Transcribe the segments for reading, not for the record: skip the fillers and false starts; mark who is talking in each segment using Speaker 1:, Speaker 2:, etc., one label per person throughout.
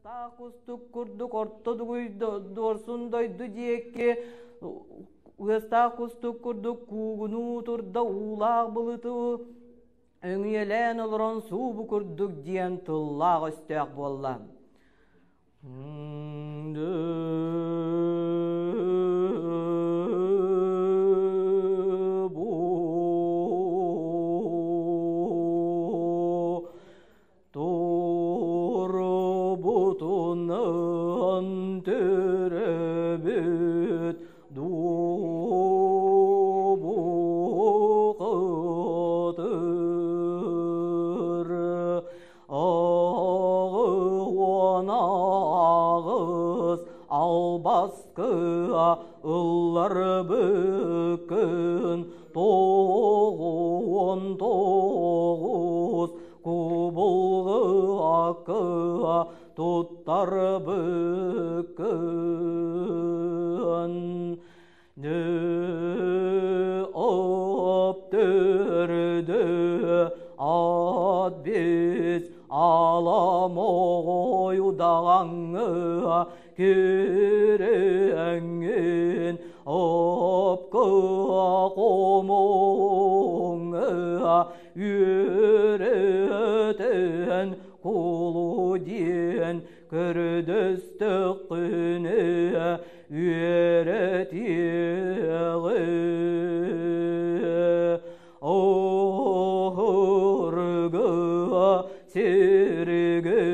Speaker 1: Ыастаах кустук курдук орто дугуй дуорсун дойду диэки ыастаах кустук курдук куугунуу турда уулаах былыты өҥүйэлээн олорон суубу курдук диэн тыллаах өстөөх буолла. Турбутунан төрөбүт дуобу кытыр аҕыон аҕыс албаскыа ылларбыккын тоҕуон тоҕус кубулҕакка туттарбыккын Өптөрдө ат бис аламоҕой удаҕаҥҥа кирэҥҥин опка хомуҥҥа үөрэтэн кулу диэн көрдөстөххүнэ үөрэтиэҕим. Оһурга сиргэ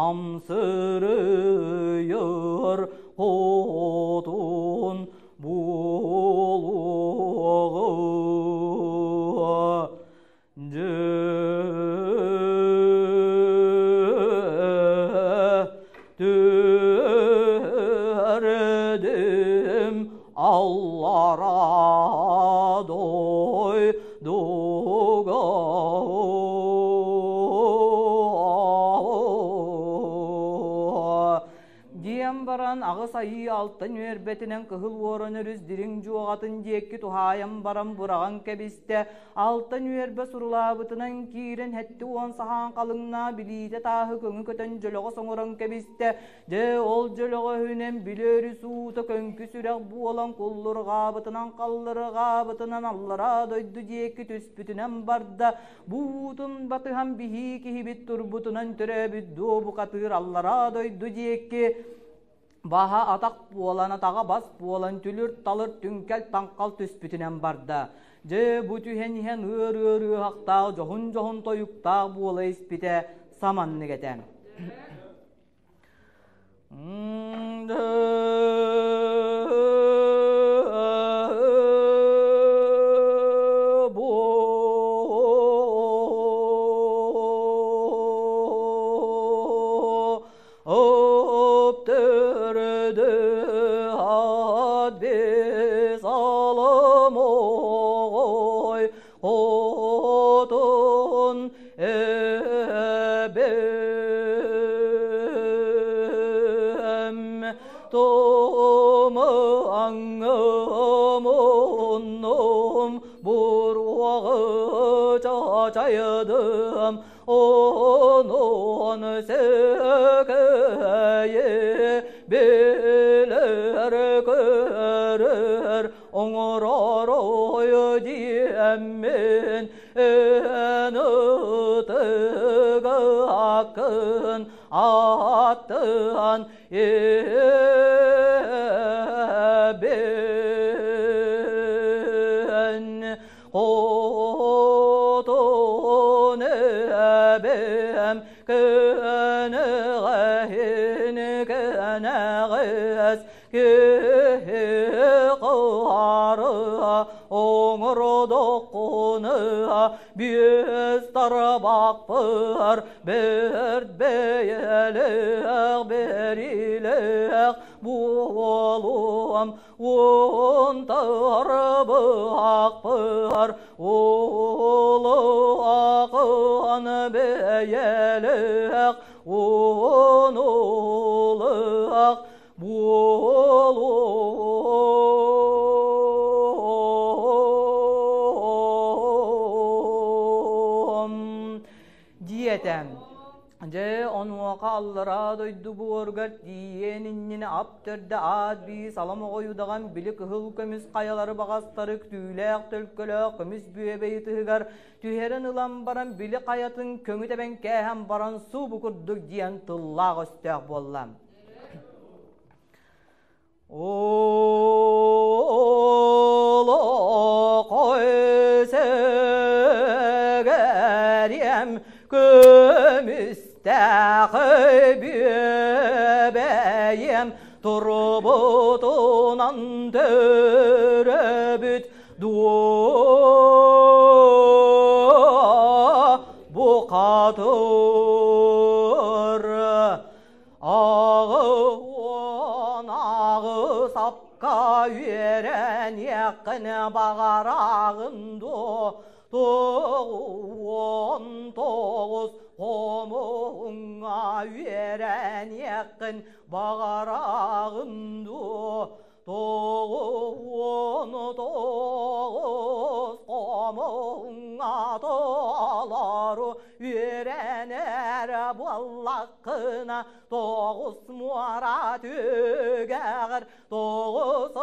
Speaker 1: амсырыйар хотун буолуоҕа. Дьэ түһэрдим аллара дойдуга Диэн баран аҕыс айыы алтан үөрбэтинэн кыһыл уоран өрүс дириҥ дьуоҕатын диэки туһаайан баран быраҕан кэбистэ. Алтан үөрбэ сурулаабытынан киирэн 70 саһаан халыҥнаа билиитэ тааһы көҥү көтөн дьөлөҕөс оҥорон кэбистэ. Дьэ ол дьөлөҕөһүнэн били өрүс уута көҥкү сүрэх буолан куллурҕаабытынан халлырҕаабытынан аллараа дойду диэки түспүтүнэн барда. Бу уутун батыһан биһии киһибит турбутунан төрөөбүт дуо букатыыр аллараа дойду диэки баһа атах буолан атаҕа бас буолан түлүр-талыр түҥкэл-таҥхал түспүтүнэн барда. Дьэ бу түһэн иһэн ыар-ыар ыаһахтаах дьоһун-дьоһун тойуктаах буола испитэ саманнык этэ. Хотун эбэм тумаҥым оннум буруоҕы чачайдым онон сэкэйи билэр көрөр оҥоророй диэммин эн ытыгаккын аттыан эбин хотун эбэм көнөҕөһүн көнөҕөс Киһи кыһарыа оҥордоххуна биэс тарбахпар бэрт бэйэлээх бэрилээх буолуом уон тарбахпар улахан бэйэлээх уон улаах Буолуом диэтэ. Дьэ, онуоха аллараа дойду буоругар тиийиэн иннинэ ап төрдө аат бии салам оҕойудаҕан били кыһыл көмүс хайалары баҕастары түүлээх төлкөлөөх көмүс бүөбэй ытыһыгар түһэрэн ылан баран били хайатын көҥү тэбэн кээһэн баран субу курдук диэн тыллаах өстөөх буолла. Олоқой көмүстээх бүөбэйэм турбутунан төрөбүт дуо бухатыр Аҕы ааҕы сапка үөрэниэххин баҕараҕын дуо? 99 хомуһуҥҥа үөрэниэххин баҕараҕын дуо? 99 хомуһуҥҥа толору үөрэнэр буоллаххына, тоҕус муора түгэҕэр тоҕус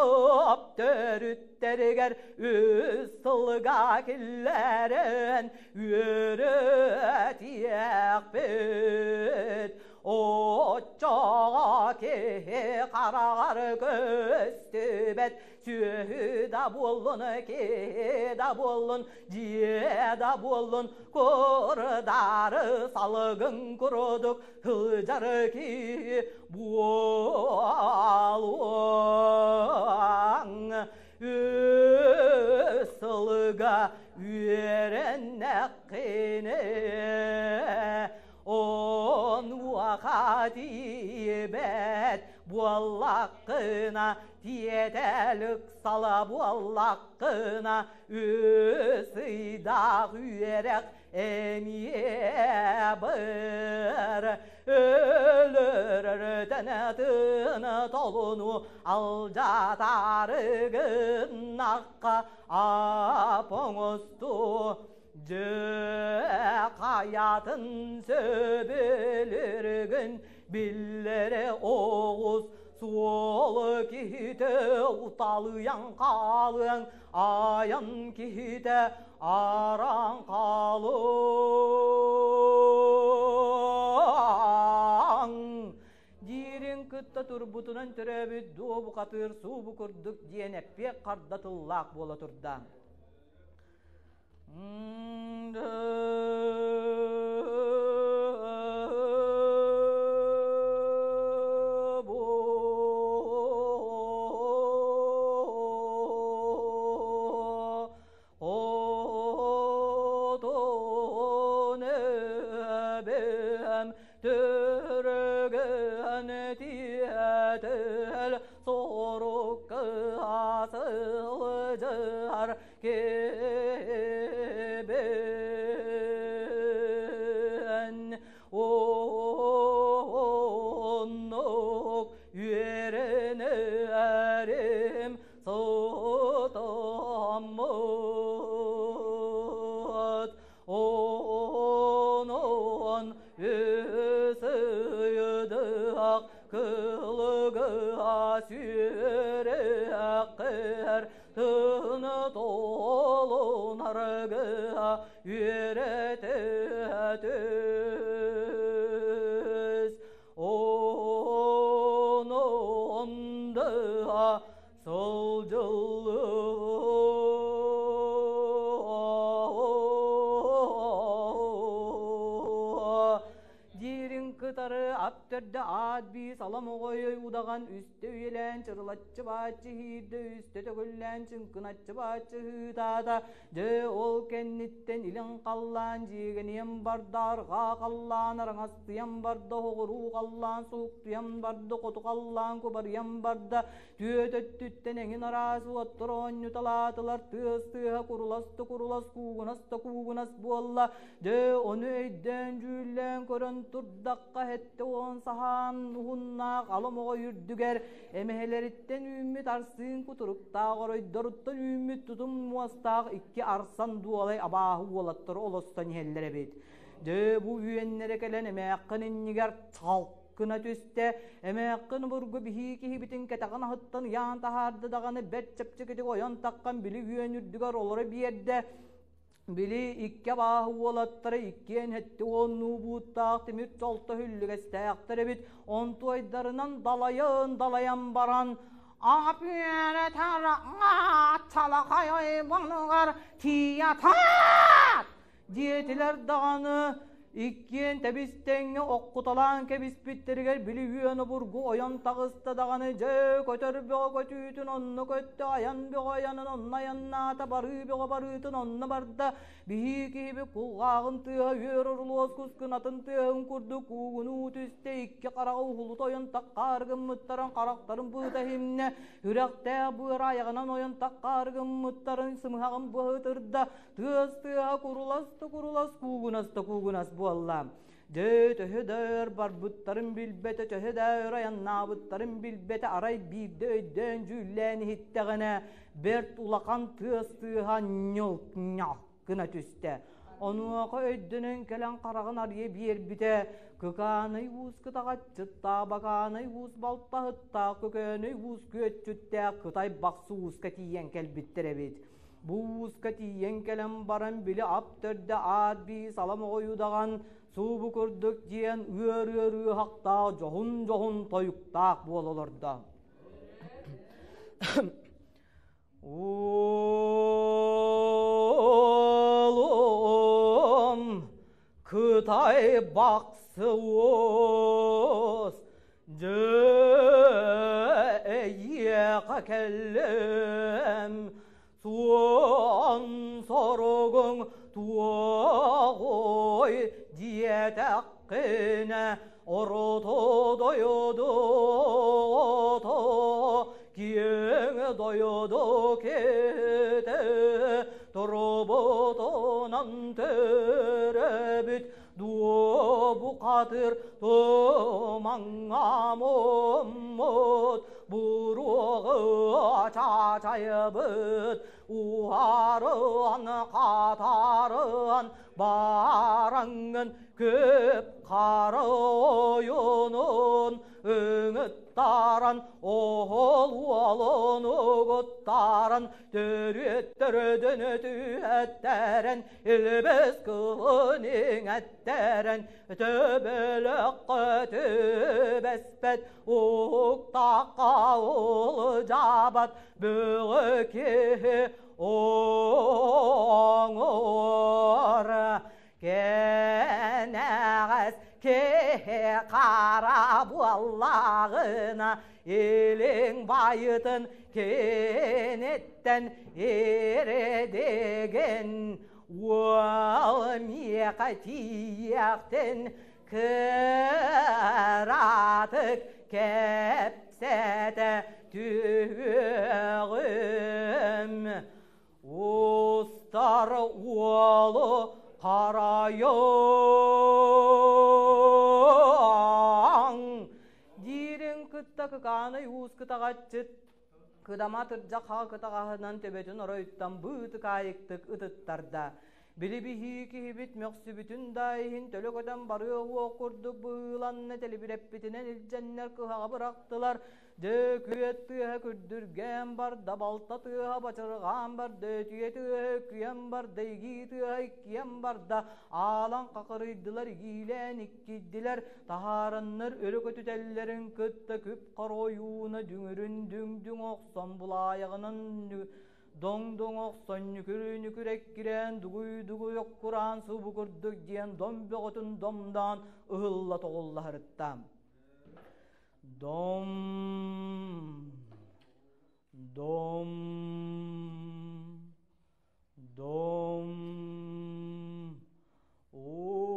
Speaker 1: ып төрүттэригэр үс сылга киллэрэн үөрэтиэхпит. Оччоҕо киһи хараҕар көстүбэт сүөһү да буоллун, киһи да буоллун, дьиэ да буоллун, курдары салгын курдук сылдьар киһи буолуоҥ. Үс сылга үөрэннэххинэ Онуоха тиийбэт буоллаххына, тиэтэл ыксала буоллаххына, үс ыйдаах үөрэх эмиэ быр. Өлөрөртөн тыын толуну алдьатаары гыннахха ап оҥостуу Дьэ, хайатын сөбүлүргүн биллэрэ оҕус, суол киһитэ уталыйан хаалыаҥ, айан киһитэ аран хаалыаҥ. Диирин кытта турбутунан төрөөбүт дуобу хатыыр суубу курдук диэн эппиэк харда тыллаах буола турда. Төрөгөн тиэтел сорукка сылдьар кэбэн оннук үөрэнэрим сытаммыт онон үс ыйдах кылыгыа сүрэххэр тыны толунарга үөрэтэ түс. Онон да сылдьыллыа диирин кытары ап төрдө аат бии салам оҕойой удаҕан үстэ үйэлээн чырылаччы бааччы иһиирдэ үстэ төгүллээн чыҥкыначчы бааччы ыһыытаата дьэ ол кэнниттэн илин халлаан дьиэгэниэн барда арҕаа халлаан араҥастыйан барда оҕуруу халлаан суһуктуйан барда хоту халлаан кубарыйан барда Түөт өттүттэн эҥин араас уоттар оонньуталаатылар, тыас тыаһа курулас да курулас, куугунас да куугунас буолла. Дьэ, ону өйдөөн-дьүүллээн көрөн турдахха, 70 саһаан уһуннаах ала моҕой үрдүгэр эмэһэлэриттэн үүммүт арсыын кутуруктаах оройдоруттан үүммүт тутум муостаах икки арсан дуолай абааһы уолаттар олостон иһэллэр эбит. Дьэ бу үөннэрэ кэлэн эмээххин иннигэр чалк гына түстэ. Эмээххин обургу биһии киһибитин кэтэҕин аһыттан ыйаан таһаарда даҕаны бэрт чэпчэкитик ойон таххан били үөн үрдүгэр олоро биэрдэ. Били икки абааһы уолаттара иккиэн хэттэ уоннуу бууттаах тимир чолто хүллүгэстээхтэр эбит. Онтуойдарынан далайан-далайан баран «Апүөрэтэр чалахай ойбонугар тиийэ диэтилэр даҕаны иккиэн тэбис-тэҥҥэ оккуталаан кэбиспиттэригэр били үөн обургу ойон таҕыста даҕаны дьэ көтөр бөҕө көтүүтүн онно көттө айан бөҕө айанын онно айаннаата барыы бөҕө барыытын онно барда биһии киһибит кулгааҕын тыаһа үөр орулуос кускунатын тыаһын курдук куугунуу түстэ икки хараҕа уһулута ойон таккаар гыммыттарын харахтарын быыта иһимнэ үрэхтээх быар айаҕынан ойон таккаар гыммыттарын сымыһаҕын быһытырда Тыас тыаһа курулас да курулас, куугунас да куугунас буолла. Дьэ, төһө да өр барбыттарын билбэтэ, төһө да өр айаннаабыттарын билбэтэ, арай биирдэ өйдөөн дьүүллээн иһиттэҕинэ, бэрт улахан тыас тыаһа ньылк-ньалк гына түстэ. Онуоха өйдөнөн кэлэн хараҕын арыйа биэрбитэ, Кыкаанай уус кытаҕаччыттаах, Бакаанай уус балтаһыттаах, Көкөөнөй уус күөччүттээх Кытай бахсы ууска тиийэн кэлбиттэр эбит. Бу ууска тиийэн кэлэн баран били ап төрдө аат бии салам оҕойудаҕан суубу курдук диэн ыар-ыар ыаһахтаах дьоһун-дьоһун тойуктаах буола олордо. Уолум Кытай бахсы уус дьэ эйиэхэ кэллим суон соругуҥ туоҕуй диэтэххинэ орото дойду киэҥ дойду киэтэ турбутунан төрөбүт Дуобукатыр тумаҥҥа муммут буруоҕу чачайбыт уһарыан хатарыан бараҥҥын көп хара ойуунун ыҥыттаран оһол уолун угуттаран төрүөттөрүдүн түһэттэрэн Илбис кылын иҥэттэрэн төбөлөххө түбэспэт уһуктаахха улдьаабат бөҕө киһи оҥор кэнэҕэс киһи хара буоллаҕына илиҥ байытын киниттэн иредигин уол миэхэ тиийиэхтин кыратык кэпсэтэ түһүөҕүм Устар уолу харайыаҥ диирин кытта кыкаанай уус кытаҕаччыт кыдама атырдьах хаҕа кытаҕаһынан төбөтүн оройуттан быытыкаайыктык ытыттарда. Били биһии киһибит мөхсүбүтүн да иһин төлө көтөн барыа уох курдук быһыыланна тэлибирэппитинэн илдьэннэр кыһаҕа бырахтылар. Дьэ, күөт тыаһа күрдүргээн барда, балта тыаһа бачырҕаан барда, өтүйэ тыаһа өкүйэн барда, игии тыаһа иккийэн барда, аалан хахырыйдылар, игиилээн иккийдилэр, таһаараннар өрө көтүтэллэрин кытта күп-хара ойууна дүҥүрүн дүҥ-дүҥ охсон булаайаҕынан доҥ-доҥ охсон нүкүрү-нүкүр эккирээн дугуй-дугуй оккураан субу курдук диэн дом бөҕөтүн домдоон ыһылла тоҕуллаһарытта. Дом, дом, дом. Ол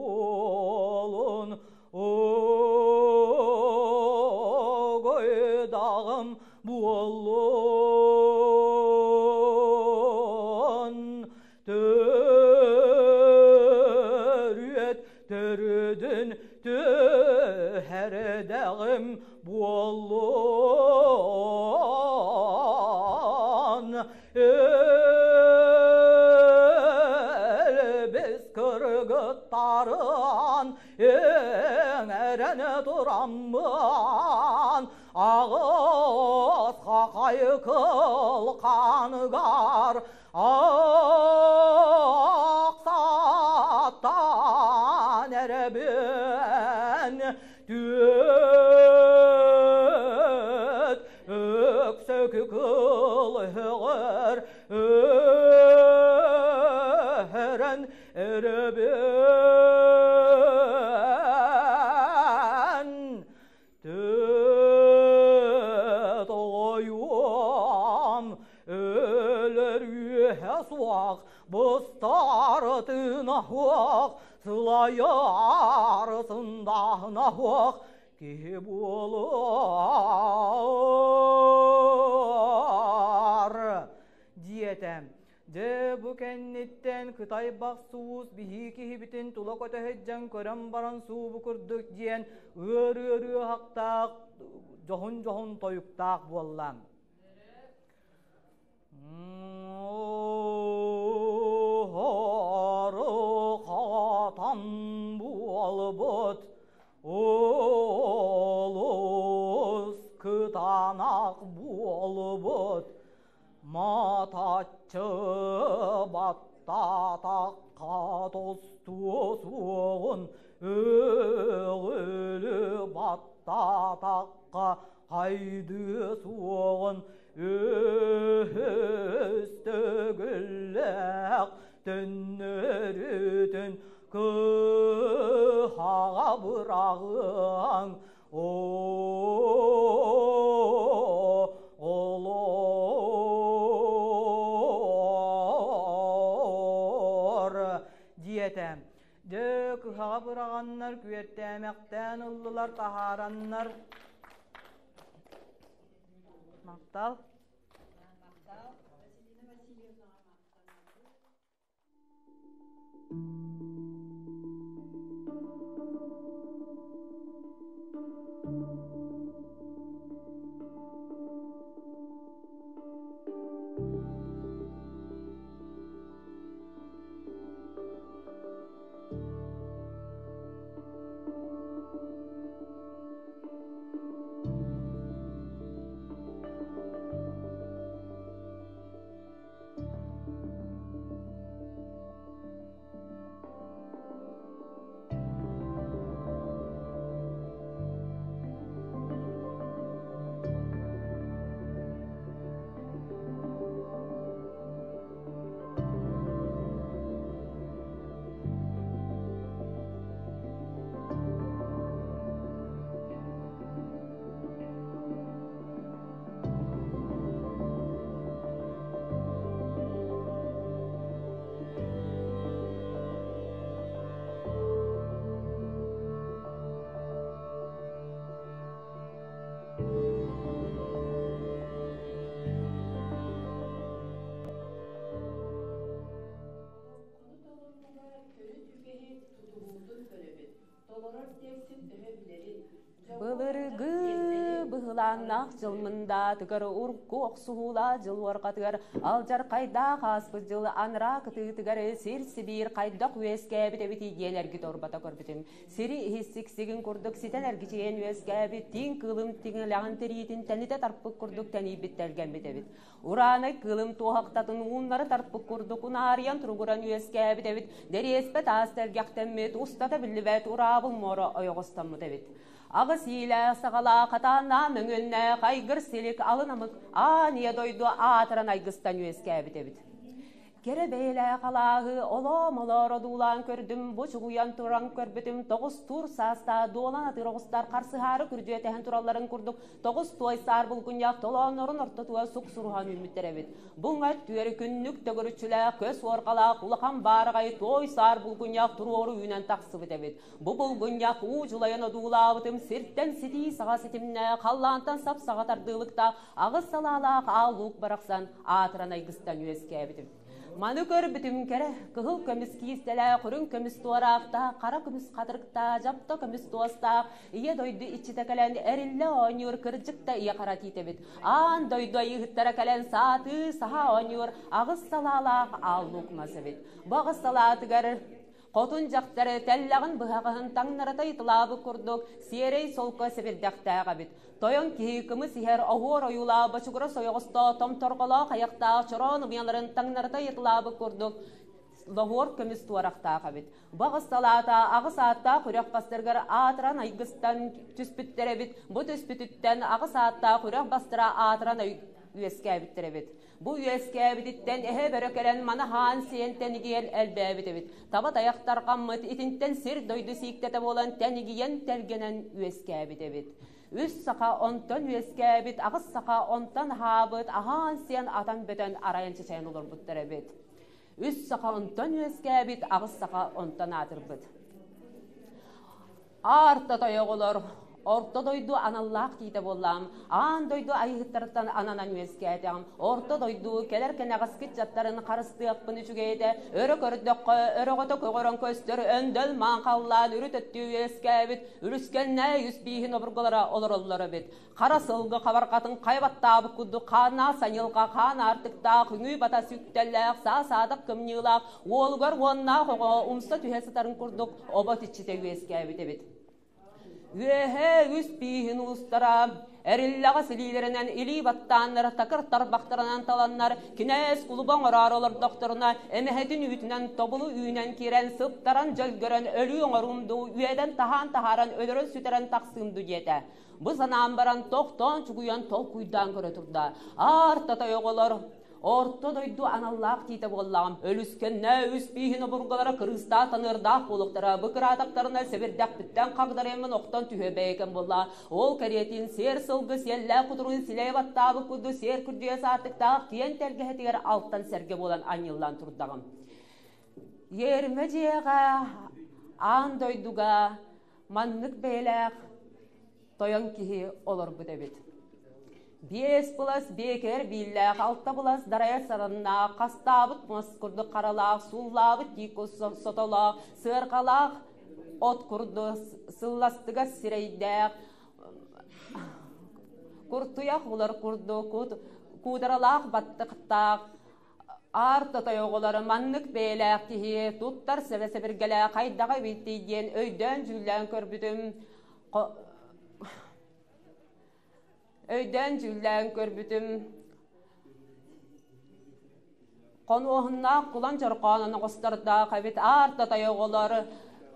Speaker 1: уолун огойдаҕым буоллун Төрүөт төрүдүн түһэрдэҕим буоллун. ыттарын эҥэрэн тураммын аҕыс хахай кыл ханыгар Ахсаттан эрэбин түөт өксөкү кыл өһөҕөр өһөрөн эрэбин Төт оҕойуом өлөр үөһэ суох, быстар тыына суох, сылайар сындааһына суох киһи буолар диэтэ. Дьэ, бу кэнниттэн Кытай бахсуус биһии киһибитин тула көтөһүддьэн көрөн баран суубу курдук диэн ыар-ыарыһахтаах дьоһун-дьоһун тойуктаах буолла. Хатан буолбут олус кытаанах буолбут Матаччы баттаатахха тостуо суоҕун, өҕүлү баттаатахха хайдыа суоҕун, өһөс төгүллээх төннөрүтүн кыһаҕа быраҕыаҥ Олоор диэтэ. Дьэ, кыһаҕа быраҕаннар, күөртээмэхтээн ыллылар, таһаараннар. Махтал.
Speaker 2: Махтал. Василина Васильевнаҕа махтанабыт. Олоҥхону толорууга төрүт үгэһи тутуһуутун көрөбүт. Толорор тиэксин төһө билэрин,
Speaker 3: Былыргы быһылааннаах дьыл мындаатыгар урукку охсуһуулаах дьыл уорҕатыгар алдьархайдаах ааспыт дьыл анараа кытыытыгар сир-сибиир хайдах үөскээбит эбитий диэн эргит орбото көрбүтүм. Сири иһиссиксигин курдук ситэн эргичийэн үөскээбит тииҥ кыылым тиҥилэҕин тириитин тэнитэ тарпыт курдук тэнийбит тэлгэммит эбит. Ураанай кыылым туоһахтатын ууннары тарпыт курдук унаарыйан туругуран үөскээбит эбит, дэриэспэ таас тэлгэхтэммит, устата биллибэт ураабыл муора ойоҕостоммут эбит. Аҕыс иилээх саҕалаах хатааннаах мөҥүөннээх айгыр силик алын амык аан ийэ дойду аатыран айгыстан үөскээбит эбит. Кэрэ бэйэлээх алааһы олоом-олоор одуулаан көрдүм, бу чугуйан туран көрбүтүм тоҕустуур саастаах дуолан атыыр оҕустар харсыһаары күрдьүөтэһэн туралларын курдук тоҕус туой саар булгунньах толооннорун ортотугар суксуруһан үүммүттэр эбит. Буҥа түөрү күннүк төгүрүччүлээх көс уорҕалаах улахан баараҕай туой саар булгунньах туруору үүнэн тахсыбыт эбит. Бу булгунньах уу дьулайан одуулаабытым сиртэн ситии саҕа ситимнээх, халлаантан сап-саҕа тардыылыктаах аҕыс салаалаах аал луук барахсан аатыран айгыстан үөскээбитим. Маны көрбүтүм кэрэ, кыһыл көмүс киистэлээх, үрүҥ көмүс туораахтаах, хара көмүс хатырыктаах, дьапта көмүс туостаах, ийэ дойду иччитэ кэлэн эриллэ оонньуур кырдьык да ийэ хара тиитэбит. Аан дойду айыыһыттара кэлэн саатыы саһа оонньуур аҕыс салаалаах аал луук мас эбит. Бу аҕыс салаатыгар Хотун дьахтар тэллэҕин быһаҕаһын таҥнарыта ыйыталаабыт курдук сиэрэй солко сэбирдэхтээх эбит. Тойон киһи кымыс иһэр оһуор ойуулаах бочугурас ойоҕостоох томторҕолоох айахтаах чороон умуйаларын таҥнарыта ыйыталаабыт курдук лоһуор көмүс туорахтаах эбит. Баҕыс салаата аҕыс ааттаах үрэх бастарыгар аатыран айгыстан түспүттэр эбит. Бу түспүтүттэн аҕыс ааттаах үрэх бастара аатыран үөскээбиттэр эбит. Бу үөскээбититтэн эһэ бөрө кэлэн маны хаан сиэн тэнигийэн элбээбит эбит. Таба тайах тарҕаммыт, итинтэн сир дойду сииктэтэ буолан тэнигийэн тэлгэнэн үөскээбит эбит. Үс саха онтон үөскээбит, аҕыс саха онтон аһаабыт, аһаан сиэн атан бөтөн арайан чачайан олорбуттар эбит. Үс саха онтон үөскээбит, аҕыс саха онтон аатырбыт. Аарта тойоҕолор Орто дойду аналлаах киитэ буоллаҕым, аан дойду айыһыттарыттан ананан үөскээтэҕим. Орто дойду кэлэр кэнэҕэскит дьаттарын харыстыахпын үчүгэй этэ. Өрө көрдөххө, өрөҕөтө көҕөрөн көстөр өндөл маан халлаан үрүт өттүү үөскээбит, үлүскэннээ үс бииһин обургулара олороллор эбит. Хара сылгы хабарҕатын хайа баттаабыт курдук хааннаах саньылҕа хаан аартыктаах, үҥүү бата сүктэллээх, саа-саадах кымньыылаах, уолугар уоннаах оҕо умса түһэ сытарын курдук обот иччитэ үөскээбит эбит. Үөһээ үс бииһин уустара эриллэҕэ силиилэринэн илии баттааннар такыр тарбахтарынан таланнар кинээс кулуба оҥороору олордохторуна эмэһэтин үүтүнэн тобулу үүнэн киирэн сыптаран дьөлгөрөн өлүү оҥоруум дуу үөдэн таһаан таһааран өлөрөн сүтэрэн тахсыым дуу диэтэ. Бу санаан баран тохтоон чугуйан толкуйдаан көрө турда. Аар татай оҕолор Орто дойду аналлаах тиитэ буоллаҕым. Өлүскэннэ үс бииһин обургулара кырыыстаах таныардаах буолуохтара. Бу кыраатахтарына сэбирдэхпиттэн хагдарыйаммын охтон түһүө бэйэкэм буолла. Ол кэриэтин сиэр сылгы сиэллээх кутуругун силэйэ баттаабыт курдук сиэр күрдьүйэ саатыктаах киэн тэлгэһэтигэр алтан сэргэ буолан анньыллан турдаҕым. Иэримэ дьиэҕэ аан дойдуга маннык бэйэлээх тойон киһи олорбут эбит. Биэс былас биэкэр бииллээх, алта былас дарайар сараннаах, хастаабыт мас курдук харалаах, сууллаабыт тиик сотолоох, сыарҕалаах от курдук сылластыгас сирэйдээх, куртуйах улар курдук куударалаах баттыктаах, Аар тотой оҕолоро маннык бэйэлээх киһи туттар сэбэ-сэбиргэлээх хайдаҕа эбитий диэн өйдөөн-дьүүллээн көрбүтүм. Өйдөөн-дьүүллээн көрбүтүм. Хонуоһуннаах кулан чорхоон оноҕостордоох эбит аар тотой оҕолор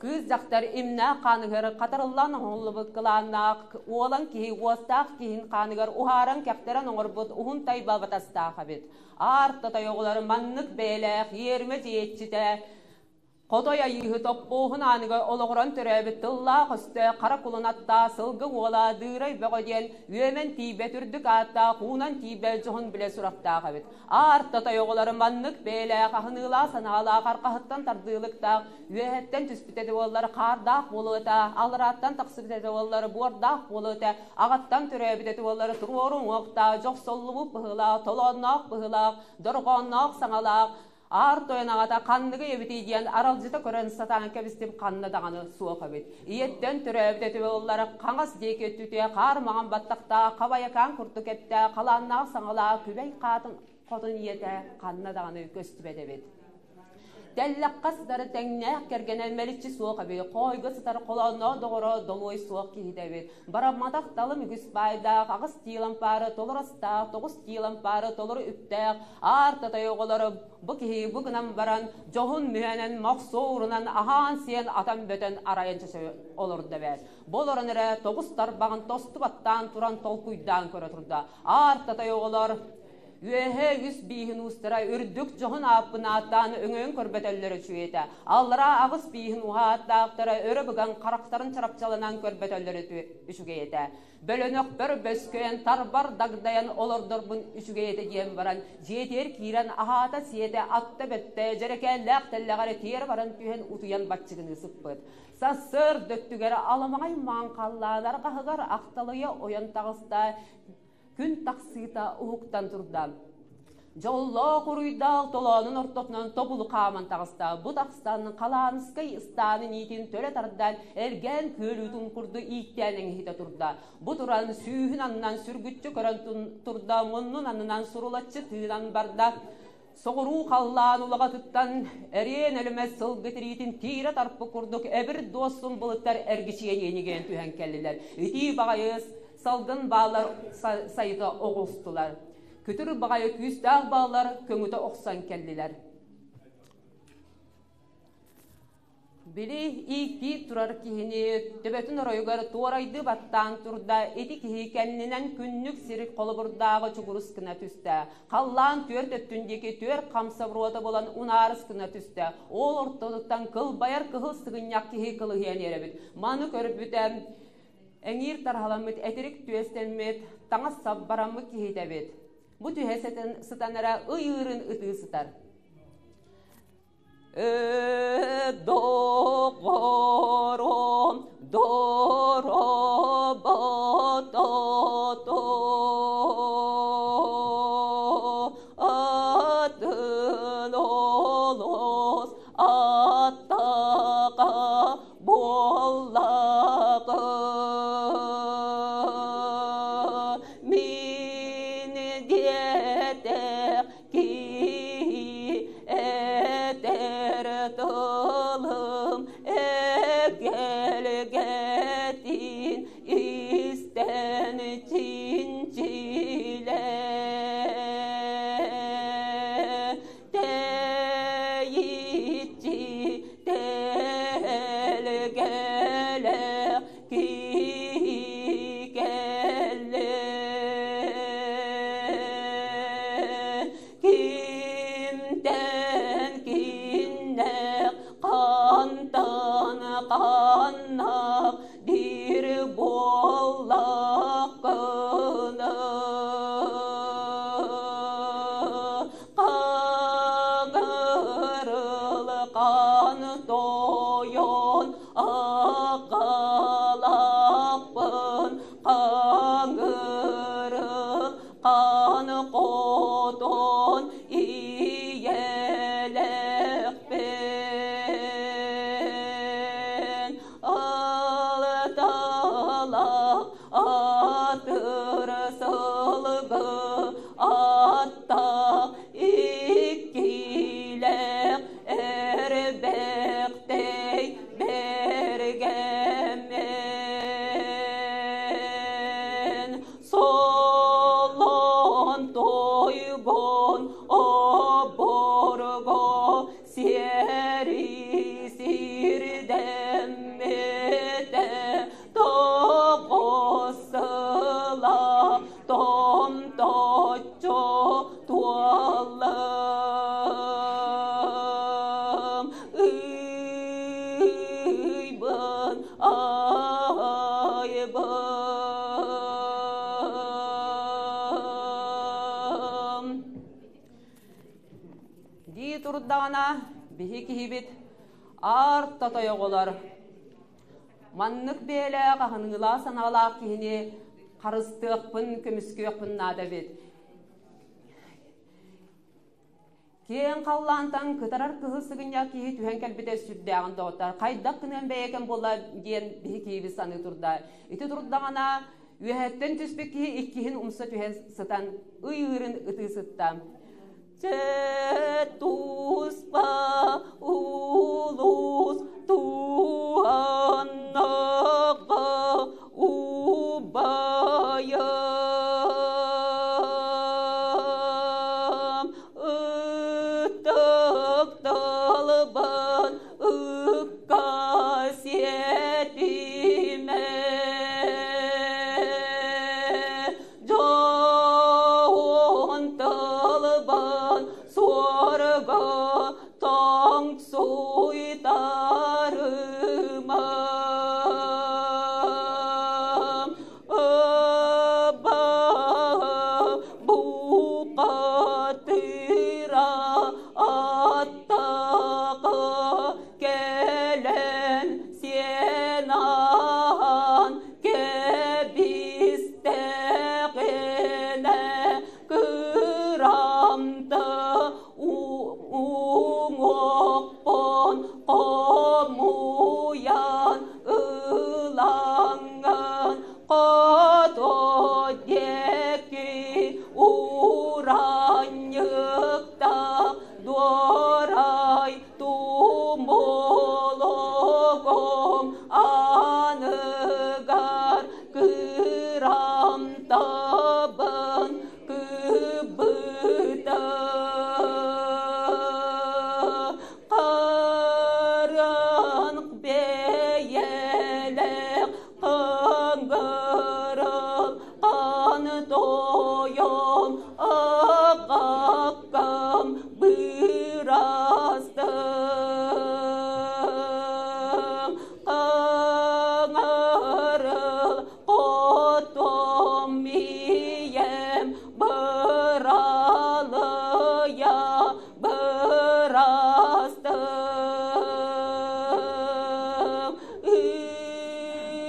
Speaker 3: Кыыс дьахтар имнээх хааныгар хатарыллан оҥоһуллубут кылааннаах уолан киһи уостаах киһин хааныгар уһааран кэхтэрэн оҥорбут уһун тайба батастаах эбит. Аар тотой оҕолор маннык бэйэлээх иэримэ дьиэччитэ Хотой Айыыһы топпуоһун ааныгар олоҕуран төрөөбүт тыллаах өстөөх хара кулун аттаах сылгы уола Дыырай Бөҕө диэн үөмэн тиийбэт үрдүк ааттаах уунан тиийбэт дьоһун билэ сурахтаах эбит. Аар тотой оҕолоро маннык бэйэлээх аһыныылаах санаалаах арҕаһыттан тардыылыктаах үөһэттэн түспүт этэ буоллар хаардаах буолуо этэ, алларааттан тахсыбыт этэ буоллар буордаах буолуо этэ, аҕаттан төрөөбүт этэ буоллар туруору уҥуохтаах, дьохсоллубут быһыылаах, толоонноох быһыылаах, дорҕоонноох саҥалаах, Аар тойон аҕата ханныгый эбитий диэн аралдьыта көрөн сатаан кэбистим ханна даҕаны суох эбит. Ийэттэн төрөөбүт этэ буоллар хаҥас диэки өттүтүө хаар маҥан баттахтаах, хабайакаан курдук эттээх, халааннаах саҥалаах күбэй хаатын хотун ийэтэ ханна даҕаны көстүбэт эбит. Тэллэххэ сытар тэҥнээх кэргэнэ мэличчи суох эбит, хоойго сытар холоонноох доҕоро долуой суох киһитэ эбит. Барамматах талым үгүс баайдаах, аҕыс тиил ампаары толору астаах, тоҕус тиил ампаары толору үптээх, аар татай оҕолоро бу киһи бу гынан баран дьоһун мүһэнэн мохсуорунан аһаан-сиэн атан бөтөн арайан чөчө олордо эбээт. Бу олорон эрэ тоҕус тарбаҕын тосту баттаан туран толкуйдаан көрө турда. Аар татай оҕолор Үөһэ үс бииһин уустара үрдүк дьоһун ааппын ааттаан өҥөйөн көрбөтөллөрө үчүгэй этэ. Аллараа аҕыс бииһин уһа ааттаахтара өрө быган харахтарын чарапчаланан көрбөтөллөрө үчүгэй этэ. Бөлөнөхпөр бөскөйөн тарбар дагдайан олордорбун үчүгэй этэ диэн баран дьиэтигэр киирэн аһаата-сиэтэ атта бөттө дьэрэкээннээх тэллэҕэр тиэрэ баран түһэн утуйан баччыгыныы сыппыт. Сарсыарда өттүгэр аламаҕай маҥан халлаан арҕаһыгар ахталыйа ойон таҕыста. Күн тахсыыта уһуктан турда. Дьоллоох уруйдаах толоонун ортотунан тобулу хааман таҕыста. Бу тахсан Халааныскай ыстаанын иитин төлө тардан эргээн күөлүүтүн курдук ииттээн эҥиһитэ турда. Бу туран сүүһүн аннынан сүргүччү көрөн турда, муннун аннынан сурулаччы тыынан барда. Соҕуруу халлаан улаҕатыттан эриэн өлүмэс сылгы тириитин тиирэ тарпыт курдук эбир дуоссун былыттар эргичийэн иэнигэн түһэн кэллилэр. Итии баҕайы салгын баалар сайыта оҕустулар. Күтүр баҕайы күүстээх баалар көҥүтэ охсон кэллилэр. Били ииктии турар киһини төбөтүн оройугар туорайдыы баттаан турда, ити киһи кэннинэн күннүк сири холобурдааҕы чугурус гына түстэ. Халлаан түөрт өттүн диэки түөрт хамса буруота буолан унаарыс гына түстэ. Ол ортотуттан кылбайар кыһыл сыгынньах киһи кылыһыйан иэрэбит. Маны көрбүтэ эҥиир тарһаламмыт этирик түөстэммит, таҥас сап бараммыт киһитэбит. Бу түһэ сытан эрэ ый ыырын ытыы сытар. Доҕорум, дороботото, атын олус аттака буоллаҕы. Мин диэтэх Киһи этэр тылым эгэлгэтин истэн чинчилэ. Тэйиччи тэлгэлэх киһи кэллэ. Кимтэн киннэх хантан ханнах диир буоллаххына Хаҥырылхан тойон аҕалаахпын хаҥырыл хаан хотон ийэлэхпин алталаах атыр сылгы аттаах иккилээх эрбэхтэй бэргэммин Солон тойгон оборго сиэри сирдэммитэ тоҕосыла томточчу туоллум ыйбын айбын Дии турдаҕына биһи киһибит аар тотойоҕолор маннык бэйэлээх аһыныылаах санаалаах киһини харыстыахпын, көмүскүөхпүн наада эбит. Киэҥ халлаантан кытарар кыһыл сыгынньах киһи түһэн кэлбитэ сүрдээҕин доҕоттор. Хайдах гыныан бэйэкэм буолла диэн биһи киһибит саныы турда. Ити турдаҕына үөһэттэн түспүт киһи иккиһин умса түһэн сытан ый ыырын ытыы сытта. Чэ туспа улус туһаннаҕа убайым ытык тылбын ыкка сиэтимэ дьоһун тылбын суорга тоҥсуйтарыма.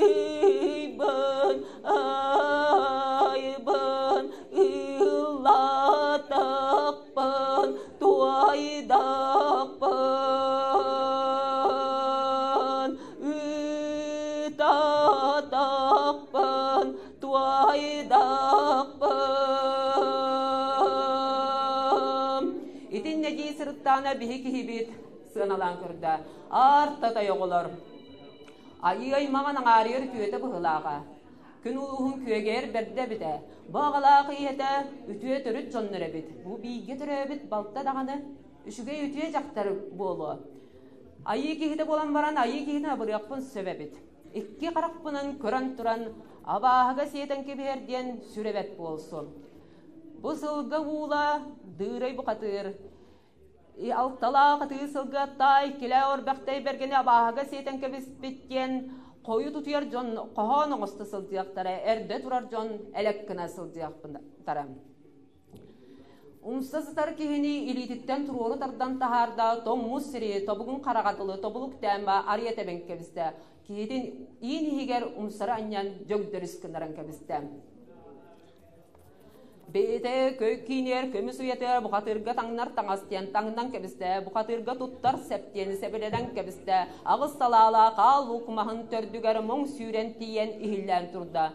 Speaker 3: Ыйбын, айбын, ыллатахпын, туойдахпын, ытатахпын, туойдахпын. Итиннэ дии сырыттаана биһи киһибит сыаналаан көрдө. Аар-татай оҕолор. Айыы аймаҕын аҥаарыйар үтүөтэ быһыылааҕа. Күн улууһун күөгэйэр бэрдэ эбитэ. Бу аҕалаах ийэтэ үтүө төрүт дьоннор эбит. Бу бииргэ төрөөбүт балта даҕаны үчүгэй үтүө дьахтар буолуо. Айыы киһитэ буолан баран айыы киһитин абырыахпын сөп эбит. Икки харахпынан көрөн туран абааһыга сиэтэн кэбиһэр диэн сүр эбэт буолсун. Бу сылга уула дыырай бухатыыр Алталаах ытыы сылга таай килээ орбэхтэй бэргэни абааһыга сиэтэн кэбиспит диэн хойут утуйар дьон хоһоон оҥосто сылдьыахтара, эрдэ турар дьон элэк гына сылдьыахтара. Умса сытар киһини илиититтэн туруору тардан таһаарда, тоҥмут сири тобугун хараҕа дылы тобулук тээмэ арыйа тэбэн кэбистэ. Киһитин иин иһигэр умсары анньан дьөгдөрүс гыннаран кэбистэ. Бэйэтэ көй киинигэр көмүс уйатыгар бухатыырга таҥнар таҥас диэн таҥнан кэбистэ, бухатыырга туттар сэп диэн сэбилэнэн кэбистэ, аҕыс салаалаах аал луук маһын төрдүгэр муҥ сүүрэн тиийэн иһиллээн турда.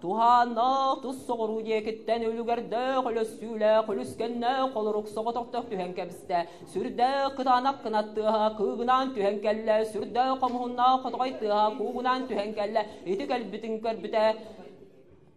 Speaker 3: Туһааннаах тус соҕуруу диэкиттэн үлүгэрдээх өлөссүүлээх үлүскэннээх холорук соҕотохтох түһэн кэбистэ. Сүрдээх кытаанах кынат тыаһа кыыгынаан түһэн кэллэ, сүрдээх хомуһуннаах хотоҕой тыаһа куугунаан түһэн кэллэ. Ити кэлбитин көрбүтэ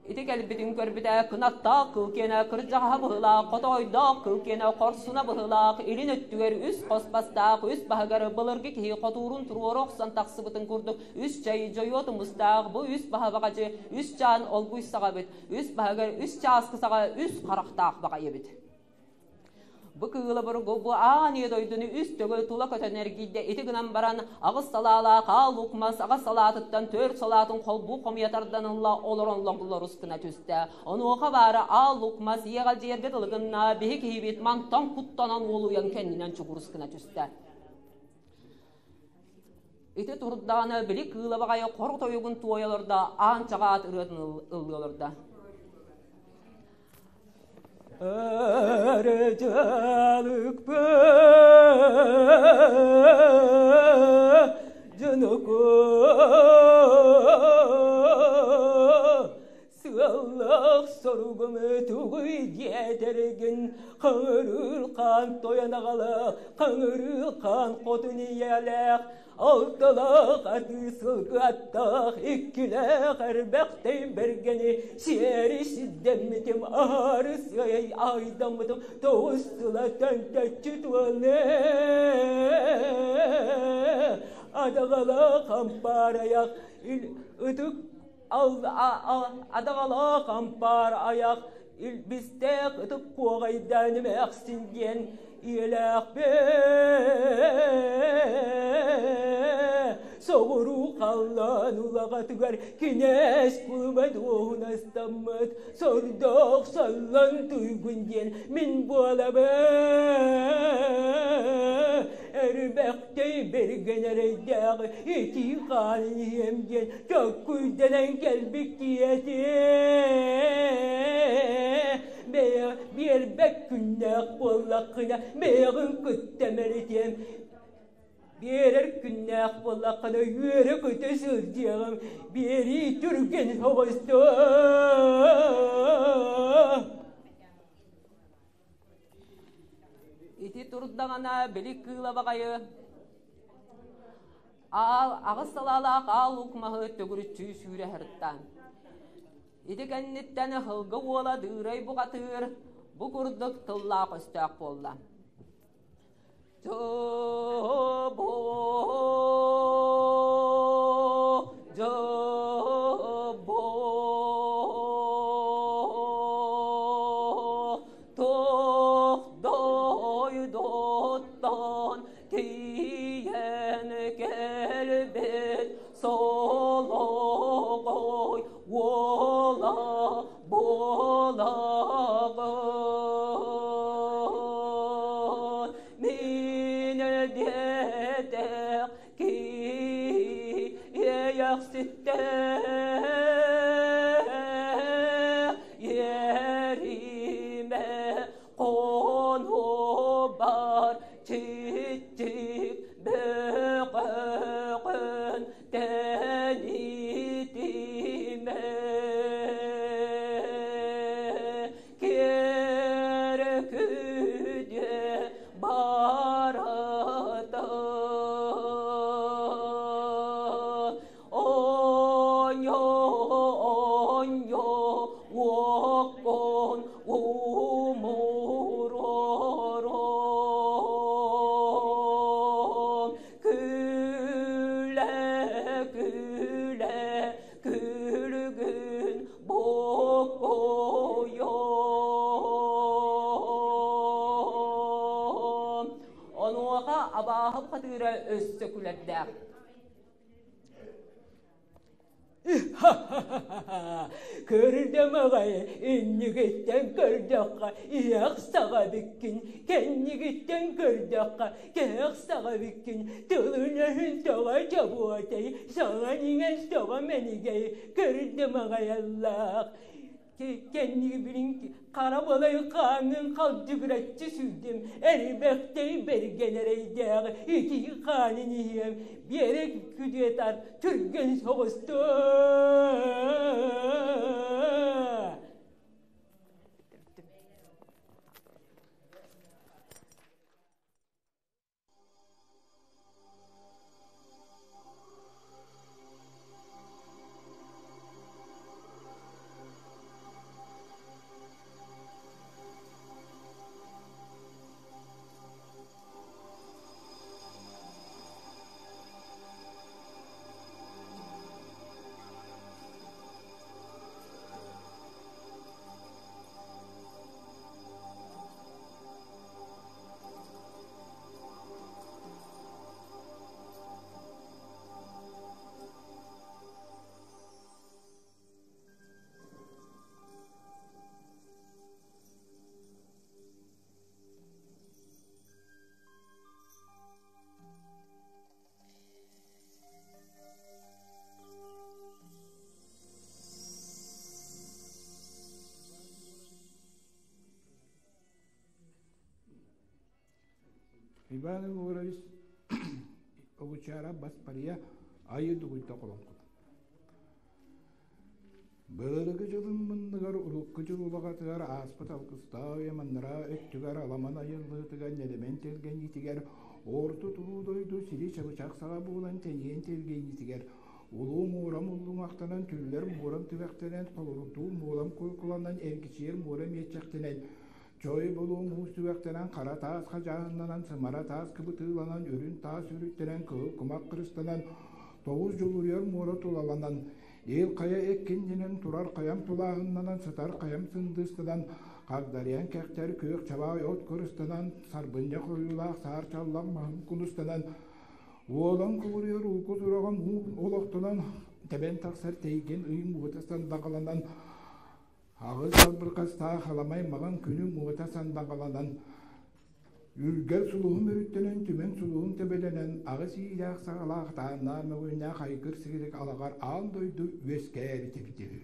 Speaker 3: Ити кэлбитин көрбүтэ, кынаттаах кыл киэнэ кырдьаҕаһа быһыылаах, хотоойдоох кыл киэнэ хорсуна быһыылаах, илин өттүгэр үс хос бастаах, үс баһыгар былыргы киһи хотуурун туруора охсон тахсыбытын курдук үс чай дьойуо тумустаах, бу үс баһа баҕадьы, үс чаан олгуй саҕа эбит, үс баһыгар үс чааскы саҕа үс харахтаах баҕайы эбит. Бу кыыла бургу бу аан ийэ дойдуну үс төгүл тула көтөн эргийдэ. Ити гынан баран аҕыс салаалаах аал лук мас аҕыс салаатыттан түөрт салаатын холбуу хомуйа тардан ылла, олорон лоҥлорус гына түстэ. Онуоха баара аал лук мас иэҕэлдьийэргэ дылы гынна, биһи киһибит мантан куттанан уолуйан кэннинэн чугурус гына түстэ. Ити турдаҕына били кыыла баҕайы хор тойугун туойа олордо, аан чаҕаат ырыатын ыллыы олордо.
Speaker 4: Сыаллаах соругум тугуй диэтэргин хаҥырыыр хаан тойон аҕалаах, хаҥырыыр хаан хотун ийэлээх, Алталаах атыы сылгы аттаах, иккилээх эрбэхтэй бэргэни сиэри сирдэммитим, аһары сыай айдаммытым, тоҕус сыла төнтөччү туолла. Адаҕалаах ампаар айах, ытык адаҕалаах ампаар айах, илбистээх ытык куоҕайдаан эмээхсин диэн ийэлээхпин соҕуруу халлаан улаҕатыгар кинээс кулуба дуоһунастаммыт сордоох саллан туйгун диэн мин буолабын эрбэхтэй бэргэн эрэйдээх итии хаанын иһиэм диэн чоккуйданан кэлбит киһи бэйэ биэрбэт күннээх буоллаххына бэйэҕин кытта мэлитиэм биэрэр күннээх буоллаххына үөрэ-көтө сылдьыаҕым биэрии түргэн оҕосто.
Speaker 3: Ити турдаҕына били кыыла баҕайы аал аҕыс салаалаах аал лук маһы төгүрүччү сүүрэ сырытта. Ити кэнниттэн ыһылга уола Дыырай бухатыыр бу курдук тыллаах өстөөх буолла. Дьобо, дьобо, туох дойдуттан тиийэн кэлбит солоҕой уола буолаҕын. Мин диэтэх киһи иэйэхсит.
Speaker 4: Ериме хонобар чичик бөҕөҕүн тэнитимэ Кэрэ барата Оньо, оньо, уоккун умуруорум. Күлэ, күлэ, күлүгүн бокуйуом. Онуоха абааһы бухатыыра өссө күлэрдээх.
Speaker 5: Көрдüm аҕай, иннигиттэн көрдөххө, иһэх саҕа эбиккин, кэннигиттэн көрдөххө, кэһэх саҕа эбиккин, тылын-өһүн тоҕо чобуотай, саҥан-иҥэн тоҕо мэнигэй, көрдүм аҕай аллаах. Кэннигибин хара балай хааҥҥын халдьыгыраччы сүүрдүм, эрбэхтэй бэргэн эрэйдээх итии хаанын иһиэм, биэрэ күдүөтар түргэн соҕусту.
Speaker 6: Иван Егорович Огучара Баспария айыы дугуйда холоҥкут. Былыргы дьылын муннугар урукку дьыл улаҕатыгар ааспыт алгыстаах уйаманнара өттүгэр аламан айыллыытыгар нэлэмэн тэлгэниитигэр орто туруу дойду сири чабычах саҕа буолан тэнийэн тэлгэниитигэр улуу муорам уллуҥахтанан түллэр муорам түгэхтэнэн холоруктуур муолам куланан эргичийэр муора миэччэхтэнэн Чой булуу муус түгэхтэнэн хара таас хадьааһыннанан сымара таас кыбытыыланан үрүн таас үрүттэнэн кыһыл кумах кырыстанан тоҕус дьулуруйар муора тулаланан ил хайа эккиннинэн турар хайам тулааһыннанан сытар хайам сындыыстанан хагдарыйан кэхтэр күөх чабаай от кырыстанан сарбынньах ойуулаах саар чаллах маһын кунустанан уолан кубуруйар ууку тураҕын уу олохтонон тэбэн тахсар тэйгин ый муота сандаҕаланан Аҕыс албырҕастаах аламай маҕан күнүм уота сандаҕаланан, үргэл сулуһум өрүттэнэн, түмэн сулуһум төбөлөнөн, аҕыс иилээх саҕалаах тааннаах мөҕүннээх айгыр сигилик алаҕар аан дойду үөскээбит эбит үһү.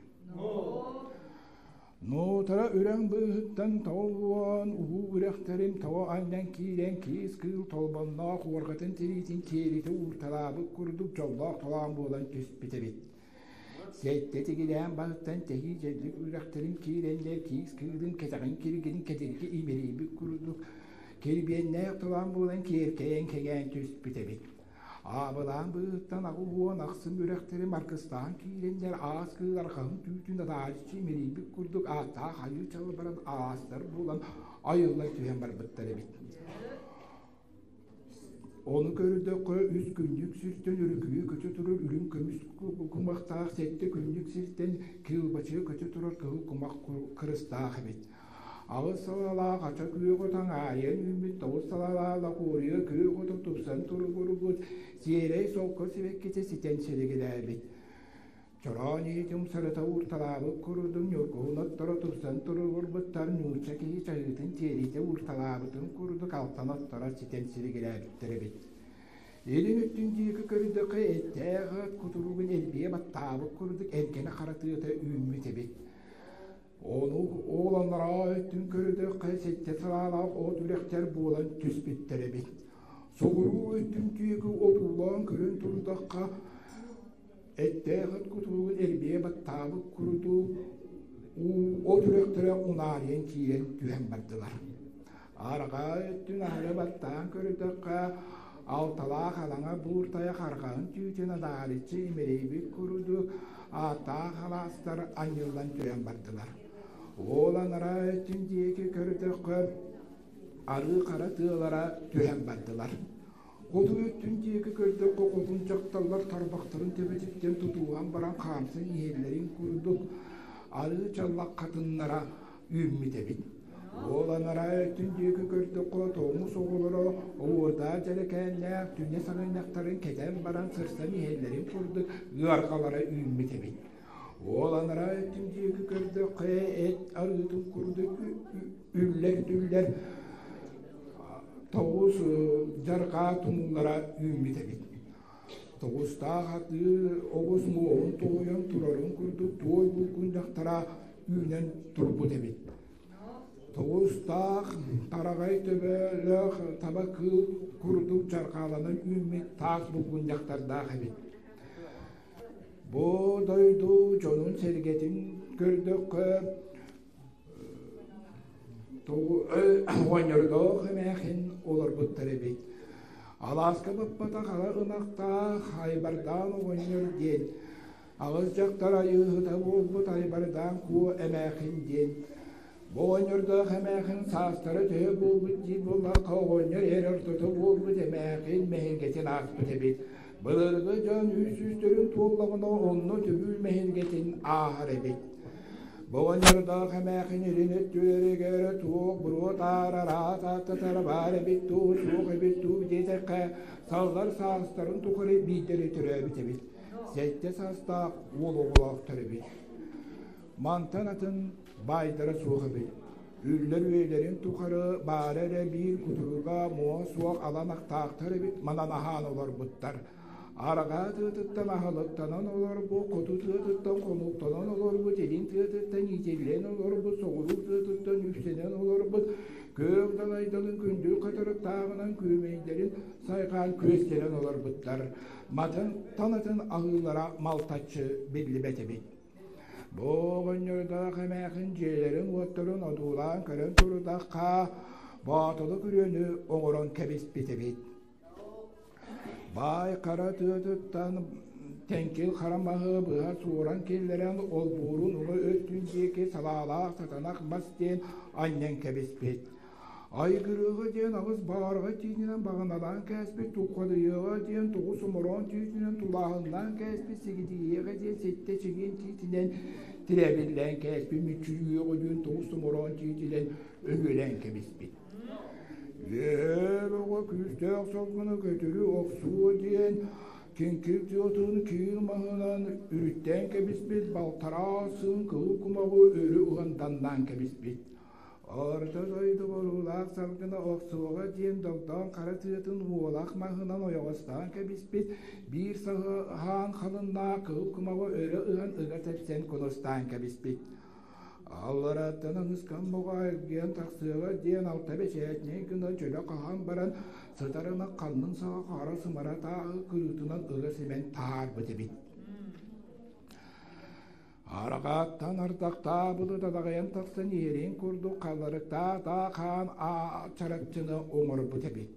Speaker 6: Нуутара үрэҥ быыһыттан тоҕо уһуу үрэхтэрим тоҕо анньан киирэн киис кыыл толбонноох уорҕатын тириитин киэлитэ уурталаабыт курдук дьоллоох толоон буолан түспүт эбит. Сэттэ тигилээн баһыттан тэһии дьэллик үрэхтэрин киирэннэр киис кыылын кэтэҕин киргин кэтирги имэрийбит курдук кирбиэннээх тулаан буолан киэркэйэн кэҥээн түспүт эбит. Аабылаан быыһыттан аҕыс ахсын үрэхтэри маркыстаан киирэннэр аас кыыл арҕаһын түүтүн адааччы имэрийбит курдук ааттаах айыы чалбаран аастар буолан айыллан түһэн барбыттар эбит. Ону көрдөххө, үс күннүк сиртэн өрүкүйэ көтө турар үрүҥ көмүс кумахтаах сэттэ күннүк сиртэн кылбачыйа көтө турар кыһыл кумах кырыстаах эбит. Аҕыс салалаах ача күөх отон аайан үүммүт тоҕус салалаах лакуоруйа күөх ото тупсан туругурбут сиэрэй солко сибэккитэ ситэн силигилээбит. Чороон иһит умсарыта уурталаабыт курдук ньургуһун отторо тупсан туругурбуттар нуучча киһи чаһыытын тиэриитэ уурталаабытын курдук алтан отторо ситэн силигилээбиттэр эбит. Илин өттүн диэки көрдөххө эттээх ат кутуругун эрбийэ баттаабыт курдук эргэнэ хара тыата үүммүт эбит. Ону ол анараа өттүн көрдөххө сэттэ салаалаах от үрэхтэр буолан түспүттэр эбит. Соҕуруу өттүн диэки отуулаан көрөн турдахха эттээх ат кутуругун эрбийэ баттаабыт курдук уу от үрэхтэрэ унаарыйан киирэн түһэн бардылар. Арҕаа өттүн аһары баттаан көрдөххө, алталаах алаҥа буур тайах арҕаһын түүтүн адаарыччы имэрийбит курдук ааттаах алаастар анньыллан түһэн бардылар. Ол анараа өттүн диэки көрдөххө, арыы хара тыалара түһэн бардылар. Хоту өттүн диэки көрдөххө, хотун дьахталлар тарбахтарын төбөтүттэн тутуһан баран хаамсан иһэллэрин курдук арыы чаллах хатыннара үүммүт эбит. Ол анараа өттүн диэки көрдөххө, тоҥус оҕолоро оһуордаах дьэрэкээннээх түнэ саҥынньахтарын кэтэн баран сырсан иһэллэрин курдук ыарҕалара үүммүт эбит. Ол анараа өттүн диэки көрдөххө, эт арыытын курдук үллэр-түллэр тоҕус дьарҕаа тумуллара үүммүт эбит. Тоҕустаах атыы оҕус муоһун тоһуйан турарын курдук туой булгунньахтара үүнэн турбут эбит. Тоҕустаах тараҕай төбөлөөх таба кыыл курдук дьарҕааланан үүммүт таас булгунньахтардаах эбит. Бу дойду дьонун-сэргэтин көрдөххө, оҕонньордоох эмээхин олорбуттар эбит. Алааска баппатах ала ынахтаах Айбардаан оҕонньор диэн, аҕыс дьахтар айыыһыта буолбут Айбардаан Куо эмээхин диэн. Бу оҕонньордоох эмээхин саастара төһө буолбут диир буоллахха, оҕонньор эр ортото буолбут эмээхин мэһиргэтин ааспыт эбит. Былыргы дьон үс сүүстэрин туоллаҕына онно түбүүр мэһиргэтин ааһар эбит. Оҕонньордоох эмээхин илин өттүлэригэр туох буруо таарар аат ааттатара баар эбит дуу, суох эбит дуу диэтэххэ, саллар саастарын тухары биирдэри төрөөбүт эбит. Сэттэ саастаах уол оҕолоохтор эбит. Мантан атын баайдара суох эбит. Үллэр үйэлэрин тухары баара эрэ биир кутуруга муоһа суох алан ахтаахтар эбит манан аһаан олорбуттар. Арҕаа тыатыттан аһылыктанан олорбут, хоту тыатыттан хонуктанан олорбут, илин тыатыттан иитиллэн олорбут, соҕуруу тыатыттан үксэнэн олорбут, күөх далайдалын күндүл хатырыктааҕынан күөмэйдэрин сайҕаан күөстэнэн олорбуттар. Матын танатын аһыылара малтаччы биллибэт эбит. Бу оҕонньордоох эмээхин дьиэлэрин-уоттарын одуулаан көрөн турдахха, боотулу күрүөнү оҥорон кэбиспит эбит. Баай хара тыатыттан тэҥкил хара маһы быһа суоран киллэрэн олбуорун уҥа өттүн диэки салаалаах сатанах мас диэн анньан кэбиспит. Айгырыаҕа диэн аҕыс баарга тиитинэн баҕаналаан кээспит, Туххадыйыаҕа диэн тоҕус омороон түүтүнэн тулааһыннаан кээспит, Сигидийиэҕэ диэн сэттэ чэгиэн тиитинэн тирээбиллээн кээспит, Мүччүрүйүөҕэ диэн тоҕус томороон тиитинэн өһүөлээн кэбиспит. Үөһээ бөҕө күүстээх сылгыны көтүрү охсуо диэн киҥкир тыатын киир маһынан үрүттээн кэбиспит, балтараа сыын кыһыл кумаҕы өрө уһан даннаан кэбиспит. Орто дойду боруулаах салгына охсуоҕа диэн догдоон хара тыатын уолах маһынан ойоҕостоон кэбиспит, биир саһаан халыннаах кыһыл кумаҕы өрө ыһан ыга тэпсэн кунустаан кэбиспит. Аллараттан аныскан моҕо эргийэн тахсыаҕа диэн алта бэчээтинэй гына дьөлө хаһан баран сытар ынах ханнын саҕа хара сымара тааһы кырыытынан ыга симэн таһаарбыт эбит. Арҕааттан ардахтаабылы тадаҕайан тахсан иһэрин курдук халларыктаах хаан чарапчыны оҥорбут эбит.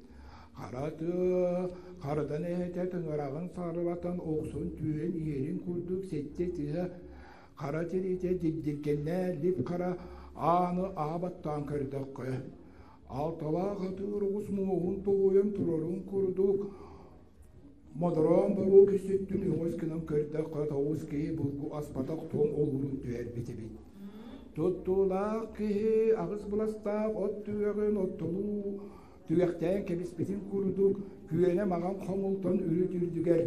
Speaker 6: Хара тыа харыдан эһэтэ тыҥыраҕын сарылатан охсон түһэн иһэрин курдук сэттэ тыа хара тириитэ дибдиргэннэ лип хара ааны аабаттаан көрдөххө, алталаах атыыр оҕус муоһун тоҕуйан турарын курдук модороон боруок үстүттүн өҥөс гынан көрдөххө тоҕус киһи булгу аспатах тоҥ олуурун түһэрбит эбит. Туттуулаах киһи аҕыс быластаах от түгэҕин оттолуу түгэхтээн кэбиспитин курдук күөнэ маҕан хомултан үрүт үрдүгэр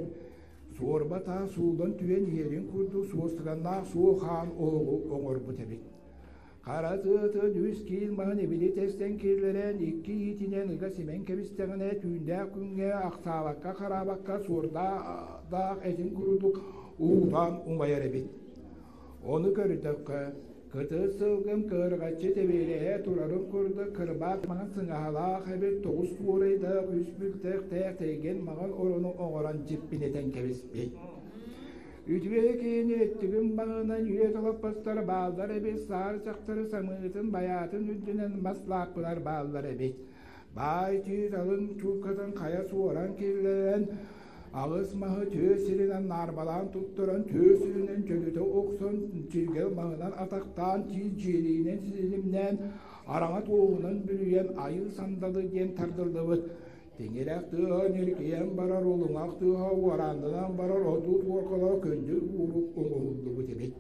Speaker 6: Суорба таас ууллан түһэн иһэрин курдук суостуганнаах суо хаан оһоҕу оҥорбут эбит. Хара тыатын үс киил маһын ибили тэстэн киллэрэн икки иитинэн ыга симэн кэбистэҕинэ түүннээх күҥҥэ ахсаабакка-хараабакка суордаах этин курдук уутаан умайар эбит. Ону көрдөххө, кытыл сылгым кыырҕаччы тэбиэлэһэ турарын курдук кырбаат маҥан сыҥаһалаах эбит тоҕус туорайдаах үс бүлтэхтээх тэйгэн маҥан орону оҥорон дьиппинэтэн кэбиспит. Үтүө киһини өттүгүн баҕынан үөт олоппостор бааллар эбит, саар дьахтары самыытын байаатын үрдүнэн мас лааппылар бааллар эбит. Баай түүт алын чууккатын хайа суоран киллэрэн, аҕыс маһы тыа сиринэн наарбалаан туттаран, тыа сиринэн дьөлүтэ охсон, чиргэл маһынан атахтаан, тиит дьиэлиинэн силимнээн, араҥа туоһунан бүрүйэн айыы сандалы диэн тардыллыбыт. Тиҥирэх тыаһа ньиргийэн барар, улуҥах тыаһа уорааннанан барар отуу туоркалара күндү уурук оҥоһуллубут эбит.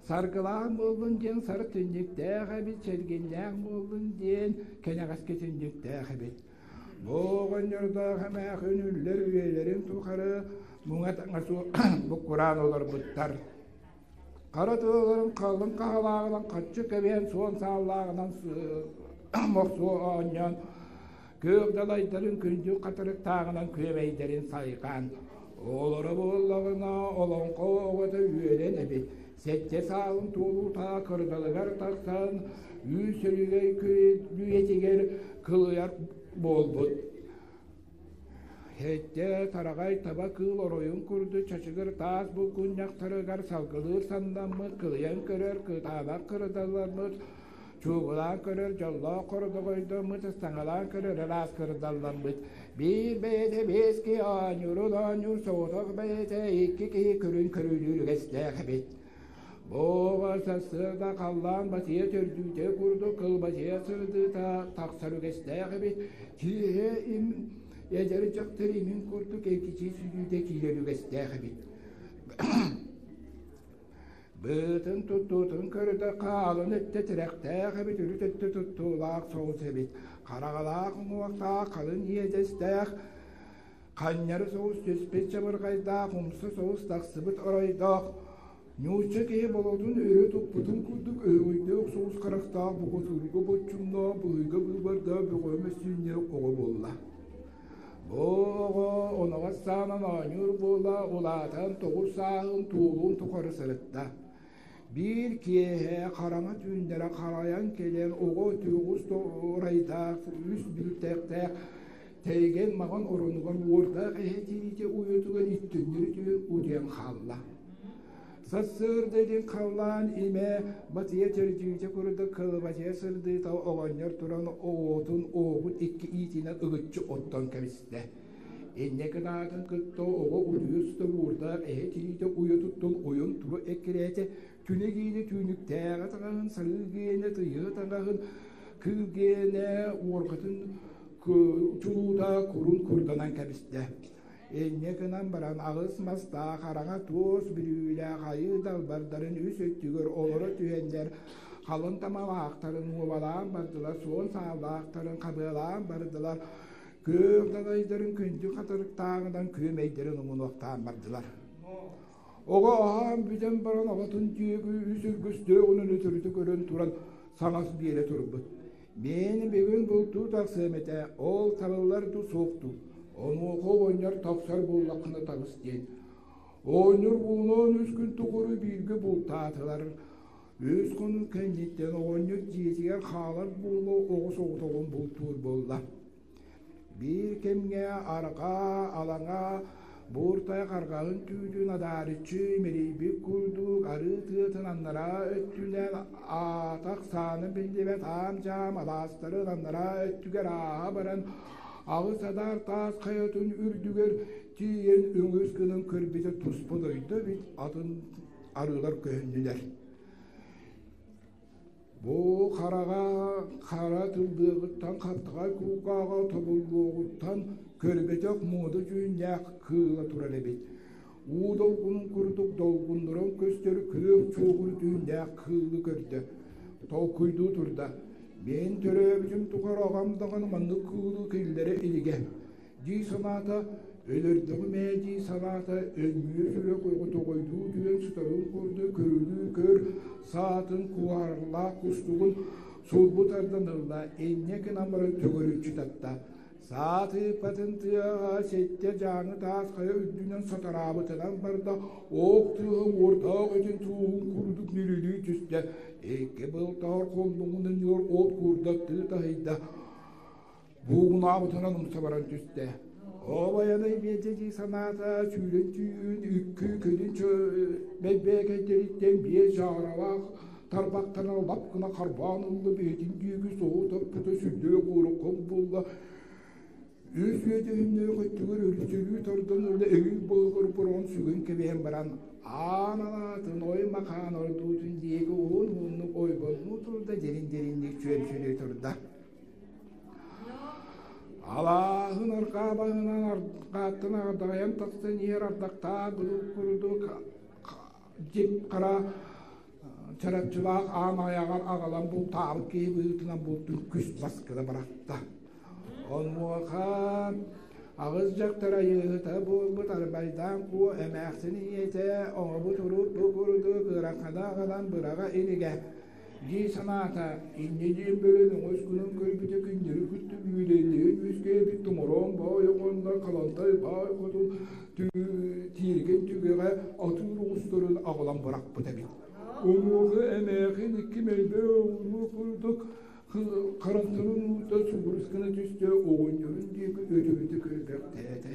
Speaker 6: Саргылаах буоллун диэн сар түннүктээх эбит, сэргиннээх буоллун диэн кэнэҕэски түннүктээх эбит. Бу оҕонньордоох эмээхин үллэр үйэлэрин тухары муҥа таҥа буккураан олорбуттар. Хара тыаларын халыҥ хаһалааҕынан хаччы кэбиһэн суон сааллааҕынан мохсуо оонньоон күөх далайдарын күндү хатырыктааҕынан күөмэйдэрин сайҕаан олоро буоллаҕына олоҥхо оҕото үөрэн эбит сэттэ саалын туолуута кырдалыгар тахсан үүс өрүгэй күлүйэтигэр кылыйар буолбут. Сэттэ тараҕай таба кыыл оройун курдук чачыгыр таас булгунньахтарыгар салгылыыр саннаммыт, кылыйан көрөр кытаанах кырдалламмыт, чуугулаан көрөр дьоллоох хордоҕойдоммут, ыстаҥалаан көрөр ыраас кырдалламмыт. Биир бэйэтэ биэс киһи оонньуурун оонньуур соҕотох бэйэтэ икки киһи көрүн көрүүлүүр үгэстээх эбит. Буола сарсыарда халлаан батыйа төрдүүтэ курдук кылбачыйа сырдыыта тахсар үгэстээх эбит. Киэһэ им эдэр дьахтар имин курдук эргичий сүдүүтэ киирэр үгэстээх эбит. Быытын туттуутун көрүтэ хаалын өттө тирэхтээх эбит, үрүт өттө туттуулаах соҕус эбит. Хараҕалаах уҥуохтаах, халын иэдэстээх, Ханньары соҕус түспүт чабырҕайдаах, умса соҕус тахсыбыт оройдоох, ньуучча киһи болотун өрө туппутун курдук өһөҕүйдээх соҕус харахтаах бокотуурга боччумнаах быһыйга быыбардаах бөҕө мөссүөннээх оҕо буолла. Бу оҕо оноҕос саанан оонньуур буола улаатан тоҕус сааһын туолуон тухары сырытта. Биир киэһэ хараҥа түүннэрэ харайан кэлэн оҕо түөҕүс орайдаах, үс бүлтэхтээх Тэйгэн маҕан оронугар уордаах эһэ тириитэ уйатыгар иттөннөрү түһэн утуйан хаалла. Сарсыарда илин халлаан имэ батыйа төрдүүтэ курдук кылыбачыйа сырдыыта оҕонньор туран оҕотун оҕобут икки иитинэн ыгыччы оттон кэбистэ. Инньэ гынаатын кытта оҕо утуйа сытар уордаах эһэ тириитэ уйатыттан ойон тура эккирээтэ, түнэ гиэнэ түүнүктээҕи таҥаһын, сарыы гиэнэ тыйыһы таҥаһын, кыыл гиэнэ уорҕатын чулуута курун курданан кэбистэ. Инньэ гынан баран аҕыс мастаах хараҥа туос бүрүүлээх айыы далбардарын үс өттүгэр олоро түһэннэр халыҥ тамалаахтарын уобалаан бардылар, суон сааллаахтарын хабыалаан бардылар, күөх далайдарын күндү хатырыктааҕынан күөмэйдэрин умунуохтаан бардылар. Оҕо аһаан бүтэн баран аҕатын диэки үс өргөстөөҕүнэн өтөрүтэ көрөн туран саҥас биэрэ турбут. Мин бүгүн бултуу тахсыам этэ, ол табыллар дуу суох дуу, онуоха оҕонньор тахсар буоллаххына таҕыс диэн. Оҕонньор уолунаан үс күн тухары бииргэ бултаатылар. Үс хонук кэнниттэн оҕонньор дьиэтигэр хаалар буола оҕо соҕотоҕун бултуур буолла. Биир кэмҥэ арҕаа алаҥа бууртай харҕаһын түүтүн адаарыччы имэрийбит курдук арыы тыатын аннараа өттүнэн аатах сааны биллибэт аам-дьаам алаастарын аннараа өттүгэр ааһа баран аҕыс адаар таас хайатын үрдүгэр тиийэн өҥөс гынан көрбүтэ туспа дойду эбит атын арыылар көһүннүлэр. Бу хараҕа хара тыллыаҕыттан хаттаҕай кулгааҕа тобуллуоҕуттан көрбөтөх муода дьүһүннээх кыыла турар эбит. Уу долгунун курдук долгуннуран көстөр күөх чуоҕур дьүһүннээх кыылы көрдө. Толкуйдуу турда. Мин төрөөбүтүм тухары аҕам даҕаны маннык кыылы киллэрэ илигэ. Дии санаата, өлөрдөҕүм ээ дии санаата, өнньүө сүрэх тоҕойдуу түһэн сытарын курдук көрүлүү көр, саатын куһарылаах кустугун сулбу тардан ылла, инньэ гынан баран төгүрүччү татта. Саа тыыппатын тыаҕа сэттэ дьааҥы таас хайа үрдүнэн сатараабытынан барда, ох тыаһа уордаах этин тууһун курдук нүрүлүү түстэ, икки былтаҕар хоннугунан ньуор от куурдаттыы таһыйда, буугунаабытынан умса баран түстэ. Обайанай биэрдэ дии санаата, сүүрэн түүн үккү кэлин бэйбээкэйдэриттэн биэс жааралаах тарбахтарынан лап гына харбаан ылла, бэйэтин диэки соһу таппыта сүрдээх ыарахан буолла. Үс үөдэһиннээх өттүгэр өрүсүлүү тардан ылла, эҥин быһыгар бороон сүгэн кэбиһэн баран, аан анаатын ой макаан ордуутун диэки уһун-уһуннук ойбоннуу турда, дьирин-дьиринник чүөмсүнүү турда. Алааһын арҕаа баһынан арҕааттан ардаҕайан тахсан иһэр ардахтаах гылык курдук дьип-хара чарапчылаах аан айаҕар аҕалан бултаабыт киһи быһыытынан бултун күс баскыда бырахта. Онуоха аҕыс дьахтар айыыһыта буолбут Арбайдаан Куо эмээхсин ийэтэ оҥобут урут бу курдук ыарахана аҕалан быраҕа илигэ дии санаата, инньэ диэн бөрөн оҥос гынан көрбүтэ күннэри кытта бүүлэллэһэн үөскээбит томороон баай оҕоннор Халантай баай хотун тиэргэн түгэҕэ атыыр оҕустарын аҕалан бырахпыт эбит. Онуоха эмээхин икки мэлбэ оҕуруо курдук харахтарын уута субурус гына түстэ, оҕонньорун диэки өтөбүтэ көрбөхтөөтө.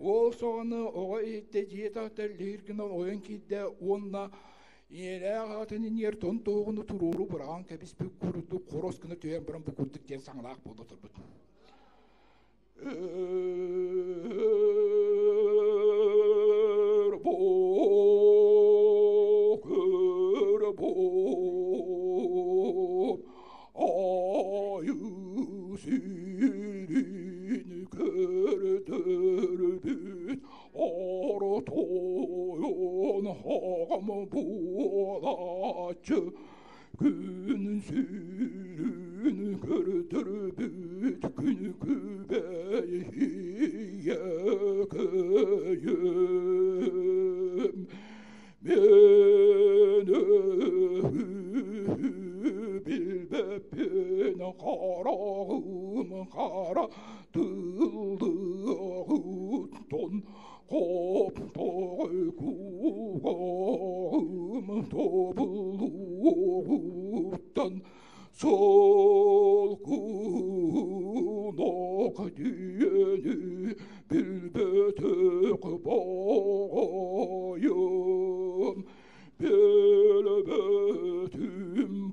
Speaker 6: Ол саҕана оҕо иһиттэ дьиэ таһыттан лиһир гынан ойон киирдэ уонна ийэлээх аҕатын иниэр тон тоһоҕону туруору быраҕан кэбиспит курдук хорос гына түһэн баран бу курдук диэн саҥалаах буола турбут. Күн сирин көрдөрбүт күн. диэн хараҕым хара тыллыаҕыттан хоптоҕой кулгааҕым тобуллуоҕуттан Солкунок диэни билбэтэх баайым, билбэтим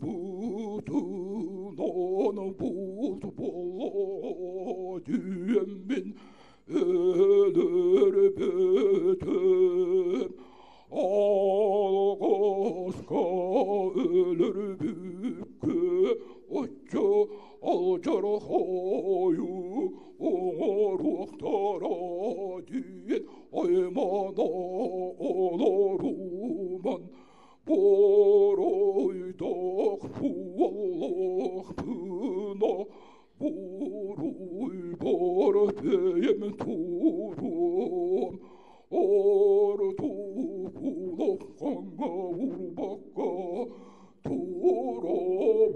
Speaker 6: бутунан булт буолла диэммин өлөрбүтүм. Алҕаска өлөрбүккэ оччо алдьархайы оҥоруохтара диэн аймана олоруман буруйдаах буоллахпына буруйбар бэйэм туруом Ордук улахаҥҥа урбакка турабын.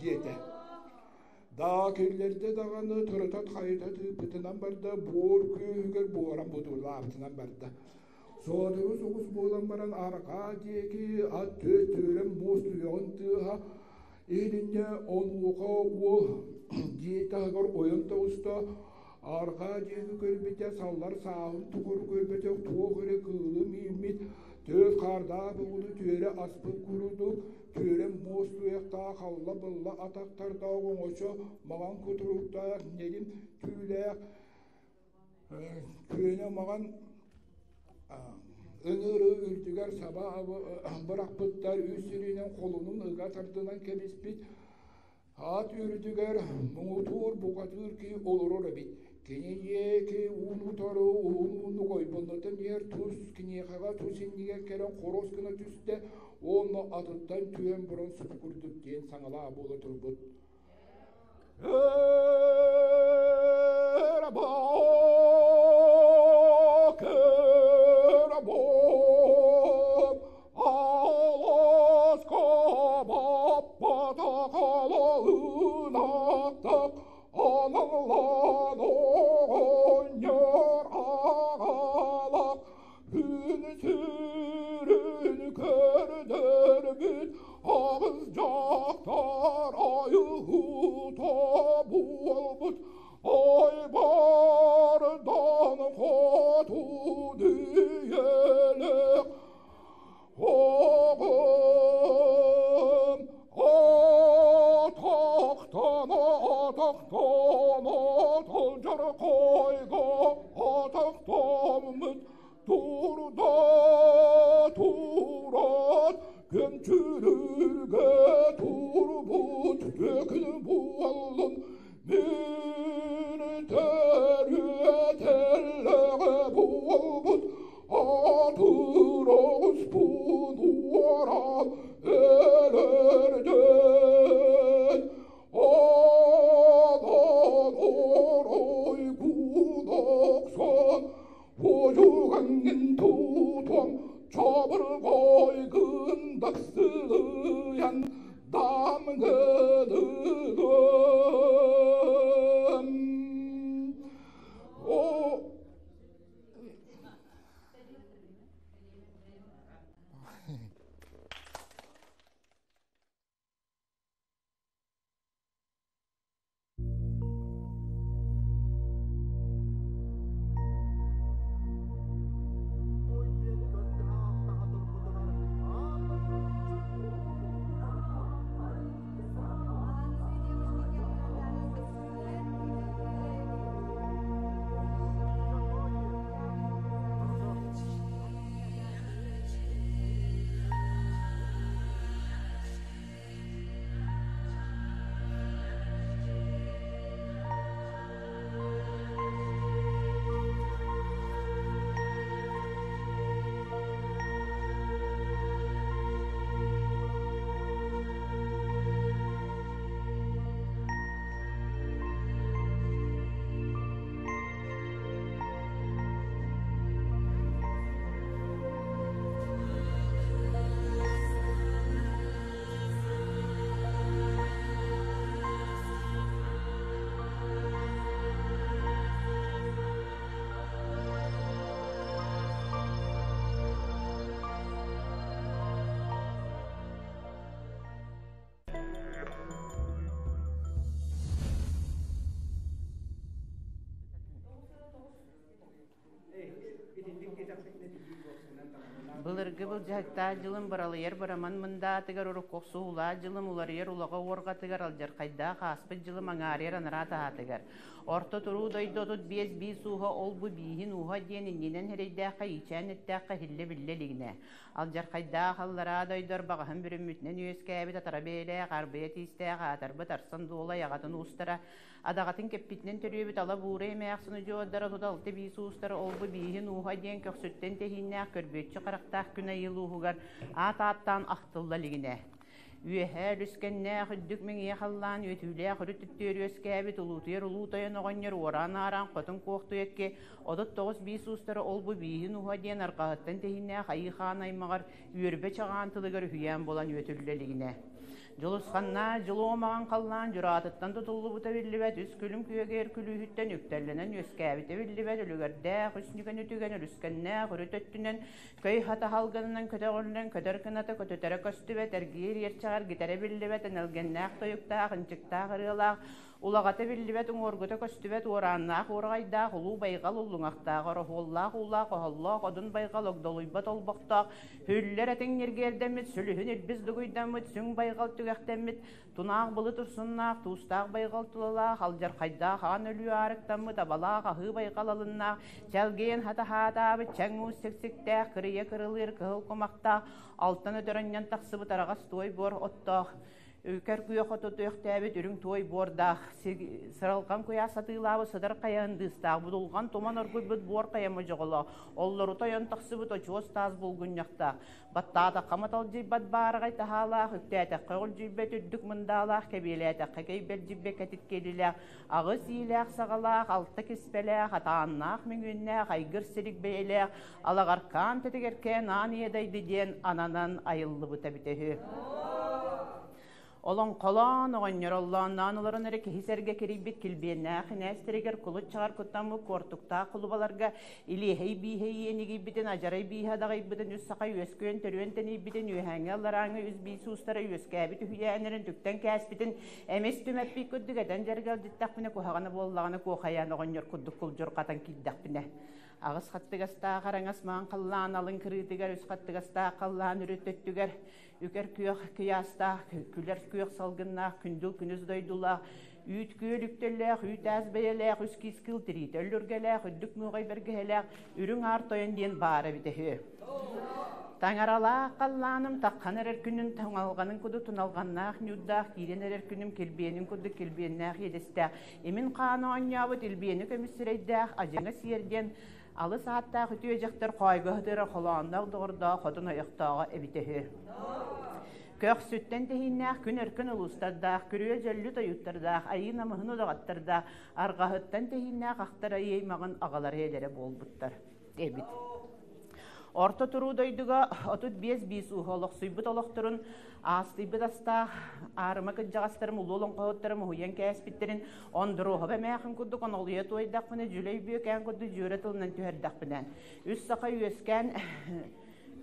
Speaker 6: Диэтэ. Даа киллэрдэ даҕаны тырытат хайыта тыыппытынан барда, буор күөһүгэр буоран будулаабытынан барда. Сотору соҕус буолан баран арҕаа диэки ат түөрэн муос түһэҕин тыаһа Иһитиннэ онуоха уол дьиэ таһыгар ойон таҕыста, арҕаа диэки көрбүтэ саллар сааһын тухары көрбөтөх туох эрэ кыылы мииммит, түөрт хаардаах бугуну түөрэ аспыт курдук, түөрэ муос туйахтаах халла-былла атахтардаах оҥочо маҕан кутуруктаах ньирим түүлээх Күөнэ маҕан ыҥырыы үрдүгэр саба бырахпыттар үс сиринэн холунун ыга тардынан кэбиспит аат үрдүгэр муҥутуур бухатыыр киһи олорор эбит. Кини диэки уун утары уһун-уһуннук ойбоннотон иһэр тус киниэхэҕэ тус иннигэр кэлэн хорос гына түстэ уонна атыттан түһэн баран субу курдук диэн саҥалаах буола турбут. Күн көрдөрбүт аҕыс дьахтар айыһыта буолбут айбардан хоту дүйэлээх оҕом атахтан атахтан аталдьархайга атахтаммыт Турда турат көмчүрүргэ турбут төкүн буоллун мин төрүөтэллэҕэ буолбут атыраҕыспын уоран өлөрдөн Онон оройгун охсон Уоһугаҥҥын тутуом, чобурҕойгун даксылыйан дамгылыгым. О
Speaker 7: Былыргы былдьаһыктаах дьылым быралыйар быраман мындаатыгар урукку охсуһуулаах дьылым уларыйар улаҕа уорҕатыгар алдьархайдаах ааспыт дьылым аҥаарыйар анараа таһаатыгар. Орто туруу дойду 35 биис ууһа ол-бу бииһин ууһа диэн иннинэн эрэйдээххэ иичээн эттэххэ иһиллэ-биллэ илигинэ. Алдьархайдаах аллараа дойду арбаҕаһын бүрүммүтүнэн үөскээбит атара бэйэлээх арбыйа тиистээх аатарбыт арсан дуолай аҕатын уустара Адаҕатын кэппитинэн төрүөбүт ала буура эмээхсин удьуордара 36 биис уустара ол-бу бииһин ууһа диэн көхсүттэн тэһииннээх көрбүөччү харахтаах күн айыл ууһугар аат ааттаан ахтылла илигинэ. Үөһээ үлүскэннээх үрдүк мэҥиэ халлаан үөтүүлээх үрүт үттүөр үөскээбит улуутуйар улуу тойон оҕонньор уораан-аараан хотун куохтуйакки 39 биис уустара ол-бу бииһин ууһа диэн арҕаһыттан тэһииннээх айыы хаан аймаҕар үөрбэ чаҕаан тылыгар үһүйээн буолан үөтүллэ илигинэ. Дьулусханнаах дьулуо маҕан халлаан дьураатыттан тутуллубута биллибэт, үс күлүм күөгэр күлүүһүттэн үктэллэнэн үөскээбитэ биллибэт, үлүгэрдээх үс нүгэн үтүгэн үлүскэннээх үрүт өттүнэн көй хата халгынынан көтөҕүллэн көтөр кыната көтүтэрэ көстүбэт, эргиир иэрчэҕэр гитэрэ биллибэт, энэлгэннээх тойуктаах, ынчыктаах ырыалаах Улаҕата биллибэт, уҥуоргута көстүбэт уорааннаах уораҕайдаах, улуу байҕал уллуҥахтаах, ороһуоллаах уулаах, оһоллоох одун байҕал огдолуйбат олбохтоох, хүллэр этиҥ ньиргиэрдэммит, сүлүһүн илбис дугуйдаммыт, сүҥ байҕал түгэхтэммит, тунаах былыт урсуннаах, туустаах байҕал тулалаах, алдьархайдаах аан өлүү аарыктаммыт, абалаах аһыы байҕал алыннаах, чэлгиэн хатаһаатаабыт, чэҥ уус сиксиктээх, кырыйа кырылыыр кыһыл кумахтаах, алтан өтөрөнньөн тахсыбыт араҕас туой буор оттоох, Үкэр күөх оту түөхтээбит үрүҥ туой буордаах, сыралҕан куйаас сатыылаабыт сыдар хайаһын дыыстаах, будулҕан туман оргуйбут буор хайа модьоҕолоох, оллорута ойон тахсыбыт очуос таас булгунньахтаах, баттаатахха маталдьыйбат баараҕай таһаалаах, үктээтэххэ өҕүлдьүйбэт үрдүк мындаалаах, кэбиэлээтэххэ кэйбэлдьийбэт кэтит киэлилээх, аҕыс иилээх саҕалаах, алта киспэлээх, атааннаах мөҥүөннээх, айгыр силик бэйэлээх, Алаҕаркаан тэтигэркээн аан ийэ дайды диэн ананан айыллыбыта эбитэ үһү. Олоҥхолоон оҕонньор оллоонноон олорон эрэ киһи сэргэ кирийбит килбиэннээх инээстэригэр кулут чаҕар куттаммыт куортуктаах кулубаларга илиэһэй бииһэй иэнигийбитин, адьарай бииһэ адаҕыйбытын, үс саха үөскүөн төрүөн тэнийбитин, үөһээҥҥи алларааҥҥы үс биис уустара үөскээбит үһүйээннэрин түктэн кээспитин эмис түмэппит курдук этэн дьэргэлдьиттэхпинэ куһаҕана буоллаҕына куохайаан оҕонньор курдук кулдьурҕатан киирдэхпинэ Аҕыс хаттыгастаах араҥас маҥан халлаан алын кырыытыгар, үс хаттыгастаах халлаан үрүт өттүгэр үкэр күөх кыйаастаах, күлэр күөх салгыннаах, күндүл күнүс дойдулаах, үүт күөл үктэллээх, үүт аас бэйэлээх, үс киис кыыл тириитэ өллүргэлээх, үрдүк муоҕай бэргэһэлээх, үрүҥ аар тойон диэн баара эбитэ үһү. Таҥаралаах халлааным таххан эрэр күнүн тоҥалҕанын курдук туналҕаннаах ньуурдаах киирэн эрэр күнүм килбиэнин курдук килбиэннээх иэдэстээх Имин хаана оонньообут илбиэни көмүс сирэйдээх Адьыҥа Сиэр диэн алыс ааттаах үтүө дьахтар хоойго сытыара холоонноох доҕордоох хотун ойохтооҕо эбитэ үһү. Көхсүттэн тэһииннээх күн өркөн улуустардаах, күрүө дьөллү тойуттардаах, айыы намыһын удаҕаттардаах, арҕаһыттан тэһииннээх ахтар айыы аймаҕын аҕалара ийэлэрэ буолбуттар эбит. Орто туруу дойдуга 35 биис ууһа олохсуйбут олохторун аастыйбыт астаах аарыма кырдьаҕастарым улуу олоҥхоһуттарым уһуйан кээспиттэрин Ондуруоһаба эмээхин курдук онолуйа туойдахпына, дьүлэй бүөкээн курдук дьүөрэ тылынан түһэрдэхпинэ, үс саха үөскээн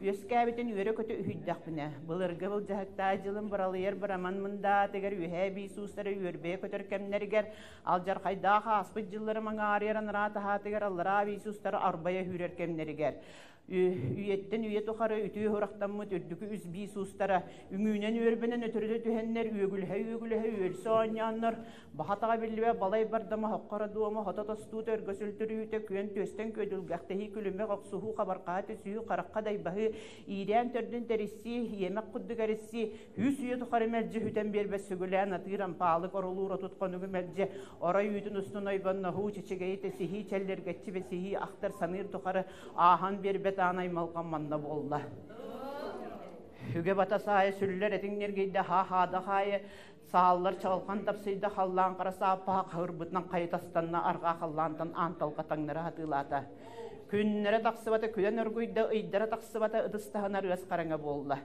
Speaker 7: үөскээбитин үөрэ-көтө үһүйдэхпинэ, былыргы былдьаһыктаах дьылым быралыйар быраман мындаатыгар үөһээ биис уустара үөрбэйэ көтөр кэмнэригэр алдьархайдаах ааспыт дьылларым аҥаарыйар анараа таһаатыгар аллараа биис уустара арбайа үүрэр кэмнэригэр үйэттэн үйэ тухары үтүө сурахтаммыт үрдүкү үс биис уустара үҥүүнэн үөрбэнэн өтөрүтэ түһэннэр үөгүлэһэ-үөгүлэһэ үөлсэ оонньооннор баха-таҕа биллибэт балай бардама хоххоро дуома хото тостуута өргөсүлтүрүүтэ күөн түөстэн күөдүлгэхтэһии күлүмэх охсуһуу хабархаһа түсүһүү харахха дайбаһыы иирээн төрдүн тэриссии иэмэх курдук эриссии Үс үйэ тухары мэлдьи сүтэн биэрбэт сүгүлээн атыыр ампаалык орулуур отут хонугу мэлдьи орой үүтүн устун ойбонноһуу, чэчэгэйи тэсиһии, чэллэргэччи бэсиһии ахтар саныыр тухары ааһан биэрбэт аан аймалҕан манна буолла. Үгэ бата саайа сүллэр этиҥ ньиргийдэ ха-хаада хаайы сааллар чаҕылхан тапсыйда халлаан хара сааппаһа хаһырбытынан хайытастанна арҕаа халлаантан аан талҕа таҥнары хатыылаата. Күннэрэ тахсыбата күлэн оргуйда, ыйдара тахсыбата ытыс таһынар ыас хараҥа буолла.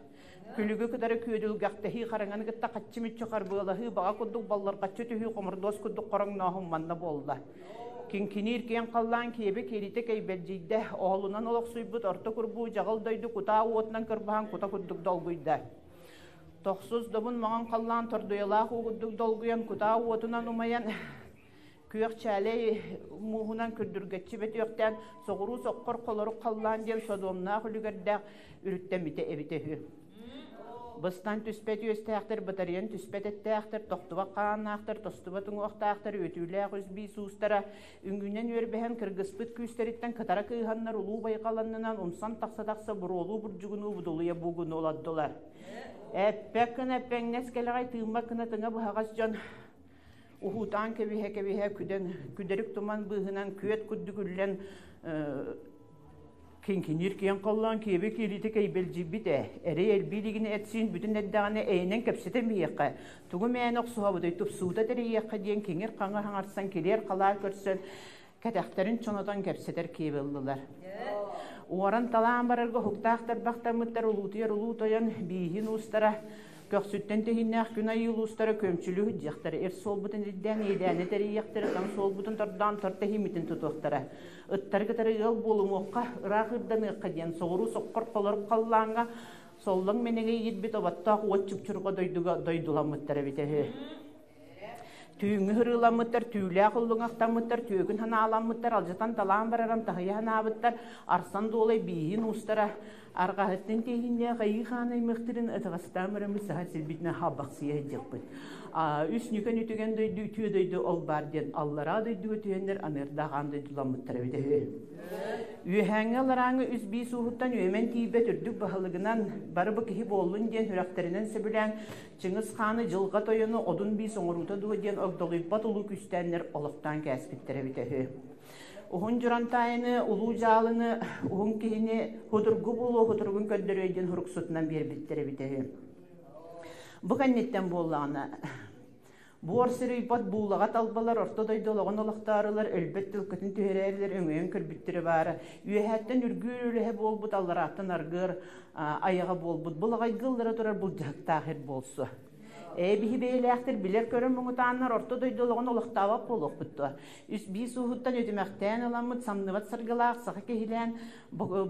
Speaker 7: Күлүгү кытары күөдүлгэхтэһии, хараҥаны кытта хаччы-мүччү харбыалаһыы, баҕа курдук балларҕаччы түһүү, хомурдуос курдук хороҥнооһун манна буолла. Киҥкиниир киэҥ халлаан киэбэ киэлитэ кэйбэлдьийдэ, оһолунан олохсуйбут орто курбуу дьаҕыл дойду кутаа уотунан кырбаһан кута курдук долгуйда. Тохсус добун маҥан халлаан тордуйалаах уу курдук долгуйан, кутаа уотунан умайан, Күөх чээлэй мууһунан күрдүргэччи бөтүөхтээн, соҕуруу соххор холорук халлаан диэн содуомнаах үлүгэрдээх үрүттэммитэ эбитэ үһү. Быстан түспэт үөстээхтэр, бытарыйан түспэт эттээхтэр, тохтубат хааннаахтар, тостубат уҥуохтаахтар, үөтүүлээх үс биис уустара үҥүүнэн үөрбэһэн кыргыспыт күүстэриттэн кытара кыыһаннар улуу байҕаланнынан умсан тахса-тахса буруолуу бурдьугунуу будулуйа буугуну олордулар. Эппэк гына эппэҥнэс кэлэҕэй тыыммат гына тыҥа быһаҕас дьон уһуутаан кэбиһэ-кэбиһэ күдэн, күдэрик туман быыһынан күөт курдук үллэн Киҥкиниир киэҥ холлоон киэби киириитэ кэйбэлдьийбит ээ. Эрэй элбии илигинэ эт-сиин бүтүн эрдэҕинэ эйинэн кэпсэтэн биһиэхэ, тугу мээнэ охсуһабытый, тупсуута тэрийиэххэ диэн киҥир-хаҥыр хаҥарсан килиэр-халаар көрсөн, кэтэхтэрин чонотон кэпсэтэр киэби ыллылар. Уоран-талаан барарга уһуктаах тарбахтаммыттар улуутуйар улуу тойон бииһин уустара Көхсүттэн тэһииннээх күн айыы улуустара күөмчүлүү сылдьыахтара, эр суолбутун ирдээн иэдээни тэрийиэхтэрэ, тоҥ суолбутун тордоон тор тэһииммитин тутуохтара. Ыттары кытары ыал буолумуохха, ыраах ыырданыахха диэн соҕуруу соххор холорук халлааҥҥа соллоҥ мэнэҥи иирбит оботтоох уот чупчурҕа дойдуга дойдуламмыттар эбитэ үһү. Түүҥҥү һырыыламмыттар, түүлээх уллуҥахтаммыттар, түөкүн санааламмыттар, алдьатан талаан бараран таһыйа санаабыттар, Арсан Дуолай бииһин уустара арҕаһыттан тиэһиннээх айыы хаан аймахтарын ытаҕастаан бараммыт саха сирбитинэн халбахсыйа сылдьыахпыт. Үс нүкэн үтүгэн дойду үтүө дойду ол баар диэн аллараа дойдуга түһэннэр аныырдаах аан дойдуламмыттар эбитэ үһү. Үөһээҥҥи аларааҥҥы үс биис ууһуттан үөмэн тиийбэт үрдүк баһылыгынан бары бу киһи буоллун диэн сүрэхтэринэн сөбүлээн Чыҥыс хааны дьылҕа тойону Одун биис оҥоруута дуо диэн огдолуйбат улуу күстээннэр олохтоон кээспиттэрэ эбитэ үһү. Уһун Дьурантаайыны, улуу дьаалыны, уһун киһини худургу буолуо худургун көрдөрүө диэн һуруксутунан биэрбиттэр эбитэ үһү. Бу кэнниттэн буоллаҕына, буор сирийбот буулаҕа талбалар орто дойду олоҕун олохтоорулар өлбөт төлкөтүн түһэрээрилэр өҥөйөн көрбүттэрэ баара. Үөһээттэн үргүүр үлэһэ буолбут алларааттан аргыар айаҕа буолбут булаҕайга ыллара турар былдьаһыктаах эр буолсу. Ээ биһи бэйэлээхтэр билэр-көрөр муҥутааннар орто дойду олоҕун олохтообот буолуохпут дуо? Үс биис ууһуттан үтүмэхтээн ыламмыт самныбат саргылаах саха киһилээн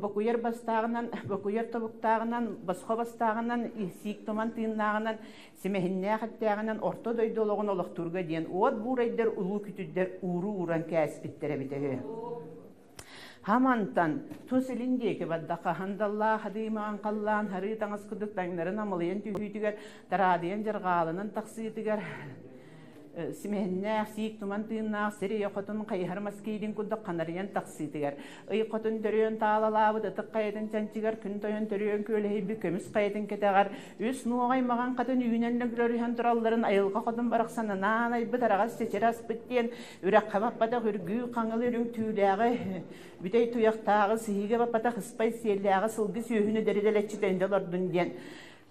Speaker 7: бокуйар бастааҕынан, бокуйар тобуктааҕынан, босхо бастааҕынан, сиик туман тыыннааҕынан, симэһиннээх эттээҕинэн орто дойду олоҕун олохтуурга диэн уот буурайдар улуу күтүрдэр ууруу ууран кээспиттэр эбитэ үһү. Хамантан тус илин диэки бардахха хандаллаах хадыымаҕын халлаан харыы таҥас курдук таҥнарын амалыйан түһүүтүгэр, тараадыйан дьарҕааланан тахсыытыгар симэһиннээх, сиик туман тыыннаах сир ийэ хотун хайыһар мас киирин курдук ханарыйан тахсыытыгар, ый хотун төрүөн таалалаабыт ытык хайатын чанчыгар күн тойон төрүөн күөлэһийбит көмүс хайатын кэтэҕэр үс нуоҕай маҕан хатын үүнэн лөглөрүһэн туралларын айылҕа хотун барахсан анаан айбыт араҕас чэчир аспыт диэн Үрэххэ баппатах үргүү хаҥыл үрүҥ түүлээҕи, бүтэй туйахтааҕы, сыһыыга баппатах ыспай сиэллээҕи сылгы сүөһүнү дэридэлэччи тэнитэ олордун диэн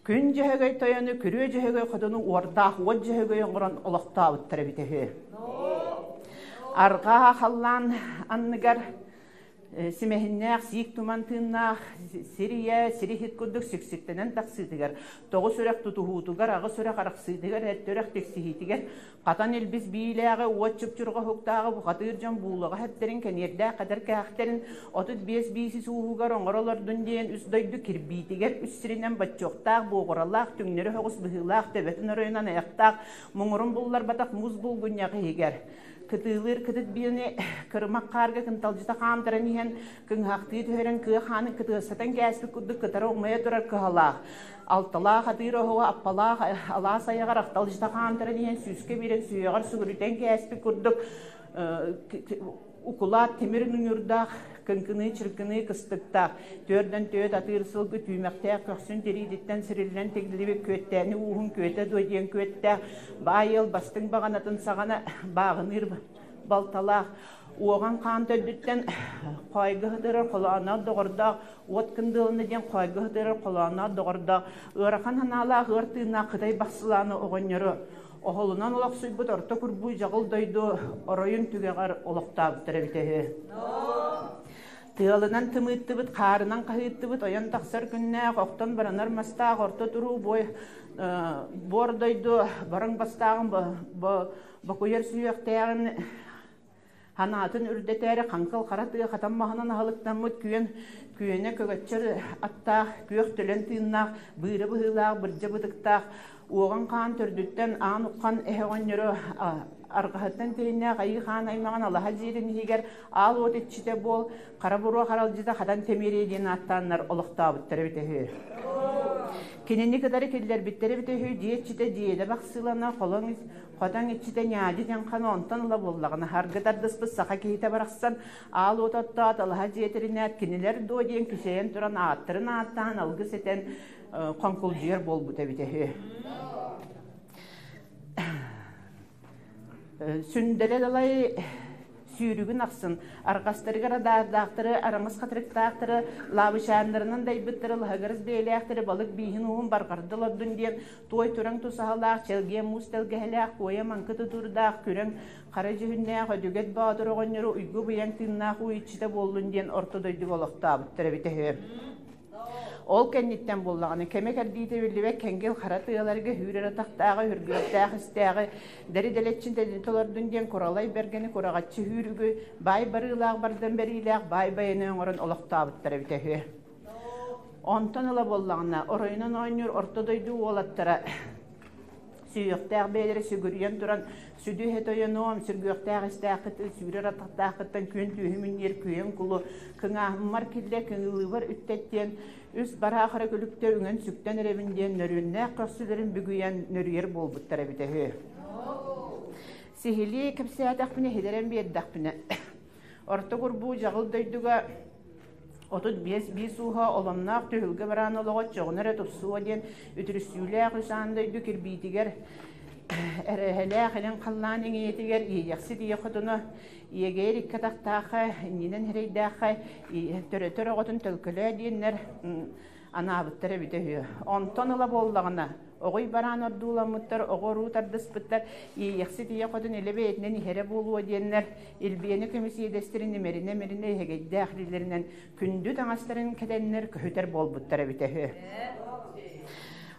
Speaker 7: Күн Дьөһөгөй тойону, Күрүө Дьөһөгөй хотуну уордаах уот Дьөһөгөй оҥорон олохтообуттар эбитэ үһү. Арҕаа халлаан анныгар Симэһиннээх, сиик туман тыыннаах сир ийэ, сир иһит курдук сиксиктэнэн тахсыытыгар, тоҕус үрэх тутуһуутугар, аҕыс үрэх арахсыытыгар, эт үрэх тиксиһиитигэр, хатан илбис биилээҕи, уот чупчурҕа уһуктааҕы бухатыыр дьон буулаҕа хэптэрин, кэниэрдээх хатар кээхтэрин 35 биисис ууһугар оҥоро олордун диэн үс дойду кирбиитигэр үс сиринэн боччуохтаах, буоҕуралаах, түҥнэри соҕус быһыылаах, төбөтүн оройунан айахтаах, муҥурун булларбатах муус булгунньах иһигэр Кытыылыыр кытыт биэни кырымах хаарга кынталдьыта хаамтаран иһэн, кыҥыһахтыы түһэрэн кыа хаанын кытыастатан кээспит курдук кытара умайа турар кыһалаах. Алталаах атыыр оһоҕо аппалаах алаас айаҕар ахталдьыта хаамтаран иһэн сүүскэ биэрэн сүһүөҕэр сүгүрүтэн кээспит курдук укулаат тимир нуҥурдаах, кыҥкыныы-чыркыныы кыстыктаах, түөрдэн түөт атыыр сылгы түүмэхтээх көхсүн тириититтэн сириллэн тигиллибит күөттээни ууһун күөтэ дуо диэн күөттээх, баай ыал бастыҥ баҕанатын саҕана бааҕыныыр балталаах, уоҕан хаан төрдүттэн хоойго сытырар холооноох доҕордоох, уот кындыалына диэн хоойго сытырар холооноох доҕордоох, ыарахан санаалаах ыар тыыннаах Кытай Бахсылааны оҕонньору Оһолунан олохсуйбут орто курбуу дьаҕыл дойду оройун түгэҕэр олохтообуттар эбитэ үһү. Тыалынан тымыыттыбыт, хаарынан хаһыыттыбыт, ойон тахсар күннээх, охтон баранар мастаах орто туруу бой буор дойду барыҥ бастааҕын бокуйар сүһүөхтээҕин Ханаатын үрдэтээри хаҥкыл хара тыа хатан маһынан аһылыктаммыт күөн күөнэ көгөччөр аттаах, күөх төлөн тыыннаах, быыра быһыылаах, бырдьа бытыктаах, Уоҕан хаан төрдүттэн аан уххан эһэ оҕонньору арҕаһыттан тиһиннээх айыы хаан аймаҕын алаһа дьиэтин иһигэр аал уот иччитэ буол, хара буруо харалдьыта хатан тэмиэрийэ диэн ааттааннар олохтообуттар эбитэ үһү. Кинини кытары киллэрбиттэр эбитэ үһү, дьиэ иччитэ дьиэдэ бахсыылана, холоҥ хотон иччитэ ньаадьы дьаҥхана онтон ыла буоллаҕына харгы тардыспыт саха киһитэ барахсан аал уот оттоот алаһа дьиэтэринээт кинилэр дуо диэн кичэйэн туран ааттарын ааттаан алгыс этэн хоҥкулдьуйар буолбута эбитэ үһү. Сүндэлэ далай сүүрүгүн ахсын арҕастарыгар адаардаахтары, араҥас хатырыктаахтары, лаабычааннарынан дайбыттары, лаһыгырас бэйэлээхтэри балык бииһин уһун барҕарда олордун диэн туой тураҥ тусаһалаах, чэлгиэ муус тэлгэһэлээх, куойа маҥкы тутуурдаах, күрэҥ хара дьүһүннээх Өдүгэт Боотур оҕонньору уйгу быйаҥ тыыннаах уу иччитэ буоллун диэн орто дойдуга олохтообуттар эбитэ үһү. Ол кэнниттэн буоллаҕына, кэмэ кэрдиитэ биллибэт кэҥгил хара тыаларга үүрэр атахтааҕы, үргүөрдээх истээҕи, дэри дэлэччин тэлитэ олордун диэн куралай бэргэни кураҕаччы үүрүгү, баай барыылаах бардан бэриилээх баай байаны оҥорон олохтообуттар эбитэ үһү. Онтон ыла буоллаҕына, оройунан оонньуур орто дойду уолаттара сүһүөхтээх бэйэлэрэ сүгүрүйэн туран сүдү иһэ тойонуом, сүргүөхтээх истээххитин, сүүрэр атахтааххыттан күөн түөһүм үнньүөр күөйэн кулу, кыҥааһыммар киллэ, кыҥылыыбар үттэт диэн үс бараах эрэ күлүктэ үҥэн-сүктэн эрэбин диэн нөрүөннээх көхсүлэрин бүгүйэн нөрүйэр буолбуттар эбитэ үһү. Сиһилии кэпсээтэхпинэ, иһилэрэн биэрдэхпинэ, орто курбуу дьаҕыл дойдуга 35 биис ууһа оломноох түһүлгэ бараан олоҕо чоҕуна эрэ тупсуо диэн үтүрүссүүлээх үс аан дойду кирбиитигэр эрэһэлээх илин халлаан иҥиэтигэр иэйэхсит ийэ хотуна иэгэйэр икки атахтаахха иннинэн эрэйдээххэ төрөтөр оҕотун төлкөлөө диэннэр анаабыттар эбитэ үһү. Онтон ыла буоллаҕына, оҕуй бараан ордууламмыттар, оҕо уруу тардыспыттар, иэйэхсит ийэ хотун илэ бэйэтинэн иһэрэ буолуо диэннэр, илбиэни көмүс иэдэстэрин имэринэ-имэринэ иһэгэйдээх илиилэринэн күндү таҥастарын кэтэннэр көһүтэр буолбуттар эбитэ үһү.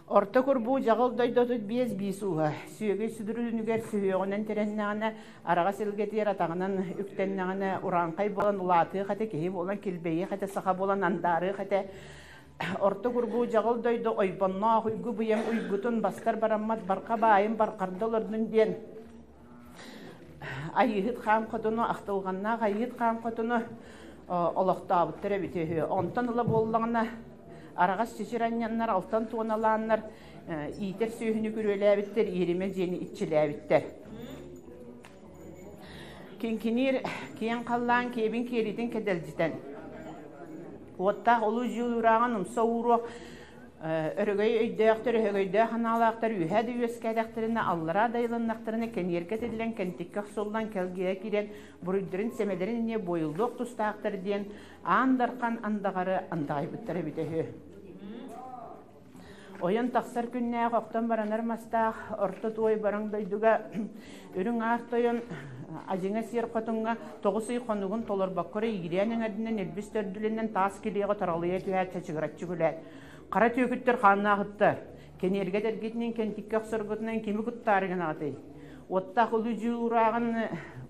Speaker 7: Орто курбуу дьаҕыл дойдотут биэс биис ууһа, сүөгэй сүдүрүнүгэр сүһүөҕүнэн тирэннэҕинэ, араҕас илгэтигэр атаҕынан үктэннэҕинэ, урааҥхай буолан улаатыах этэ, киһи буолан килбэйиэх этэ, саха буолан андаарыах этэ. Орто курбуу дьаҕыл дойду ойбонноох уйгу быйаҥ уйгутун бастар бараммат барха баайын бархарда олордун диэн Айыыһыт хаан хотуну, ахтылҕаннаах Айыыһыт хаан хотуну олохтообуттар эбитэ үһү. Онтон ыла буоллаҕына араҕас чэчир анньаннар, алтан туоналааннар иитэр сүөһүнү күрүөлээбиттэр, иэримэ дьиэни иччилээбиттэр. Киҥкиниир киэҥ халлаан киэбин киэлитин кэдэлдьитэн, уоттаах улуу дьулуурааҕын умса ууруох өрөгөй өйдөөхтөр, өһөгөйдөөх анаалаахтар үөһээ да үөскээтэхтэринэ, аллараа да айылыннахтарына кэниэргэ этиллэн, кэнтиккэ охсуллан, кэлгийэ киирэн, буруйдарын, сэмэлэрин инньэ буойуллуох тустаахтар диэн аан дархан андаҕары андаҕайбыттар эбитэ үһү. Ойон тахсар күннээх охтон баранар мастаах орто туой бараҥ дойдуга үрүҥ аар тойон адьыҥа сиэр хотуҥҥа 9 ый хонугун толорбокко эрэ иирээн эҥэрдинэн илбис төрдүлэнэн таас килиэҕэ таралыйа түһээт чачыгыраччы күлээт хара түөкүттэр хааннаахыттар кэниэргэ дэргитинэн кэнтиккэ охсоргутунан кими куттаары гынаҕытый уоттаах улуу дьулуурааҕын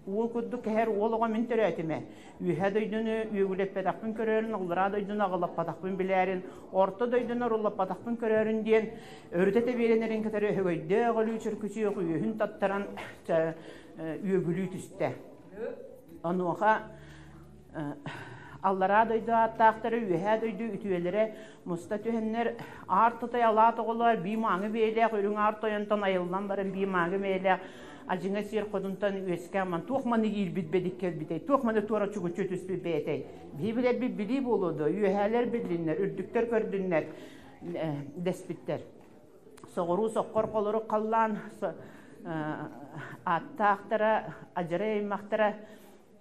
Speaker 7: уол курдук кэһэр уол оҕо мин төрөөтүм ээ Үөһээ дойдуну үөгүлэппэтэхпин көрөөрүн, аллараа дойдуну аҕылаппатахпын билээрин, орто дойдуну оруллаппатахпын көрөөрүн диэн өрүтэ тэбиэлэнэрин кытары өһөгөйдөөх өлүү чөркүчүөх үөһүн таттаран үөгүлүү түстэ. Онуоха аллараа дойду ааттаахтары, үөһээ дойду үтүөлэрэ муста түһэннэр аар тутай алаат оҕолоор бии мааҥы бэйэлээх үрүҥ аар тойонтон айыллан баран бии мааҥы бэйэлээх адьыҥа сиэр хотунтан үөскээн ман туох маны иирбит бэдик кэлбитэй туох маны туора чугуччу түспүт бэйэтэй биһи билэрбит билии буолуо дуо үөһээлэр биллиннэр үрдүктэр көрдүннэр дэспиттэр соҕуруу соххор холорук халлаан ааттаахтара адьарай аймахтара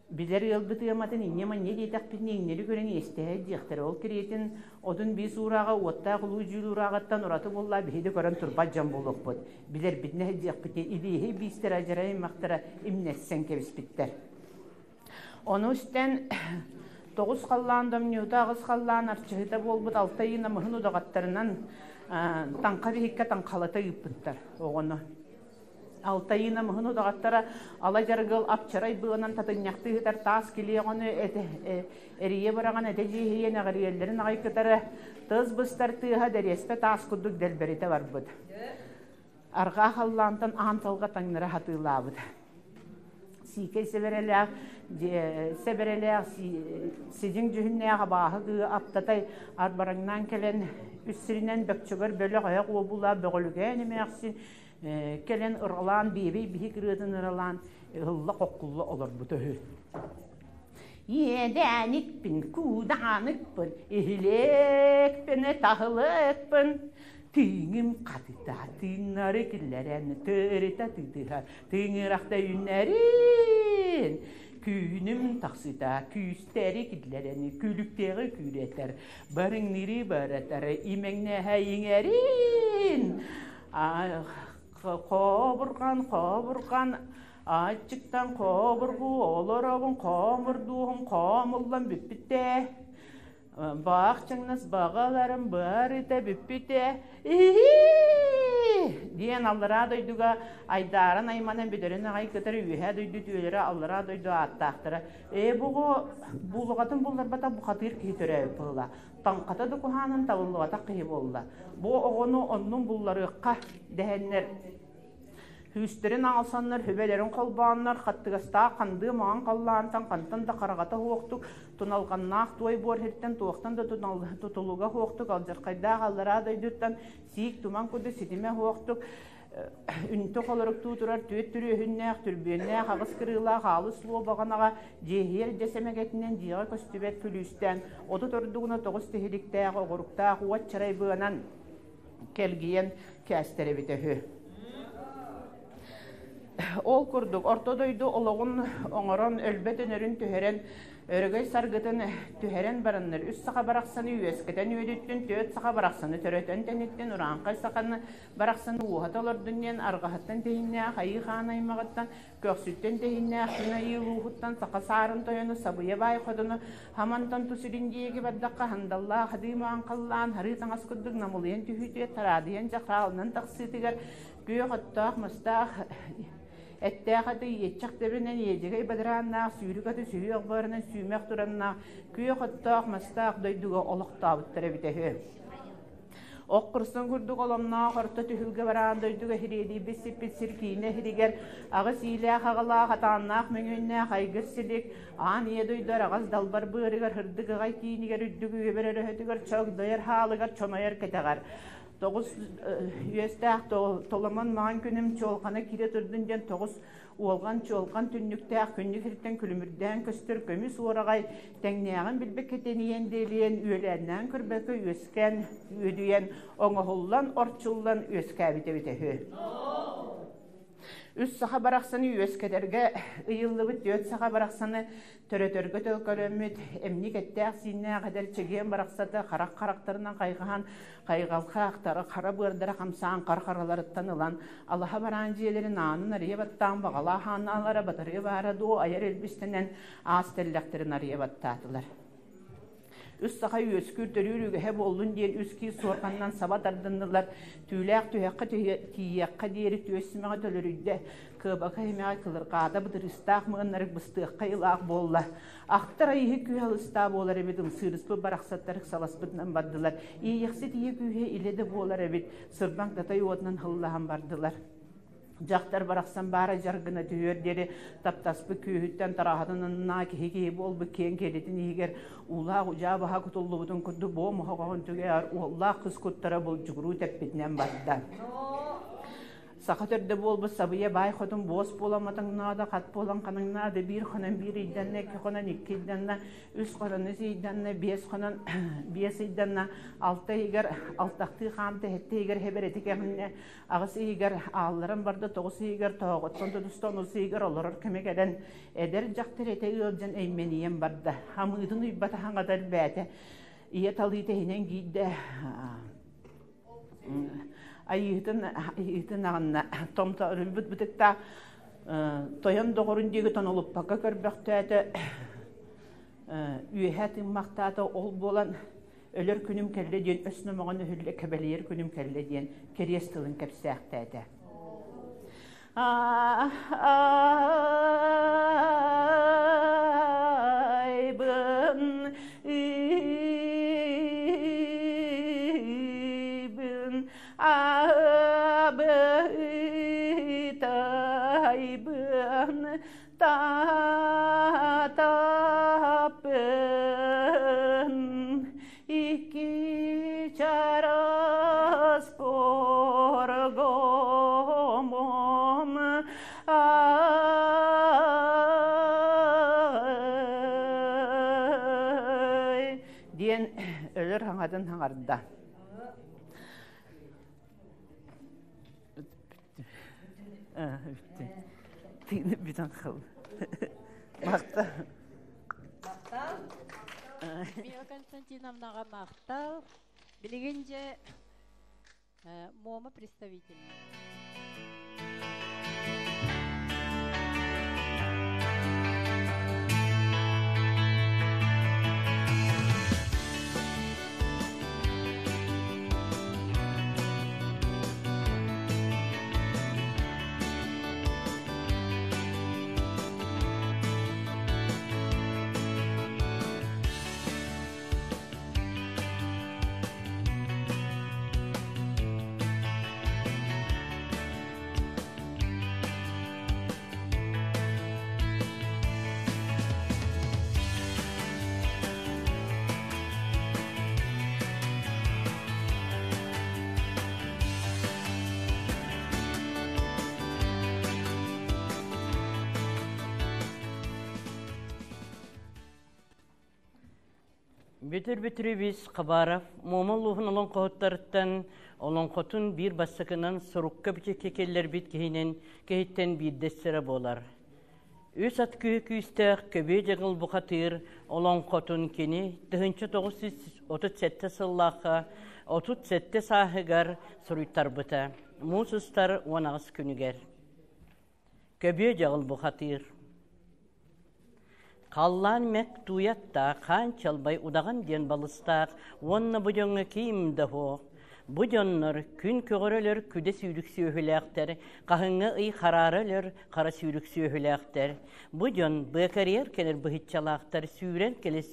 Speaker 7: Билэр ыалбыт ыаматын инньэ-манньа диэтэхпитинэ иҥнэри көрөн иэстэһэ диэхтэрэ. Ол кэриэтин отун биис уурааҕа уоттаах улуу дьүүл уурааҕыттан ураты буоллаа биһи да көрөн турбат дьон буолуохпут. Билэрбитинэ диэхпитин илииһи биистэрэ адьарай аймахтара имнэссэн кэбиспиттэр. Ону истэн тоҕус халлаан домньуута, аҕыс халлаан арчыһыта буолбут алта ыйы намыһын удаҕаттарынан таҥха биһиккэ таҥхалата ыыппыттар оҕону. Алтайыына муһун удаҕаттара ала дьарыгыл апчарай быанан татынньахтыы ыытар таас килиэҕини эрийэ быраҕан этэ дьиэһийэн эҕирийэллэрин аҕай кытары тыс быстар тыаһа дэриэспэ таас курдук дэлбэритэ барбыт. Арҕаа халлаантан аан талга таҥнары хатыылаабыт. Сиикэй сэбэрэлээх, сэбэрэлээх сидьиҥ дьүһүннээх абааһы кыы аптатай арбараҥнаан кэлэн үс сиринэн бөкчөгөр бөлөх өһөх уобула бөҕөлүгээн эмээхсин кэлэн ыралаан биэбэй биһик ырыатын ыралаан ыһылла-хоккулла олорбута үһү. Иэдээникпин, куудааныкпын, иһилиэкпин, таһылыкпын, тыыҥым хатыта тыыннары киллэрэн тырыта тыытыһар тыҥырахта үүннэрин күүнүм тахсыта күүстэри киллэрэн күлүктээҕи күүрэтэр барыҥныыры баратар имэҥнэһэ иҥэрин хообурҕан хообурҕан аччыктан хообургуу олоробун хоомурдууһум хоомуллан бүппүттээ Баах чаҥнас баҕаларым барыта бүппүтэ. Диэн аллараа дойдуга айдааран айманан бүтэрин аҕай кытары үөһээ дойду үтүөлэрэ аллараа дойду ааттаахтара. Ээ бугу буулаҕатын булларбата бухатыыр киһи төрөөбүт буолла. Таҥхата да куһаанын табыллыбатах киһи буолла. Бу оҕону оннун булларыахха дэһэннэр Күүстэрин аалсаннар, сүбэлэрин холбооннор, хаттыгастаах хандыы маҥан халлаантан хантан да хараҕата суохтук, туналҕаннаах туой буор сиртэн туохтан да тутулуга суохтук, алдьархайдаах аллараа дойдуттан сиик туман курдук ситимэ суохтук, үнтү холоруктуу турар түөрт түрүөһүннээх, түрбүөннээх, аҕыс кырыылаах аалыс луо баҕанаҕа дьиэһийэр дьэс эмэгэтинэн дьиэҕэ көстүбэт күлүүстээн, 30 ордугуна тоҕус тиһиликтээх, оҕуруктаах уот чарай быанан кэлгийэн кээстэр эбитэ үһү. Ол курдук орто дойду олоҕун оҥорон, өлбөт өнөрүн түһэрэн, өрөгөй саргытын түһэрэн бараннар үс саха барахсаны үөскэтэн үөдүттүн, түөрт саха барахсаны төрөтөн тэниттин, урааҥхай саханы барахсаны ууһата олордун диэн арҕаһыттан тэһиннээх айыы хаан аймаҕыттан Көхсүттэн тэһиннээх күн айыы улууһуттан саха саарын тойону Сабыйа баай хотону Хамантан тус илин диэки бардахха хандаллаах хадыы маҥхаллаан харыы таҥас курдук намылыйан түһүүтүгэр тараадыйан дьахаалынан тахсыытыгар күөх оттоох мастаах эттээх аты иэччэх тэбинэн иэдьэгэй бадарааннаах сүүрүк аты сүһүөх баарынан сүүмэх тураннаах күөх оттоох мастаах дойдуга олохтообуттар эбитэ үһү. Ох кырсын курдук оломноох орто түһүлгэ бараан дойдуга ириэдийбит сиппит сир киинэ иһигэр аҕыс иилээх аҕалаах атааннаах мөҥүөннээх айгыр силик аан ийэ дойду араҕас далбар быарыгар һырдык аҕай киинигэр үрдүк үөбэр өрөһөтүгэр чогдойор хаалыгар чонойор кэтэҕэр тоҕус үөстээх толомон маҥан күнүм чуолҕана киирэ турдун диэн тоҕус Уолҕан чуолҕан түннүктээх күннүк сириттэн күлүмүрдээн көстөр көмүс уораҕай тэҥнээҕин билбэккэ тэнийэн диэлийэн үөлээннээн көрбөккө үөскээн үөдүйэн оҥоһуллан орчуллан үөскээбит эбитэ үһү. Үс саха барахсаны үөскэтэргэ ыйыллыбыт түөрт саха барахсаны төрөтөргө төлкөлөммүт эмник эттээх-сииннээх эдэр чэгиэн барахсаты харах харахтарынан хайҕаһан хайҕалхаахтара хара быардара хамсаан хар хараларыттан ылан алаһа бараан дьиэлэрин аанын арыйа баттаан баҕалаах аанаалара батарыа баара дуо айар илбистэнэн аас тэллэхтэрин арыйа баттаатылар. Үс саха үөскүүр төрүүр үгэһэ буоллун диэн үс киис суорҕанынан саба тардыннылар. Түүлээх түһэххэ тиийиэххэ диэри түөс симэҕэ төлөрүйдэ. Кыабака иһимэҕэ кылырҕаата бытырыыстаах мыыннарык быстыахха илаах буолла. Ахтар айыһы күүһэ алыстаа буолар эбит, ымсыырыспыт барахсаттар ыксаласпытынан бардылар. Иэйэхсит ийэ күүһэ илэ да буолар эбит, сырбаҥ татай уотунан һыллаһан бардылар. Дьахтар барахсан баара дьар гына түһүөр диэри таптаспыт күүһүттэн тараһатын аннаа киһи-киһи буолбут киэҥ киэлитин иһигэр уулаах удьаа баһа кутуллубутун курдук буом оһоҕоһун түгэҕэр уоллаах кыс куттара булдьугуруу тэппитинэн барда. Саха төрдө буолбут сабыйа баай хотун буос буолан матаҥнаада, хат буолан ханаҥнаада, биир хонон биир ыйданна, икки хонон икки ыйданна, үс хонон үс ыйданна, биэс хонон биэс ыйданна, алта ыйыгар алтахтыы хаамта, сэттэ ыйыгар хэбэрэти кэҕиннэ, аҕыс ыйыгар аалларан барда, тоҕус ыйыгар тоһоҕоттон тутуста, онус ыйыгар олорор кэмэ кэлэн, эдэр дьахтар этэ ыалдьан эймэнийэн барда. Хамыытын уйбата хаҥата элбээтэ. Ийэ талыыта иһинэн киирдэ. Айыытын айыытын аҕынна томторуйбут бытыктаах тойон доҕорун диэки тонолуппакка көрбөхтөөтө үөһэ тыыммахтаата ол буолан өлөр күнүм кэллэ диэн өс номоҕун өһүллэ кэбэлийэр күнүм кэллэ диэн кэриэс тылын кэпсээхтээтэ. Айбын ибын абын. Татаппын икки чарас поргомом ай диэн өлөр хаҥатын хаҥарда. Тыыны бүтэн хал. Махтал.
Speaker 2: Махтал. Мила Константиновнаҕа махтал. Билигин же МОМА представитель.
Speaker 8: Бүтүр бүтүрүбүс Хабаров Муома улууһун олоҥхоһуттарыттан олоҥхотун биир бастакынан сурукка бичиккэ киллэрбит киһинэн киһиттэн биирдэстэрэ буолар. Үс ат күүһү күүстээх көбүө дьаҥыл бухатыыр олоҥхотун кини 1937 сыллаахха 37 сааһыгар суруйтарбыта. Муус устар 18 күнүгэр. Көбүө дьаҕыл бухатыыр. Халлаан мэк тууйаттаах, хаан чалбай удаҕан диэн балыстаах уонна бу дьоҥҥо киим да суох. Бу дьоннор күн көҕөрө өлөр күдэ сүүрүк сүөһүлээхтэр, хаһыҥҥа ый хараара өлөр хара сүүрүк сүөһүлээхтэр. Бу дьон быакарыйар кэлэр быһыччалаахтар, сүүрэн кэлэр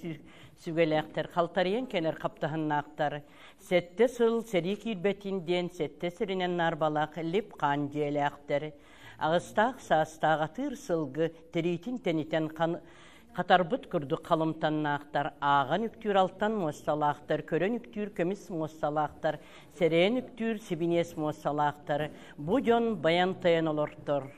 Speaker 8: сүгэлээхтэр, халтарыйан кэлэр хаптаһыннаахтар. Сэттэ сыл сэрии киирбэтин диэн сэттэ сиринэн наарбалаах лип-хаан дьиэлээхтэр. Аҕыстаах саастаах атыыр сылгы тириитин тэнитэн хатарбыт курдук халымтаннаахтар, ааҕан үктүүр алтан муосталаахтар, көрөн үктүүр көмүс муосталаахтар, сэрэйэн үктүүр сибиниэс муосталаахтар. Бу дьон баян-тайан олортор.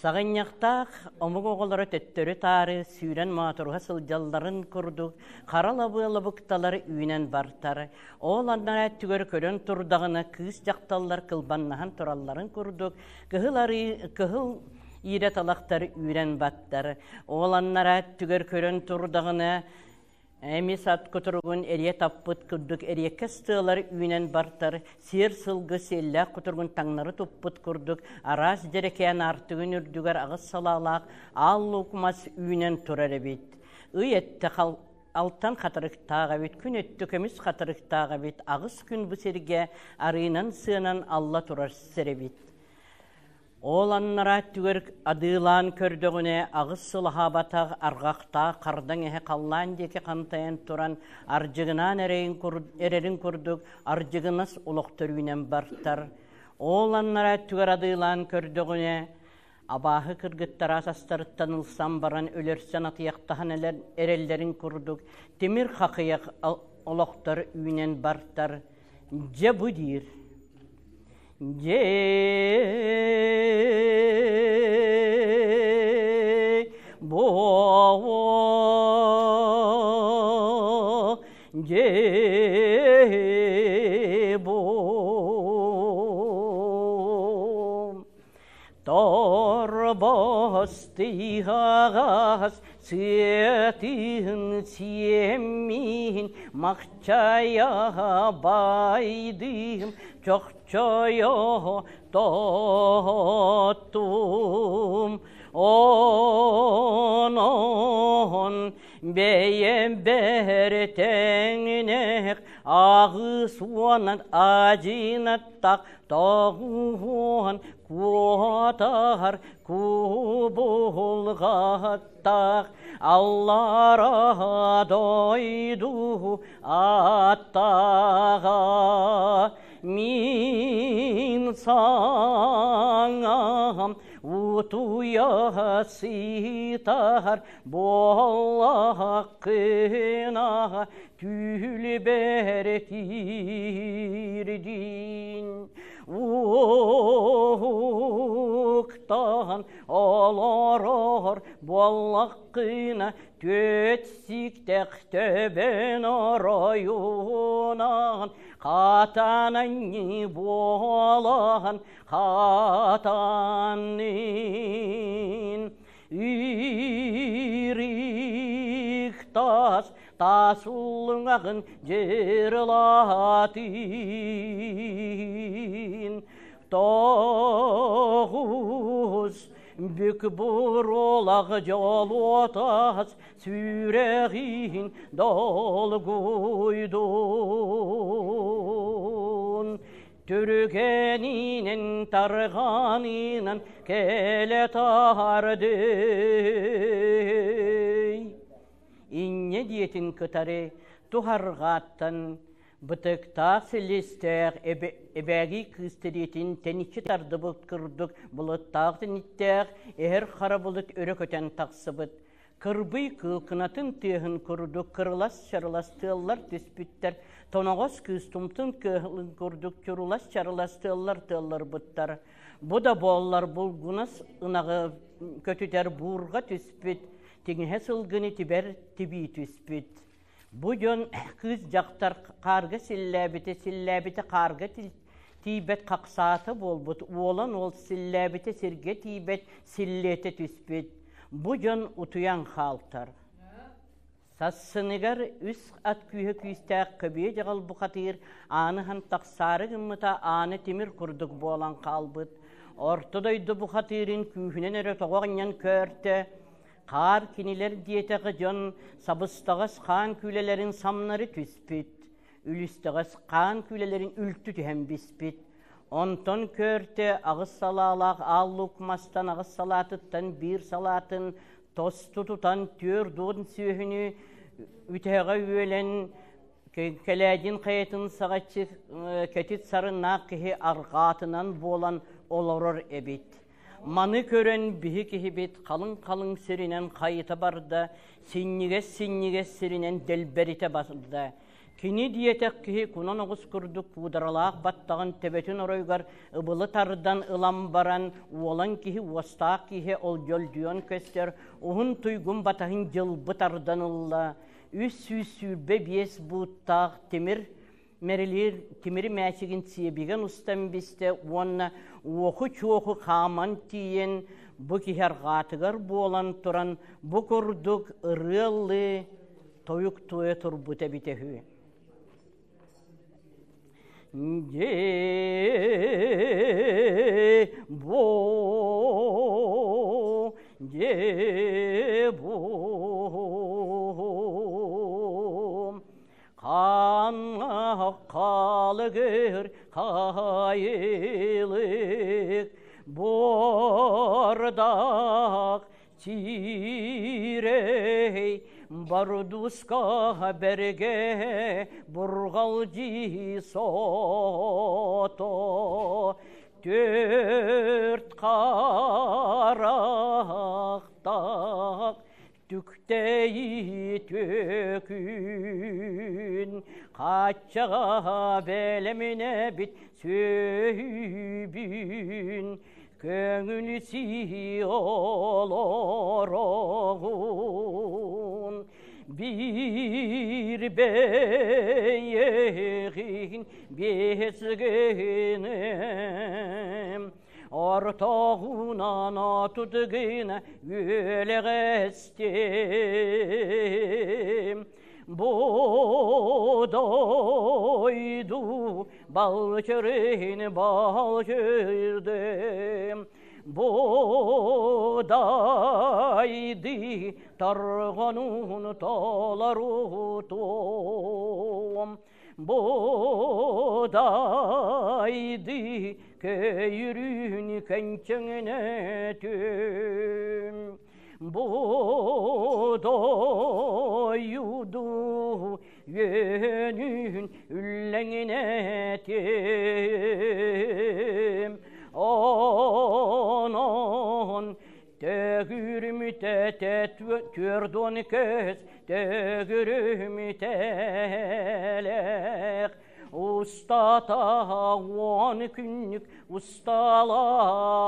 Speaker 8: Саҕынньахтаах омук оҕолоро төттөрү-таары сүүрэн моотуруһа сылдьалларын курдук хара лабыалабыкталар үүнэн бартар. Ол анараа өттүгэр көрөн турдаҕына кыыс дьахталлар кылбаннаһан туралларын курдук кыһыл арыы кыһыл иирэ талахтар үүрэн баттар. Ол анараа өттүгэр көрөн турдаҕына Эмис ат кутуругун эрийэ таппыт курдук эриэккэс тыалар үүнэн бартар, сиэр сылгы сиэллээх кутуругун таҥнары туппут курдук араас дьэрэкээн аартыгын үрдүгэр аҕыс салаалаах аал луук мас үүнэн турар эбит. Ый эттэ алтан хатырыктаах эбит, күн өттө көмүс хатырыктаах эбит, аҕыс күн бу сиргэ арыынан сыанан алла турар сир эбит. Ол аннараа өттүгэр адыылаан көрдөҕүнэ аҕыс сыл аһаабатах арҕахтаах хардаҥ эһэ халлаан диэки хантайан туран ардьыгынаан эрэрин курдук ардьыгынас олох төрүүнэн бартар. Ол аннараа өттүгэр адыылаан көрдөҕүнэ абааһы кыргыттара астарыттан ылсан баран өлөрсөн атыйахтаһан эрэллэрин курдук тимир хахыйах олохтор үүнэн бартар. Дьэ бу диир. Дьэ бу дьэ бу Торбос тыһаҕас сыатыын сиэммин махчайа байдым чохчойо тоттум онон бэйэм бэртэҥнэх аҕыс уонан адьынаттах тоҕуһуон куотар кубулҕаттаах аллара дойду аттаҕа мин саҥам Утуйа сытар буоллаххына түүл киирдин. Уһуктан олорор буоллаххына түөт сиктэх төбөн оройунан хатананньы буолан хатаннын. Ирик тас тас уллуҥаҕын дьырылаатын тоҕус бүк буруолах дьолуотас сүрэҕин долгуйдун Түргэнинэн тарҕанынан кэлэ тардый. Инньэ диэтин кытары туһарҕааттан бытыктаах силистээх эбээги кыыс тириитин тэниччи тардыбыт курдук былыттаах тэниттээх эһэр хара былыт өрө көтөн тахсыбыт. Кырбый кыыл кынатын тыаһын курдук кырылас-чарылас тыаллар түспүттэр, тоноҕос кыыс тумтун кыаһылын курдук чурулас-чарылас тыаллар тыалларбыттар. Бу да буоллар булгунас ынаҕы көтүтэр буурҕа түспүт, тиҥэһэ сылгыны тибэр тибии түспүт. Бу дьон кыыс дьахтар хаарга силлээбитэ, силлээбитэ хаарга тиийбэт хахсаата буолбут, уолан уол силлээбитэ сиргэ тиийбэт силлиэтэ түспүт. Бу дьон утуйан хаалтар. Сассыныгар үс ат күүһэ күүстээх көбүө дьаҕал бухатыыр ааны аһан тахсаары гыммыта ааны тимир курдук буолан хаалбыт. Орто дойду бухатыырын күүһүнэн эрэ тоҕо анньан көөртө, Хаар кинилэр диэтэх дьон сабыстаҕас хаан күүлэлэрин самнары түспүт, үлүстэҕэс хаан күүлэлэрин үлтү түһэн биспит. Онтон көөртө аҕыс салаалаах аал луук мастан аҕыс салаатыттан биир салаатын тосту тутан 40 сүөһүнү үтэһэҕэ үөлэн Кэлээдин хайатын саҕаччы кэтит сарыннаах киһи арҕаатынан буолан олорор эбит. Маны көрөн биһи киһибит халыҥ-халыҥ сиринэн хайыта барда, синньигэс-синньигэс сиринэн дэлбэритэ барда. Кини диэтэх киһи кунан оҕус курдук куударалаах баттаҕын төбөтүн оройугар ыбылы тардан ылан баран, уолан киһи уостаах киһи ол дьолдьуйан көстөр уһун туйгун батаһын дьылбы тардан ылла. 325 бууттаах тимир Мэрилиир тимир мээчигин сиэбигэн устан бистэ уонна уоху-чуоху хааман тиийэн бу киһи арҕаатыгар буолан туран бу курдук ырыалыы тойук туойа турбут эбитэ үһү. Дьэ бу дьэ бу Хааннаах хаалыгыр хайылык буордаах сирэй бардуска бэргэ бурҕалдьы сото түөрт харахтаах Түктэйи түөкүн, хааччаҕа бэлэминэбит сүөһүбүн, көҥүл сии олороҕун. Биир бэйэҕин биэс гыным, Ортоҕунан отут гына үөлэҕэстим. Бу дойду балчырын балчырдым. Бу дайды тарҕанун толорутум. Бу дайды көйүрүүн кэнчэҥнэтим. Бу дойду үөнүн үллэҥнэтим. Онон. 740 көс төгүрүмүтэлээх устата 10 күннүк усталаах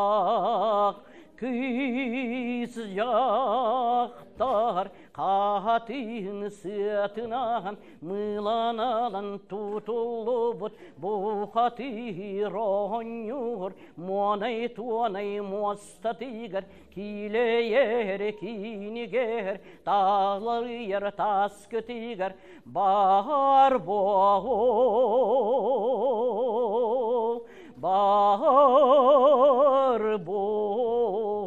Speaker 8: кыыс дьахтар хаһатын сыатынан мыыланан тутуллубут бухатыыр оонньуур муонай-туонай муостатыгар киилэйэр киинигэр тааларыйар тааскытыгар баар буол баар буол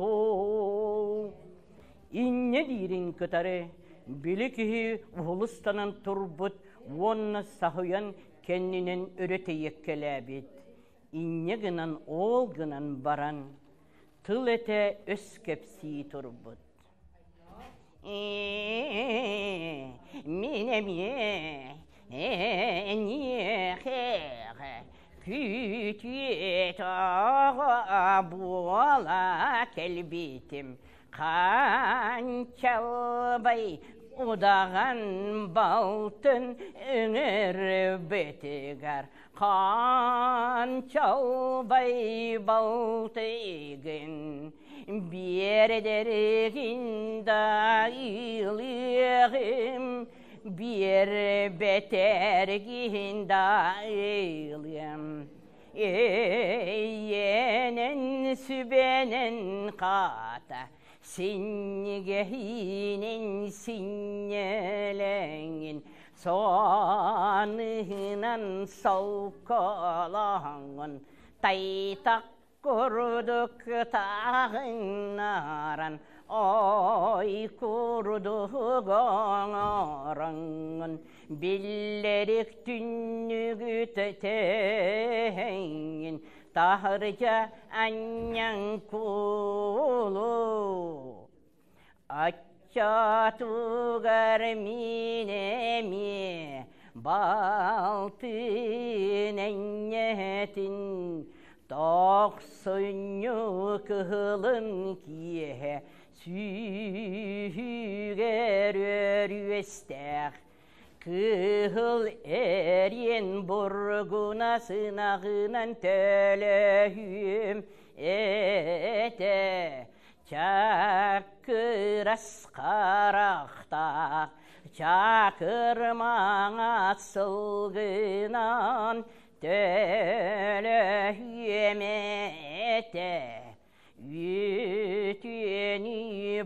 Speaker 8: Инньэ диирин кытары били киһи уһулустанан турбут уонна саһыйан кэннинэн өрө тэйиэккэлээбит. Инньэ гынан ол гынан баран тыл этэ өс кэпсии турбут. Мин эмиэ эниэхэ күтүөт оҕо буола кэлбитим Хаанчалбай удаҕан балтын ыҥырбытыгар Хаанчалбай балтыгын биэрдэргин да ылыаҕым, биэрбэтэргин да ылыам. Эйэнэн сүбэнэн хаата, синньигэһиинэн синньэлэҥин, соныһынан солколоҥун, тайтах курдук таһыннаран, ой курдук оҥороҥҥун, биллэрик түннүгү тэһэҥҥин, таһырдьа анньан куулу. Оччотугар мин эмиэ балтын энньэтин тохсунньу кыһылын киэһэ сүүһүгэр өрүөстээх кыһыл эриэн бургуна сынаҕынан төлөһүөм этэ Чакырас харахтаах чакыр маҥаас сылгынан төлөһүөм этэ Үтүөнү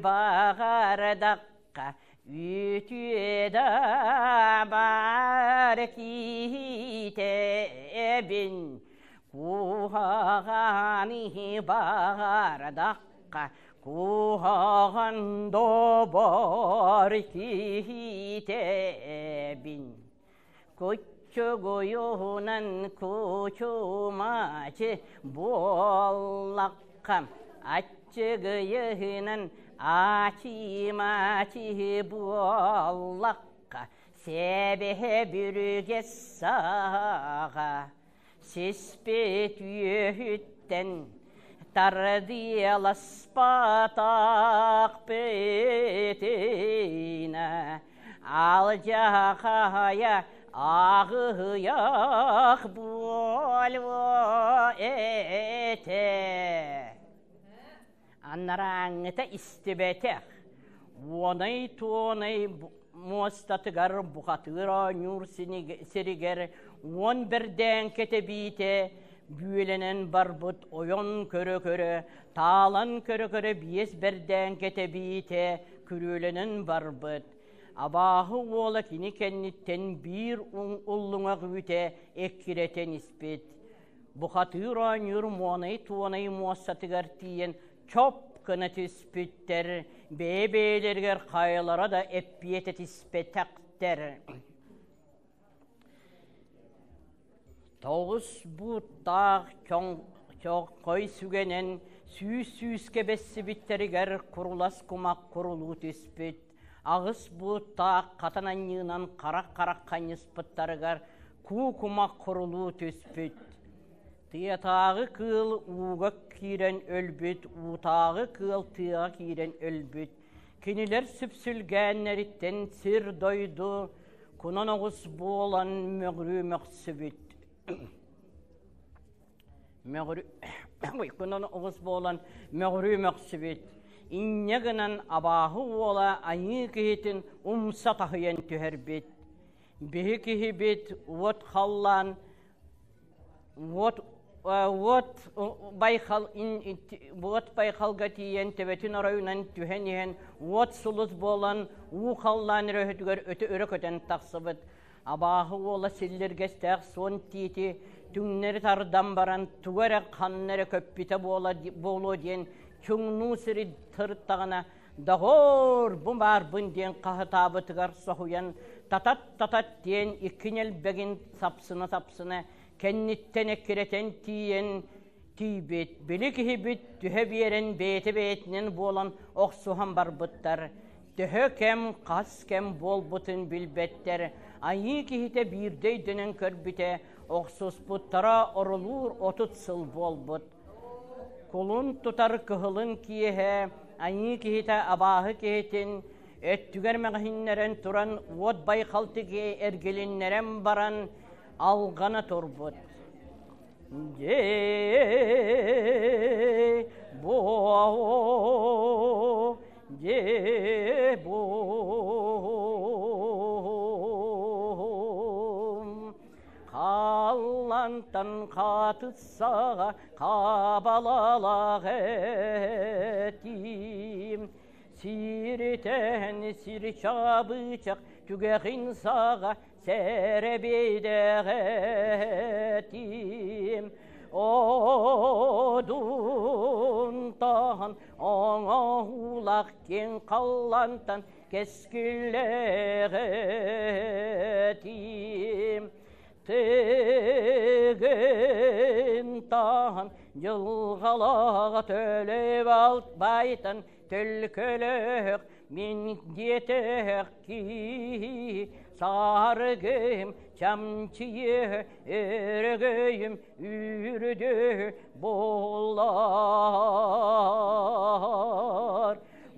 Speaker 8: баҕардахха үтүө да баар киһитэбин Куһаҕаны баҕардахха куһаҕан добор киһитэбин Куччугуйуһунан кучумаачы буоллахха, аччыгыйыһынан ачимачы буоллахха, сэбэһэ бүрүгэс саҕа сиспит үөһүттэн тардыаласпатах бытына алдьахайа аҕыйах буолуо этэ. Анарааҥҥыта истибэтэх, уонай-туонай муостатыгар бухатыыр оонньуур сиригэр 10 бэрдээн кэтэбиитэ бүөлэнэн барбыт ойон көрө-көрө, таалан көрө-көрө 5 бэрдээн кэтэбиитэ күрүөлэнэн барбыт. Абааһы уола кини кэнниттэн биир уллуҥах үүтэ эккирэтэн испит. Бухатыыр оонньуур муонай-туонай муостатыгар тиийэн чоп гына түспүттэр, бэйэ-бэйэлэригэр хайалара да эппиэт этиспэтэхтэр. Тоҕус бууттаах чоҥхой сүгэнэн сүүс-сүүскэ бэссибиттэригэр курулас кумах курулуу түспүт, 8 бууттаах хатан анньыынан харах-харах ханньыспыттарыгар куу кумах курулуу түспүт. Тыатааҕы кыыл ууга киирэн өлбүт, уутааҕы кыыл тыаҕа киирэн өлбүт. Кинилэр сүпсүлгээннэриттэн сир-дойду кунан оҕус буолан мөҕүрүү мөхсүбүт. Мөҕүрүү кунан оҕус буолан мөҕүрүү мөхсүбүт. Инньэ гынан абааһы уола айыы киһитин умса таһыйан түһэрбит. Биһи киһибит уот халлаан уот уот байхал уот байхалга тиийэн төбөтүн оройунан түһэн иһэн уот сулус буолан уу халлаан өрөһүтүгэр өтө өрө көтөн тахсыбыт. Абааһы уола силлиргэстээх суон тиити түҥнэри тардан баран тугу эрэ ханна эрэ көппүтэ буола буолуо диэн чуҥнуу сири тырыттаҕына Доҕоор, бу баарбын диэн хаһытаабытыгар соһуйан татат-татат диэн икки ньэлбэгин сапсына-сапсына кэнниттэн эккирэтэн тиийэн тиийбит. Били киһибит түһэ биэрэн бэйэтэ-бэйэтинэн буолан охсуһан барбыттар. Төһө кэм, хас кэм буолбутун билбэттэр. Айыы киһитэ биирдэ өйдөнөн көрбүтэ, охсуспуттара орулуур 30 сыл буолбут. Кулун тутар кыһылын киэһэ айыы киһитэ абааһы киһитин өттүгэр мэҕиһиннэрэн туран уот байхал тиги эргилиннэрэн баран алҕана турбут. Дьэ, бу, дьэ, бу, Халлантан хаатыссаҕа хабалалаах этим, Сиритэн сир чабычах түгэҕин саҕа сэрэбиэйдээх этим. Одун таһан оҥоһуулах киэҥ халлантан кэскиллээх этим. Тыгын таһан дьылҕалааҕа төлө байтан төлкөлөөх мин диэтэх киһи сааргым чамчыйы өрөгөйүм үрдү буолар.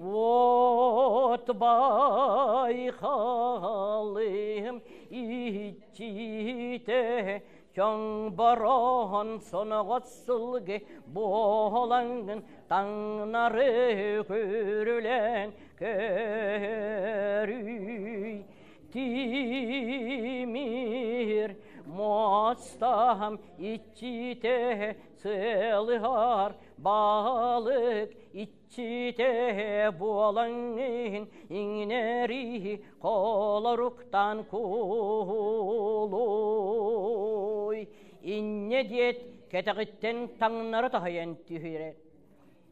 Speaker 8: От байхалым иччитэ чоҥ бороон соноҕос сылгы буолаҥҥын таҥнары күрүлээн көрүй тимир муостаһам иччитэ сыалыһар балык Иччитэ буолаҥҥын иҥнэри холоруктан куулуй. Инньэ диэт кэтэҕиттэн таҥнары таһыйан түһэрэр.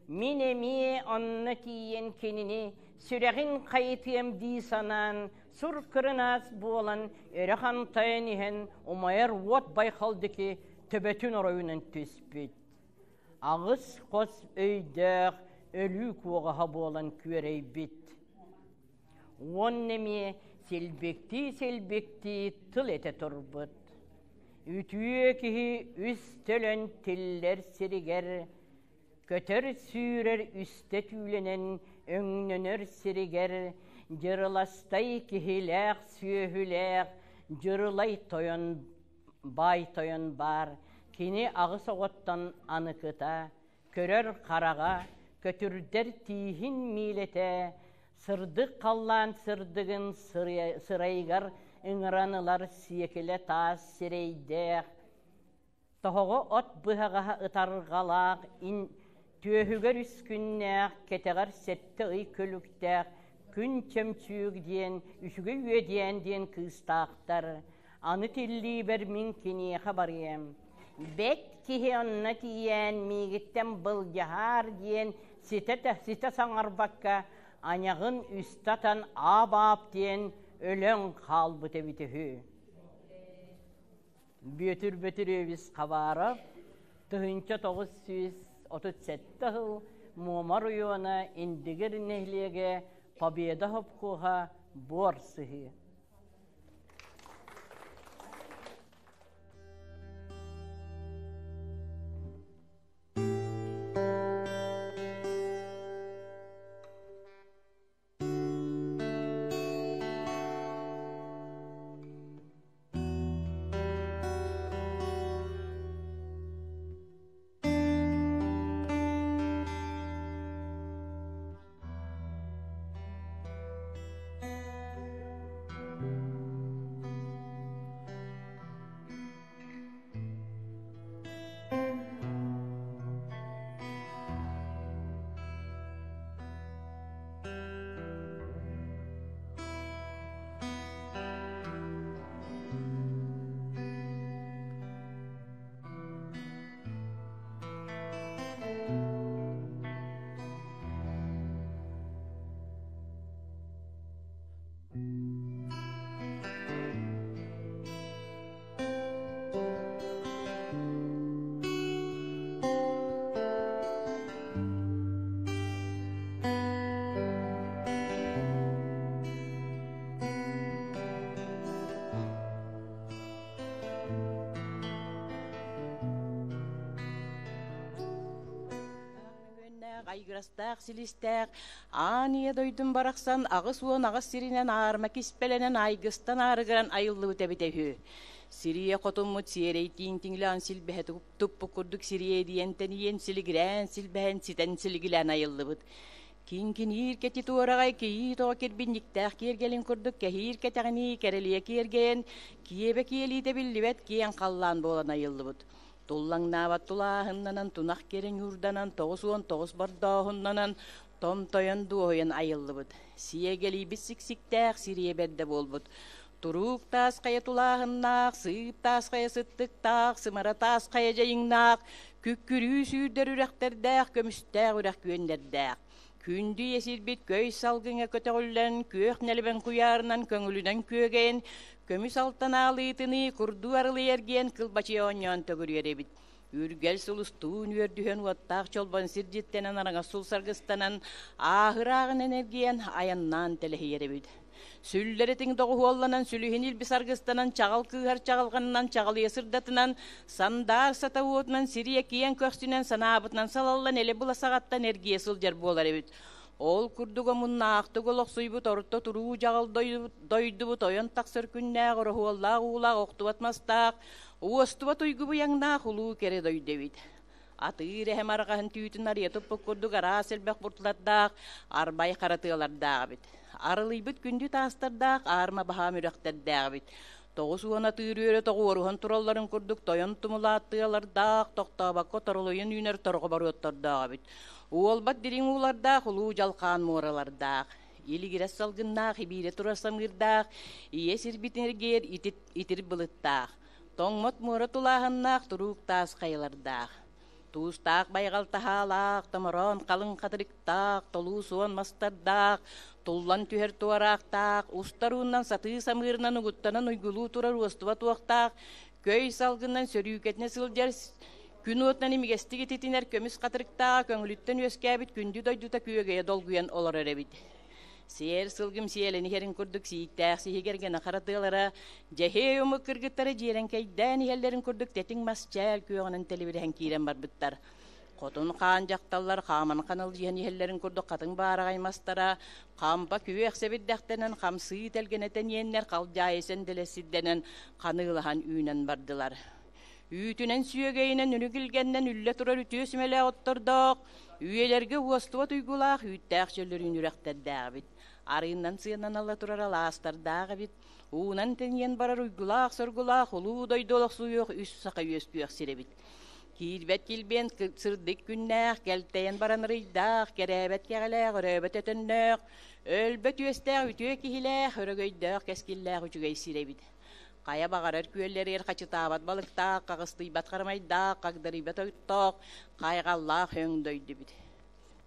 Speaker 8: Мин эмиэ онно тиийэн кинини сүрэҕин хайытыам дии санаан, сур кырынаас буолан өрө хантайан иһэн умайар уот байхал диэки төбөтүн оройунан түспүт. Аҕыс хос өйдөөх өлүү куоҕаһа буолан күөрэйбит. Уонна эмиэ силбиктии-силбиктии тыл этэ турбут. Үтүө киһи үс төлөн тиллэр сиригэр, көтөр-сүүрэр үстэ түүлэнэн өҥнөнөр сиригэр, дьырыластай киһилээх сүөһүлээх дьырылай тойон баай тойон баар, кини аҕыс оҕоттон аныкыта, көрөр хараҕа, көтүрдэр тииһин миилэтэ, сырдык халлаан сырдыгын сырайыгар ыҥыран ылар сиэкилэ таас сирэйдээх, тоһоҕо от быһаҕаһа ытарҕалаах ин түөһүгэр үс күннээх, кэтэҕэр сэттэ ый көлүктээх күн чөмчүүк диэн үчүгэй үөдүйээн диэн кыыстаахтар. Аны тиллиибэр мин киниэхэ барыам. Бэт киһи онно тиийэн миигиттэн былдьаһаар диэн ситэ ситэ саҥарбакка айаҕын үстэ атан аап-аап диэн өлөн хаалбыт эбит үһү. Бүөтүр Бөтүрүөбүс Хабаров 1937 сыл Муома оройуона Индигир нэһилиэгэ Победа сопхуоһа буор сыһыы.
Speaker 9: Айгырастаах силистээх аан ийэ дойдум барахсан 88 сиринэн аарма киспэлэнэн айгыстан аарыгыран айыллыбыт эбитэ үһү. Сирийэ хотуммут сиэрэй тииҥ тиҥилэҕин силбэһэ туппут курдук сириэдийэн тэнийэн силигирээн силбэһэн ситэн силигилээн айыллыбыт. Киҥкиниир кэтит уораҕай кийиит оҕо кирбинньиктээх киэргэлин курдук кэһиир кэтэҕинии кэрэлийэ киэргэйэн, киэбэ киэлиитэ биллибэт киэҥ халлаан буолан айыллыбыт. Туллаҥнаабат тулааһыннанан, тунах кэрэ ньуурданан, 99 бордооһуннанан, томтойон дуоһуйан айыллыбыт. Сиэгэлийбит сиксиктээх сириэ бэрдэ буолбут. Туруук таас хайа тулааһыннаах, сыып таас хайа сыттыктаах, сымара таас хайа дьайыҥнаах, күккүрүү сүүрдэр үрэхтэрдээх, көмүстээх үрэх күөннэрдээх. Күндү эсирбит көй салгыҥа көтөҕүллэн, күөх нэлэбэн куйаарынан көҥүлүнэн күөгэйэн, көмүс алтан аалыытыныы курдуу арылый эргийэн кылбачыйа оонньоон төгүрүйэр эбит. Үргэл сулустуун үөрдүһэн уоттаах чолбон сирдьиттэнэн араҥас сулсаргыстанан, ааһырааҕынан эргийэн айаннаан тэлэһийэр эбит. Сүллэритиҥ доҕуһуолланан, сүлүһүн илбис аргыстанан, чаҕыл кыыһар чаҕылҕанынан, чаҕылыйа сырдатынан, сандаар сата уотунан, сирийэ киэҥ көхсүнэн, санаабытынан салаллан, элэ-была саҕаттан эргийэ сылдьар буолар эбит. Ол курдук омуннаахтык олохсуйбут орто туруу дьаҕыл дойдубут ойон тахсар күннээх, ороһуоллаах уулаах, охтубат мастаах, уостубат уйгу быйаҥнаах улуу кэрэ дойду эбит. Атыыр эһэм арҕаһын түүтүн арыйа туппут курдук араас элбэх буртулардаах, арбай хара тыалардаах эбит. Арылыйбыт күндү таастардаах аарма баһаам үрэхтэрдээх эбит. 90 атыыр үөрэ тоҕуоруһан туралларын курдук тойон тумулаат тыалардаах, тохтообокко торолуйан үүнэр торҕо боруоттордоох эбит. Уолбат дириҥ уулардаах, улуу дьалхаан муоралардаах. Илигирэс салгыннаах, ибиирэ турар самыырдаах, ийэ сирбитин эргийэр итир былыттаах. Тоҥмот муора тулааһыннаах туруук таас хайалардаах, туустаах байҕал таһаалаах, томороон халыҥ хатырыктаах, толуу суон мастардаах, туллан түһэр туораахтаах, устар ууннан сатыы самыырынан угуттанан уйгулуу турар уостуба туохтаах, көй салгынынан сөрүүкэтинэ сылдьар күн уотунан имигэстик ититинэр көмүс хатырыктааҕа көҥүлүттэн үөскээбит күндү дойдута күөгэйэ долгуйан олорор эбит. Сиэр сылгым сиэлэн иһэрин курдук сииктээх сиһигэр гына хара тыалара, дьэһиэй омук кыргыттара дьиэрэҥкэйдээн иһэллэрин курдук тэтиҥ мас чээл күөҕүнэн тэлибирэһэн киирэн барбыттар. Хотун хаан дьахталлар хааман ханалдьыһан иһэллэрин курдук хатыҥ баараҕай мастара хампа күөх сэбирдэхтэнэн хамсыы тэлгэнэ тэниэннэр халдьаайы сэндэлэс сирдэнэн ханыылаһан үүнэн бардылар. Үүтүнэн сүөгэйинэн үрүгүлгэннэн үллэ турар үтүө сүмэлээх оттордоох, үйэлэргэ уостубат уйгулаах үүттээх чөллөрүүн үрэхтэрдээх эбит. Арыыннан сыанан ала турар алаастардаах эбит. Уунан тэнийэн барар уйгулаах-соргулаах улуу дойду олохсуйуох үс саха үөскүөх сир эбит. Киирбэт килбиэн сырдык күннээх, кэлтэйэн баран ырыйдаах, кэрээбэт кэҕэлээх, өрөөбөт өтөннөөх, өлбөт үөстээх үтүө киһилээх, өрөгөйдөөх кэскиллээх үчүгэй сир эбит. Хайа баҕарар күөллэригэр хачытаабат балыктаах, хаҕыстыйбат харамайдаах, хагдарыйбат оттоох, хайҕаллаах өҥ дойду эбит.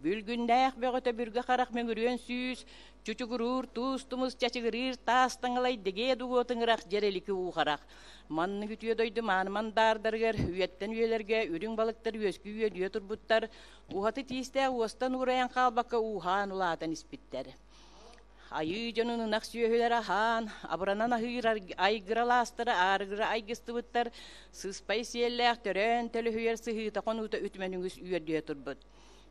Speaker 9: Бүлгүннээх бөҕөтө бүргэ харах мөҥүрүөн сүүс, чучугуруур туус тумус чачыгырыыр таас таҥалай дэгиэ дугуо тыҥырах дьэрэлики уу харах. Маннык үтүө дойду мааны мандаардарыгар үйэттэн үйэлэргэ үрүҥ балыктар үөскүү үөдүйэ турбуттар, уһаты тиистээх уостан уурайан хаалбакка ууһаан улаатан испиттэр. Айыы дьонун ынах сүөһүлэрэ аһаан, абыранан аһыыр айгыралаастара аарыгыра айгыстыбыттар, сыспай сиэллээх төрөөн төлөһүйэр сыһыыта хонуута үтүмэн үгүс үөрдүһэ турбут.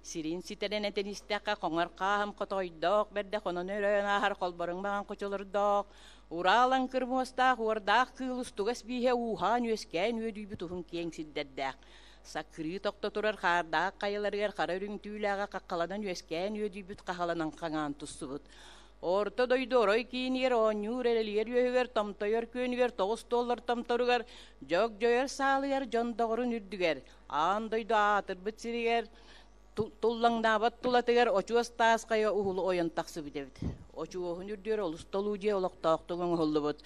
Speaker 9: Сирин ситэрэн этэн истэххэ, хоҥор хааһым хотойдоох, бэрдэ хонон өрөөн ааһар холборуҥ маҥан хочолордоох, ураалаҥкыр муостаах уордаах кыыл устугас бииһэ ууһаан үөскээн үөдүйбүт уһун киэҥ сирдэрдээх. Саккырыы тохто турар хаардаах хайаларыгар хара үрүҥ түүлээҕэ хаххаланан үөскээн үөдүйбүт хаһаланан хаҥаан туссубут. Орто дойду орой киинигэр оонньуур эрэлигэр үөһүгэр томтойор күөнүгэр тоҕус туоллар томторугар дьогдьойор саалыгар дьон доҕорун үрдүгэр аан дойду аатырбыт сиригэр туллаҥнаабат тулатыгар очуос таас хайа уһулу ойон тахсыбыт эбит. Очуоһун үрдүгэр олус толуу дьиэ олохтоохтук оҥоһуллубут.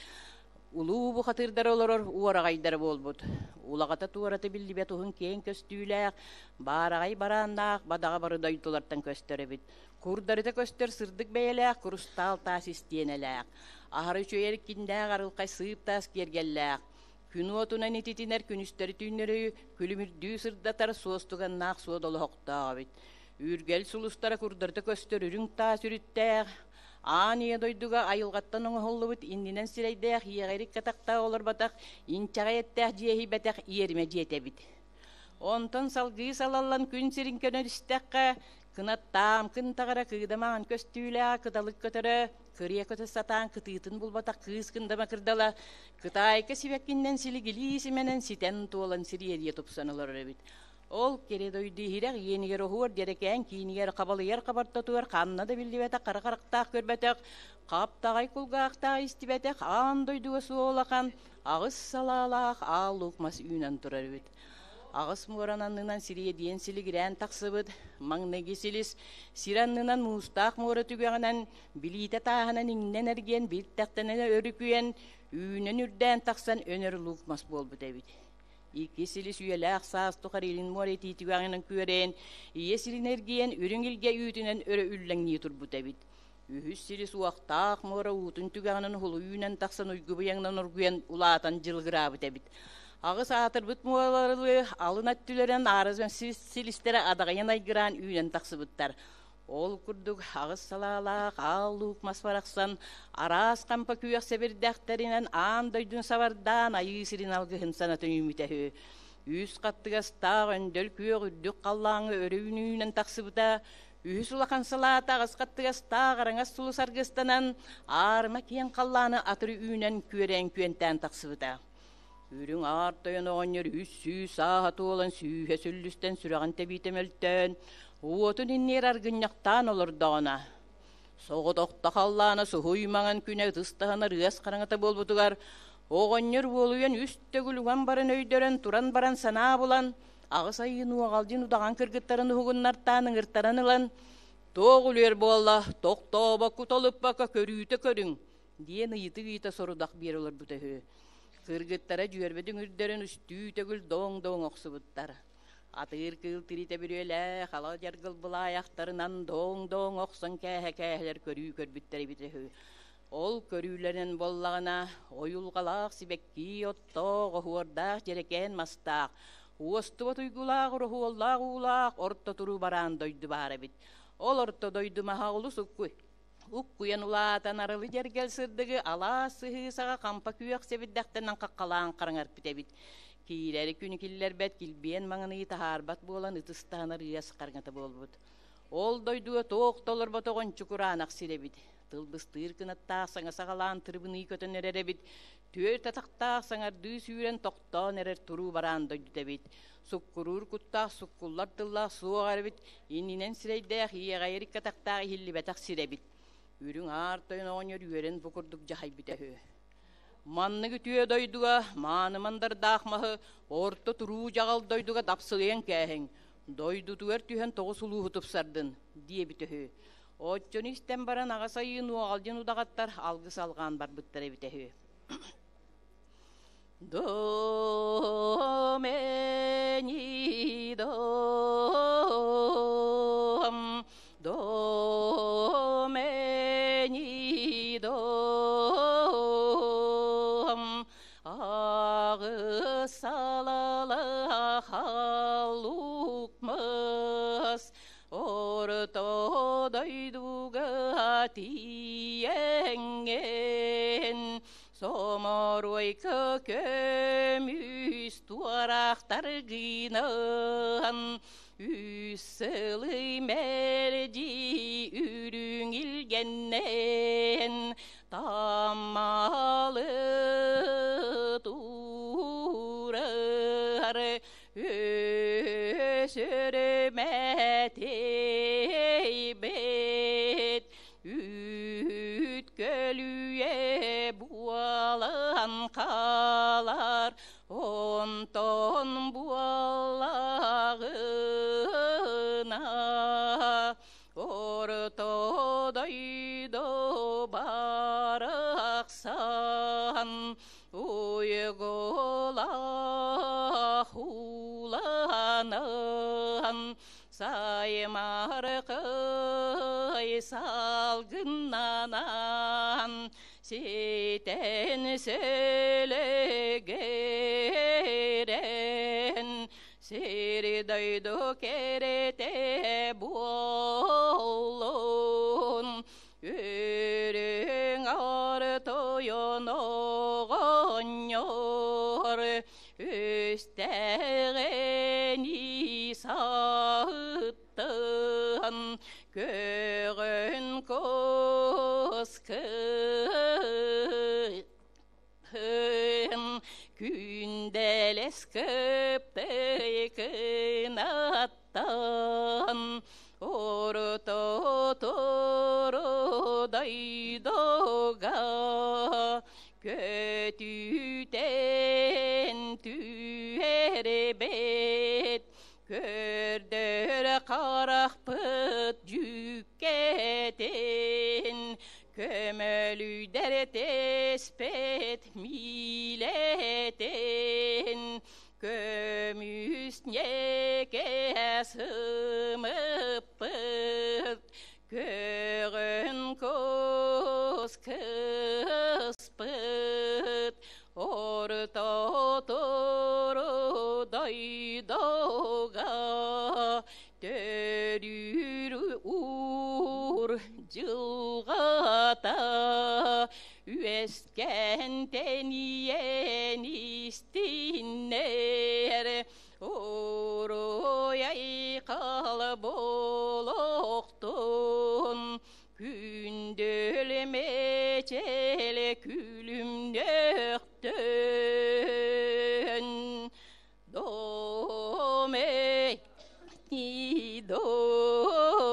Speaker 9: Улуу бухатыырдара олорор уораҕайдара буолбут. Улаҕата туората биллибэт уһун киэҥ көстүүлээх, баараҕай барааннаах бадаҕа бары дойдулартан көстөр эбит. Курдарыта көстөр сырдык бэйэлээх курустаал таас истиэнэлээх. Аһары үчүгэй эркиннээх арылхай сыып таас киэргэллээх. Күн уотунан ититинэр күнүстэри-түүннэри күлүмүрдүү сырдатар суостуганнаах суодалоһохтоох эбит. Үргэл сулустара курдарыта көстөр үрүҥ таас үрүттээх, аан ийэ дойдуга айылҕаттан оҥоһуллубут иннинэн сирэйдээх иэҕэрик катахтаах олорботох инчэҕэй эттээх дьиэһийбэтэх иэримэ дьиэтэ эбит. Онтон салгыы салаллан күн сирин көнөр истэххэ, Кынаттаам кынтаҕара кыыдамаҕын көстүүлээх кыталык көтөрө, кырыйа көтө сатаан кытыытын булбатах кыыс кындама кырдала, кытаайка сибэккиннэн силигилии симэнэн ситэн туолан сириэдийэ тупсан олорор эбит. Ол кэрэ дойду иһирэх иэнигэр оһуор дьэрэкээн киинигэр хабалыйар хабартатыгар ханна да биллибэтэх хара харахтаах көрбөтөх, хаптаҕай кулгаахтаах истибэтэх аан дойдуга суол улахан аҕыс салаалаах аал луук мас үүнэн турар эбит. Аҕыс муоран аннынан сириэдийэн силигирээн тахсыбыт маҥнайгы силис сир аннынан муустаах муора түгэҕинэн билиитэ тааһынан иҥнэн эргийэн бииртэхтэнэн өрүкүйэн үүнэн үрдээн тахсан өнөр луук мас буолбут эбит. Икки силис үйэлээх саас тухары илин муора итии түгэҕинэн күөрэйэн, ийэ сирин эргийэн үрүҥ илгэ үүтүнэн өрө үллэҥнии турбут эбит. Үһүс силис уохтаах муора уутун түгэҕинэн уһулу үүнэн тахсан уйгу быйаҥынан оргуйан улаатан дьылыгыраабыт эбит. Аҕыс аатырбыт муоралары алын өттүлэрин аарызан силистэрэ адаҕыйан айгыраан үүнэн тахсыбыттар. Ол курдук аҕыс салаалаах аал луук мас барахсан араас хампа күөх сэбирдэхтэринэн аан дойдуну сабардаан айыы сирин алгыһын санатын үүммүтэ үһү. Үс хаттыгастаах өндөл күөх үрдүк халлааҥҥа өрө үүнүүнэн тахсыбыта Үһүс улахан салаата аҕыс хаттыгастаах араҥас сулус аргыстанан, аарыма киэҥ халлааны атыры үүнэн күөрэйэн күөнтээн тахсыбыта. Үрүҥ аар тойон оҕонньор үс сүүс сааһа туолан сүүһэ сүллүстэн сүрэҕин тэбиитэ мөлтөөн, уотун иннигэр аргынньахтаан олордоҕуна, соҕотохто халлаана суһуй маҥан күнэ ытыс таһынар ыас хараҥата буолбутугар, оҕонньор уолуйан үс төгүл уган баран өйдөрөн туран баран санаа булан, Аҕыс айыын уоҕалдьын удаҕан кыргыттарын уһугуннартаан ыҥыртаран ылан, «Туох үлүөр буолла, тохтообокко толуппакка көрүүтэ көрүҥ» диэн ыйытык-ыйыта сорудах биэрэ олорбута үһү. Кыргыттара дьүөрбэ дүҥүрдэрин үстүү төгүл доҥ-доҥ охсубуттар. Атыыр кыыл тиритэ бүрүөлээх ала дьаргыл былаайахтарынан доҥ-доҥ охсон кээһэ-кээһэлэр көрүү көрбүттэр эбитэ үһү. Ол көрүүлэринэн буоллаҕына, ойулҕалаах сибэкки оттоох, оһуордаах дьэрэкээн мастаах, уостубат уйгулаах, ороһуоллаах уулаах орто туруу бараан дойду баар эбит. Ол орто дойду маһа олус уккуйан улаатан арылы дьэргэл сырдыгы алаас сыһыы саҕа хампа күөх сэбирдэхтэнэн хаххалаан хараҥарпыт эбит. Киирэри күнү киллэрбэт, килбиэн маҥаныы таһаарбат буолан ытыстаһынар ыас хараҥата буолбут. Ол дойдуга туох толорботоҕун чукураанах сир эбит. Тылбыстыыр кынаттаах саҥа саҕалаан тырыбыныы көтөн эрэр эбит. Түөрт атахтаах саҥардыы сүүрэн тохтоон эрэр туруу бараан дойдута эбит. Суккуруур куттаах суккуллар тыллаах суох эбит. Иннинэн сирэйдээх иэҕэйэр икки атахтаах иһиллибэтэх сир эбит. Үрүҥ аар тойон оҕонньор үөрэн бу курдук дьаһайбыта үһү. Маннык үтүө дойдуга мааны мандардаах маһы орто туруу дьаҕал дойдуга дапсылыйан кээһиҥ, дойдутугар түһэн тоҕус улууһу тупсардын, диэбит үһү. Оччону истэн баран аҕа сайыы нуоҕалдьын удаҕаттар алгыс алҕаан барбыттар эбитэ үһү. До мени дом, до мени дом, аҕыс салалаах лукмас, Орто дойдуга тиийэҥҥин Соморуойка көмүс туораахтаргынан Үс сылы мэлдьи үрүҥ илгэннэн Таммалы турар Өсөрүмэтийбит үүт көлүйэ буолан хаалар, онтон буоллаҕына орто дойду барахсан Уйгулаах ууланан саймаркай салгыннанан ситэн сөлөгөрөн сири дойду кэрэтэ буоллун Үрүҥ аар тойон оҕонньор үстэҕини саһыттан. Кыптый кынаттан орто туру дойдуга көтүтэн түһэрбит көрдөр харахпыт дьүккэтин көмөлүйдэр теспет милетин көмүс ньэкэ сымыппыт көҕөн кус кыспыт орто туру дойдуга төрүүр уур дьылҕата үөскээн тэнийэн истиннэр уруй айхал буолуохтун күндүл мечел күлүмнөхтөн доме дом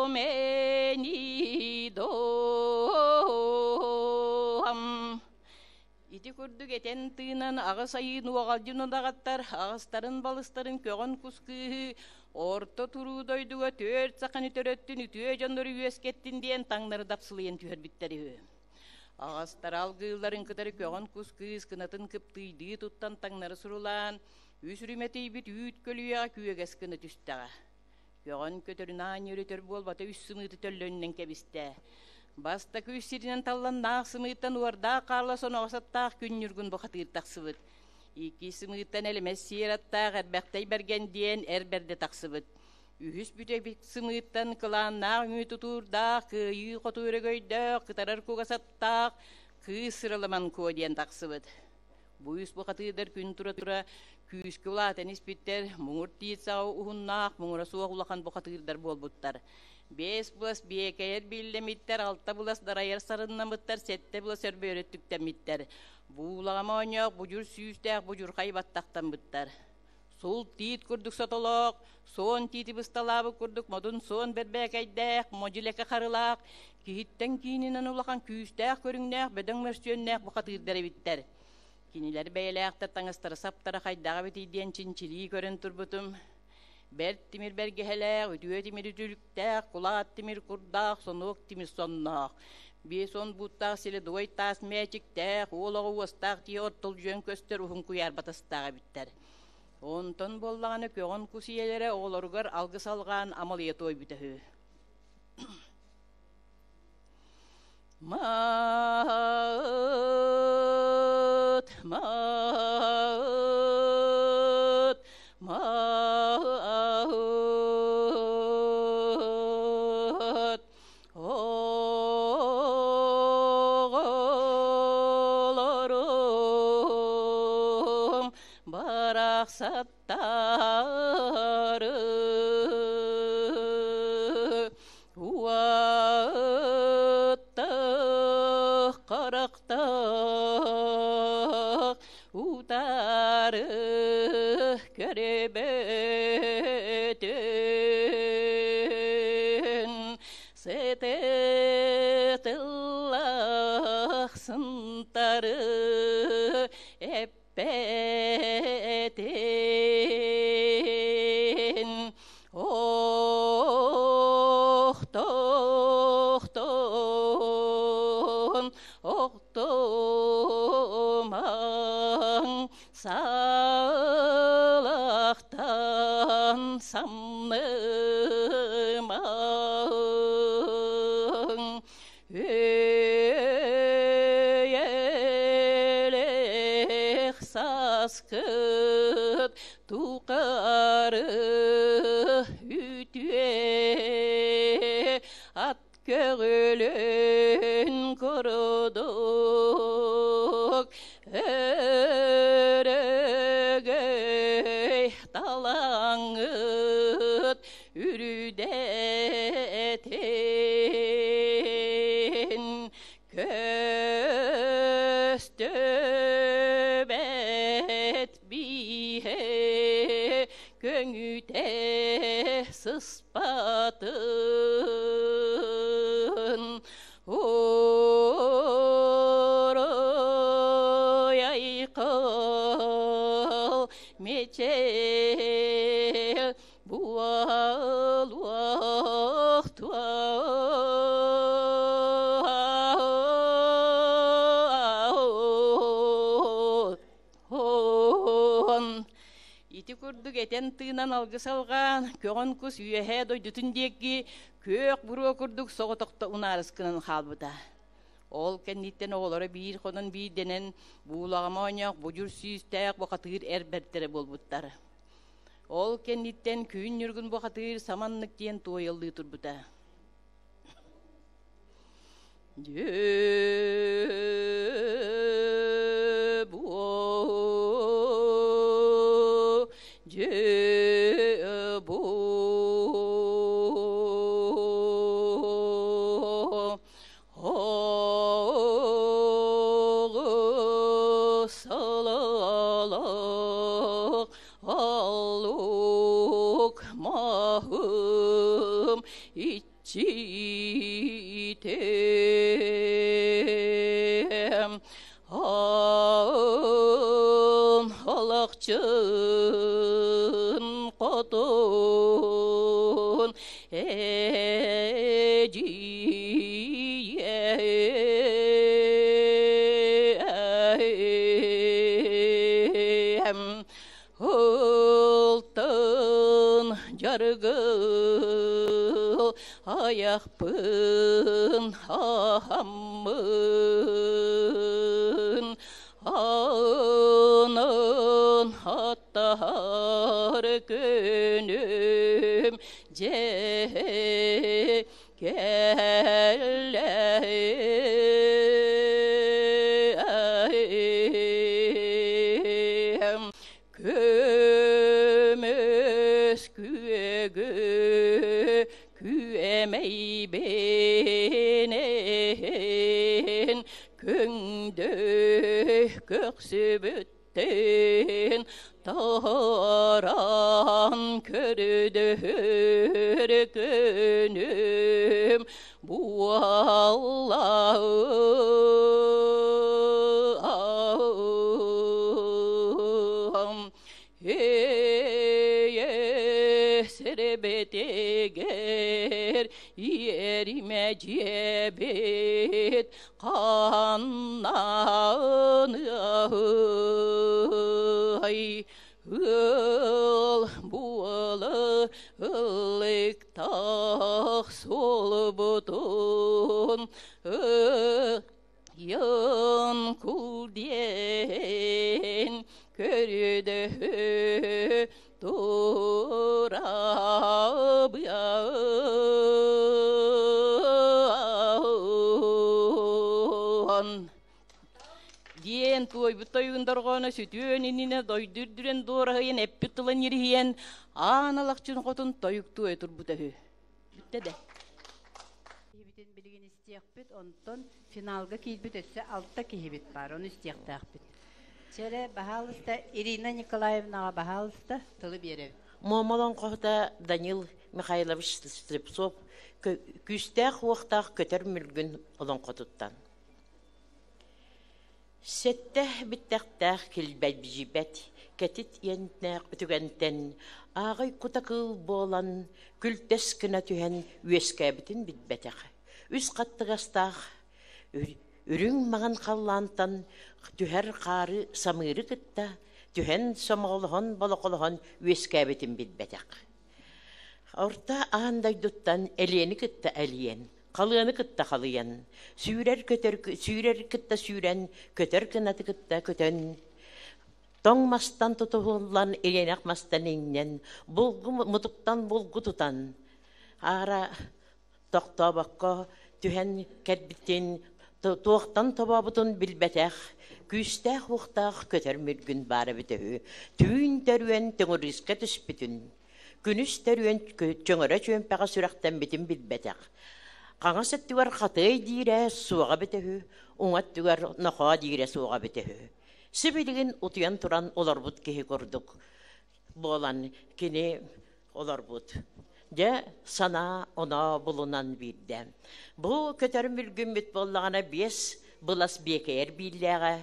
Speaker 9: домени дом. Ити курдук этэн тыынан аҕыс айыы нуоҕалдьын удаҕаттар аҕыстарын балыстарын көҕөн кус кыыһы орто туруу дойдуга түөрт саханы төрөттүн үтүө дьоннору үөскэттин диэн таҥнары дапсылыйан түһэрбиттэр үһү. Аҕастара алгыылларын кытары көҕөн кус кыыс кынатын кыптыйдыы туттан таҥнары сурулаан, үс үрүмэтийбит үүт көлүйэҕэ күөгэс гына түстэҕэ. Көҕөн көтөрүн аанньа өрөтөр буолбата үс сымыыты төллөнүнэн кэбистэ. Бастакы үс сиринэн талланнаах сымыыттан уордаах хаалла соноҕос аттаах күн ньургун бухатыыр тахсыбыт. Икки сымыыттан элэмэс сиэр аттаах Эрбэхтэй Бэргэн диэн эр бэрдэ тахсыбыт. Үһүс бүтэбик сымыыттан кылааннаах үҥүү тутуурдаах, кыайыы хоту өрөгөйдөөх, кытарар кугас аттаах кыыс Сыраламан Куо диэн тахсыбыт. Бу үс бухатыырдар күн тура-тура күүскэ улаатан испиттэр, муҥур тиит саҕа уһуннаах, муҥура суох улахан бухатыырдар буолбуттар. Биэс былас биэкэйэр биллэмиттэр, алта былас дарайар сарыннамыттар, сэттэ былас өрбөйөр өттүктэммиттэр. Буулаҕа моонньоох, будьур сүүстээх будьурхай баттахтаммыттар. Сул тиит курдук сотолоох, суон тиити бысталаабыт курдук модун суон бэрбээкэйдээх, модьулеке харылаах, киһиттэн киининэн улахан күүстээх көрүҥнээх, бөдөҥ мөрсүөннээх бухатыырдар эбиттэр. Кинилэр бэйэлээхтэр таҥастара саптара хайдаҕа эбитий диэн чинчилии көрөн турбутум. Бэрт тимир бэргэһэлээх, үтүө тимир үтүлүктээх, кулаат тимир курдаах, сонуок тимир сонноох. 50 бууттаах селедовай таас мээчиктээх, уол оҕо уостаах тиһэ ортол дьүөн көстөр уһун куйаар батастаах эбиттэр. Онтон буоллаҕына көҕөн кус ийэлэрэ оҕолоругар алгыс алҕаан амалыйа туойбута үһү. Маат, маат, маат, оҕолорум барахсаттары уоттах харахтах утары көрбөтүн сыты тыллах сынтары эппэтин ох тохтон охтумаң салахтан самнымаң Үйелех саскыт тухары үтүө ат көҕүлүн курдук өрөгөй талаҥыт үрүдэтин көстөр. Көҥүтэ сыспатын Орой айқыл мечел буолуохтуон. Ити курдук этэн тыынан алгыс алҕаан, көҕөн кус үөһээ дойдутун диэки күөх буруо курдук соҕотохто унаарыс гынан хаалбыта. Ол кэнниттэн оҕолоро биир хонон биирдэнэн буулаҕама оонньоох будьур сүүстээх бухатыыр эр бэртэрэ буолбуттар. Ол кэнниттэн Күн Ньургун бухатыыр саманнык диэн туойаллыы турбута. Дьэ-буо, дьэ-буо, Оҕус-салалаах аллук маһым иччитэ Аан алахчын хотун эдьиийэм Ылтын дьарыгыл айахпын аһаммын Аанын аттаһар күнүм дьэ кэллэ. Көмүс күөгү күөмэйбинэн көҥдөй көхсүбүттэн таһааран көрдөһөр күнүм буолла. Сэрбэтигэр иэримэ дьиэбит ханнаныай Ыал буола ыллыктаах суолбутун ыйан кул диэн көрдөһө турабыан. Диэн туойбут тойугун дорҕооно сүтүөн иннинэ дойду үрдүнэн дуораһыйан эппит тылын ириһийэн аан алахчын хотун тойук туойа турбута үһү. Бүттэ да.
Speaker 2: Киһибитин билигин истиэхпит, онтон финалга киирбит өссө алта киһибит баар, ону истиэхтээхпит. Чэрэ, баһаалыста, Ирина Николаевнаҕа баһаалыста тылы биэрэбит.
Speaker 10: Муома олоҥхоһута Данил Михайлович Слепцов күүстээх-уохтаах көтөр мүлгүн олоҥхотуттан. Сэттэ биттэхтээх килбэйбит кэтит иэннээх үтүгэнтэн ааҕый кута кыыл буолан күлтэс гына түһэн үөскээбитин билбэтэх. Үс хаттыгастаах үрүҥ маҥан халлаантан түһэр хаары самыыры кытта түһэн сомоҕолоһон болоҕолоһон үөскээбитин билбэтэх. Орто аан дойдуттан Элиэни кытта элийэн, халыаны кытта халыйан, сүүрэр көтөр сүүрэр кытта сүүрэн, көтөр кынаты кытта көтөн, тоҥ мастан тутуһуллан, ириэнэх мастан иҥнэн, булгу мутуктан булгу тутан, аара тохтообокко түһэн кэлбитин, туохтан тобообутун билбэтэх, күүстээх-уохтаах көтөр мүргүн баара эбитэ үһү. Түүн төрүөн төҥүрүскэ түспүтүн, Күнүс төрүөн чөҥөрө чүөмпэҕэ сүрэхтэммитин билбэтэх. Хаҥас өттүгэр хатыай диирэ суоҕа эбитэ үһү, уҥа өттүгэр нохоо диирэ суоҕа эбитэ үһү. Сибилигин утуйан туран олорбут киһи курдук. буолан кини олорбут. Дьэ, санаа оноо булунан биирдэ. Бу көтөр мүлгүммүт буоллаҕына биэс былас биэкэйэр бииллээҕэ,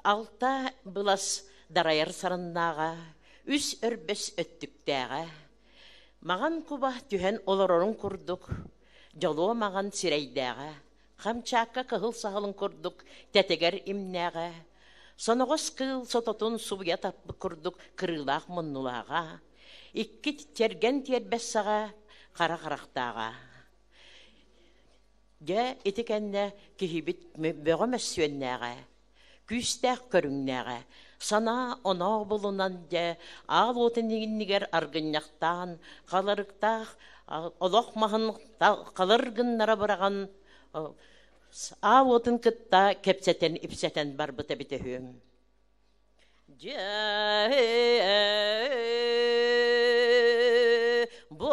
Speaker 10: алта былас дарайар сарыннааҕа, үс өрбөс өттүктээҕэ. Маҕан куба түһэн олорорун курдук, дьолуо маҕан сирэйдээҕэ, Хамчаакка кыһыл саһылын курдук тэтигэр имнээҕэ, соноҕос кыыл сототун субуйа таппыт курдук кырыылаах муннулааҕа, икки тиэргэн тиэрбэс саҕа хара харахтааҕа. Дьэ, ити кэннэ киһибит бөҕө мөссүөннээҕэ, күүстээх көрүҥнээҕэ, санаа-оноо булунан дьэ, аал уотун иннигэр аргынньахтаан, халарыктаах олох маһын халыр гыннара быраҕан, аал уотун кытта кэпсэтэн-ипсэтэн барбыта эбитэ үһү. Дьэ, бу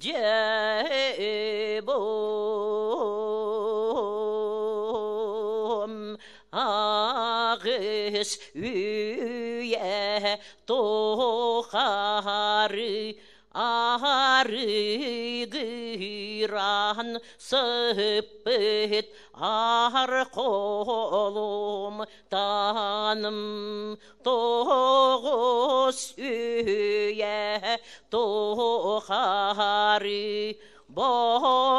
Speaker 10: дьэ бу аҕыс үйэ тухары Арыгыран сыппыт аар холум таным тоҕус үйэ тухары боруаран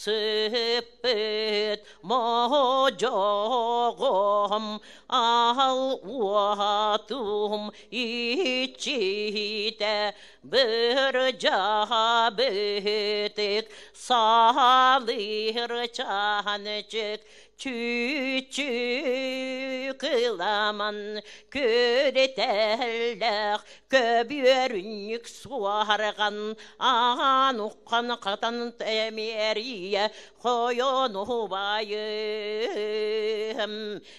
Speaker 10: сыппыт модьоҕом аал уотум иччитэ бырдьаабытык саалыыр чаанчык чүүчү кыламан күрүтэллэх көбүөрүнньүк суоһарҕан аан уххан хатан эмиэрийэ хойон убайым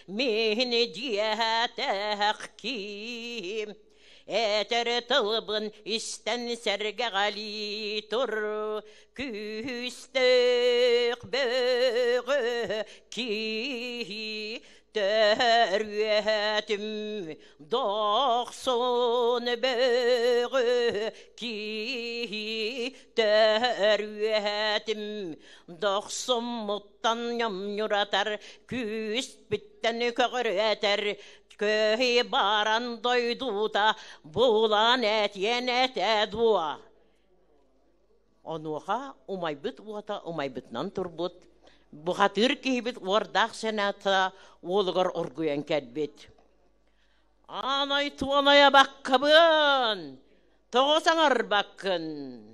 Speaker 10: мин дьиэтэх киим этэр тылбын истэн сэргэҕэлии тур күүстээх бөҕө киһи төрүөтүм дохсун бөҕө киһи төрүөтүм дохсуммуттан ньомньуратар күүспүттэн көҕүрэтэр көһи баран дойдута булан этиэн этэ дуо Онуоха умайбыт уота умайбытынан турбут, бухатыыр киһибит уордаах сената уолугар оргуйан кэлбит. Аанай туонайа баккабын, тоҕо саҥарбаккын?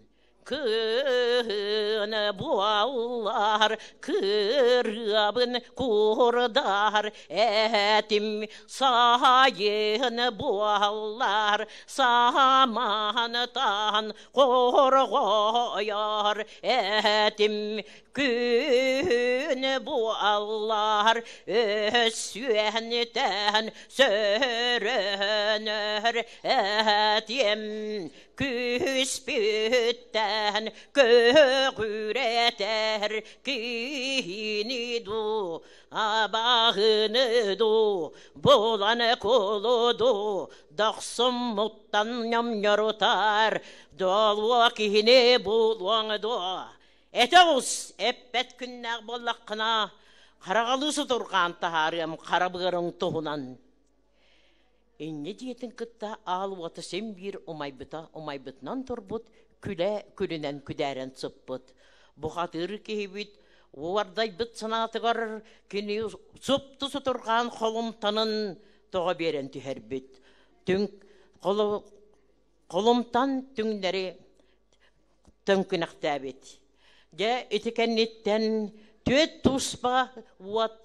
Speaker 10: Кыһын буоллар кырыабын курдар этим сайын буоллар самаантан хорҕойор этим күн буоллар өссүөнтэн сөрөнөр этим Күспүттэн көҕүрэтэр киһини дуу, абаһыны дуу, булан кулу дуу, дохсуммуттан ньомньорутар, долуо киһини булуоҥ дуо? Этэ оҕус, эппэт күннээх буоллаххына, хараҕалыы сутурҕаан таһаарыам хара быарыҥ туһунан. Инньэ дьиэтин кытта аал уота син биир умайбыта умайбытынан турбут, күлэ күлүнэн күдээрэн сыппыт. Бухатыыр киһибит уордайбыт санаатыгар кини супту сутурҕаан холумтанын тоҕо биэрэн түһэрбит. Түҥ холумтан түҥнэри төҥкүнэхтээбит. Дьэ, ити кэнниттэн түөрт туспа уот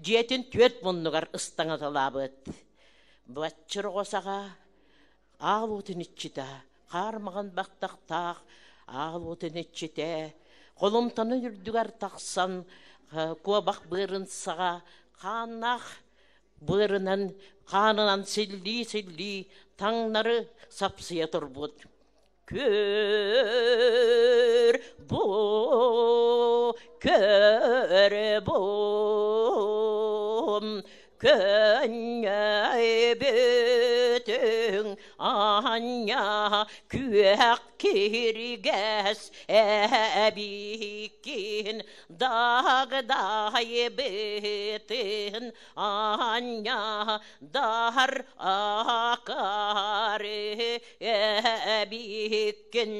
Speaker 10: дьиэтин түөрт муннугар ыстаҥаталаабыт. Баччыр оҕо саҕа аал уотун иччитэ, хаар маҕан баттахтаах аал уотун иччитэ, холумтанын үрдүгэр тахсан куобах быарын саҕа хааннаах быарынан хаанынан силлии-силлии таҥнары сапсыйа турбут. Көр бу, көр бу, Көнньөйбүтүҥ аанньа күөх киргэс эбиккин дагдайбытын аанньа дар акары эбиккин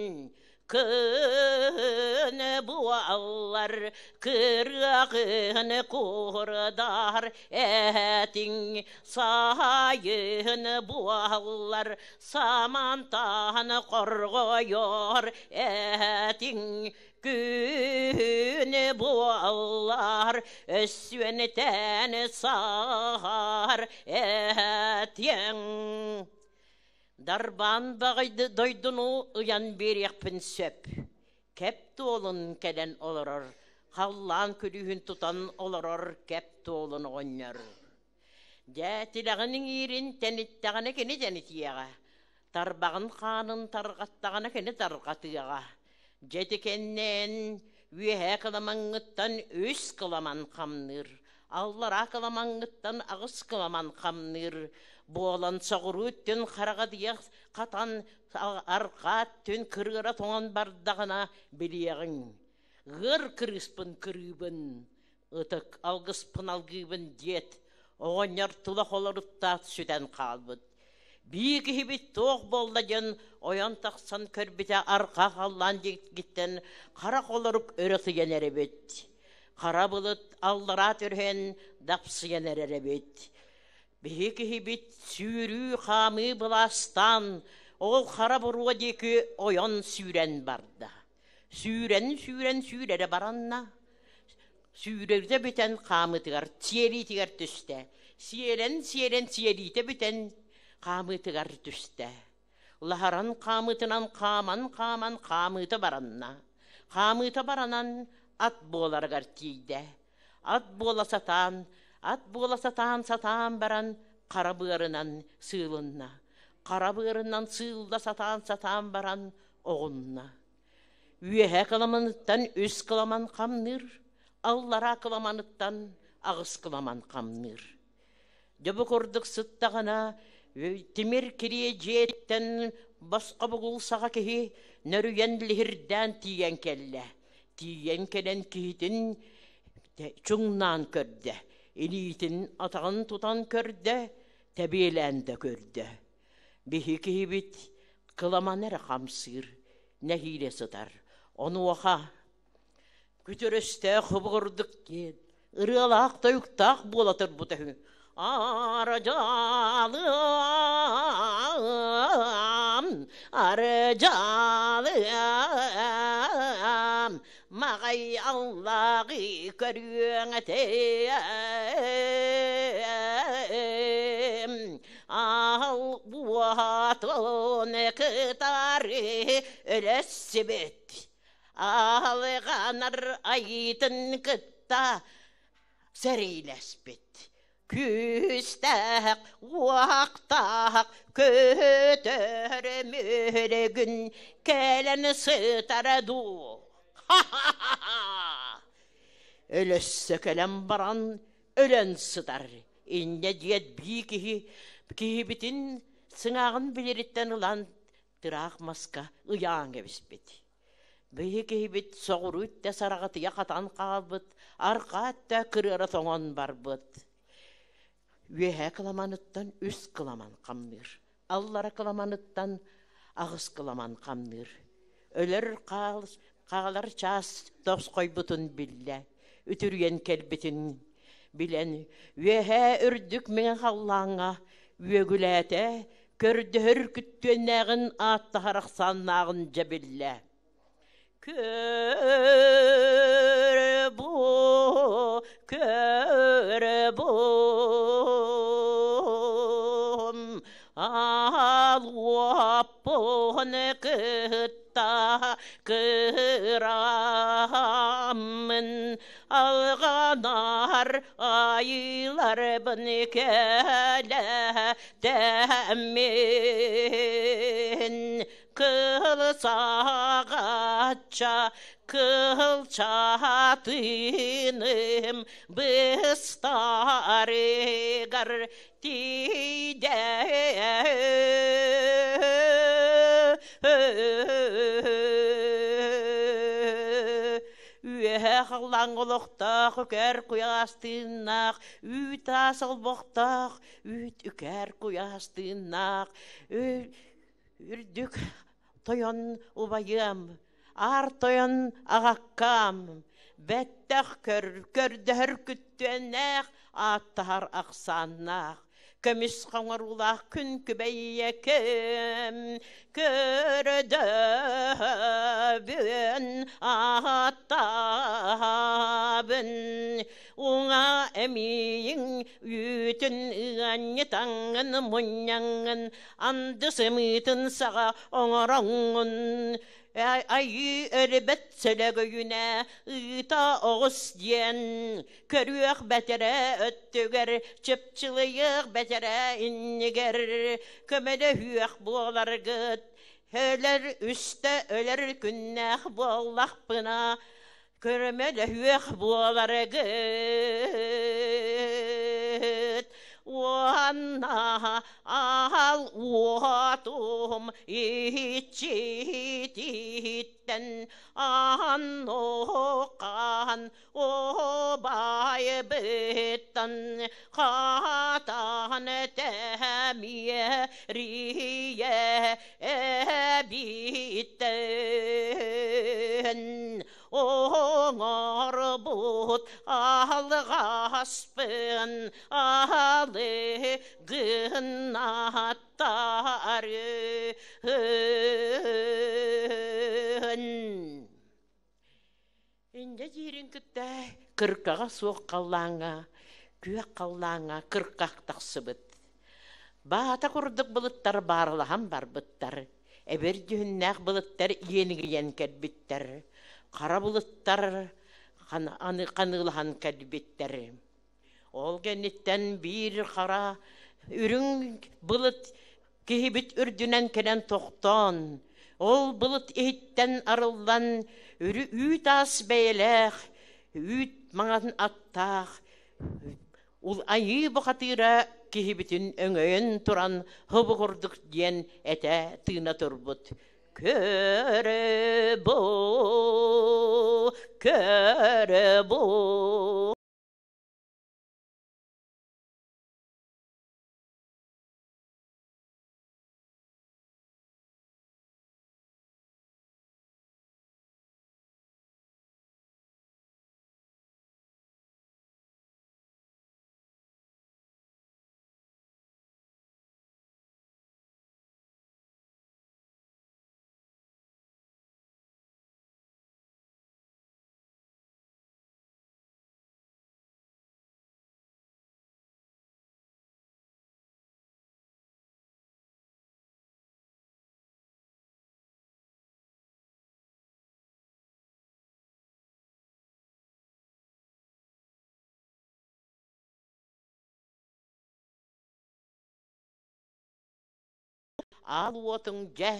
Speaker 10: Күн буоллар кырыаҕын куурдар этиҥ, сайын буоллар самантан хорҕойор этиҥ, күн буоллар өссүөнтэн саһар этиҥ. Дарбаан баҕайды дойдуну ыйан биэриэхпин сөп. Кэп туолун кэлэн олорор, халлаан күлүүһүн тутан олорор кэп туолун оҕонньор. Дьэ, тилэҕин иҥиирин тэниттэҕинэ кини тэнитиэҕэ, тарбаҕын хаанын тарҕаттаҕына кини тарҕатыаҕа. Дьэ ити кэннин үөһээ кыламаҥҥыттан үс кыламан хамныыр, аллараа кыламаҥҥыттан аҕыс кыламан хамныыр буолан соҕуруу өттүн хараҕа хатан арҕаа өттүн кырыара тоҥон бардаҕына билиэҕиҥ. Ыар кырыыспын кырыыбын, ытык алгыспын алгыыбын диэт, оҕонньор тула холоруктаах сүтэн хаалбыт. Бии киһибит туох буолла диэн ойон тахсан көрбүтэ арҕаа халлаан диэкиттэн хара холорук өрө сыйан эрэбит. Хара былыт аллараа түһэн дапсыйан эрэр эбит. Биһи киһибит сүүрүү хаамыы былаастаан ол хара буруо диэки ойон сүүрэн барда. Сүүрэн-сүүрэн сүүрэрэ баранна. Сүүрэрдэ бүтэн хаамыытыгар сиэлиитигэр түстэ. Сиэлэн-сиэлэн сиэлиитэ бүтэн хаамыытыгар түстэ. Лаһаран хаамыытынан хааман-хааман хаамыыта баранна. Хаамыыта баранан ат буоларыгар тиийдэ. Ат буола сатаан, ат буола сатаан сатаан баран хара быарынан сыылынна. Хара быарынан сыылла сатаан сатаан баран оҕунна. Үөһэ кыламаныттан үс кыламан хамныыр, аллараа кыламаныттан аҕыс кыламан хамныыр. Дьэ бу курдук сыттаҕына, тимир кириэ дьиэттэн босхо бугул саҕа киһи нөрүйэн лиһирдээн тиийэн кэллэ. Тиийэн кэлэн киһитин чуҥнаан көрдө, илиитин атаҕын тутан көрдө, тэбиэлээн да көрдө. Биһи киһибит кыламан эрэ хамсыыр, нэһиилэ сытар. Онуоха күтүрөстөөх хобугурдук диэн ырыалаах-тойуктаах буола турбута үһү. Арыдьаалыам, арыдьаалыам, маҕай аллааҕы көрүөҥ этэ. Аал буотун кытары өлөссүбүт, Аалыганар айыытын кытта сэриилэспит. Күүстээх, уохтаах көтөр мүрүгүн кэлэн сытара дуу. Ха-ха-ха! Өлөссө кэлэн баран өлөн сытар. Инньэ диэт бии киһи киһибитин сыҥааҕын билириттэн ылан тыраах маска ыйаан кэбиспит. Биһи киһибит соҕуруу өттө сараҕатыйа хатан хаалбыт, арҕаа өттө кырыара тоҥон барбыт. Үөһээ кыламаныттан үс кыламан хамныыр, аллара кыламаныттан аҕыс кыламан хамныыр. Өлөр хаалар чаас тосхойбутун биллэ, үтүрүйэн кэлбитин билэн, үөһээ үрдүк мэҥэ халлааҥҥа үөгүлээтэ, көрдөһөр күттүөннээҕин ааттаһар ахсааннааҕын дьэ биллэ. Көр бу, көр бу, алуоппун кытта кыраммын алҕанар айыыларбын кэлэтэммин кыл саҕачча кыл чатыным быстарыгар. Тыгар тиийдэ. Үөһэ халлааҥҥа олохтоох үкэр куйаас тыыннаах, үүт аас олбохтоох, үүт үкэр куйаас тыыннаах, үрдүк тойон убайыам, аар тойон аҕаккаам, бэттэх көр, көрдөһөр күттүөннээх, ааттаһар ахсааннаах, көмүс хоҥоруулаах күн күбэй ийэкэм, көрдөбүн ааттаабын, уҥа эмиийиҥ үүтүн ыанньытаҥҥын мунньаҥҥын анды сымыытын саҕа оҥороҥҥун айыы өлбөт сөлөгөйүнэ ыыта оҕус диэн көрүөх бэтэрэ өттүгэр чыпчылыйыах бэтэрэ иннигэр көмөлөһүөх буоларгыт өлөр үстэ өлөр күннээх буоллахпына көрөмөлөһүөх буоларгыт уонна аал уотум иччититтэн аннухаан убайбыттан хатан тэмиэрийэ эбиттэн оҥорбут алҕаспын алы гыннаттарыһын. Инньэ диирин кытта кыркаҕа суох халлааҥҥа, күөх халлааҥҥа кырках тахсыбыт. Баата курдук былыттар баарылаһан барбыттар. Эбир дьүһүннээх былыттар иэнигийэн кэлбиттэр. Хара былыттар ханыылаһан кэлбиттэр. Ол кэнниттэн биир хара үрүҥ былыт киһибит үрдүнэн кэлэн тохтоон, ол былыт иһиттэн арыллан үүт аас бэйэлээх, үүт маҥан аттаах Ул айыы бухатыыра киһибитин өҥөйөн туран хобу курдук диэн этэ тыына турбут. Көрө бу, көрө бу. Аал уотуҥ дьэ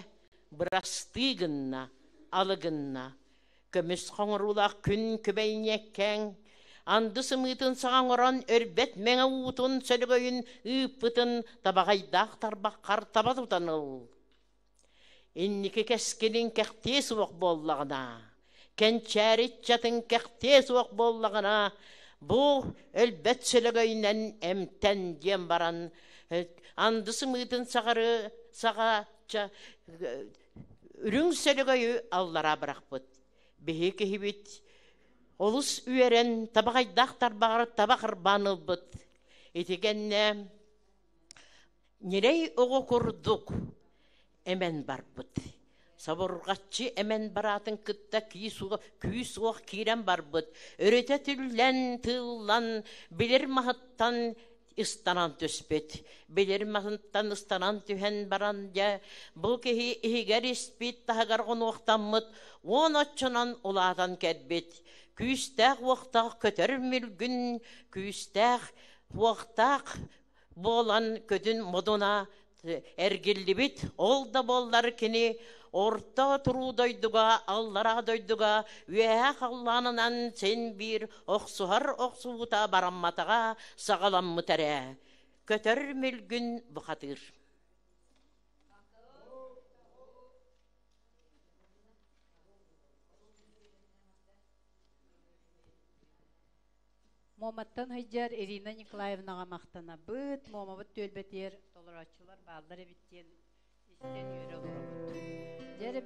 Speaker 10: бырастыы гынна, алы гынна. Көмүс хоҥоруулаах күн күбэй ньиэккэҥ, анды сымыытын саҕа оҥорон өрбөт мэҥэ уутун сөлөгөйүн ыыппытын табаҕайдаах тарбаххар таба тутан ыл. Инники кэскилиҥ кэхтиэ суох буоллаҕына, кэнчээри ыччатыҥ кэхтиэ суох буоллаҕына, бу өлбөт сөлөгөйүнэн эмтэн диэн баран, анды сымыытын саҕары саҕачча үрүҥ сөлөгөйү аллараа бырахпыт. Биһи киһибит олус үөрэн табаҕайдаах тарбаҕар таба харбаан ылбыт. Ити кэннэ Ньирэй оҕо курдук эмэн барбыт. Собурҕаччы эмэн бараатын кытта күүс-уох киирэн барбыт. Өрүтэ түллэн, тыыллан, билэр маһыттан ыстанан түспүт. Билэр маһыттан ыстанан түһэн баран дьэ, бу киһи иһигэр испит таһыгар хонуохтаммыт, уон оччонон улаатан кэлбит. Күүстээх уохтаах көтөр мүлгүн, күүстээх уохтаах буолан көтүн модуна эргиллибит. Ол да буоллар кини орто туруу дойдуга, аллараа дойдуга үөһээ халлаанынан син биир охсуһар охсуһуута барамматаҕа саҕаламмыт эрэ. Көтөр Мүлгүн бухатыыр.
Speaker 2: Муоматтан сылдьар Ирина Николаевнаҕа махтанабыт. Муомабыт түөлбэтигэр толорооччулар бааллар эбит диэн истэн үөрэ олоробут. Дьэ эрэ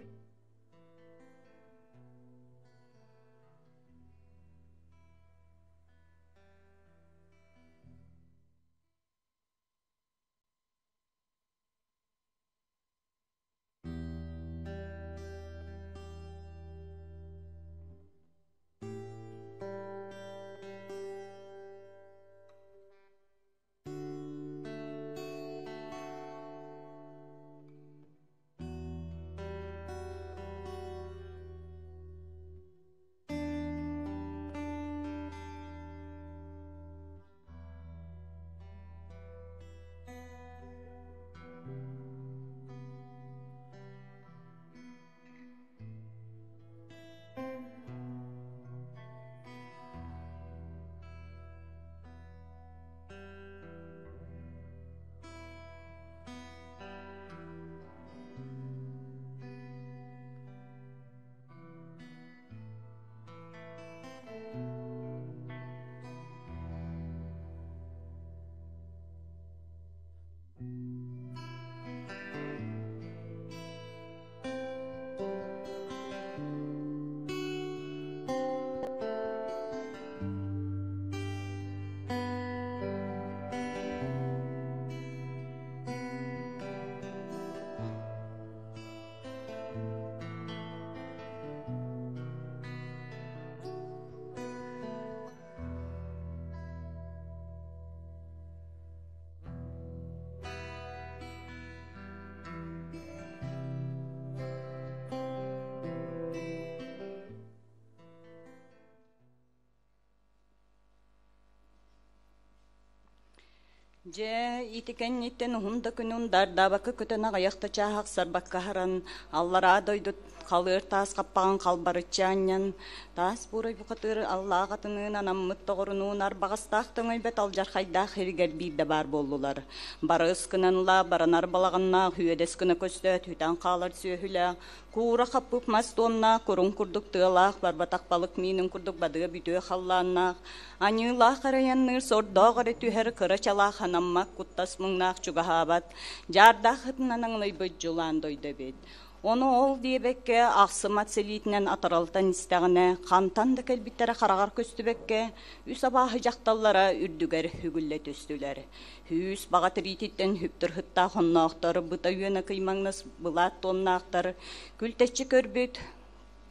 Speaker 11: Дьэ, ити кэнниттэн уһун да күнүн дардаабакка көтөн аҕыйах да чааһы ахсарбакка аһаран, аллараа дойду халыар таас хаппаҕын халбарыччы анньан, таас буурай бухатыыр аллаах атыныын анаммыт доҕорунуун арбаҕастаах төҥөйбөт алдьархайдаах иһигэр биирдэ баар буоллулар. Бары ыскынан ыла баранар балаҕаннаах үөдэс гына көстөөт үтэн хаалар сүөһүлээх, Куура хаппыт мас туомнаах, курун курдук тыалаах, барбатах балык миинин курдук бадыа бүтүө халлааннаах, аньыылаах арайанныыр сордоох эрэ түһэр кыра чалаах ханаммат куттас муҥнаах чугаһаабат, дьаардаах ытынан аҥылыйбыт дьулаан дойду эбит. Ону ол диэбэккэ, ахсымат сэлиитинэн атаралтан истэҕинэ, хантан да кэлбиттэрэ хараҕар көстүбэккэ, үс абааһы дьахталлара үрдүгэр үгүллэ түстүлэр. Сүүс баҕа тириититтэн хүптүр-һыттаах онноохтор, быта үөнэ кыймаҥнас былаат туомнаахтар, күлтэччи көрбүт,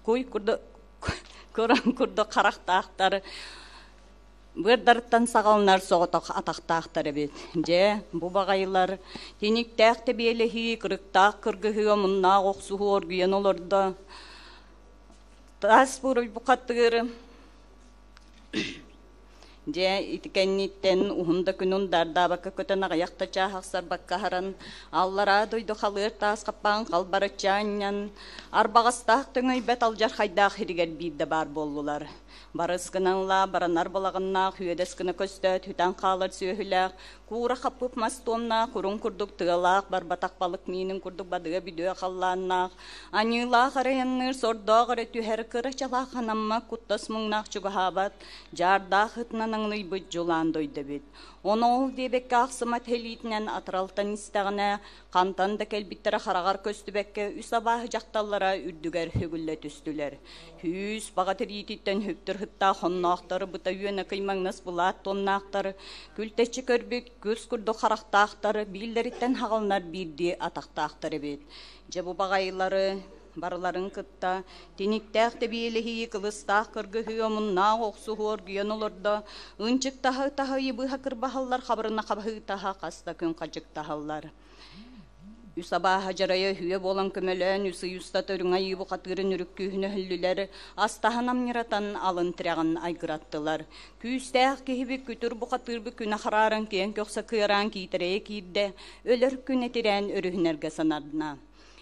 Speaker 11: куй курдук куран курдук харахтаахтар, быардарыттан саҕаланар соҕотох атахтаахтар эбит. Дьэ, бу баҕайылар тиниктээх тэбиэлэһии, кырыктаах кыргыһыы омуннаах охсуһуу оргуйан олордо. Таас буруй бухатыыр Дьэ, ити кэнниттэн уһун да күн ундардаабакка көтөн аҕыйах да чааһ ахсарбакка аһаран, аллараа дойду халыар таас хаппаҕын халбарыччы анньан, арбаҕастаах төҥөйбөт алдьархайдаах иһигэр биирдэ баар буоллулар. Барыс гынан ылаа баранар балаҕаннаах үөдэс гына көстөөт үтэн хаалар сүөһүлээх, Куура хаппыт мас туомнаах, курун курдук тыалаах, барбатах балык миинин курдук бадыа бүдүө халлааннаах, аньыылаах арайанныыр, сордоох эрэ түһэр, кыра чалаах ханаммат, куттас муҥнаах чугаһаабат, дьаардаах ытынан аҥылыйбыт дьулаан дойду эбит. Ону ол диэбэккэ ахсымат илиитинэн атыралтан истэҕинэ, хантан да кэлбиттэрэ хараҕар көстүбэккэ үс абааһы дьахталлара үрдүгэр үгүллэ түстүлэр. Сүүс баҕа тириититтэн хүптүр һыттаах онноохтор, быта үөнэ кыймаҥнас былаат туоннаахтар, күлтэччи көрбүт күс курдук харахтаахтар, бииллэриттэн хаҕылынар биирдии атахтаахтар эбит. Дьэ бу баҕайылары барыларын кытта тиниктээх тэбиэлэһии, кылыстаах кыргыһыы, омуннаах охсуһуу оргуйан олордо, ынчыктаһа-ытаһа ыйы быһа кырбаһаллар, хабырына хабыһыытаһа хас да күн хадьыктаһаллар. Үс абааһы дьарайа үһүө буолан көмөлөөн үс ый устата үрүҥ айыы бухатыырын үрүк күүһүн өһүллүлэр, астаһан амньыратан алын тирэҕин айгыраттылар. Күүстээх киһибит күтүр бухатыырбыт күнэ харааран киэҥ көхсө кыараан киитэрэйэ киирдэ, өлөр күн этирээн өрүһүнэргэ сананна.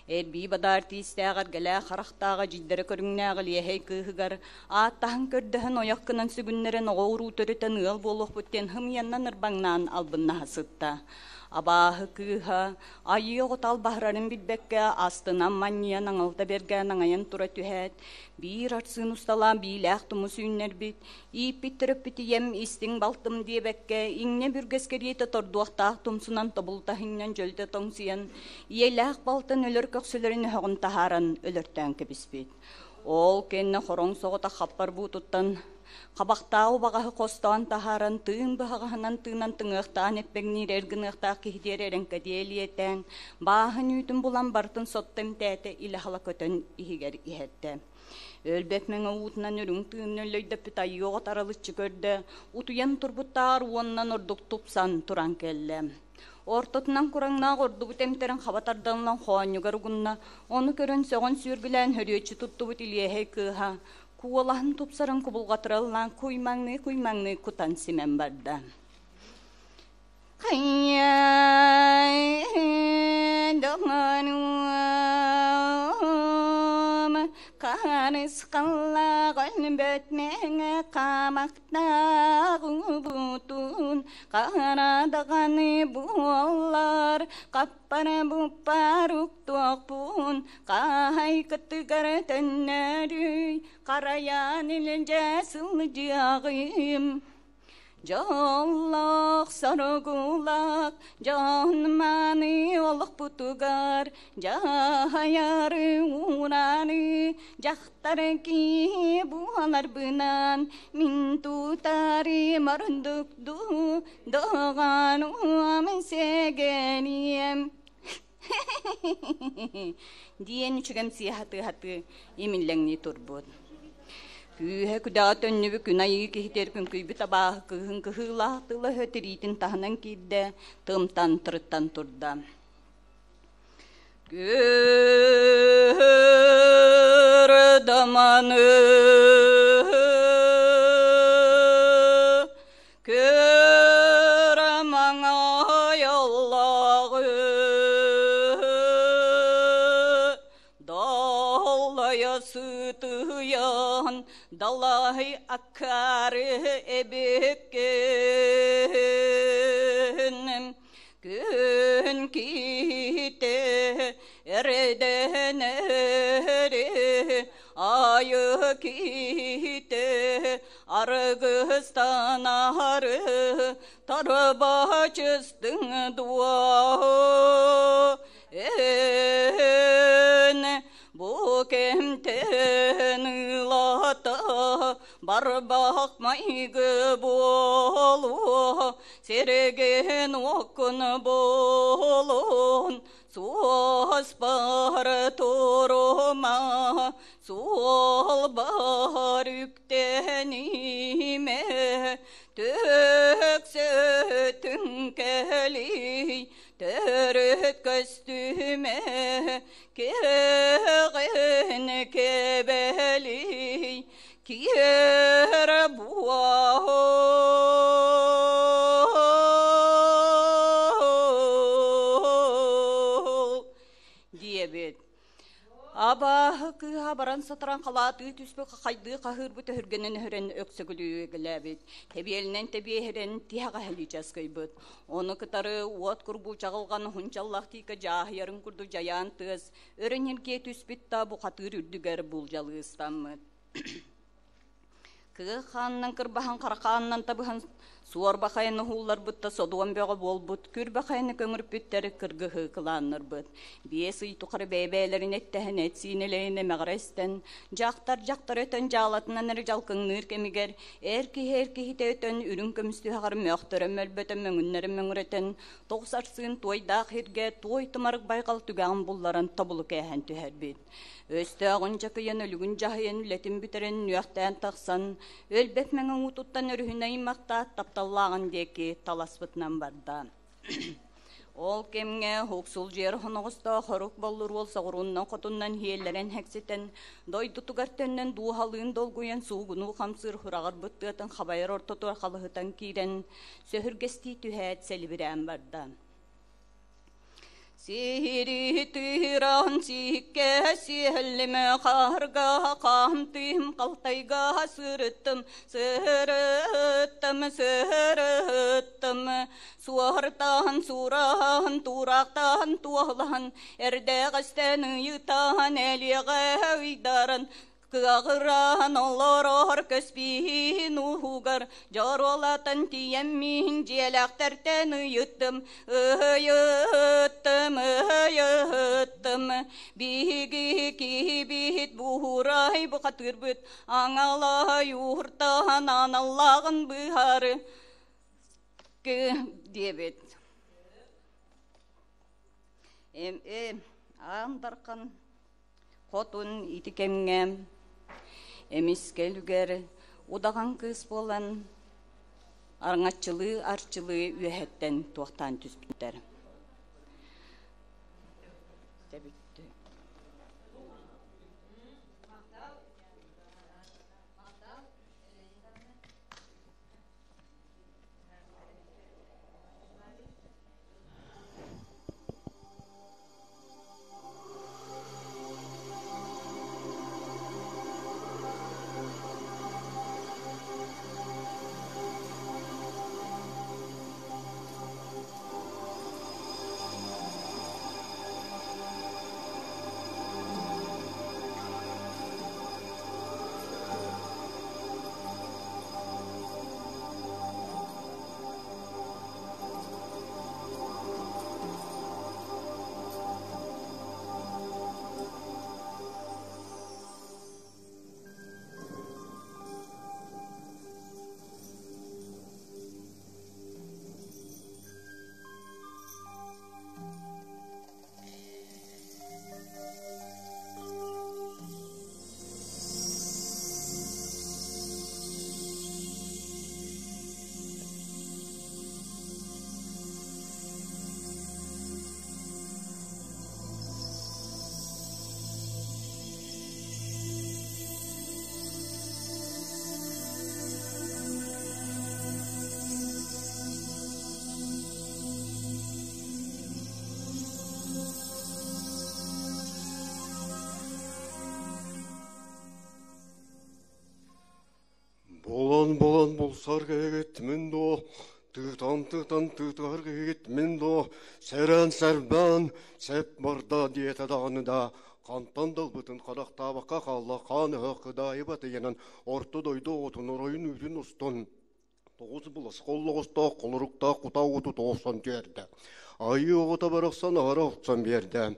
Speaker 11: Эрбии бадаар тиистээх эргэлээх харахтааҕа дьийдэрэ көрүҥнээх илиэһэй кыыһыгар ааттаһан көрдөһөн ойох гынан сүгүннэрэн оҕо уруу төрүтэн ыал буолуохпут диэн хымыйаннан ырбаҥнаан албыннаһа сытта. Абааһы кыыһа айыы оҕото албаһырарын билбэккэ астынан манньыйан аҥалта бэргээн аҥайан тура түһээт, биир арсыын усталаан биилээх тумус үүннэрбит, ииппит төрөппүт ийэм истиҥ балтым диэбэккэ, иҥнэ бүргэс кэриэтэ тордуохтаах тумсунан тобултаһынньан дьөлүтэ тоҥсуйан, ийэлээх балтын өлөр көхсүлэрин өһөҕүн таһааран өлөртөөн кэбиспит. Ол кэннэ хороҥ соҕотох хаппар буутуттан хабахтаах убаҕаһы хостоон таһааран тыын быһаҕаһынан тыынан тыҥыахтаан эппэҥниир эр гыныахтаах киһи диэри эрэҥкэдиэ элиэтээн, бааһын үүтүн булан барытын сотто эмтээтэ илэ-хала көтөн иһигэр иһэрдэ. Өлбөт мэҥэ уутунан үрүҥ тыынын өллөйдөппүт айыы оҕото аралыччы көрдө, утуйан турбуттаар уонна ордук тупсан туран кэллэ. Ортотунан кураҥнаах ордубут эмтэрин хаба тарданылан хоонньугар угунна, ону көрөн сөҕөн сүөргүлээн хөрүөччү туттубут илиэһэй кыыһа куолаһын тупсаран кубулҕатыраллаан куймаҥныы-куймаҥныы кутан симэн барда. Харысхаллаах өлбөт хаамахтаах убутун харадаҕаны буоллар хаппара буппар уктуохпун хаһайкытыгар төннөрүй харайан илдьэ сылдьыаҕым Дьоллоох соргулаах дьон мааны олохпутугар дьаһайары уурары дьахтар киһи буоларбынан мин тутары мордук дуу доҕоруом сэгэниэм диэн үчүгэмсийэ сатыы-сатыы имиллэҥнии турбут. Күүһэ күдэҕэ төннүбүт күн айыы киһитигэр күҥкүйбүт абааһы кыыһын кыһыылаах тыла-өһө тириитин таһынан киирдэ, тымтан тырыттан турда. Көр даманы Көр маҥайаллааҕы Даллайа сытыйан далай аккары эбиккин Күн киһитэ эрэдэнэри айы киһитэ аргыстанары тарбачыстыҥ дуо эн бу кэмтэн ылата барбах майгы буолуо сиргин уоккун буолун суос бар турума суол бар үктэниме төксөтүн кэлий төрүт көстүмэ кэҕин кэбэлий киэр буол диэбит Абааһы кыыһа баран сатаран халаатыы түспүт хахайдыы хаһыырбыт өһүргэнэн өһөрөн өксөкүлүүгэлээбит, тэбиэлинэн тэбиэһирэн тиһэҕэ часкыйбыт. Ону кытары уот курбуу чаҕылҕан уһун чаллах тиикэ дьааһыйарын курдук дьайаан тыас өрө ньиргийэ түспүт да бухатыыр үрдүгэр булдьалыы ыстаммыт. Кыа хаанынан кырбаһан, хара хаанынан табыһан, суорба хайаны уһуулларбыт да содуом бөҕө буолбут, күрбэ хайаны көҥүрпүттэр, кыргыһыы кылааннарбыт. Биэс ый тухары бэйэ-бэйэлэрин эттэһэн, эт-сиин элэйин эмэҕирэ истэн, дьахтар дьахтар өтөн дьаалатынан эрэ дьалкыҥныыр кэмигэр, эр киһи эр киһитэ өтөн, үрүҥ көмүс түһэҕэр мөөхтөрө мөлбөтөн, мөҥүннэрэ мөҥүрэтэн, тоҕус арсыын туойдаах иргэ туой тумарык байҕал түгэҕин булларан тобулу кээһэн түһэрбит. Өстөөҕүн дьакыйан, өлүгүн дьаһайан, үлэтин бүтэрэн, нүөхтээн тахсан, өлбөт мэҥэ уутуттан өрүһүнэ ыймахтаат, тапталлааҕын диэки таласпытынан барда. Ол кэмҥэ Уксулдьуйар хоноҕостоох хорук боллур уол соҕурууннан-хотуннан иһиэллэрин хэкситэн, дойдутугар төннөн дууһалыын долгуйан суугунуу хамсыыр хураҕырбыт тыатын хабайар ортотугар халыһытан киирэн, сөһүргэстии түһээт сэлибирээн барда. Сири тыыран сииккэ сиэллим, хаарга хаамтым, халтайга сырыттым, сырыттым, сырыттым. Суортаан, сураан, тураахтаан, туолан, эрдэҕэстэн ыйытаан, элиэҕэ ыйдаран, Кыаҕыраан олорор көспиһин уһугар дьоруолатан тиийэммин дьиэлээхтэртэн ыйыттым, ыйыттым, ыйыттым. Биһиги киһибит буһурай бухатыырбыт аҥалай ууртаан аналлааҕын быһаары диэбит. Аан Дархан Хотун ити кэмҥэ эмискэ үлүгэр удаҕан кыыс буолан араҥаччылыы-арчылыы үөһэттэн туохтаан түспүттэр.
Speaker 12: Булан-булан булсар киһигит мин дуо, тыытан-тыытан тыытыһар киһигит мин дуо, сэрэн-сэрбээн сэп барда диэтэ даҕаны да, хантан да ылбытын харахтаабакка хаалла хаан өһөх кыдаайы батыйанан орто дойду оҕотун оройун үүтүн устун тоҕус былас холлоҕостоох холоруктаах кутаа уоту тоҕосон түһэрдэ. Айыы оҕото барахсан аһара охсон биэрдэ.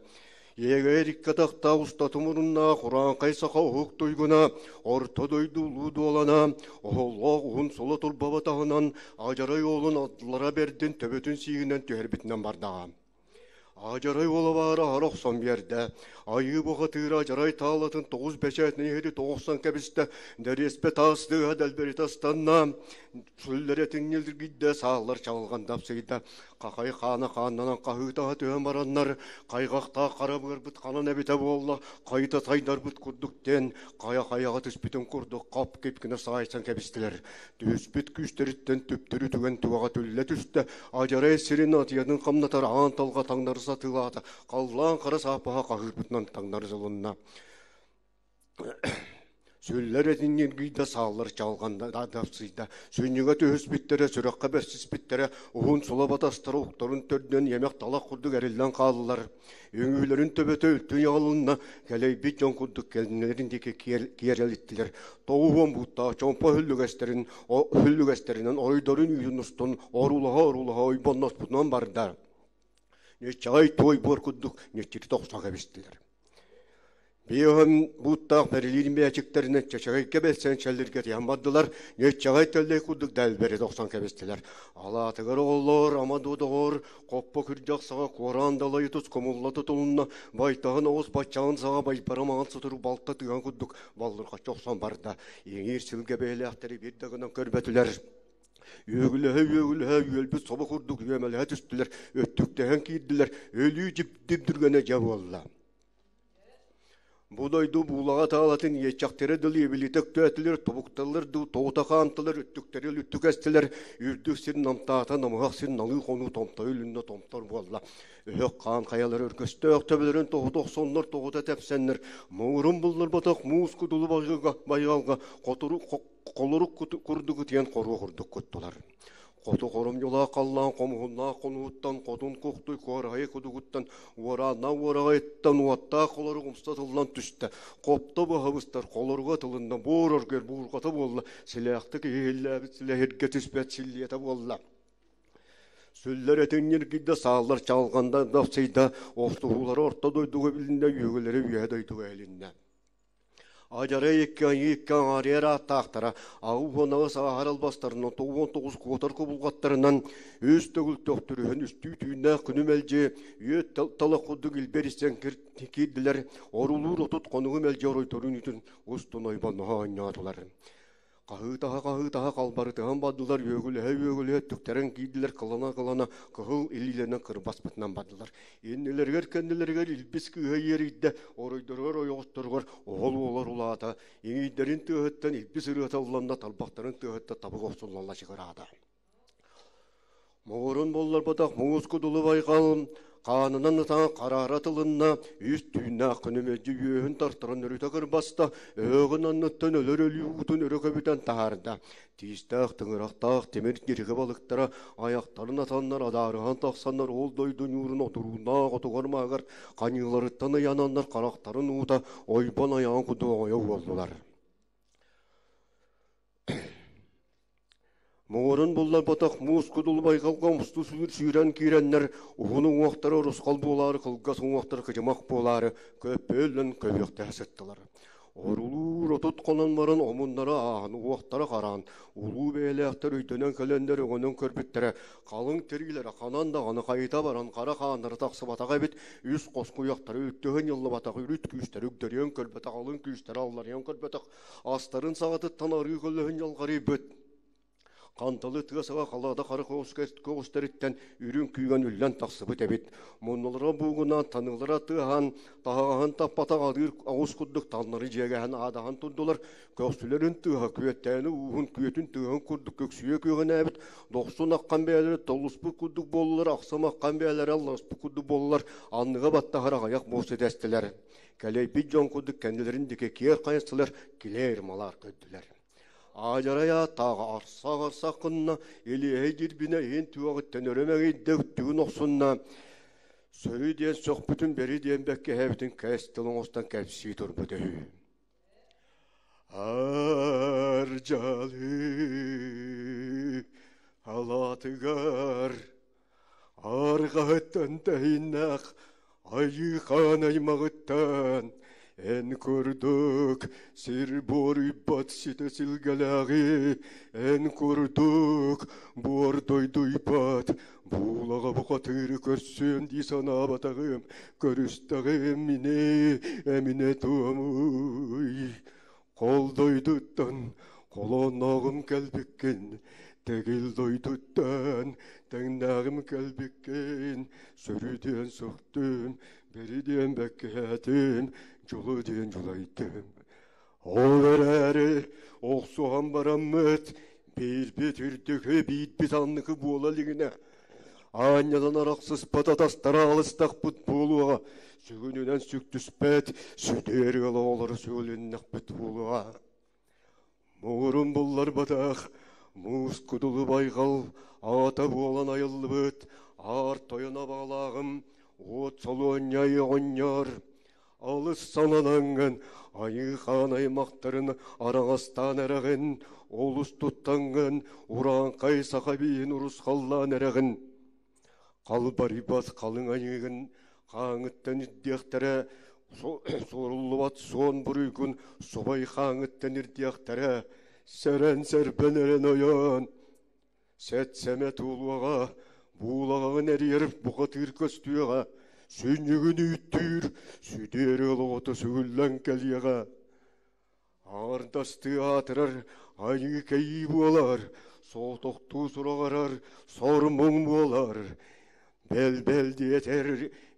Speaker 12: Иэгэйэр икки атахтаах устата муруннаах урааҥхай саха уһук туйгуна, орто дойду улуу дуолана, оһоллоох уһун сула турбаба таһынан адьарай уолун атлара бэрдин төбөтүн сиигинэн түһэрбитинэн бардаҕа. Адьарай уола баара аһара охсон биэрдэ. Айыы бухатыыра адьарай таалатын тоҕус бэчээтин иһити тоҕохсон кэбистэ. Дэриэспэ таас тыаһа дэлбэритэ ыстанна. Сүллэрэ тиҥньилиргийдэ, сааллар чаҕылҕан дапсыйда. Хахай хаана хааннанан хаһыытаһа түһэн бараннар, хайҕахтаах хара быарбыт ханан эбитэ буолла, хайыта сайдарбыт курдук диэн хайа-хайаҕа түспүтүн курдук хап-кип гына саайсан кэбистилэр. Түһүспүт күүстэриттэн түптүрү түгэн туһаҕа түллэ түстэ, адьарай сирин атыйатын хамнатар аан талҕа таҥнары сатыылаата, халлаан хара сааппаһа хаһыырбытынан таҥнары сылынна. Сүллэр этиҥҥиргийдэ, сааллар чалҕанда дапсыйда. Сүнньүгэ түһүспүттэрэ, сүрэххэ бэрсиспиттэрэ, уһун сула батастара уктарын төрдүнэн иэмэх талах курдук эриллэн хааллылар. Үҥүүлэрин төбөтө үлтү ыйаҕылынна, кэлэйбит дьон курдук кэлиннэрин диэки киэрэлиттилэр. Тоҕуһуон бууттаах чомпо үһүллүгэстэрин үһүллүгэстэринэн оройдорун үүтүн устун оруулаһа-оруулаһа ойбонноспутунан барда. Ньыччаҕай туой буор курдук ньыччыты тохсо кэбистилэр. Биоһын бууттаах бэрилиир мээчиктэринэн чэчэгэйгэ бэлсэн чэллиргэ тиһэн бардылар, ньыччаҕай тэллэй курдук дэлбэри тохсон кэбистилэр. Алаатыгар оҕолоор, ама доҕор, хоппо күрдьэх саҕа куораан далайы тус кумулла тутулунна, байтаһын оҕус баччаҕын саҕа байбара маҥан сутурук балта тыган курдук баллырҕаччы охсон барда. Иҥиир силгэ бэйэлээхтэри биир да гынан көрбөтүлэр. Үөгүлэһэ-үөгүлэһэ үөлбүт собо курдук үөмэлэһэ түстүлэр, өттүктэһэн киирдилэр, өлүү дьип-дибдиргэнэ дьэ буолла. Бу дойду буулаҕа таалатын иэччэхтэрэ дылы эбилитэ өктөөтүлэр, тобукталлар дуу, тоҕута хаамтылар, өттүктэри үлүттүк эстилэр, үрдүк сир намтаата, намыһах сир налыы хонуу томтойу үлүннэ томтор буолла. Өһөх хаан хайалар өргөстөөх төбөлөрүн тоҕута охсоннор, тоҕута тэпсэннэр, муҥурун булларбатах муус кудулу байҕалга хотуру холорук курдук ытыйан хоруо курдук куттулар. Хоту хоромньулаах халлаан хомуһуннаах хонууттан, хотун кухтуй куораһайы кудугуттан, уорааннаах уораҕайыттан уоттаах холорук умса тыллан түстэ. Хопто быһабыстар холоруга тылынна, буор оргуйар буурҕата буолла, силээхтик иһиллээбит силэһиргэ түспэт силлиэтэ буолла. Сүллэр этиҥ ньиргийдэ, сааллар чаҕылҕанда дапсыйда, охсуһуулара орто дойдуга билиннэ, үөгүлэрэ үөһэ дойдуга иһилиннэ. Адьарай икки айыы икки аҥаарыйар ааттаахтара 88 ааһар албастарынан 99 куотар кубулҕаттарынан үс төгүл төхтүрүһэн үстүү түүннээх күнү мэлдьи үөт талах курдук илбэр истэн киирдилэр орулуур 30 хонугу мэлдьи оройторун үтүн устун ойбонноһо оонньоотулар. Хаһыытаһа-хаһыытаһа халбарытыһан бардылар, үөгүлэһэ-үөгүлэһэ өттүктэрин киирдилэр, кылана-кылана кыһыл илиилэринэн кырбаспытынан бардылар. Иннилэригэр-кэннилэригэр илбис кыыһа иэрийдэ, оройдоругар ойоҕосторугар оһол уолар улаата, иҥиирдэрин тыаһыттан илбис ырыата ылланна, тарбахтарын тыаһыттан табык охсуллан лачыгыраата. Муҥурун булларбатах муус кудулу байҕал хаанынан ытаан хараара тылынна, үс түүннээх күнү мэлдьи үөһүн тартаран өрүтэ кырбаста, өһөҕүн анныттан өлөр өлүү уутун өрө көбүтэн таһаарда. Тиистээх тыҥырахтаах тимир дьиригэ балыктара айахтарын атаннар адаарыһан тахсаннар ол дойду ньуурун отурууннаах отугар-мааҕар ханьыыларыттан ыйананнар харахтарын уута ойбон айаҕын курдук оҥойо уоллулар. Муҥурун булларбатах муус кудул байҕалга умсту сүүрэн киирэннэр уһун уҥуохтара урусхал буолаары, кылгас уҥуохтара кыдьымах буолаары көппөллөн көбүөхтэһэ сыттылар. Орулуур 30 хонон баран омуннара ааһан, уохтара хараан, улуу бэйэлээхтэр өйдөнөн кэлэннэр өҥөнөн көрбүттэрэ, халыҥ тириилэрэ ханан даҕаны хайыта баран хара хааннара тахсыбатах эбит, үс хос куйахтара үттүһэн ньыллыбатах, үрүт күүстэрэ үгдэрийэн көрбөтөх, алын күүстэрэ алларыйан көрбөтөх, Астарын саҕатыттан арыы көлөһүн ньалҕарыйбыт. Ханталы тыа саҕа халаада хара көҕүстэриттэн үрүҥ күүгэн үллэн тахсыбыт эбит. Муннулара буугунаан, таныылара тыаһаан, таһаҕаһын таппатах адыыр оҕус курдук таннары дьиэгэһэн аадаһан турдулар. Көхсүлэрин тыаһа күөттээни ууһун күөтүн тыаһын курдук көксүйэ күөҕүнээбит, дохсун аххан бэйэлэрэ толуспут курдук буоллулар, ахсым аххан бэйэлэрэ алласпыт курдук буоллулар, анныга баттаһар аҕыйах муус дэстилэр. Кэлэйбит дьон курдук кэннилэрин диэки киэр хайыстылар, килээр-малаар көрдүлэр. Аадьарай ааттааҕа арсах-арсах гынна, Илиэһэй дьирбинэ иһин түгэҕиттэн өрө мэҥийдэ, үттүгүн охсунна, сөрү диэн сөхпүтүн бэри диэн бэккэһээбитин кэс тыл оҥостон кэпсии турбут үһү. Ардьалы алаатыгар Арҕаһыттан тэһииннээх айыы-хаан аймаҕыттан эн курдук сир буоруйбат ситэ силгэлээҕи, эн курдук буор дойдуйбат буулаҕа бухатыыры көрсүөм дии санаабатаҕым, көрүстэҕим ини эминэ туомуй. Хол дойдуттан холооннооҕум кэлбиккин, тэгил дойдуттан тэҥнээҕим кэлбиккин, сөрү диэн сөхтүм, бэри диэн бэккиһээтим, дьолу диэн дьулайдым. Ол эрээри охсуһан бараммыт биирбит үрдүкү, биирбит анныкы буола илигинэ Аанньанан арахсыспат атастара аҕалыстахпыт буолуоҕа, сүгүнүнэн сүктүспэт, сүтүөр ыал оҕолоро сүгүлүннэхпит буолуоҕа. Муҥурун булларбатах, муус кудулу байҕал аҕата буолан айыллыбыт аар тойон абаҕалааҕым уот солуонньай оҕонньор Алыс сананаҥҥын, айыы-хаан аймахтарын араҥастаан эрэҕин, олус туттаҥҥын, урааҥхай саха бииһин урусхаллаан эрэҕин. Халбарыйбат халыҥ айыыгын хааҥыттан ирдиэхтэрэ, суоруллубат суон буруйгун субай хааҥыттан ирдиэхтэрэ, сэрэн-сэрбэн эрэн ойоон, Сэт-сэмэ туолуоҕа, буулаҕаҕын эрийэр бухатыыр көстүөҕэ, сүнньүгүн үүттүүр сүдүөр ыал оҕото сүгүллэн кэлиэҕэ. Аҥардастыы аатырар айыы-кэйии буолар, соҕотохтуу сураҕырар сор-муҥ буолар. Бэл-бэл диэтэр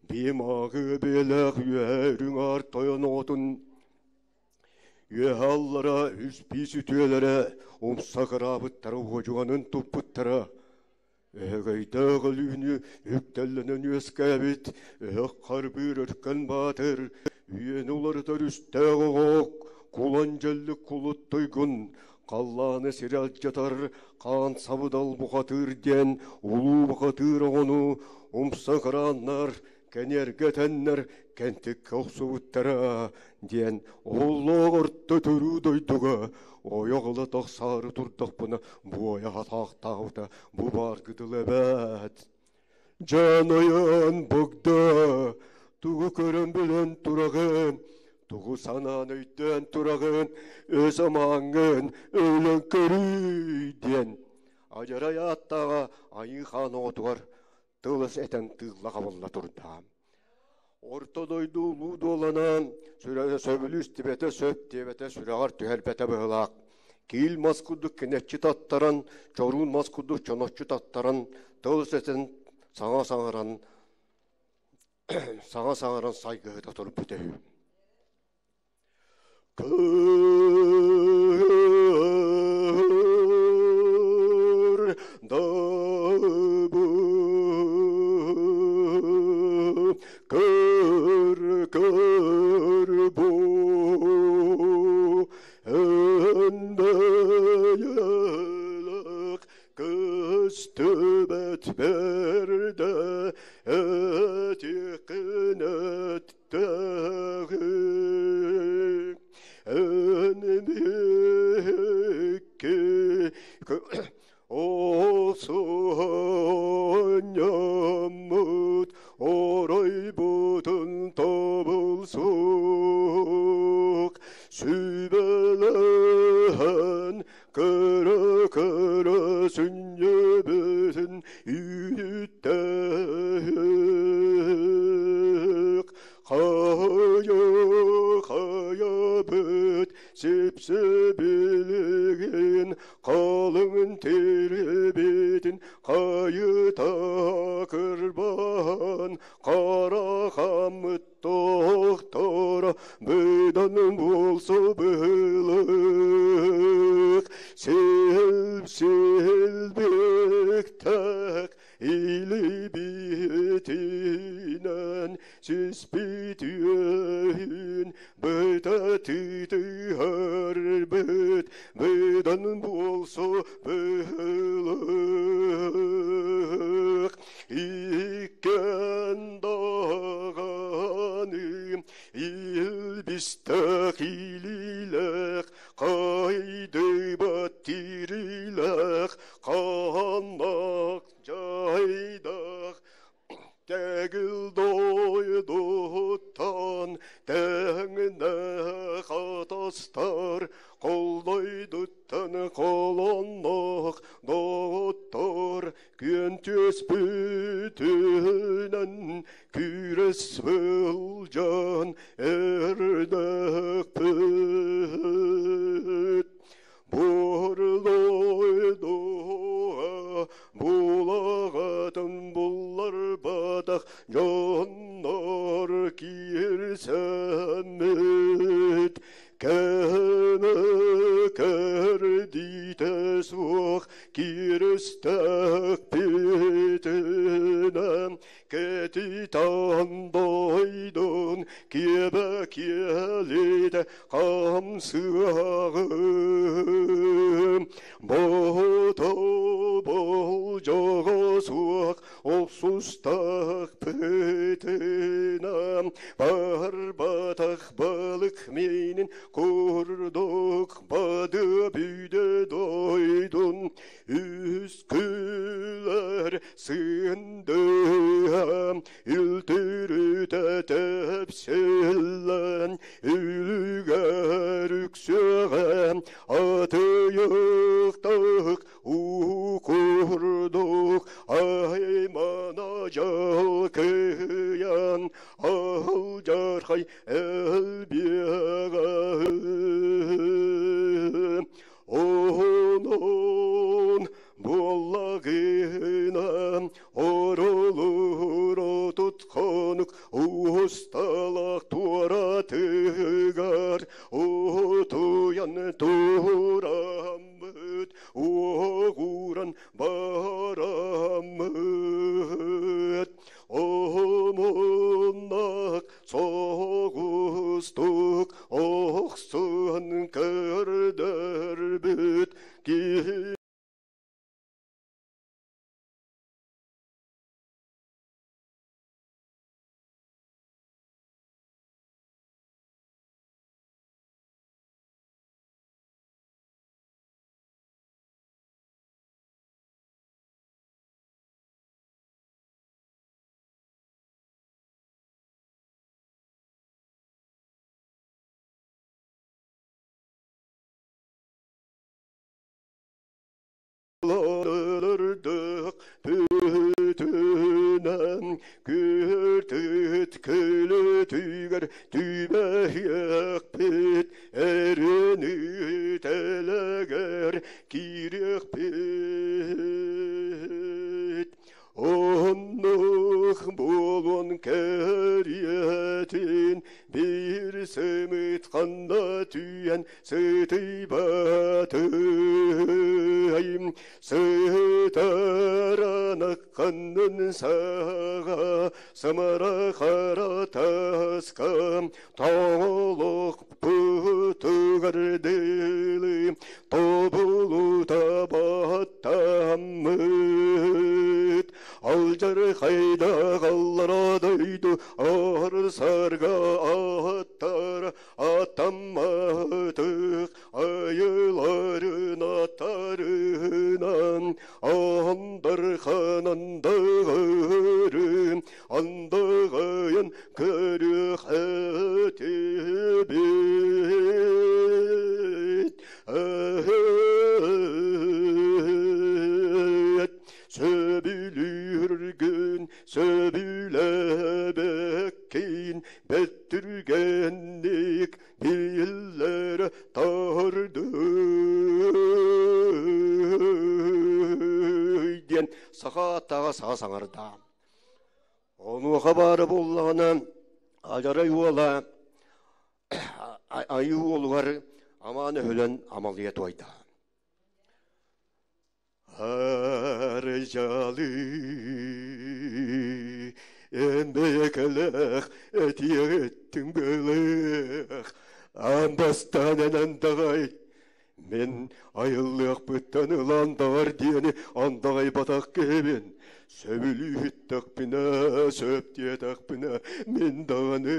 Speaker 12: Биим ааҕыы бэйэлээх үөһэ үрүҥ аар тойон оҕотун Үөһэ аллара үс биис үтүөлэрэ умса кыраабыттара уодьуганын туппуттара. Өһөгөйдөөх өлүүнү үктэллэнэн үөскээбит өһөх харбыыр өркөн баатыр, үйэни уларытар үстээх оҕоок, кулан дьэллик кулут туйгун, халлааны сири алдьатар хаан сабыдал бухатыыр диэн улуу бухатыыр оҕону умса кырааннар, кэниэргэ этэннэр кэнтиккэ охсубуттара диэн оллоох орто төрүү дойдуга ойох ыла тахсаары турдахпына буойа хатаахтаабыта бу бааргы дылы эбээт. Дьаныйан богда тугу көрөн билэн тураҕын, тугу санаан өйдөөн тураҕын, өс амааҥҥын өлөн көрүй диэн адьарай ааттааҕа Айыы Хаан оҕотугар тыл-өс этэн тыылла хабылла турда. Орто дойду улуу дуоланан сөбүлүү истибэтэ сөп диэбэтэ сүрэҕэр түһэрбэтэ быһыылаах. Киил мас курдук кинэччи таттаран, чоруун мас курдук чоноччу таттаран, тыл-өс этэн саҥа саҥаран, саҥа саҥаран сайгыһыта турбут үһү. Көр дабы көр көр бу өндөйөлөх көстүбэт бэрдэ этикинэт Осуонньаммыт оройбутун тобулсук сүбэлэһэн көрө-көрө сүнньүбүтүн үүттээх хайа хайабыт сипсибилигин қалың теребетін қайыта кырбан қара хамыт тоқтор быдан болсо быһылык сел селбектек илибитинэн сиспитүөн бытатытыһарбыт быдан болсо быһылык иккен даҕаны илбистэх илилэх кайдыбат тирилэх хааннах жайдах Тэгил дойдуттан тэҥнэ хатастар колдойдуттан колоннох доҕоттор күөн түөспүтүнэн күрэс сылдьан эрдэхпит Бурлойдуга булаҕатын булларбатах дьоннор киирсэммит кэһэмэ кэрдиитэ суох кииристэхпитинэ кэтитан дойдун киэбэ киэлитэ хамсыаҕым бото болдьоҕо суох охсустахпытына барбатах балык миинин курдук бады бүйдэ дойдун үскүлэр сындыам үлтүрүтэ тэпсиллэн үлүгэр үксүөҕэ атыйыктах уу курдук аймана дьалкыйан алдьархай элбиэҕэ Онон буоллагына оролур Отут хонук усталаах туоратыгар утуйан тураммыт, уоҕуран бараммыт. Омуннах соҕустук охсуһан көрдөрбүт киһи Ырдык бүтүнэн күртүт күлүтүгэр түбэһиэхпит, эрини тэлэгэр киириэхпит. Оннук буолуон кэриэтин биир сымыт ханна түйэн сытыйбатыйм, сытаранакканнын саҕа самара хара таска тоҥолох пытыгар дылы тобулута баттаммыт. Алдьархайдаах аллара дойду аар-сарга ааттар аттамматых айыларын аттарынан андархан андағырын андағайын көрүөх этибит. Сөбүлүүргүн сөбүлэбэккин бэттүргэнник биллэрэ тардый диэн саха аттаҕа саха саҥарда. Онуоха баара буоллаҕына Адьарай уола айыы уолугар амаан өһүлэн амалыйа туойда. Арыйалы эмбэйэкэлээх этиэҕиттиҥ быылыах аан бастаан эн андаҕай мин айыллыахпыттан ыла андаҕар диэни андаҕайбатах киһибин сөбүлүүһүттэхпинэ сөп диэтэхпинэ мин даҕаны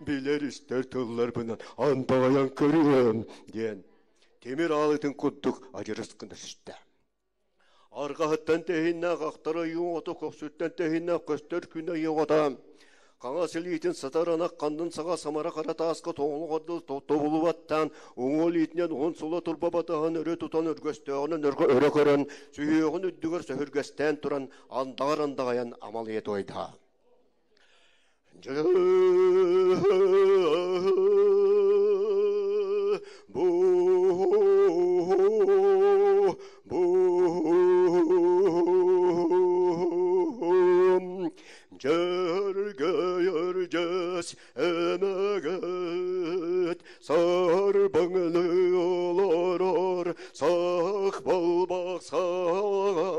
Speaker 12: билэр истэр тылларбынан андаҕайан көрүөм диэн тимир аалытын курдук адьырыс гына түстэ. Арҕаһыттан тэһииннээх ахтар ойуун оҕото көхсүттэн тэһииннээх көстөр күн ойуоҕата хаҥас илиитин сатар ынах ханнын саҕа самара хара тааска тоҥолоҕордул тобулубаттаан уҥуо илиитинэн уһун сула турба батаһын өрө тутан өргөстөөҕүнэн өрө көрөн сүһүөҕүн үрдүгэр сөһүргэстээн туран андаҕар андаҕайан амалыйа туойда. Бу бу Дьөргөйөрдьөс эмэгэт сарбаҥлыы олорор сах балбах саҕа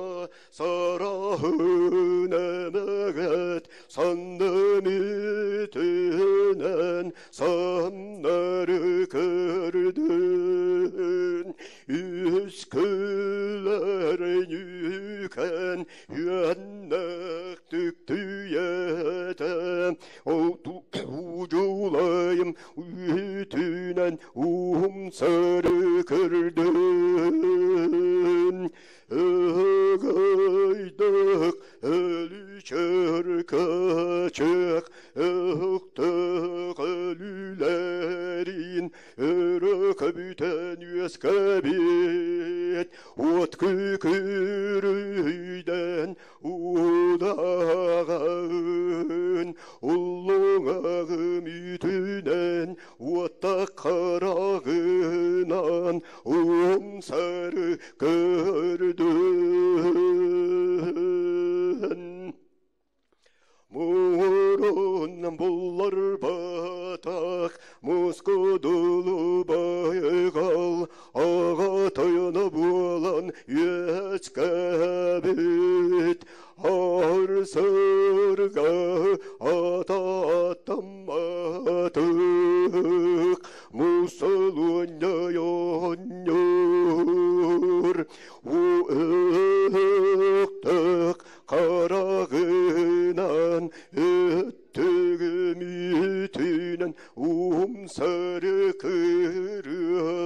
Speaker 12: сараһын эмэгэт санным үтүнэн самнары көрдүн үс күлэр нүкэн үөннэх түктүйэтэ уудулайым үтүнэн уумсары көрдүн Ыгайдык өлүчөр качык ыктык өлүлэрин өрө көбүтэн үөскэбит уот күкүрүйдэн удаҕын уллуҥаҕым үтүнэн уотта хараҕынан умсары көрдүн. Арга атамматык мусалуонньай оонньуур Уһуктук хараҕынан өттүгүм үтүнэн умсары кырыктын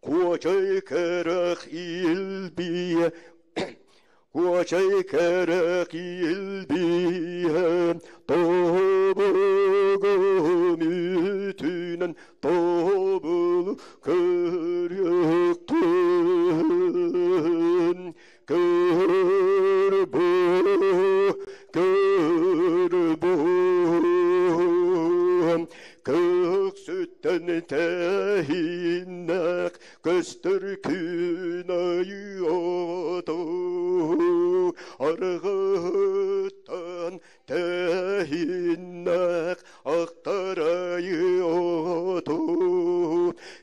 Speaker 12: Куочай кэрэх илбиэ Куочай кэрэх илбиэ Тобугум үтүнэн тобул көрүктүн Көрбү көрбү Көксүттэн тэһиннэх көстөр күн айы оту Аргыттан тэһиннэх ахтарайы оту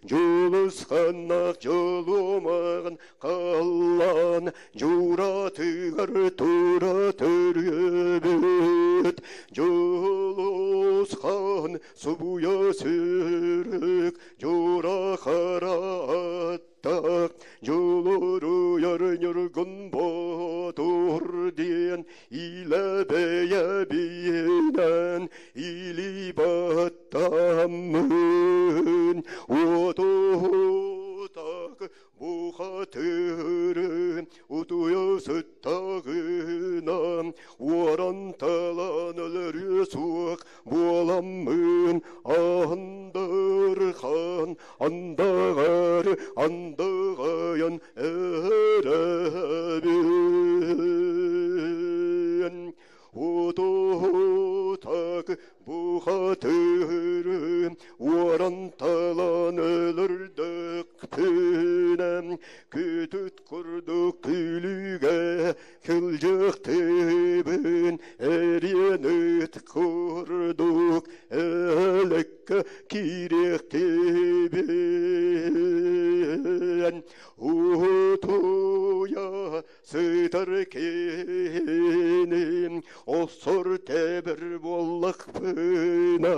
Speaker 12: Дьулусханнах дьулумаҕын халлаан дьууратыгар тура төрүөбүт Дьулусхан субуйа сүрүк дьуура хараттак дьулуруйар ньургун боотур диэн илэ бэйэбинэн или баттаммын уотутак бухатыры утуйа сыттаҕына уоран талан өлөрүө суох буоламмын андырхан андаҕар андыҕайан эрэбин Утутак бухатыры уоран талан өлөрдөкпүнэ күтүт курдук күлүгэ кылдьыктыбын эриэн ыт курдук элекке киириэхтибин утуйа сытар киһини осор тэбэр буоллахпына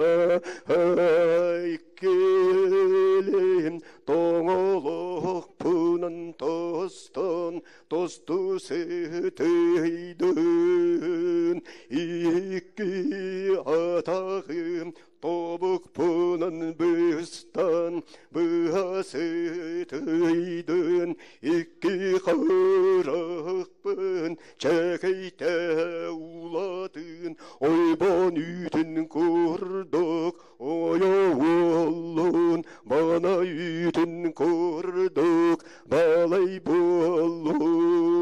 Speaker 12: иккилим тоҥолохпунан тостон тосту сытыйдын икки атаҕым тобукпунан быстан быһа сытыйдын икки харахпын чэкэйтэ улатын ойбон үүтүн курдук ойо уоллун бана үүтүн курдук балай буоллун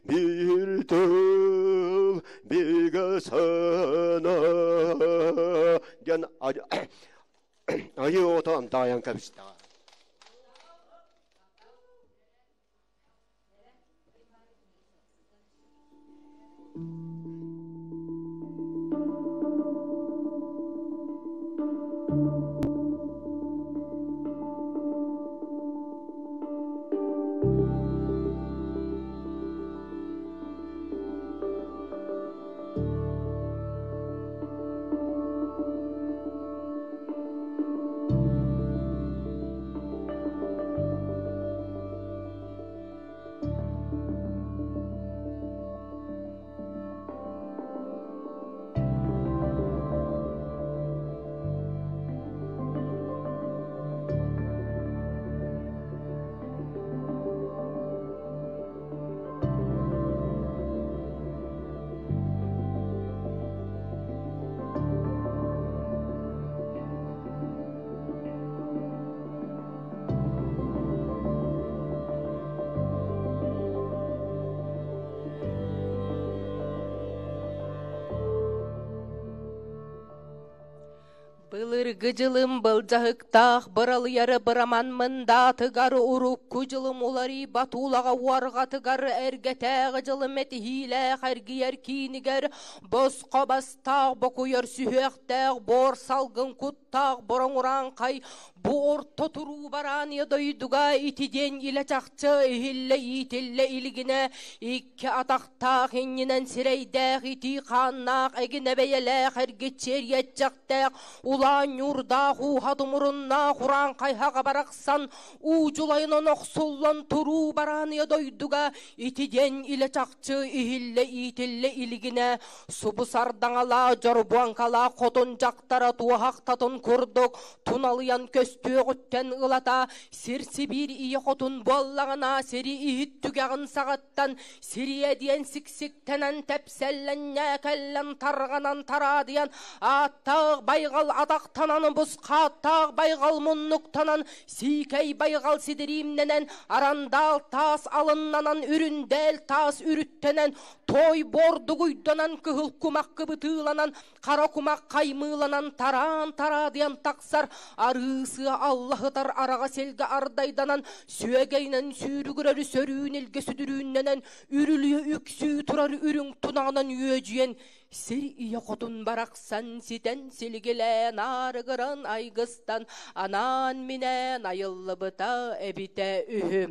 Speaker 12: биир тыл бигэ санаа диэн айыы оҕото антаайан кэбистэҕэ.
Speaker 4: Былыргы дьылым былдьаһыктаах быралыйары быраман мындаатыгар урукку дьылым уларыйбат улаҕа уорҕатыгар эргэтээҕи дьылым этиһиилээх эргийэр киинигэр босхо бастаах бокуйар сүһүөхтээх буор салгын куттаах бороҥ урааҥхай бу орто туруу барааньа дойдуга ити диэн илэ чахчы иһиллэ иитиллэ илигинэ икки атахтаах иннинэн сирэйдээх итии хааннаах эгинэ бэйэлээх эргиччи эриэччэхтээх улаан ньуурдаах ууһа тумуруннаах урааҥхай хаҕа барахсан уу дьулайынан охсуллан туруу барааныйа дойдуга ити диэн илэ чахчы иһиллэ иитиллэ илигинэ субу сардаҥалаах дьорбуоҥкалаах хотун дьахтара туоһахтатын курдук туналыйан көстүөҕүттэн ылата сир сибиир ийэ хотун буоллаҕына сири иһит түгэҕин саҕаттан сириэ диэн сиксиктэнэн тэпсэллэн ньээкэллэн тарҕанан тараадыйан ааттаах байҕал атахтанан бусхааттаах байҕал муннуктанан сиикэй байҕал сидириимнэнэн арандаал таас алыннанан үрүндээл таас үрүттэнэн той бордугуйданан кыһыл кумах кыбытыыланан хара кумах хаймыыланан тараан тараадыйан тахсар арыы-сыа аллаһытар араҕа силгэ ардайданан сүөгэйинэн сүүрүгүрэр сөрүүн илгэ сүдүрүүннэнэн үрүлүйэ үксүү турар үрүҥ тунаҕынан үөдүйэн сир ийэ хотун барахсан ситэн силигилээн аарыгыран айгыстан анаан-минээн айыллыбыта эбитэ үһү.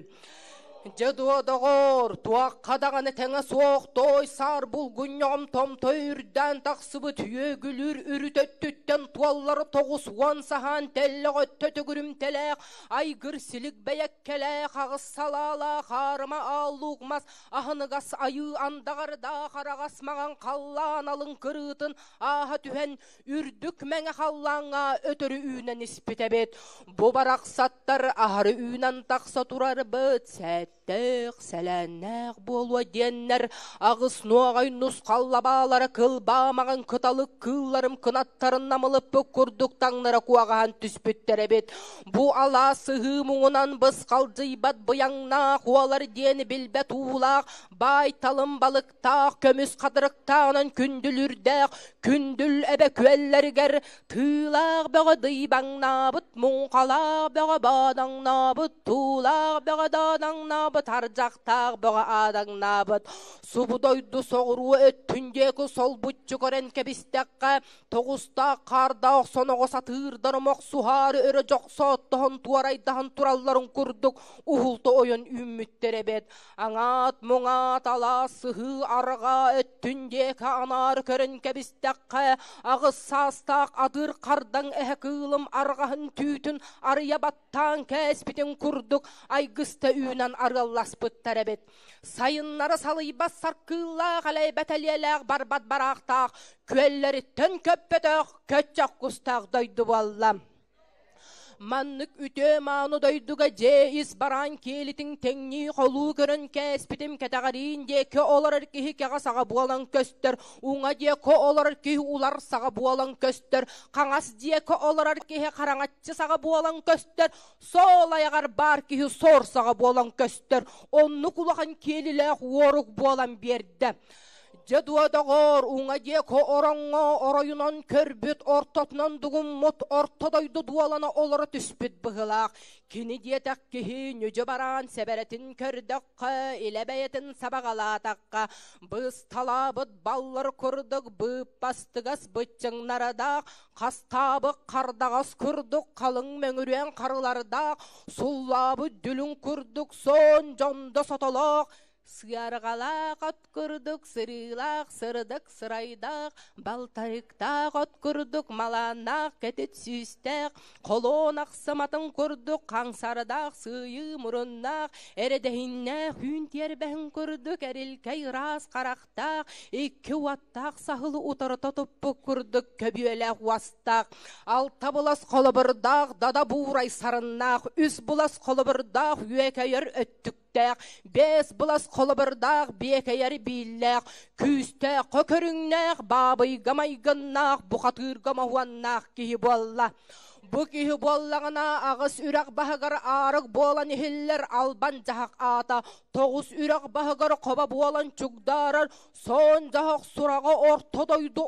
Speaker 4: Дьэ дуо, доҕоор, туохха даҕаны тэҥэ суох той саар булгунньоҕум томтой үрдээн тахсыбыт үөгүлүүр үрүт өттүттэн туоллары 90 саһаан тэллэх өттө төгүрүмтэлээх айгыр силик бэйэккэлээх аҕыс салаалаах аарыма ааллуук мас аһыныгас айыы андаҕардаах араҕас маҥан халлаан алын кырыытын ааһа түһэн үрдүк мэҥэ халлааҥҥа өтөрү үүнэн испит эбит. Бу барахсаттар аһары үүнэн тахса турарбыт сээттээх, сэлээннээх буолуо диэннэр аҕыс нуоҕай нусхаллабаалара кылбаамаҕын кыталык кыылларым кынаттарын намылыппыт курдук таҥнара куоҕаһан түспүттэр эбит. Бу алаас сыһыы муҥунан бысхалдьыйбат быйаҥнаах уолар диэни билбэт уулаах баай талым балык таах көмүс хатырыктааҕынан күндүлүрдээх күндүл эбэ күөллэригэр тыылаах бөҕө дыйбаҥнаабыт муҥхалаах бөҕө баадаҥнаабыт туулаах бөҕө даадаҥнаабыт ардьахтаах бөҕө аадаҥнаабыт субу дойду соҕуруу өттүн диэки солбуччу көрөн кэбистэххэ тоҕустаах хаардаах соноҕос атыырдарым охсуһаары өрө дьохсооттоһон туорайдаһан туралларын курдук уһулта ойон үүммүттэр эбит Аҥаат муҥаат алаас сыһыы арҕаа өттүн диэки анаары көрөн кэбистэххэ, аҕыс саастаах адыр хардаҥ эһэ кыылым арҕаһын түүтүн арыйа баттаан кээспитин курдук айгыста үүнэн арыалласпыттар эбит. Сайыннара салыйбат саркыыллаах элэйбэт элиэлээх барбат бараахтаах күөллэриттэн көппөтөх көччөх кустаах дойду буолла. Маннык үтүө-мааны дойдуга дьиэ ис бараан киэлитин тэҥнии холуу көрөн кээспитим кэтэҕэриин диэки олорор киһи кэҕэ саҕа буолан көстөр, уҥа диэки олорор киһи улар саҕа буолан көстөр, хаҥас диэки олорор киһи хараҥаччы саҕа буолан көстөр, суол айаҕар баар киһи сор саҕа буолан көстөр. Оннук улахан киэлилээх уорук буолан биэрдэ. Дьэ дуо доҕоор, уҥа диэки ороҥҥо оройунан көрбүт, ортотунан дугуммут орто дойду дуолана олоро түспүт быһыылаах. Кини диэтэх киһи ньүдьү бараан сэбэрэтин көрдөххө, илэ бэйэтин сабаҕалаатахха, бысталаабыт баллар курдук быыппастыгас быччыҥнарадаах, хастаабыт хардаҕас курдук халыҥ мөҥүрүөн харылардаах, суллаабыт дүлүҥ курдук суон дьондо сотолоох, Сыарҕалаах от курдук сырыылаах сырдык сырайдаах, балтарыктаах от курдук малааннаах кэтит сүүстээх, холуон ахсыматын курдук хаҥсардаах сыыйыы муруннаах, эрэдэһиннээх үүн тиэрбэһин курдук эрилкэй ыраас харахтаах, икки уоттаах саһылы утарыта туппут курдук көбүөлээх уостаах, алта булас холобурдаах дада буурай сарыннаах, үс булас холобурдаах үөкэйэр өттүк бэс былас холобурдаах биэкэйэр бииллээх, күүстээх көрүҥнээх, баабыйга майгыннаах, бухатыырга моһуоннаах киһи буолла. Бу киһи буоллаҕына аҕыс үрэх баһыгар аарык буолан иһиллэр албан дьаһах аата, тоҕус үрэх баһыгар хоба буолан чугдаарар соон дьаһах сураҕа орто дойду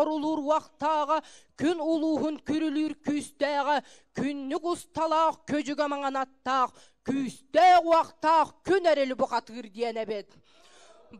Speaker 4: орулуур уохтааҕа, күн улууһун күрүлүүр күүстээҕэ, күннүк усталаах көдьүгэ маҥан аттаах, күүстээх уохтаах күн эрили бухатыыр диэн эбит.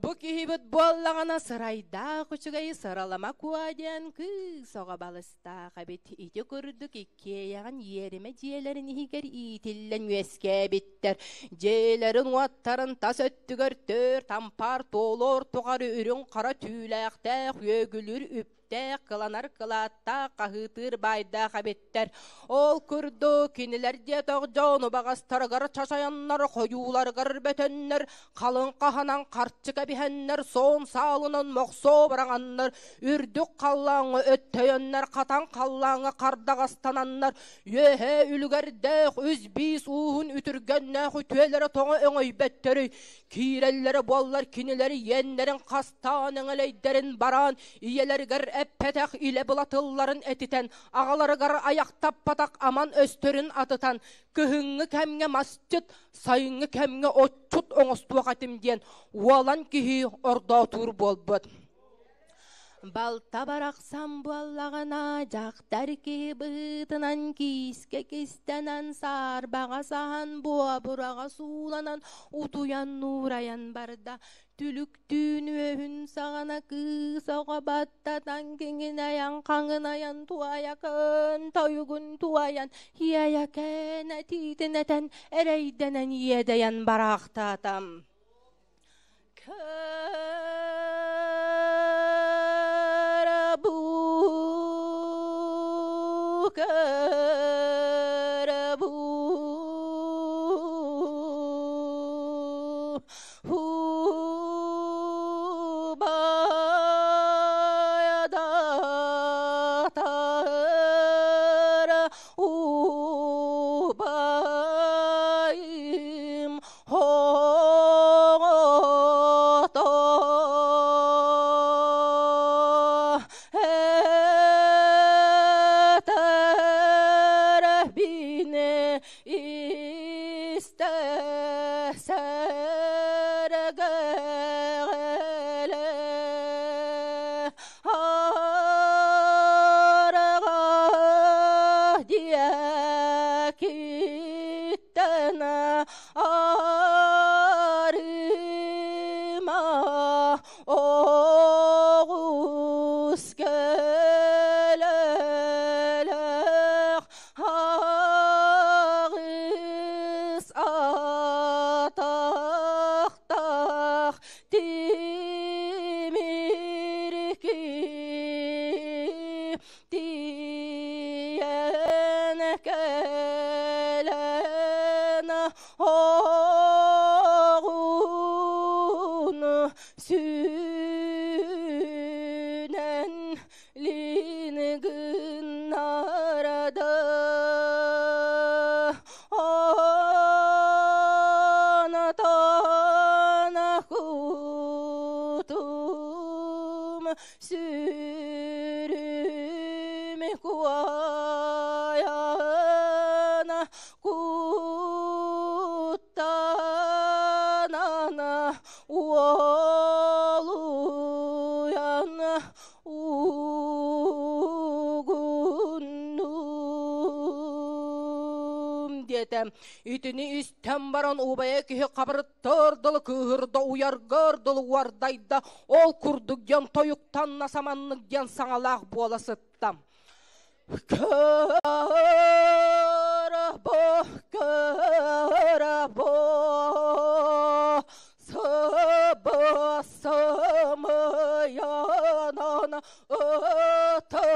Speaker 4: Бу киһибит буоллаҕына сырайдаах үчүгэй сыралама куо диэн кыыс оҕо балыстаах эбит. Ити курдук иккиэйэҕин иэримэ дьиэлэрин иһигэр иитиллэн үөскээбиттэр. Дьиэлэрин уоттарын тас өттүгэр түөрт ампаар туолуор тухары үрүҥ хара түүлээхтээх үөгүлүүр үп үптээх, кыланар кылааттаах, хаһыытыыр баайдаах эбиттэр. Ол курдук кинилэр диэтэх дьон убаҕастарыгар чачайаннар, хойууларыгар бөтөннөр, халыҥ хаһанан харчы кэбиһэннэр, суон саалынан мохсуо быраҕаннар, үрдүк халлааҥҥа өттөйөннөр, хатан халлааҥҥа хардаҕастананнар, үөһээ үлүгэрдээх үс биис ууһун үтүргэннээх үтүөлэрэ тоҕо өҥөйбөттөрүй, Киирэллэрэ буоллар кинилэри иэннэрин хастаан эҥэлэйдэрин бараан ийэлэригэр эппэтэх илэ былатылларын этитэн, аҕаларыгар айахтаппатах аман өстөрүн атытан, кыһыҥҥы кэмҥэ масчыт, сайыҥҥы кэмҥэ отчут оҥостуох этим диэн уолан киһи ордоотуур буолбут. Балта барахсан буоллаҕына, дьахтар киһи быһыытынан киискэ кистэнэн, саарбаҕа саһан, буобураҕа сууланан, утуйан нуурайан барда. Түлүктүүн үөһүн саҕана кыыс оҕо баттатан киҥинэйэн хаҥынайан туойакын тойугун туойан, иэйэкээн этиитин этэн, эрэйдэнэн иэдэйэн бараахтаата. Карабу, карабу, убайдатар убайым Оҕото этэр бине истэ сэргэҕэлэ арҕа диэкиттэн Арыма оҕус көлөлөөх аҕыс атахтаах тимир тиийэн кэлэн оҕун сүүнэн лин гыннарда Онтон кутум сүрүм куойан куттанан уолуйан угуннум диэтэ. Итини истэн баран убайа киһи хабырыттар дылы кыыһырда уйаргар дылы уордайда Ол курдук диэн тойуктанна саманнык диэн саҥалаах буола сытта. Көрө-бо, көрө-бо, сыбы-сымыйанан ыты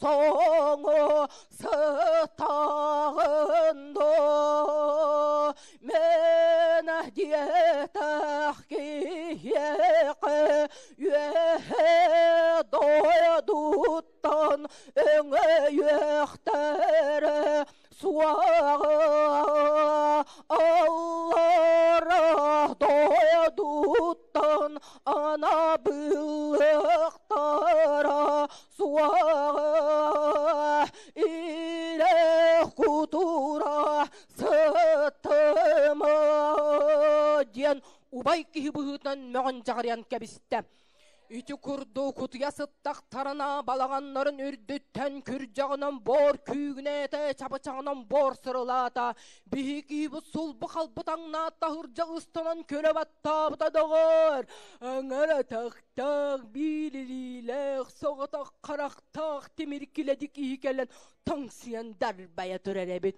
Speaker 4: соҥу сытаҕын доо Мен диэтэх киһиэхэ үөһэ дойдуттан өҥөйүөхтэрэ суоҕа аллара дойдуттан анабыллыахтара суоҕа илэ уура сыттым диэн убай киһи быһыытынан мөҕөн дьаҕарыйан кэбистэ. Ити курдук утуйа сыттахтарына балаҕаннарын үрдүттэн күрдьэҕинэн боор күүгүнээтэ, чабычаҕынан боор сырылаата. Биһиги сулбу халбытаҥнаат таһырдьа ыстанан көрө баттаабыта доҕор. Аҥар атахтаах, биир илиилээх, соҕотох харахтаах тимир килэдик киһи кэлэн тоҥсуйан дарбайа турар эбит.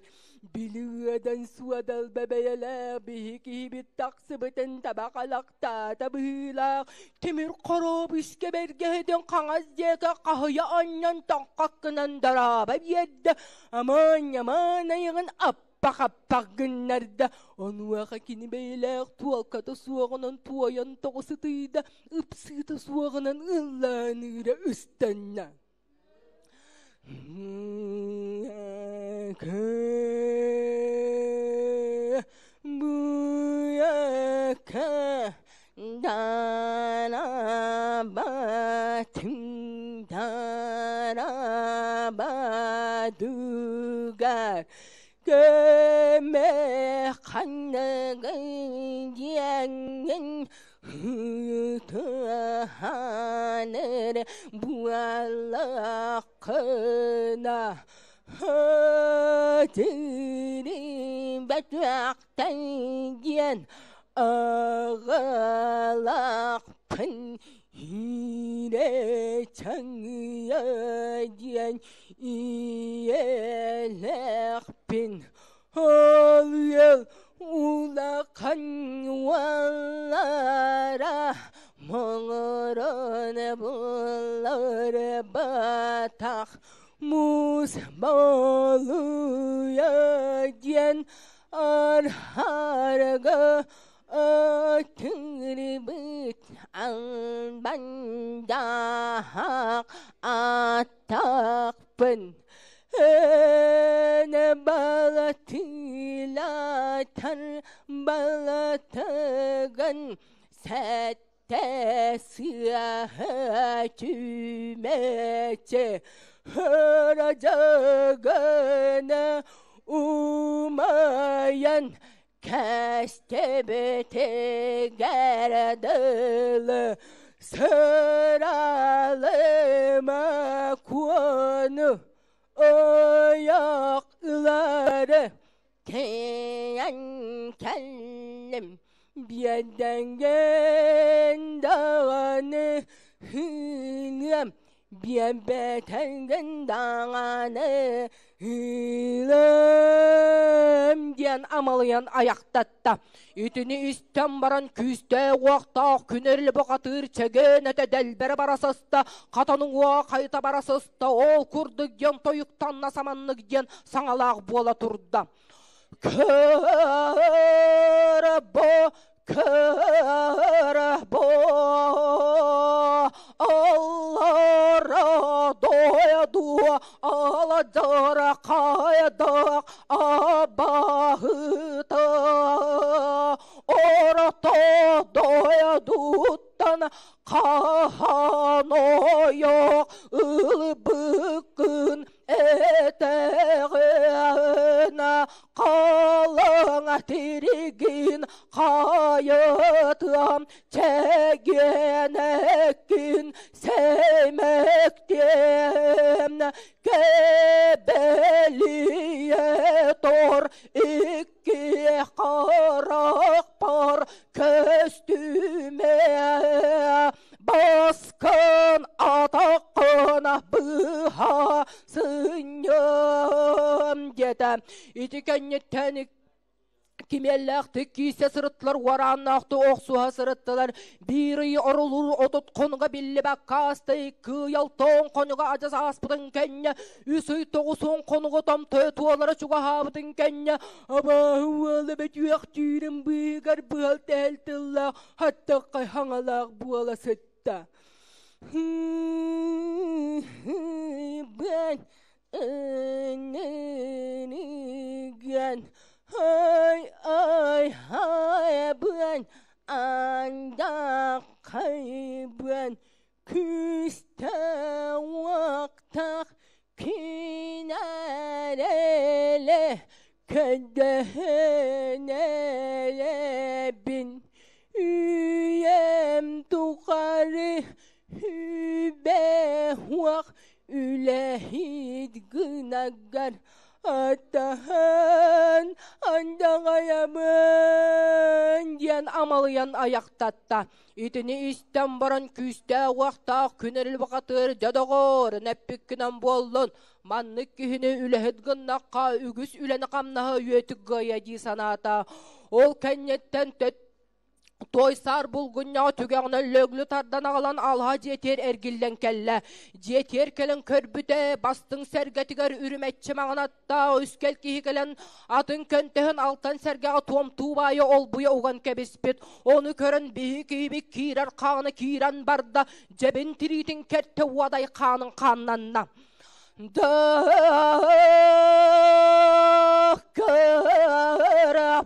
Speaker 4: Били ыадан суодал бэбэйэлээх биһи киһибит тахсыбытын таба халахтаата быһыылаах тимир хорооб искэ бэргэһэтин хаҥас диэки хаһыйа анньан тоҥхох гынан дорообо биэрдэ амаан ньамаан айаҕын аппах-аппах гыннарда онуоха кини бэйэлээх туолката суоҕунан туойан тоҕо сытыйда ыпсыыта суоҕунан ыллаан ыыра ыстанна Көмө ханныгый диэҥҥин Ыытыһаныр буоллаххына Тири бөтүөхтэй диэн аҕалахпын иирэ чаҥыйа диэн ийэлээхпин Ол ыал улахан уоллара моҥорон буллар батах муус болуйа диэн архарга ытырбыт албандаах аттахпын Эне балатылатар балатыган сәттә сыаһа түмэче хыражагана умаян кэстэбитигэр дылы сыралыма куону ойох ылары тиийэн кэллим биэрдэҥҥин даҕаны һыыныам биэрбэтэҥҥин даҕаны һыылым диэн амалыйан айахтатта. Итини истэн баран күүстээх-уохтаах күн бухатыыр чэгиэн этэ дэлбэрэ бара сыста, хатан уҥуоҕа хайыта бара сыста, ол курдук диэн тойуктанна саманнык диэн саҥалаах буола турда. Көр-бо, көр-бо, аллара дойду аладара хайдах абаһыта орто дойдуттан хаһан ойох ылбыккын этэҕин халыҥ тиригин хайытыам чэгиэнэккин сэмэктиэм кэбэлийэ тор икки харахпар көстүмэ баскын атаххын быһа сынньым диэтэ. Ити кэнниттэн кимиэллээхтик киисэ сырыттылар, уорааннаахтык охсуһа сырыттылар. Биир ый орулуур 30 хонуга биллибэккэ ааста, кыайал тоон хонуга адьас ааспытын кэннэ, үс ый 90 хонуга томтойо туолара чугаһаабытын кэннэ, абааһы уола бөтүөхтүүрүн быыһыгар быһал тэһэл тыллаах, хаттаххай хаҥалаах буола сытта. Бэн ай ай ай бэн андаххай бэн күүстээх уохтаах күнэрэлэ. Көрдөһөн эрэбин үйэм тухары үбэ-уох үлэһит гынагар атаһан андаҕайабын диэн амалыйан айахтатта. Итини истэн баран күүстээх-уохтаах күн эрил бухатыыр дьэ доҕоор, эппиккинэн буоллун, Маннык киһини үлэһит гыннахха үгүс үлэни-хамнаһы үөтүк гыайа дии санаата. Ол кэнниттэн Той саар булгунньаҕа түгэҕинэн лөглү тардан аҕалан алаһа дьиэтигэр эргиллэн кэллэ. Дьиэтигэр кэлэн көрбүтэ, бастыҥ сэргэтигэр үрүмэччи маҥанаттаах үскэл киһи кэлэн атын көнтөһүн алтан сэргэҕэ туомтуу баайа олбуйа уган кэбиспит. Ону көрөн биһи киһибит киирэр хаана киирэн барда, дьэбин тириитин кэртэ уодай хаанын хааннанна. Дык-кыра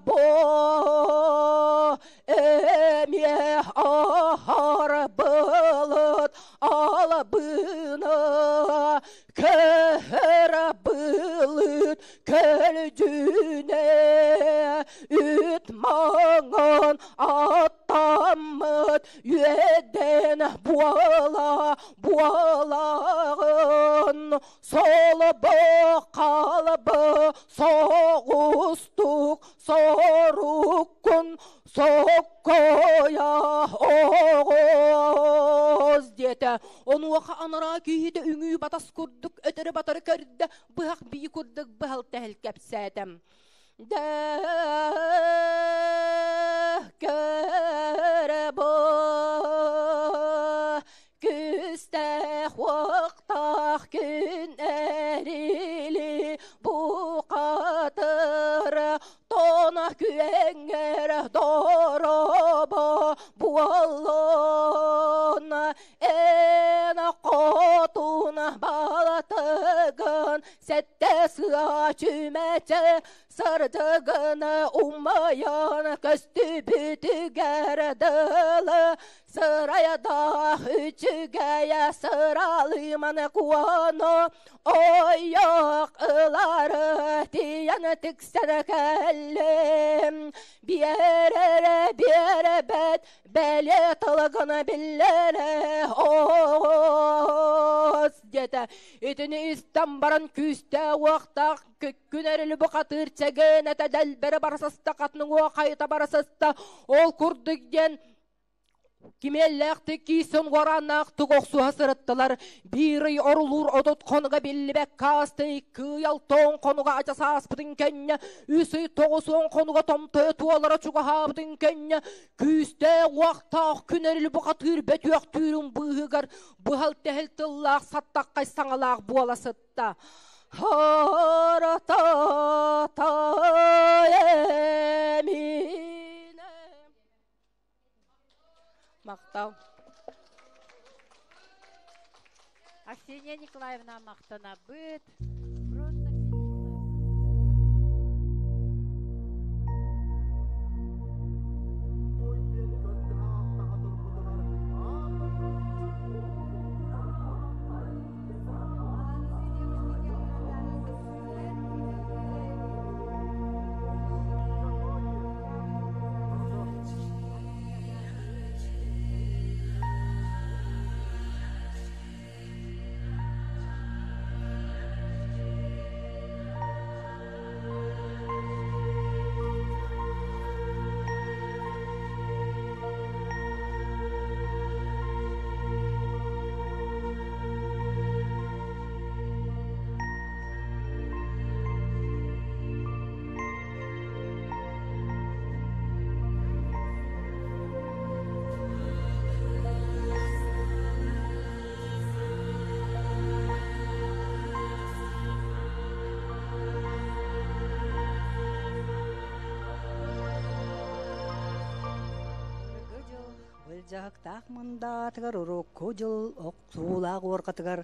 Speaker 4: бу эмиэ аһар былыт албына кыра былыт көлдьүнэ үт маҥан аттаммыт үөдэн буола буолаҕын солбо халбы соҕустук соруккун соккойа оҕус диэтэ. Онуоха анараа киһитэ үҥүү батас курдук өтөрү-батары көрдө, быһах бии курдук быһал тэһил кэпсээтэ. Көрө Күстээх уохтаах күн эрили бухатыр тоно күөҥҥэр доробо буоллун эн хотун балатыгын сэттэ сыа чүмэчэ сырдыгын умайан көстүбүтүгэр дылы сырайдаах үчүгэйэ сыралыыман куону ойох ылары тиийэн тиксэн кэллим биэрэрэ биэрбэт бэлиэ тылгын биллэрэ оҕус диэтэ. Итини истэн баран күүстээх-уохтаах күн эрили бухатыыр чэгиэн этэ дэлбэрэ бара сыста хатыныҥуо хайыта бара сыста. Ол курдук диэн Кимиэллээхтик киисэн уорааннаахтык охсуһа сырыттылар. Биир ый орулуур 30 хонуга биллибэккэ ааста, икки ый 60 хонуга адьас ааспытын кэннэ, 3 ый 90 хонуга томтойо туолара чугаһаабытын кэннэ, күүстээх уохтаах күн эрили бухатыыр бөтүөхтүүрүн быыһыгар быһал-тэһил тыллаах саттаххай саҥалаах буола сытта. Махтал.
Speaker 2: Аксения Николаевна махтанабыт.
Speaker 13: Былдьаһыктаах мындаатыгар урукку дьыл охсуулаах уорҕатыгар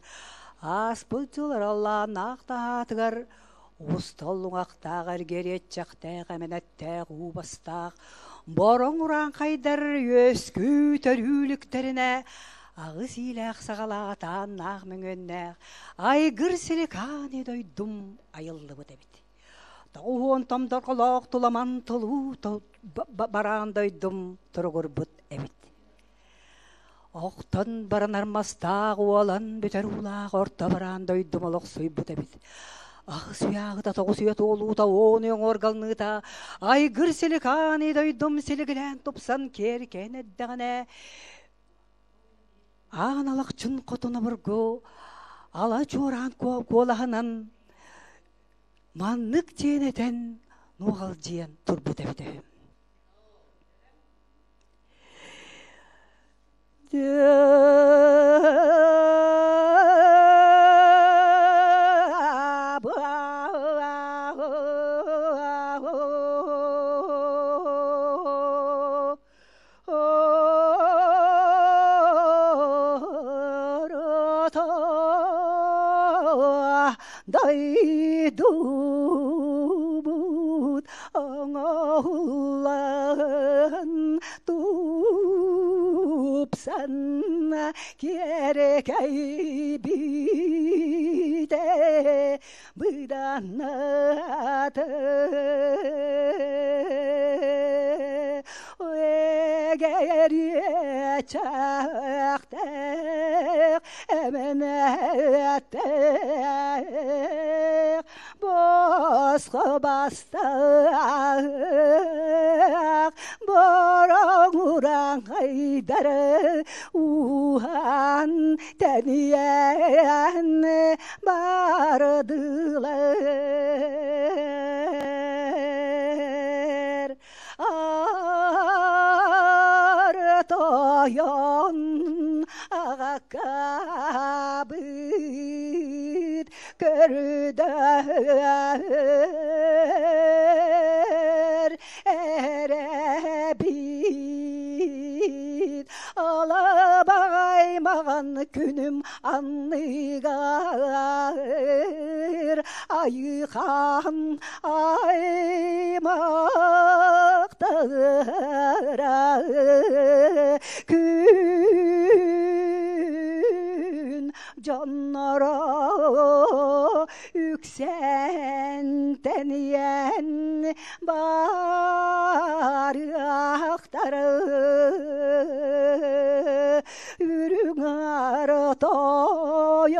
Speaker 13: ааспыт дьыл араллааннаах таһаатыгар устал луҥахтаах эргириэччэхтээх эмэнэттээх уу бастаах бороҥ урааҥхайдар үөскүү төрүүлүктэринэ аҕыс иилээх саҕалаах атааннаах мөҥүөннээх айгыр силикаани дойдум айыллыбыт эбит. Тоҕуһуон томторҕолоох туламан толуу бараан дойдум туругурбут эбит. Охтон баран армастаах уолан бүтэр уулаах орто бараан дойдум олохсуйбут эбит. Аҕыс үйааҕыта тоҕус үйэ туолуута уон үйэ оҥоргалныыта айгыр силикааны дойдум силигилээн тупсан киэркээн эрдэҕинэ Аан Алахчын хотун обургу ала чуораан куолаһынан маннык диэн этэн нуоҕалдьыйан турбут эбит үһү. Дойдубут оҥоһуллан тупсан киэркэйбитэ быданнаата Эгэриэчэхтээх эмэнэттээх босхо бастаах бороҥ урааҥхайдары ууһаан тэнийэн бардылар Ар тойон аҕаккабыт көрдөһөр эрэбит алабай маҕан күнүм анныгар айыхан аймахтара күн дьонноро үксэн тэнийэн барыахтара үрүҥ тойоммут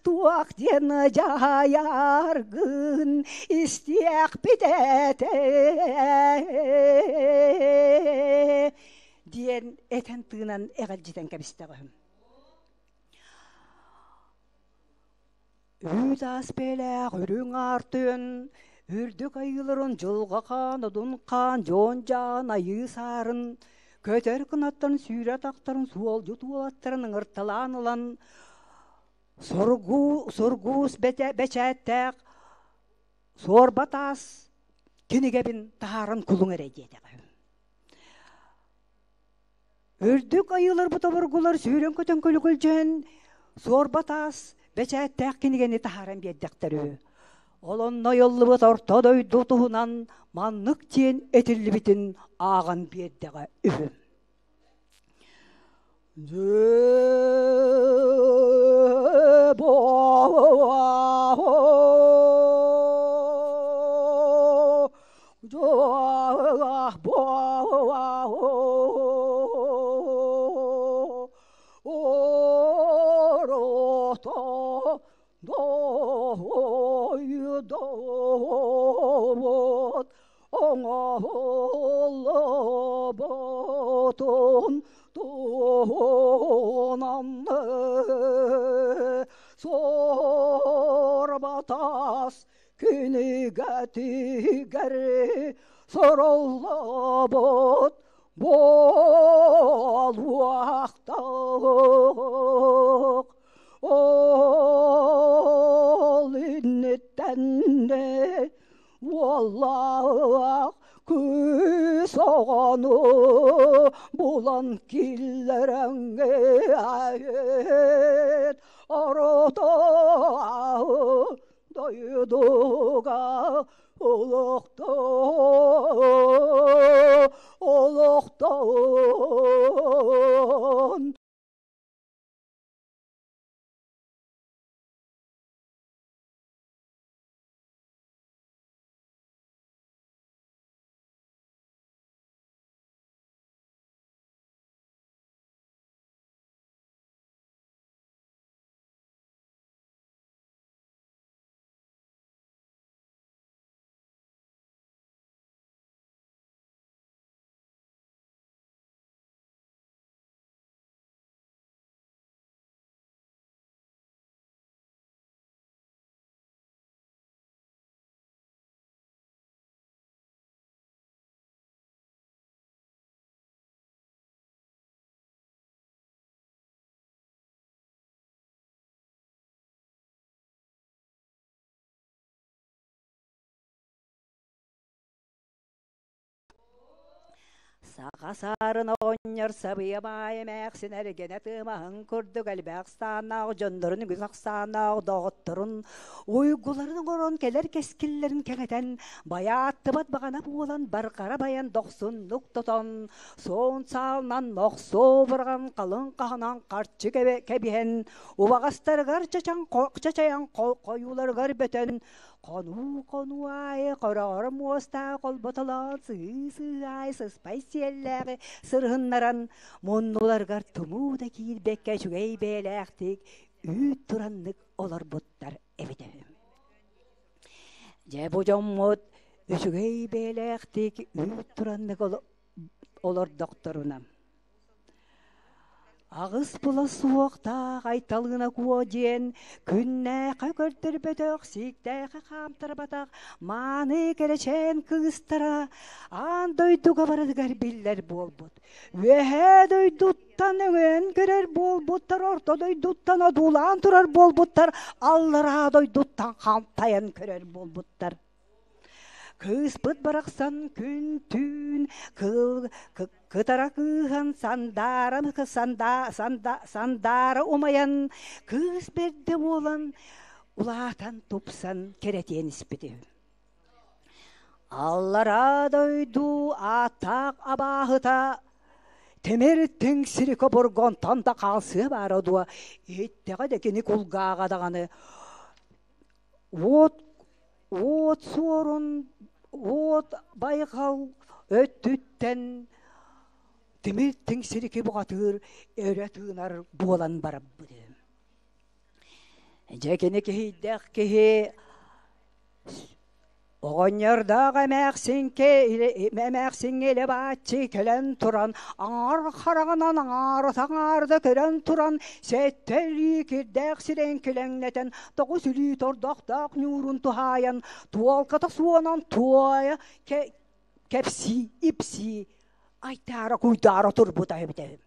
Speaker 13: туох диэн дьаһайаргын истиэхпит этэ диэн этэн тыынан эҕэлдьитэн кэбистэҕим. Үүт аас бэйэлээх үрүҥ аар тойон үрдүк айыыларын дьылҕа хаан, одун хаан, дьон дьаан айыы саарын, көтөр кынаттан сүүрэ атахтарын суолдьут уолаттарын ыҥырталаан ылан сургуу, сургуус бэчээттээх суорба таас кинигэбин таһааран кулуҥ эрэ диэтэҕим. Үрдүк айыыларбыт обургулар сүүрэн-көтөн күлүкүлдьүһэн суорба таас бэчээттээх кинигэни таһааран биэрдэхтэр үһү. Ол онно ыйыллыбыт орто дойду туһунан маннык диэн этиллибитин ааҕан биэрдэҕэ үһү. Оҥоһуллубутун туһунан суорба-таас кинигэтигэр суруллубут буолуохтаах. Ол инниттэн уоллаах кыыс оҕону булан киллэрэҥҥит орото дойдуга олохтоо олохтоон. Саха саарын оҕонньор сабыйа баай эмээхсин эргэнэ тыымаһын курдук элбэх ахсааннаах дьоннорун үгүс ахсааннаах доҕотторун уйгуларын оҥорон кэлэр кэскиллэрин кэҥэтэн байааттыбат баҕана буолан барҕара байан дохсуннук тотон суон саалынан мохсуо быраҕан халыҥ хаһынан харчы кэбиһэн убаҕастарыгар чачайан хойууларыгар бөтөн Хонуу-хонуу аайы хороҕор муостаах холботолоон сыһыы-сыһыы аайы сыспай сиэллээҕи сырыһыннаран, муннуларыгар тумуу да киирбэккэ үчүгэй бэйэлээхтик үүт тураннык олорбуттар эбитэ үһү. Дьэ бу дьоммут үчүгэй бэйэлээхтик үүт тураннык олордохторуна Аҕыс була суохтаах Айталыына Куо диэн күннээххэ көрдөрбөтөх, сииктээххэ хаамтарбатах мааны кэрэчээн кыыстара аан дойдуга барытыгар биллэр буолбут. Үөһээ дойдуттан өҥөйөн көрөр буолбуттар, орто дойдуттан одуулаан турар буолбуттар, аллараа дойдуттан хантайан көрөр буолбуттар. Кыыспыт барахсан күн-түүн кыл кытара кыыһан сандаара сандаара умайан кыыс бэрдэ буолан улаатан тупсан кэрэтиэн испитим. Аллараа дойду ааттаах абааһыта тимир түҥ сири кобургонтон да хаалсыа баара дуо иһиттэҕэ да кини кулгааҕа даҕаны Уот уот суорун уот байҕал өттүттэн тимир тиҥсирики бухатыыр өрө тыынар буолан барбыт. Дьэ кини киһийдэх киһи Оҕонньордоох эмээхсиҥҥэ эмээхсиҥҥэ илэ бааччы кэлэн туран, аҥаар хараҕынан аҥаарыта-аҥаарыта көрөн туран, сэттэ илии кирдээх сирэйин килэҥнэтэн, тоҕус илии тордохтоох ньуурун туһаайан, туолката суонан туойа кэпсии ипсии айтаара куйдаара турбута эбитэ үһү.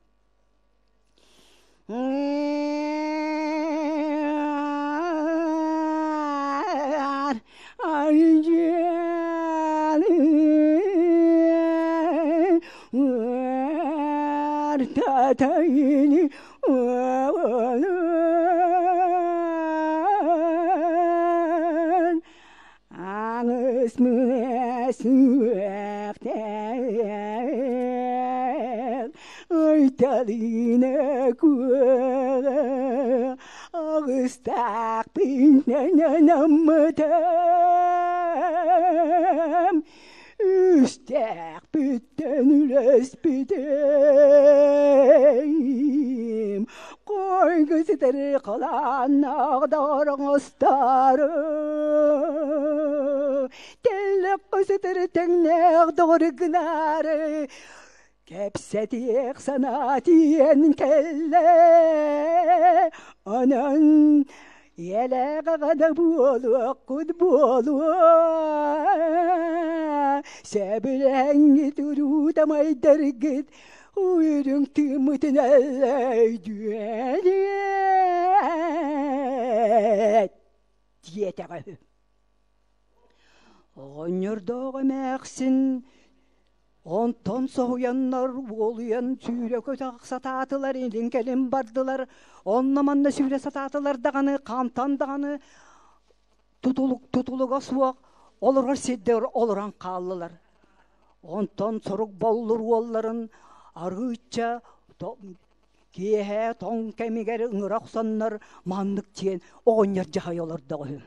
Speaker 13: Айталина куоҕа аҕыстаахпын наммытам үстээхпиттэн үлэспитим Хойгу ситэр халааннаах дороҥостары Тэллэххэ сытар тэҥнээх доҕор гынаары Кэпсэтиэх санаа тиийэн кэллэ Онон ийэлээх аҕа да буолуоххут буолуо Сөбүлэҥҥит уруу тамайдаргыт Үрүҥ тыыммытын эллэйдүө диэтэҕэ үһү. Оҕонньордоох эмээхсин онтон соһуйаннар уолуйан сүүрэ-көтө сатаатылар, илин-кэлин бардылар, онно-манна сүүрэ сатаатылар даҕаны, хантан даҕаны тутулук тутулуга суох олорор сирдэр олорон хааллылар. Онтон сорук боллур уолларын арыычча киэһэ тоҥ кэмигэр ыҥыра охсоннор маннык диэн оҕонньор дьаһайа олордоҕо үһү.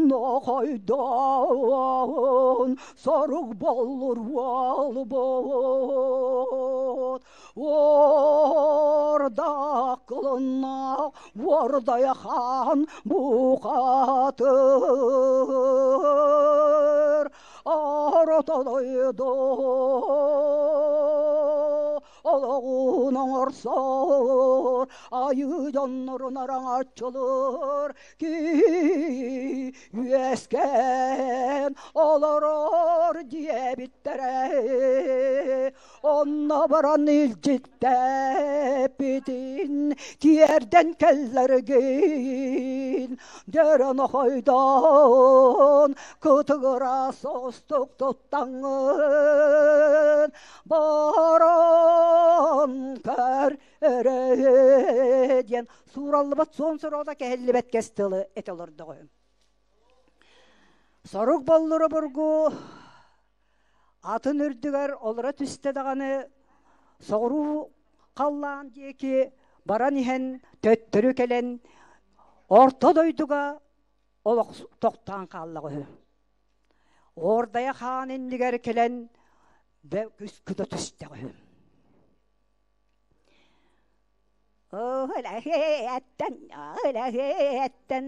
Speaker 13: Нохойдоон сорук боллур буолбут Уордаах кылыннаах уордайа хаан бухатыр Орто дойду олоҕун оҥорсор айыы дьоннорун араҥаччылыыр киһи үөскээн олорор диэбиттэрэ. Онно баран илдьиттэппитин тиэрдэн кэллэргин дөрөн хойдон кытыгыра состук туттаҥҥын баран көр өрө диэн суураллыбат суон сурода кэһиллибэт кэс тылы этэ олордоҕо. Сорук боллура бургу атын үрдүгэр олоро түстэ даҕаны соҕуруу халлаан диэки баран иһэн төттөрү кэлэн орто дойдуга олох тохтоон хааллаҕа үһү. Ордайа хаан иннигэр кэлэн күс-күтэ түстэҕэ үһү. Өлөһүөттэн, өлөһүөттэн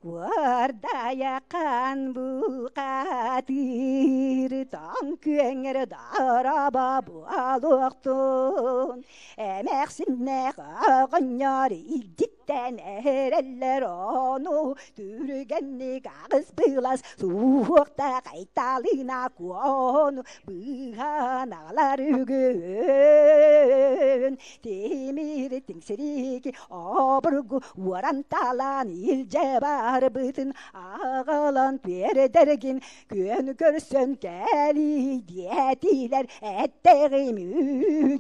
Speaker 13: уордайахан бухатыыр тоҥ күөҥҥэр дороба буолуохтун эмээхсиннээх оҕонньор илдьиттэн эрэллэр ону түргэнник аҕыс былас суһуохтаах айталыына куону быыһан аҕалар үгүн тимир тиҥсирики обургу уоран талаан илдьэ барбытын аҕалан биэрдэргин күөн көрсөн кэлий диэтилэр эттэҕим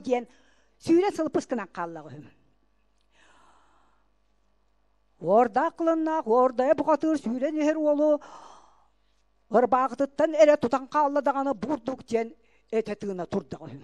Speaker 13: диэн сүүрэн сылпыс гынан хааллаҕа үһү. Уордаах кыланнаах уордайа бухатыыр сүүрэн иһэр уолу ырбаахытыттан эрэ тутан хаалла даҕаны бурдук диэн этэ тыына турдаҕа үһү.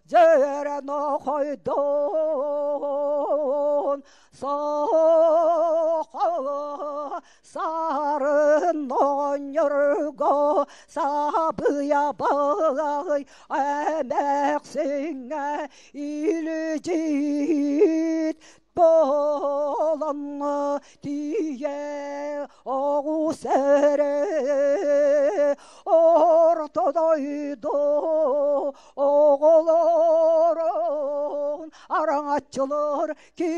Speaker 13: Дьэрэнохойдон сарын оҕонньорго сабыйа балай эмээхсиҥҥэ илдьит буолан тиийэ оҕус эрэ орто дойду оҕолорун араҥаччылар ки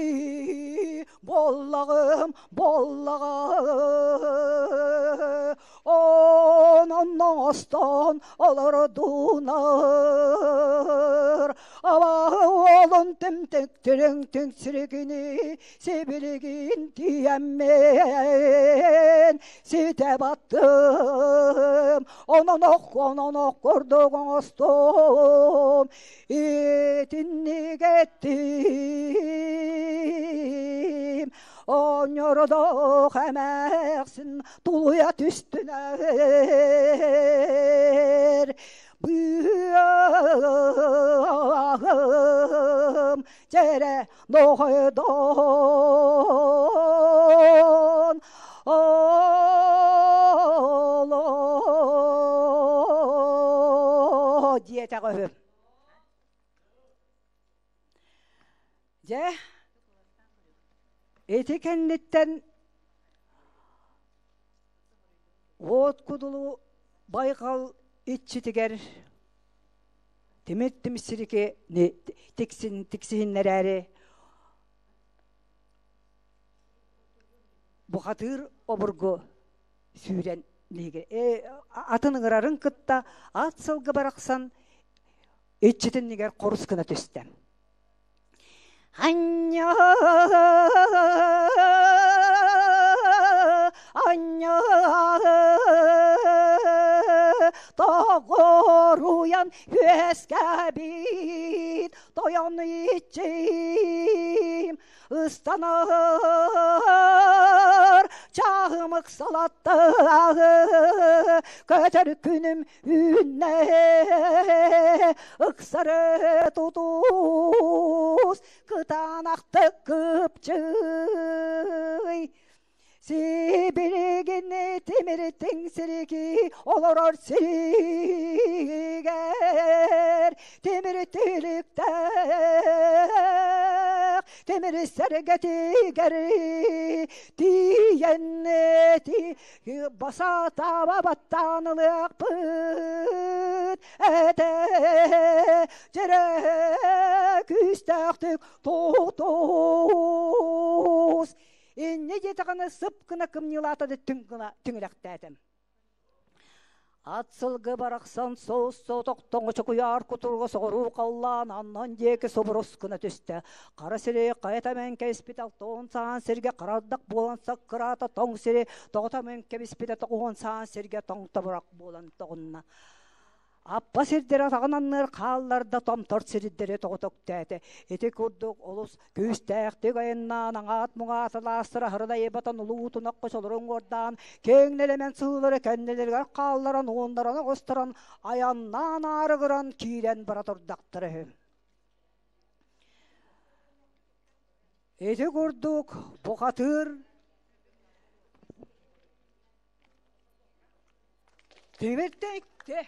Speaker 13: буоллаҕым буоллаҕа онон оҥостон олордунар абааһы уолун тимтик тириҥ түҥсиригини сибилигин тиийэммин ситэ баттым онон ох онон ох курдук оҥостум итинник эттим Оонньордоох эмээхсин тулуйа түстүнэр быыһым дьэрэ нохойдон олоо диэтэҕэ үһү. Дьэ, ити кэнниттэн уот кудулу байҕал иччитигэр тимир тимсирики тиксин тиксиһиннэрээри бухатыыр обургу сүүрэн атын ыҥырарын кытта ат сылгы барахсан иччитиннигэр хорус гына түстэ. Анньа анньа тоҕоруйан үөскэбит тойон иччим ыстанар чаһым ыксалаттааҕы көтөр күнүм үүннэ ыксары тутус кытаанахтык кыпчый Сибилигин тимиртиҥ сирики олорор сиригэр тимир тиликтээх. Тимир сэргэтигэр тиийэн басатаба баттаан ылыахпыт этэ дьэрэ күүстээхтик тутус инньэ диэтэҕинэ сып гына кымньыылаата да түҥ гына түҥүлэхтээтим. Ат сылгы барахсан соус соотохтоҥо куйаар кутуруга соҕуруу халлаан аннан диэки субурус гына түстэ. Хара сири хайата мэҥкэспит алтон саан сиргэ харардах буолан саккыраата тоҥ сири тоҕото мэҥкэбиспитэ тоҕуһун саан сиргэ тоҥ тобурах буолан тоҕунна. Аппа сирдэрэ атаҕын анныгар хаалларда, томтор сирдэри тоҕо өктөөтө. Ити курдук олус күүстээхтик айаннаан, аҥаат-муҥаат алаастара аһырын улуу тунах хочолорун уордаан, киэҥ нэлэмэн сыылары кэннилэригэр хаалларан, уоннаран оҕустаран, айаннаан аарыгыран киирэн бара турдахтара үһү. Ити курдук бухатыыр Тимиртекте.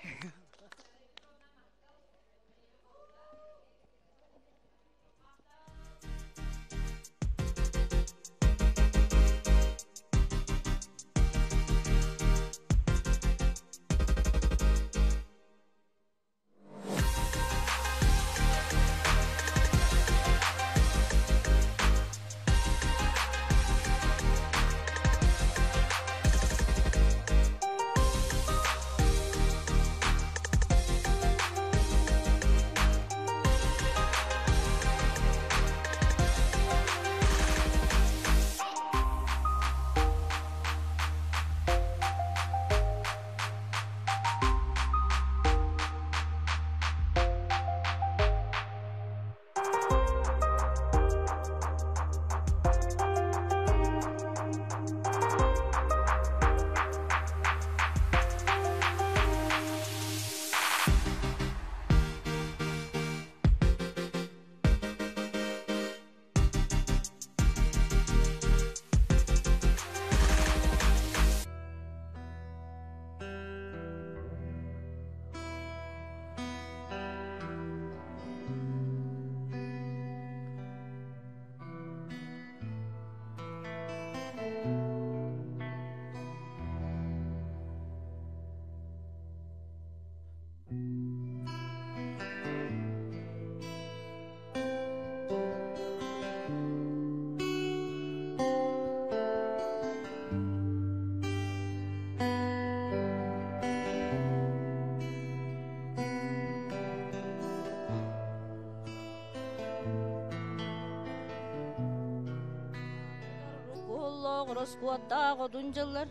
Speaker 14: Ороскуоттаах одун дьыллар.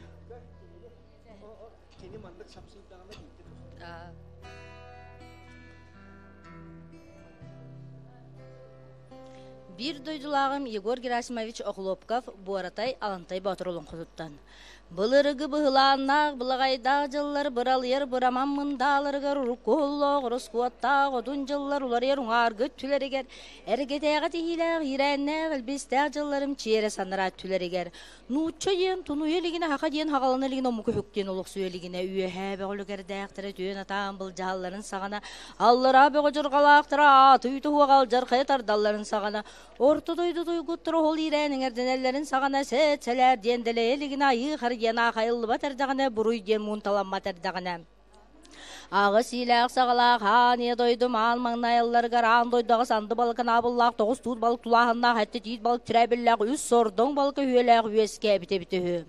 Speaker 15: Кини маннык сапсыйдаҕына биирдэ
Speaker 14: Биир дойдулааҕым Егор Герасимович Охлопков Буоратай Алантай Боотур олоҥхотуттан. Былыргы быһылааннаах былаҕайдаах дьыллар быралыйар быраман мындааларыгар урукку уһуллоох ороскуоттаах одун дьыллар уларыйар уҥааргы өттүлэригэр эргэтээҕи тиһиилээх иирээннээх илбистээх дьылларым чиэрэ санараа өттүлэригэр нуучча диэн тунуйа илигинэ хаха диэн хаҕалана илигинэ омук үһүк диэн олохсуйа илигинэ үөһээ бөҕөлүгэрдээхтэрэ түөн атаан былдьаһалларын саҕана аллараа бөҕө дьурҕалаахтара ааты үүтэ уоҕа алдьархайа тардалларын саҕана Орто дойду туйгуттара ол иирээн иҥэрдэнэллэрин саҕана сэт сэлээр диэн дэлэйэ илигинэ айыы хары диэн аахайыллыбат эрдэҕинэ буруй диэн муунталаммат эрдэҕинэ Аҕыс иилээх саҕалаах аан ийэ дойдум аан маҥнай айылларыгар аан дойдуга санды балыкын аабыллаах тоҕус туут балык тулааһыннаах этти тиит балык тирээбиллээх үс сордоҥ балык өһүөлээх үөскээбит эбит үһү.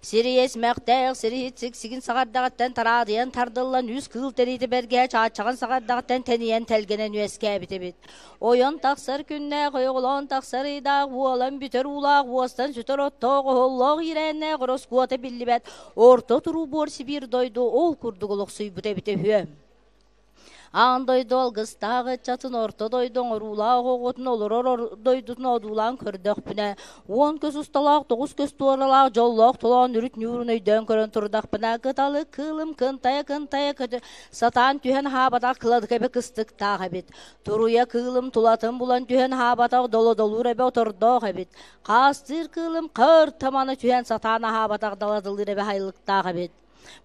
Speaker 14: Сириэс мэхтээх сириһит сиксигин саҕардаҕыттан тараадыйан тардыллан үс кыыл тэриитэ бэргэһэ чааччаҕын саҕардаҕыттан тэнийэн тэлгэнэн үөскээбит эбит. Ойон тахсар күннээх, ойоҕолоон тахсар ыйдаах, уолан бүтэр уулаах, уостан сүтэр оттоох, оһоллоох иирээннээх ороскуота биллибэт орто туруу буор Сибиир дойду ол курдук олохсуйбут эбитэ үһү. Аан дойду алгыстаах ыччатын орто дойду оҥоруулаах оҕотун олорор дойдутун одуулаан көрдөхпүнэ, уон көс усталаах, тоҕус көс туоралаах дьоллоох толоон үрүт ньуурун өйдөөн көрөн турдахпына, кыталык кыылым кынтайа-кынтайа сатаан түһэн хаабатах кыладык эбэ кыстыктаах эбит. Туруйа кыылым тулатын булан түһэн хаабатах долодолуур эбэ отордоох эбит. Хаастыыр кыылым хыр таманы түһэн сатаан аһаабатах даладылыыр эбэ хайылыктаах эбит.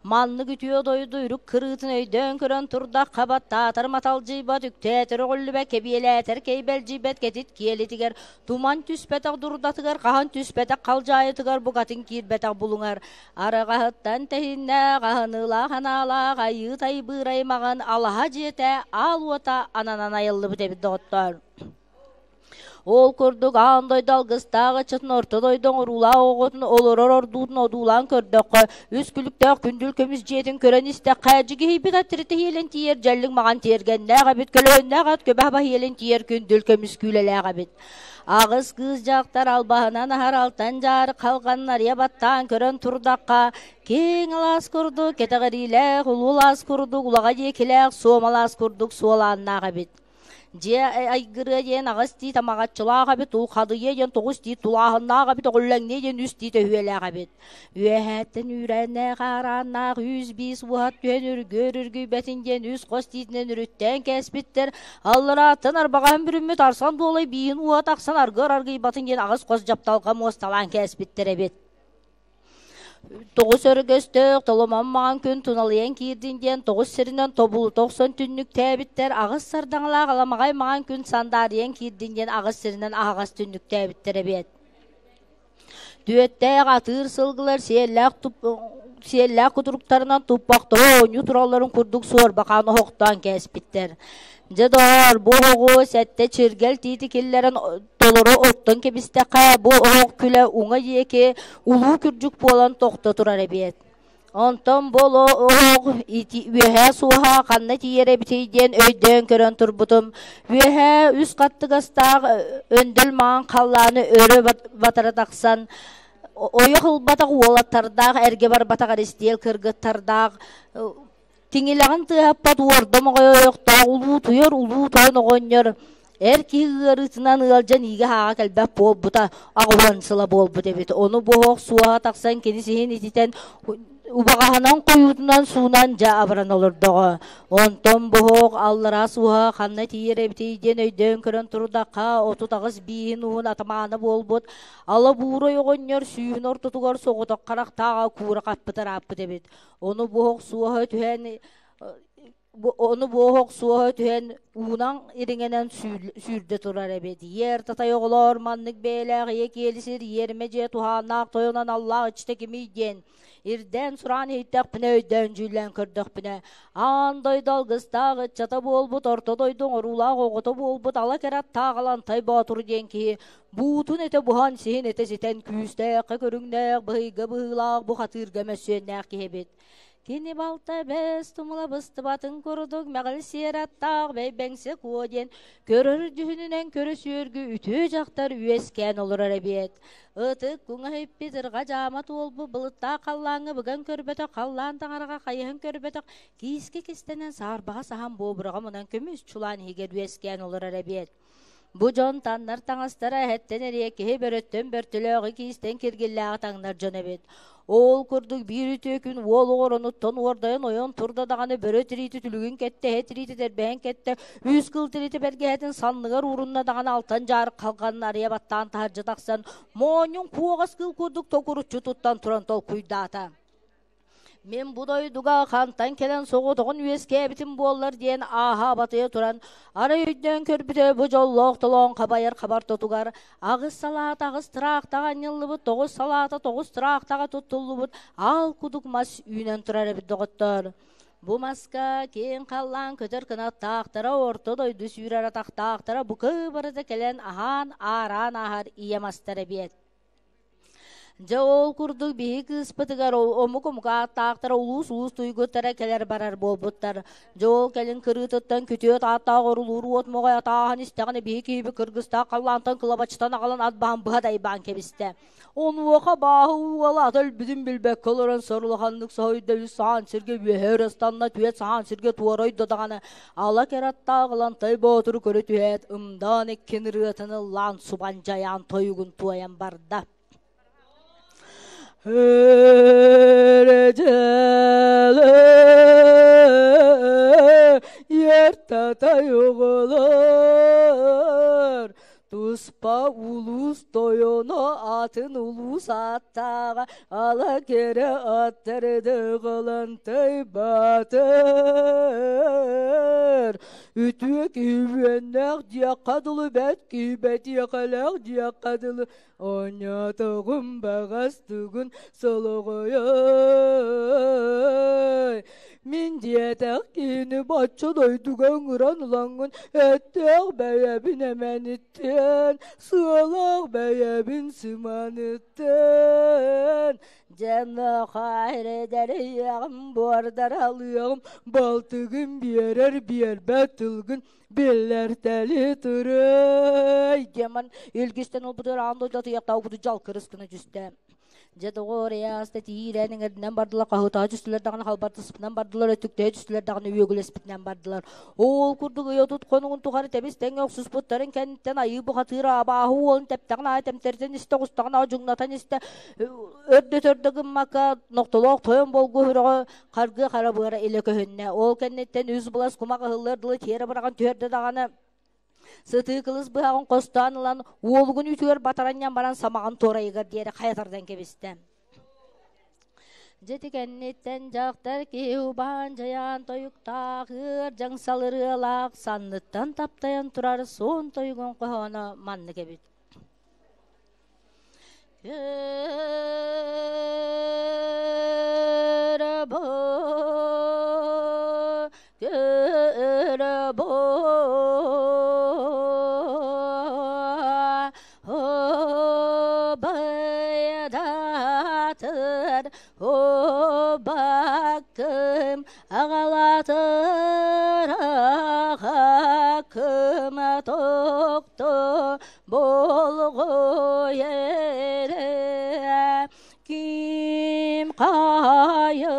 Speaker 14: Маннык үтүө дойду үрүк кырыытын өйдөөн көрөн турдахха баттаатар маталдьыйбат, үктээтэр өҕүллүбэт, кэбиэлээтэр кэйбэлдьийбэт кэтит киэлитигэр, туман түспэтэх дурдатыгар, хаһан түспэтэх халдьаайытыгар букатын киирбэтэх булуҥар, арыҕаһыттан тэһиннээх, аһыныылаах анаалаах айыы тайбыыр аймаҕын алаһа дьиэтэ аал уота ананан айыллыбыт эбит доҕоттоор. Ол курдук аан дойду алгыстаах ыччатын орто дойду оҥоруулаах оҕотун олорор ордуутун одуулаан көрдөххө, үс күлүктээх күндүл көмүс дьиэтин көрөн истэххэ, дьигиһийбит ат тиритэ иһиэлин тиийэр дьэллик маҕан тиэргэннээх эбит, көлөһүннээх ат көбө хаба иһиэлин тиийэр күндүл көмүс күүлэлээх эбит. Аҕыс кыыс дьахтар албаһынан аһар алтан дьаар халҕанын арыйа баттаан көрөн турдахха, киэҥ алаас курдук кэтэҕириилээх, улуу алаас курдук улаҕа диэкилээх, суом алаас курдук суолааннаах эбит. Дьиэ айгырыа диэн аҕыс тиит амаҕаччылаах эбит, улхадыйа диэн тоҕус тиит тулааһыннаах эбит, оҕуллэҥниэ диэн үс тиит өһүөлээх эбит. Үөһээттэн үүрээннээх аарааннаах үүс биис уһат түһэн үргүөр үргүйбэтин диэн үс хос тиитинэн үрүттээн кээспиттэр. Алларааттан арбаҕаһын бүрүммүт арсан дуолай бииһин уоһа тахсан аргыар аргыйбатын диэн аҕыс хос дьапталҕа муосталаан кээспиттэр эбит. Тоҕус өргөстөөх толомон маҥан күн туналыйан киирдин диэн тоҕус сиринэн тобулута охсон түннүктээбиттэр, аҕыс сардаҥалаах аламаҕай маҥан күн сандаарыйан киирдин диэн аҕыс сиринэн аһаҕас түннүктээбиттэр эбиэт. Түөттээх атыыр сылгылар сиэллээх туп сиэллээх кутуруктарынан туппахтара оонньуу туралларын курдук суорбахаан оһохтоон кээспиттэр. Дьэ доҕоор, бу оһоҕу сэттэ чиргэл тиити киллэрэн толору оттон кэбистэххэ, бу оһох күлэ уҥа диэки улуу күрдьүк буолан тохто турар эбиэт. Онтон бу оһох үөһээ суоһа ханна тиийэр эбитий диэн өйдөөн көрөн турбутум. Үөһээ үс хаттыгастаах өндөл маҥан халлааны өрө батары тахсан, ойох ылбатах уолаттардаах, эргэ барбатах эристиэл кыргыттардаах Тиҥилэҕин тыаһаппат уордам оҕойохтоох улуутуйар улуу тойон оҕонньор эр киһи ыарыытынан ыалдьан иигэ-һааҕа кэлбэт буолбута аҕыһан сыла буолбут эбит. Ону буоһуох суоһа тахсан кини сиһин ититэн убаҕаһынан хойуутунан суунан дьэ абыран олордоҕо. Онтон буоһуох аллараа суоһа ханна тиийэр эбитий диэн өйдөөн көрөн турдахха 38 бииһин уһун атамаана буолбут ала буурай оҕонньор сүүһүн ортотугар соҕотох харахтааҕа куура хаппыт ырааппыт эбит. Ону буоһук суоһа түһэн ону буоһук суоһа түһэн уунан ириҥэнэн сүүрдэ турар эбит. Иэр татай оҕолоор маннык бэйэлээх ийэ киэли сир иэрмэ дьиэ туһааннаах тойонон аллаах иччитэ кимий диэн ирдээн сураан иһиттэхпинэ өйдөөн дьүүллээн көрдөхпүнэ аан дойду алгыстаах ыччата буолбут орто дойду оҥоруулаах оҕото буолбут ала кэрэ аттаах Алантай Боотур диэн киһи Буутун этэ буһан, сиһин этэ ситэн күүстээххэ көрүҥнээх, быһыйга быһыылаах бухатыырга мөссүөннээх киһибит. Кини балта бэс тумула быстыбатын курдук мэҕил сиэр аттаах бэйбэҥсэ куо диэн көрөр дьүһүнүнэн көрүсүөргү үтүө дьахтар үөскээн олорор эбиэт. Ытык куҥа иһиппит ырҕа дьаама туолбут былыттаах халлааҥҥа быган көрбөтөх халлаан таҥараҕа хайыһан көрбөтөх киискэ кистэнэн саарбаҕа саһан буобураҕа мунан көмүс чулаан иһигэр үөскээн олорор эбиэт. Бу дьон таннар таҥастара эһэттэн эриэкиһи, бөрөттөн бөртөлөөҕү киистэн киргиллээҕи таҥнар дьон эбит. Ол курдук биир үтүө күн уол оҕоронуттан уордайан ойон турда даҕаны бөрө тириитэ түлүгүн кэттэ, эһэ тириитэ тэрбэһэн кэттэ, үс кыл тириитэ бэргэһэтин санныгар уурунна даҕаны алтан дьаарык халҕанын арыйа баттаан таһырдьа тахсан, моонньун куоҕас кыыл курдук токуруччу туттан туран толкуйдаата. Мин бу дойдуга хантан кэлэн соҕотоҕун үөскээбитим буоллар диэн ааһа батыйа туран, арай өйдөөн көрбүтэ бу дьоллоох толоон хабайар хабар тотугар аҕыс салаата аҕыс тыраахтаҕа анньыллыбыт, тоҕус салаата тоҕус тыраахтаҕа туттуллубут аал кудук мас үүнэн турар эбит доҕоттоор. Бу маска киэҥ халлаан көтөр кынаттаахтара, орто дойду сүүрэр атахтаахтара бука барыта кэлэн аһаан, аараан ааһар ийэ мастар эбиэт. Дьэ ол курдук биһи кыыспытыгар омук-омук ааттаахтара улуус-улуус туйгуттара кэлэр-барар буолбуттар. Дьэ ол кэлин кырыытыттан күтүөт ааттаах орулуур уот моҕой атааһын истэҕинэ биһи киһиби кыргыстаах халлаантан кылабачытан аҕалан ат баһын быһа дайбаан кэбистэ. Онуоха бааһы уола ата өлбүтүн билбэккэ олорон сор улаханнык соһуйда үс саһаан сиргэ үөһэ өрө ыстанна түөт саһаан сиргэ туора ойдо даҕаны ала кэраттаах Ылантай Боотуру көрө түһээт ымдаан иккин ырыатын ыллаан субан дьайаан тойугун туойан барда. Ер татай оҕолор тус
Speaker 5: Туспа улуус тойоно атын улуус ааттааҕа ала кэрэ аттарды Халантай Баатыр. Үтүө киһи үөннээх диэххэ дылы бэт киһи бэтиэхэлээх диэххэ дылы Оонньоотоҕум баҕас тугун солоҕойой Мин диэтэх киһини бачча дойдуга ыҥыран ылаҥҥын эттээх бэйэбин эмэниттэн, сыалаах бэйэбин сыманыттан Дьэ мөхөөрөдөрүйэҕим буордаралыаҕым балтыгын биэрэр биэрбэт тылгын Биллэртэли турай
Speaker 14: диэман илгистэн ылбытыгар аан дойду атыйахтаабыты дьалкырыс гына түстэ. Дьэ доҕоор ыйааста тиирэн иҥэрдинэн бардылар, хаһыытаһа түстүлэр даҕаны халбартыспытынан бардылар, өттүктэһэ түстүлэр даҕаны үөгүлэспитинэн бардылар. Ол курдук ый отут хонугун тухары тэбис тэҥҥэ охсуспуттарын кэнниттэн айыы бухатыыр абааһы уолун тэптэҕин аайы тэмтэритэн истэ, оҕустаҕын аайы дьуҥнатан истэ, өрдөтөрдө гыммакка нохтолоох тойон болгу үрэҕэ Харгы хара быара илэ көһүннэ. Ол кэнниттэн үс былас кумах ыһыллар дылы тиэрэ быраҕан түһэрдэ даҕаны сытыы кылыс быһаҕын хостоон ылан уолугун үтүгэр батаранньан баран самаҕын туорайыгар диэри хайа тардан кэбистэ. Дьити кэнниттэн дьахтар киһи убаан дьайаан тойуктаах ыар дьаҥсал ырыалаах санныттан таптайан турар суон тойугун хоһооно маннык эбит. Көрө Байадатыр Убакым аҕалатыр аҕакым тохто Болҕой эрэ ким хайы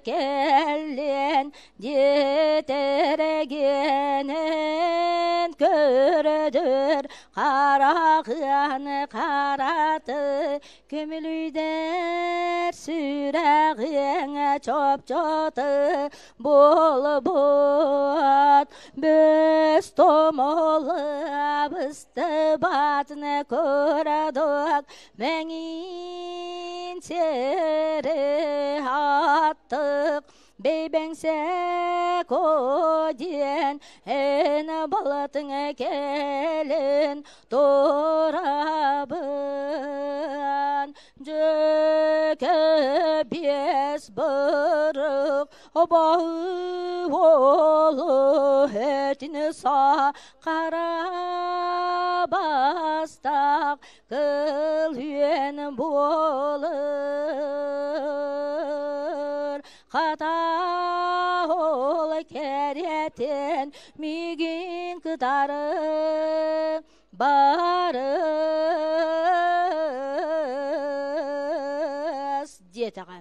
Speaker 14: кэллин диэтэргэнин көрдөр хараҕын хараты Көмүлүйдэр сүрэҕиҥ чопчоты буолбут Бөс томолабыстыбатын курдук Мэҥин сири аттык Бэйбэҥсэ диэн эн балатыҥ кэлин турабын Дьөкө биэс бырык обоһу уолу этин са хара бастак кыл үөн буолар хата ол кэриэтин миигин кытары барыс диэтэҕэ.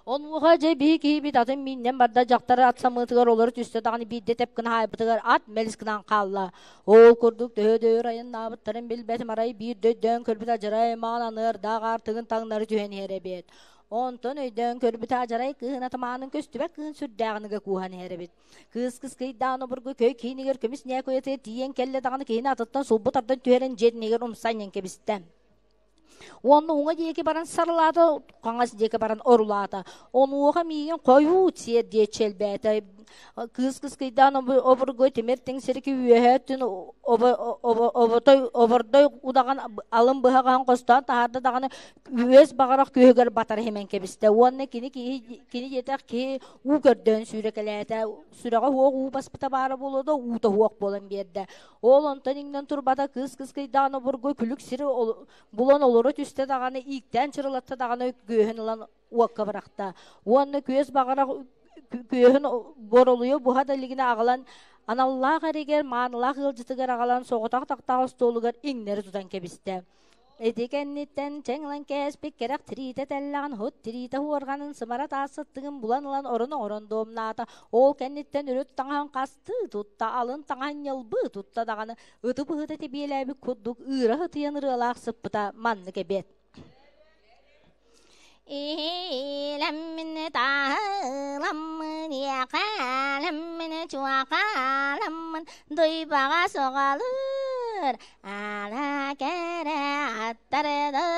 Speaker 14: Онуоха дьэ биһи киһибит атын мииннэн барда дьахтар ат самыытыгар олоро түстэ даҕаны биирдэ тэп гына хаайбытыгар ат мэлис гынан хаалла. Ол курдук төһө да өр айаннаабыттарын билбэтим арай биирдэ өйдөөн көрбүт адьарай маҕан аныардаах аартыгын таҥнары түһэн иһэр эбит. Онтон өйдөөн көрбүт адьарай кыыһын атамаанын көстүбэт кыһын сүрдээҕин ыга кууһан иһэр эбит. Кыыс кыскыйдаан обургу көй киинигэр көмүс ньээкуйатыгар тиийэн кэллэ даҕаны киһини атыттан сулбу тардан түһэрэн дьиэтинигэр умса анньан кэбистэ. Уонна уҥа диэки баран сарылаата, хаҥас диэки баран орулаата. Онуоха миигин хойуу сиэр диэччи элбээтэ. Кыыс кыскыйдаан обургу тимир тиҥ сирики үөһэ өттүн оботой обордой удаҕан алын быһаҕаһын хостоон таһаарда даҕаны үөс баҕарах күөһүгэр батар иһимэн кэбистэ уонна кини киһи кини диэтэх киһи уу көрдөөн сүүрэкэлээтэ сүрэҕэ уох уу баспыта баара буолуо да уута уох буолан биэрдэ ол онтон иҥнэн турбата кыыс кыскыйдаан обургу күлүк сири булан олоро түстэ даҕаны ииктээн чырылатта даҕаны күөһүн ылан уокка бырахта уонна күөс баҕарах күөһүн боролуйа буһа да илигинэ аҕалан аналлаах эригэр маанылаах ыалдьытыгар аҕалан соҕотох тахтаах остуолугар иҥнэри тутан кэбистэ Ити кэнниттэн чэҥ ылан кээспит кэрэх тириитэ тэллэҕин һут тириитэ уорганын сымара таассыттыгын булан ылан орон оҥорон дуомнаата. Ол кэнниттэн үрүт таҥаһын хастыы тутта, алын таҥаһын ньылбыы тутта даҕаны ыты быһыта тибиэлээбит курдук ыыра ытыйан ырыалаах сыппыта маннык эбиэт. Иилэммин таһыламмын иэхээламмын чуохааламмын дуйбаҕа соҕалыы. Ала кэрэ аттарды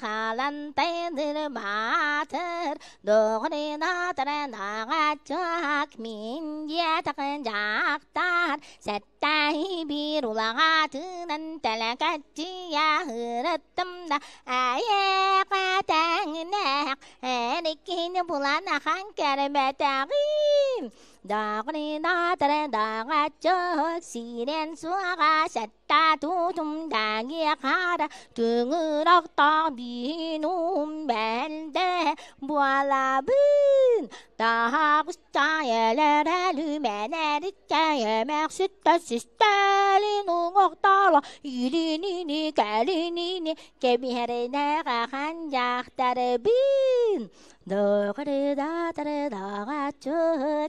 Speaker 14: халантайдыр баатыр Доҕоринатар наҕаччак мин диэтэх дьахтар Сэттэһи биир улаҕатынан тэлэкэччийэ сырыттым да эйиэхэ тэҥнээх эр киһини булан ахан көрбөтөҕүм. Доҕоринатар даҕаччык сирэн суоҕа сэтта тутум даги хара түҥүр охтоох биинум бэлдэ буолабын. Таһаҕыстаайэлэрэлүмэнэриттэйэмэхситтэ систэлин уҥуохтаала илинини кэлинини кэбиһэринээҕэхэн дьахтарбын. Доҕырыдаатырыдаҕаччы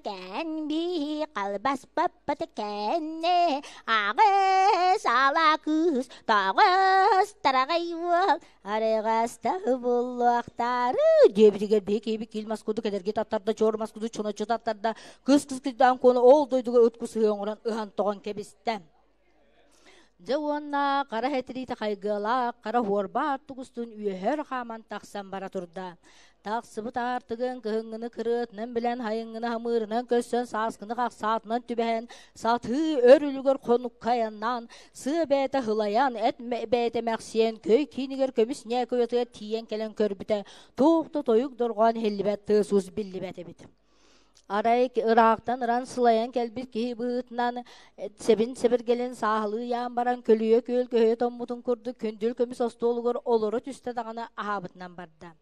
Speaker 14: кэн биһи халбаспаппыт кэннэ аҕыс ала кыыс тоҕус тараҕай уол арыҕаста буллуохтары
Speaker 1: диэбитигэр биһи киһибит киил мас курдук эдэрги таттарда, чуор мас курдук чоноччу таттарда, кыс кыс кырдаан куону ол дойдуга ыт кусуһу оҥорон ыһан тоҕон кэбистэ. Дьэ уонна хара хэтириитэ хайгыалаах хара хуорбаат тугустун үөһэр хааман тахсан бара турда. Тахсыбыт аартыгын кыһыҥҥыны кырыатынан билэн, хайыҥҥыны хамыырынан көссөн, сааскыны хахсаатынан түбэһэн, сатыы өр үлүгэр хонукка айаннаан, сыа бэйэтэ һылайан, эт бэйэтэ мэхсийэн, көй киинигэр көмүс ньээкөйөтүгэр тиийэн кэлэн көрбүтэ, туох да тойук дорҕоон иһиллибэт, тыас-уус биллибэт эбит. Арай ыраахтан ыран сылайан кэлбит киһи быһыытынан сэбин сэбиргэлин сааһылыы ыйаан баран көлүйэ күөл көһүйэ томмутун курдук күндүл көмүс остуолугар олоро түстэ даҕаны аһаабытынан барда.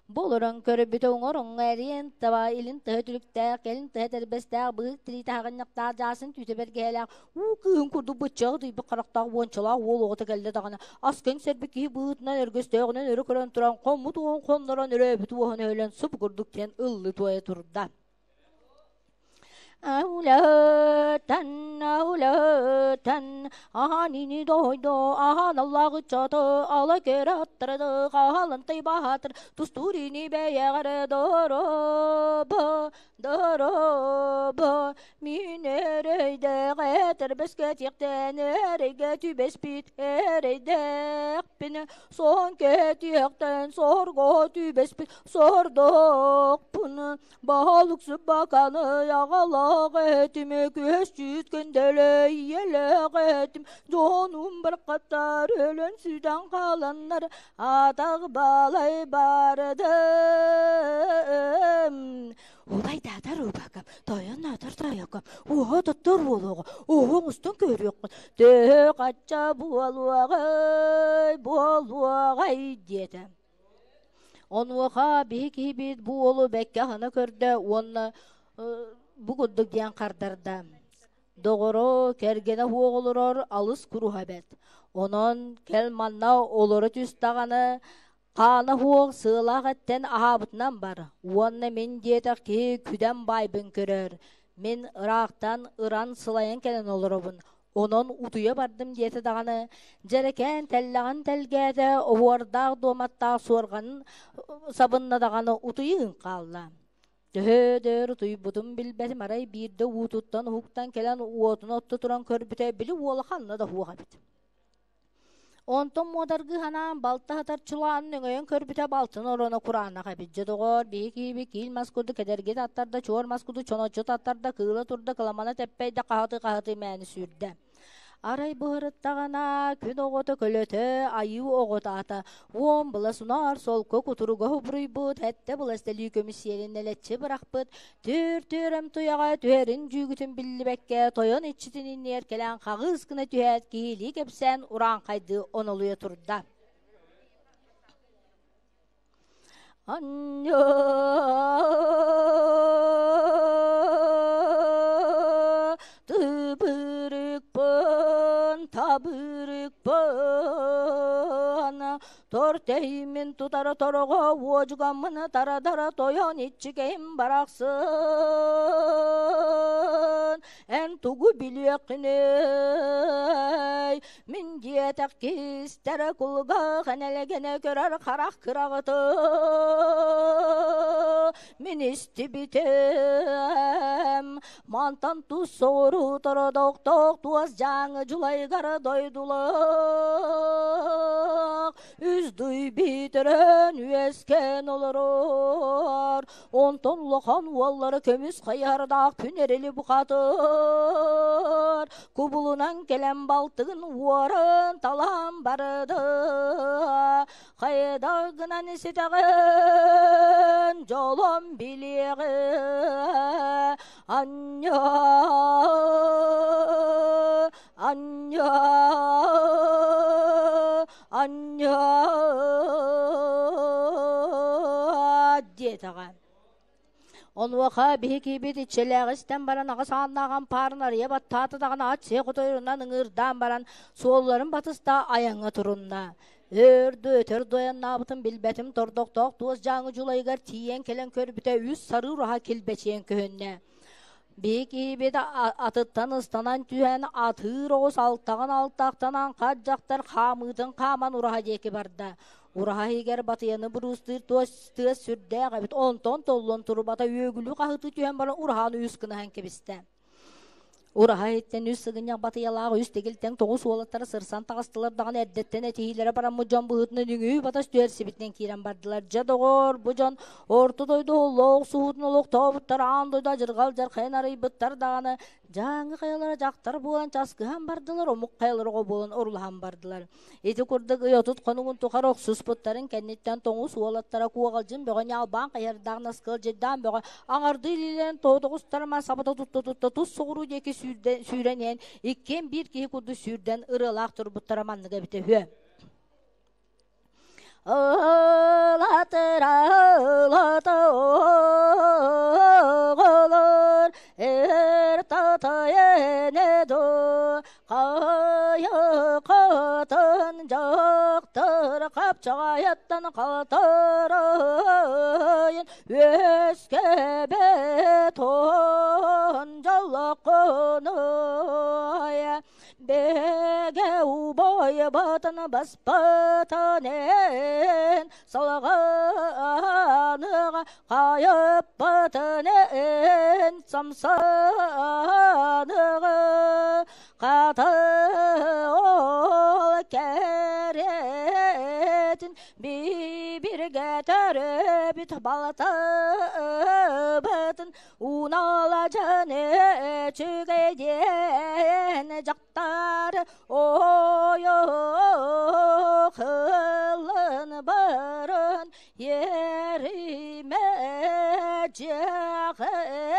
Speaker 1: Бу олорон көрбүтэ уҥар оҥҥо эриэн таба илин тыһа түлүктээх, кэлин тыһа тэрбэстээх, быһык тириитэ аһаҕынньахтаах дьаасын түүтэ бэргэһэлээх, уу кыыһын курдук быччаҕы тыйбыт харахтаах уончалаах уол оҕото кэллэ даҕаны ас кэҥсэрбит киһи быһыытынан өргөстөөҕүнэн өрө көрөн туран хоммут уоһун хоннорон өрөөбүт уоһун өһүлэн суп курдук диэн ыллыы туойа турда. Аулатан, аулатан, аһанини дойдо, ахан аллагыччаты, ала кэрэ аттарады, хаалантай баһатыр, тустурини бэйэҕэр дороба, дороба, мин эрэйдээх этэрбэскэ тиэхтэн эрэйгэ түбэспит эрэйдээхпин, сон кэтиэхтэн сорго түбэспит сордоохпун, Баһылык сыбаканы аҕалаах этим, күөсчүт күндэлэ ийэлээх этим, дьонум бархаттар өлөн сүтэн хааланнар, атах балай бардым. Убайдаатар убакам, тойонноотор тойоком, уоһа тоттор буолуоҕу, уоһуҥ устун көрүөххүн, төһө хачча буолуоҕай, буолуоҕай диэтэ. Онуоха биһи киһибит бу уолу бэккэ аһына көрдө уонна бу курдук диэн хардарда: «Доҕоро, кэргэнэ суох олорор алыс куруһа эбэт. Онон кэл манна олоро түс даҕаны, хаана суох сыалаах эттэн аһаабытынан бар уонна мин диэтэх киһи күдэн баайбын көрөр. Мин ыраахтан ыран сылайан кэлэн олоробун, Онон утуйа бардым диэтэ даҕаны, дьэрэкээн тэллэҕин тэлгээтэ, оһуордаах дуоматтаах суорҕанын сабынна даҕаны утуйуун хаалла. Төһө да өр утуйбутун билбэтим, арай биирдэ уутуттан уһуктан кэлэн уотун отто туран көрбүтэ, били уола ханна да суох эбит. Онтон муодаргыы санаан балта сытар чулаанын өҥөйөн көрбүтэ балтын ороно кураанах эбит. Дьэ доҕоор, биһи киһиби киил мас курдук эдэрги таттарда, чуор мас курдук чоноччу таттарда, кыыла турда, кыламана тэппэйдэ, хаһытыы-хаһытыы мээнэ сүүрдэ. Арай быһырыттаҕына күн оҕото көлөтө, айыы оҕото ата, уон былас унаар солко кутуруга хубуруйбут, эттэ былас дэлии көмүс сиэлин нэлэччи бырахпыт, Түр-түөрэм туйаҕа түһэрин дьүүгүтүн биллибэккэ тойон иччитин иннигэр кэлэн хаҕыс гына түһээт киһилии кэпсээн урааҥхайдыы онолуйа турда. Тыбырыкпын, табырыкпын, Тор тэйиммин тутара тороҕо уодьугаммын тарадара тойон иччикэйим барахсын эн тугу билиэххиний мин диэтэх кистэрэ кулгаах энэлэгэнэ көрөр харах кыраҕыты.
Speaker 14: мин истибитим. Мантан тус соҕуруу тородохтоох туос дьааҥы дьулайгар дойдулаах үс дуй биитэрэн үөскээн олорор. Онтон улахан уоллара көмүс хайыһардаах күн эрили бухатыр. Кубулунан кэлэн балтыгын уоран талаан барды. Хайдах гынан ситэҕин дьолом билиэҕи Анньа, анньа, анньа диэтэҕэ. Онуоха биһи киһибит иччэлээҕи истэн баран аҕыс ааннаах ампаарын арыйа баттаата даҕаны ат сиэ хотойорунан ыҥыырдаан баран суолларын батыста айаҥҥа турунна. Өр да өтөр дуойаннаабытын билбэтим тордохтоох туос дьааҥы дьулайыгар тиийэн кэлэн көрбүтэ үс сарыы ураһа килбэчийэн көһүннэ. Биһи киһибит атыттан ыстанан түһэн атыыр оҕус алтаҕын алтаахтанан хат дьахтар хаамыытын хааман ураһа диэки барда. Ураһа иһигэр батыйаны буруустуур туос тыас сүрдээх эбит. Онтон толлон турбата үөгүлүү хаһытыы түһэн баран ураһаны үс гына кэбистэ. Ураһа иһиттэн үс сыгынньах батыйалаах үс тигилтэн тоҕус уолаттара сырсан таҕыстылар даҕаны эрдэттэн этиһиилэрэ бараммыт дьон быһыытынан үҥүү батас түһэрсибитинэн киирэн бардылар. Дьэ доҕоор, бу дьон орто дойду олох суутун олохтообуттар, аан дойду адьырҕал дьархайын арыйбыттар даҕаны дьааҥы хайалара дьахтар буолан часкыһан бардылар, омук хайалара оҕо буолан орулаһан бардылар. Ити курдук ый 30 хонугун тухары охсуспуттарын кэнниттэн тоҥус уолаттара куоҕалдьын бөҕө ньаалбаан хайардаах наскылдьыйдаан бөҕө аҥардыы илиилэрин тоҕустарыма сабыта тутта-тутта тус соҕуруу диэки сүүрэн иһэн иккиэн биир киһи курдук сүүрдэн ырыалаах турбуттара маннык эбитэ үһү. Ылатыра ылата оҕолор эр татайыны ду Хайа хатын дьахтар хапчаҕайыттан халтарайын үөскэбит он дьоллоххунуй Бэгэ убайбытын баспытын эн салҕаныга хайыппытын эн самсаныга Хата ол кэрэтин бибиргэ төрөбүт балтыбытын уналадьын үчүгэйдиэн дьахтар ойо кылын барын ериме дьэҕэр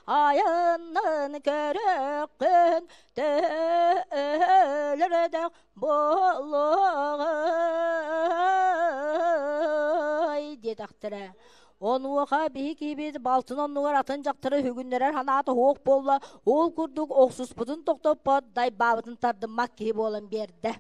Speaker 14: айаннын көрөккүн төлөрдөх буолуоҕай диэтэхтэрэ. Онуоха биһи киһибит балтын оннугар атын дьахтары үгүннэрэр санаата суох буолла, ол курдук охсуспутун тохтоппот, дайбаабытын тардыммат киһи буолан биэрдэ.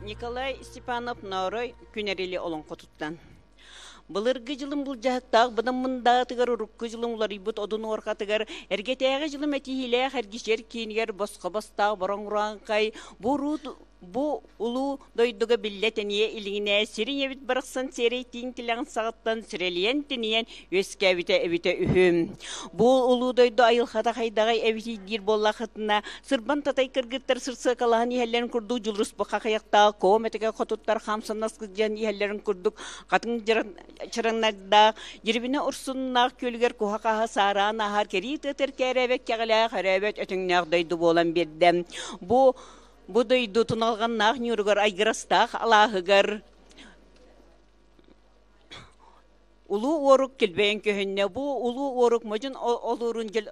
Speaker 9: Николай Степанов Ноорой күн эрили олоҥхотуттан. Былыргы дьылым былдьаһыктаах быдан мындаатыгар урукку дьылым уларыйбыт одун уорҕатыгар эргэтээҕи дьылым этиһиилээх эргичэр киинигэр босхо бастаах бороҥ урааҥхай бу уруут
Speaker 16: Бу улуу дойдуга биллэ тэнийэ илигинэ сирин эбит барахсан сиэрэй тииҥ тилэҕин саҕаттан сирэлийэн тэнийэн үөскээбитэ эбитэ үһү. Бу улуу дойду айылҕата хайдаҕай эбитий диир буоллахытына, сырбан татай кыргыттар сырсыакалаһан иһэллэрин курдук дьулуруспут хахыйахтаах куо мэтигэ хотуттар хаамсаннас сылдьан иһэллэрин курдук хатыҥ чараҥнардаах, дьирибинэ урсуннаах күөлүгэр куһа-хаһа саараан ааһар кэрии тыатар кээрээбэт кэҕэлээх өрөөбөт өтөҥнөөх дойду буолан биэрдэ. Бу Бу дойду туналҕаннаах ньууругар айгырастаах алааһыгар улуу уорук килбэйэн көһүннэ. Бу улуу уорук модьун олуурун дьыл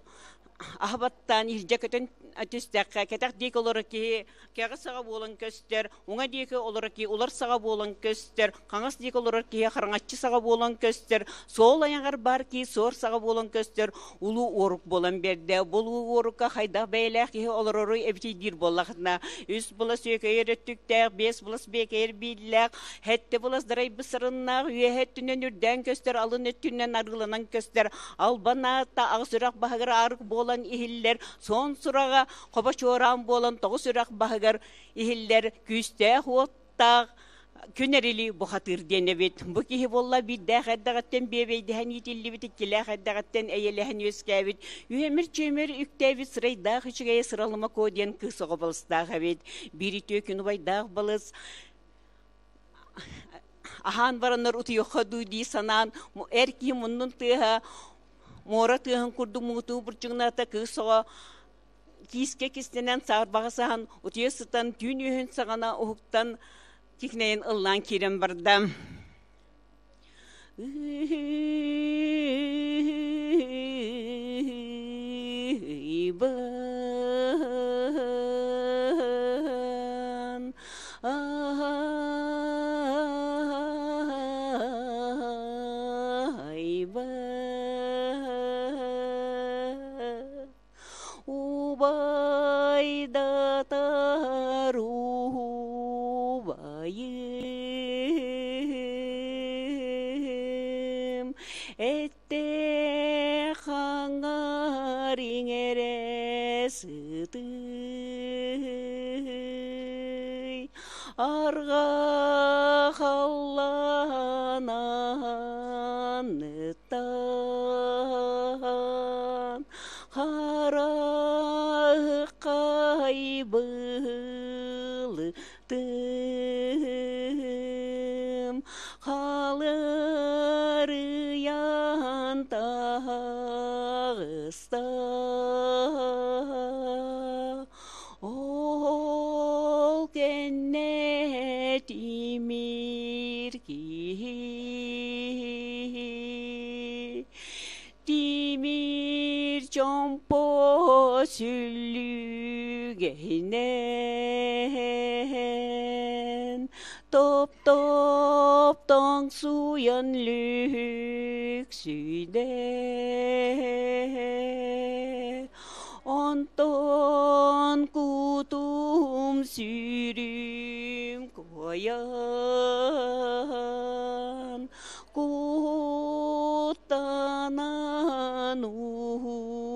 Speaker 16: аһабаттаан иһирдьэ көтөн түстэххэ, кэтэх диэки олорор киһи кэҕэ саҕа буолан көстөр, уҥа диэки олорор киһи улар саҕа буолан көстөр, хаҥас диэки олорор киһи хараҥаччы саҕа буолан көстөр, суол айаҕар баар киһи суор саҕа буолан көстөр, улуу уорук буолан биэрдэ. Бу улуу уорукка хайдах бэйэлээх киһи олороруй эбитий диир буоллахына, үс былас үөкэйэр өттүктээх, биэс былас биэкэйэр бииллээх, сэттэ былас дарайбыт сарыннаах, үөһэ өттүнэн үрдээн көстөр, алын өттүнэн арыыланан көстөр, албан аата аҕыс үрэх баһыгар аарык буолан иһиллэр, суон сураҕа хобо чуораан буолан тоҕус үрэх баһыгар иһиллэр, күүстээх уоттаах күн эрили бухатыыр диэн эбит. Бу киһи буолла биирдээх эрдэҕиттэн биэбэйдэһэн иитиллибит, иккилээх эрдэҕиттэн эйэлэһэн үөскээбит, үөмүр-чүөмүр үктээбит сырайдаах үчүгэйэ Сыралыма Куо диэн кыыс оҕо балыстаах эбит. Биир үтүө күн убайдаах балыс аһаан бараннар утуйуохха дуу дии санаан, эр киһи муннун тыаһа муора тыаһын курдук муҥутуу бурчугуната кыыс оҕо киискэ кистэнэн саарбаҕа саһан утуйа сытан түүн үөһүн саҕана уһуктан кикнэйэн ыллаан киирэн барда. Убайдатар убайым, этте хаҥар иҥэрэ сытый, арҕах халлаан аныттан хараххай былытым халырыйан таҕыста Ол кэннэ тимир киһи тимир чомпо сүллүгэһинэн топ-топ тоҥсуйан лүксүйдэ Онтон кутум сүрүм куойан, куттанан уһугуннум.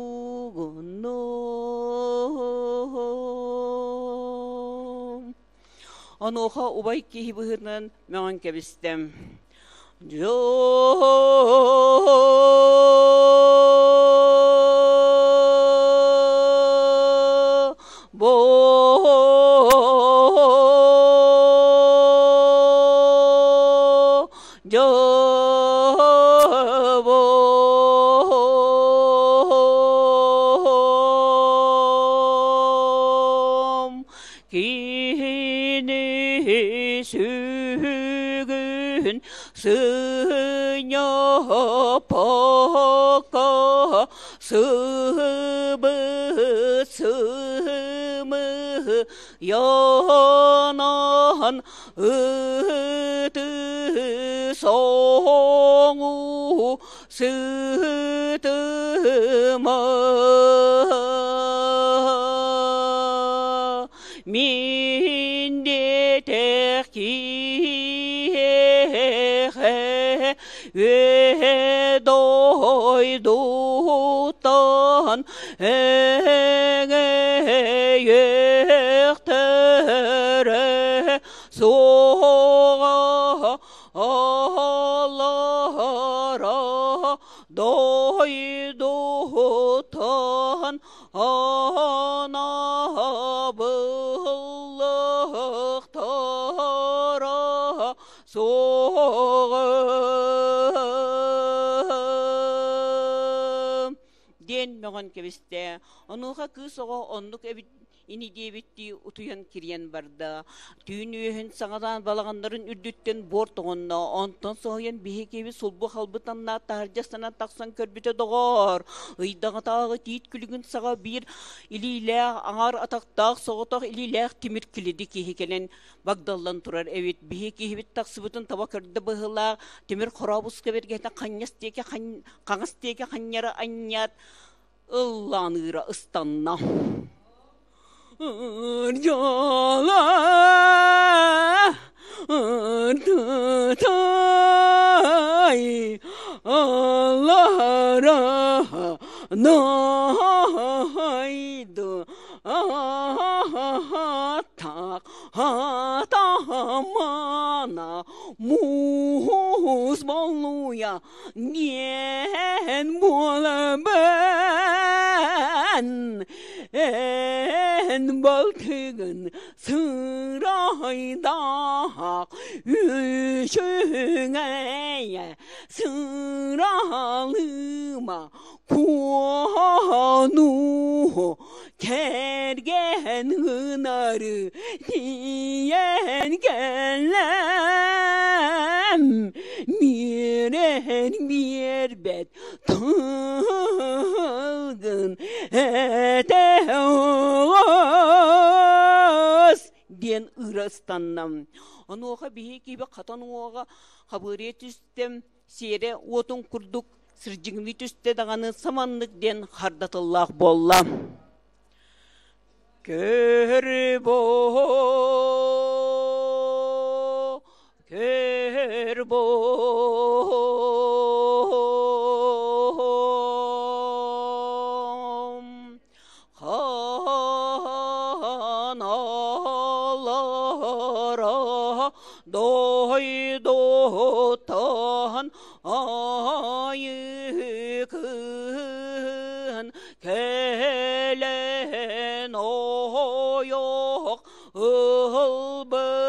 Speaker 16: Онуоха убай киһи быһыытынан мөҕөн кэбистим. Киһини сүгүн сынньаппакка сыбы сымы янан ыты соҥу сытыма Мин диэтэх киһиэхэ үөһэ дойдуттан эҥэйиэхтэрэ. Суоҕа аллара дойдутан анабыллыктара суоҕа диэн мөҕөн кэбистэ. Онуоха кыыс оҕо оннук эбит ини диэбиттии утуйан кириэн барда. Түүн үөһүн саҥалаан балаҕаннарын үрдүттэн буор тоҕонно. Онтон соһуйан биһиги сулбу халбытанна таһырдьа ыстанан тахсан көрбүтэ доҕоор. Ыйдаҕатааҕы тиит күлүгүн саҕа биир илиилээх, аҥаар атахтаах соҕотох илиилээх тимир килиди киһи кэлэн багдаллан турар эбит. Биһи киһибит тахсыбытын таба көрдө быһыылаах, тимир хорообуска бэргэтэ ханньас диэки хаҥас диэки ханньара анньаат ылланыыра ыстанна. Дьала тай аллара найду так атамана муус боллуя диэн буолабын эн балтыгын сырайдаах үчүгэйэ сыралыма куону кэргэн гынары тиийэн кэллэм биэрэн биэрбэт тылгын этэ оҕус диэн ырастанным. Онуоха биһи киһи хатан уоҕа хабырыйа түстем, сиэрэ уотун курдук сырдьыҥныы түстэ даҕаны саманнык диэн хардатыллаах буолла. Көрбо, көрбо, ханалара дойдутан айыкын кэлэн ойох ылбытын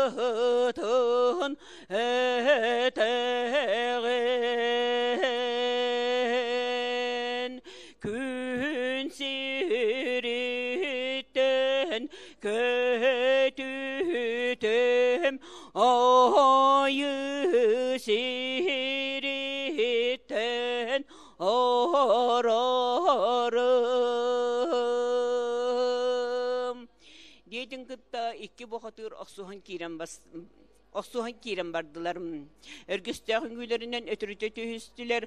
Speaker 16: этэҕин күн сириттэн көтүтүм айыы сириттэн арарым диэтин кытта икки бухатыыр охсуһан киирэн бас охсуһан киирэн бардылар. Өргөстөөх үҥүүлэринэн өтөрүтэ түһүстүлэр.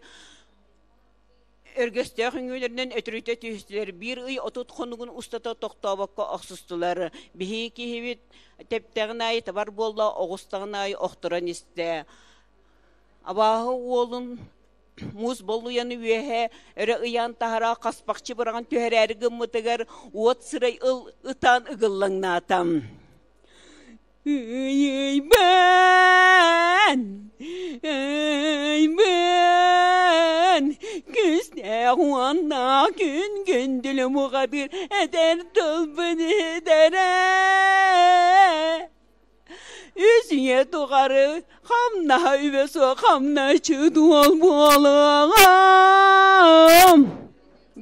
Speaker 16: Өргөстөөх үҥүүлэринэн өтөрүтэ түһүстүлэр. Биир ый 30 хонугун устата тохтообокко охсустулар. Биһиги киһибит тэптэҕин аайы табар буолла, оҕустаҕын аайы охторон истэ. Абааһы уолун муус боллуйаны үөһэ өрө ыйаан таһара хаспахчы быраҕан түһэрээри гыммытыгар уот сырай ыл ытаан ыгыллаҥнаата. Ыйбын, ыйбын, күстээх уонна күн күндүлү муҕатыыр этэр тылбын этэрэ. Үс үйэ тухары хамнаһа үбэ суох хамначчы дуол буолуоҕум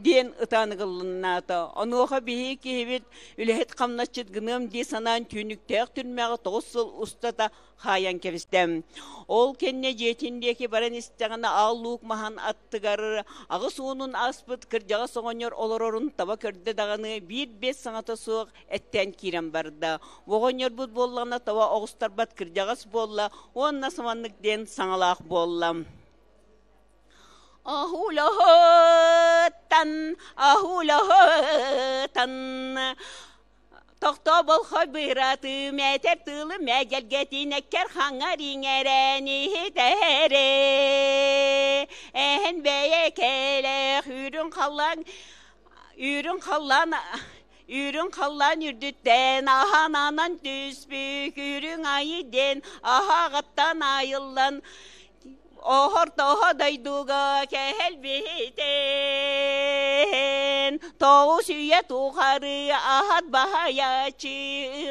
Speaker 16: диэн ытаан ыгыллыннаата. Онуоха биһиги киһибит үлэһит хамначчыт гыныам дии санаан түүнүктээх түрмэҕэ 9 сыл устата хаайан кэбистэ. Ол кэннэ дьиэтин диэки баран истэҕинэ аал луук маһын аттыгар 80-ун ааспыт кырдьаҕас оҕонньор олорорун таба көрдө даҕаны биир-биэс саҥата суох эттээн киирэн барда. Оҕонньорбут буоллаҕына таба оҕустарбат кырдьаҕас буолла уонна саманнык диэн саҥалаах буолла. Аһулаһыттан, аһулаһыттан Тохтоо болхой быраты мэтэр тылы мэгэлгэтин эккэр хаҥар иҥэрэн иһитэри Эһэн бэйэ кэлэх үрүҥ халлаан үрүҥ халлаан. Үрүҥ халлаан үрдүттэн аһаананан түспүт үрүҥ айы диэн аһаҕаттан айыллан Оһор-тоһо дойдуга кэһэлбитин, тоҕус үйэ тухары аһат баһайааччы,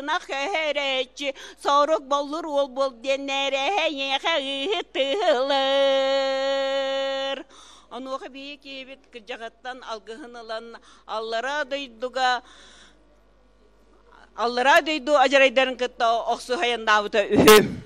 Speaker 16: ынах көһөрөөччү, сорук боллур уол буол диэннэр эһэйиэхэ ыһыктыылар. Онуоха биһиги киһибит кырдьаҕаттан алгыһын ылан аллараа дойдуга аллараа дойду адьарайдарын кытта охсуһайаннаабыта үһү.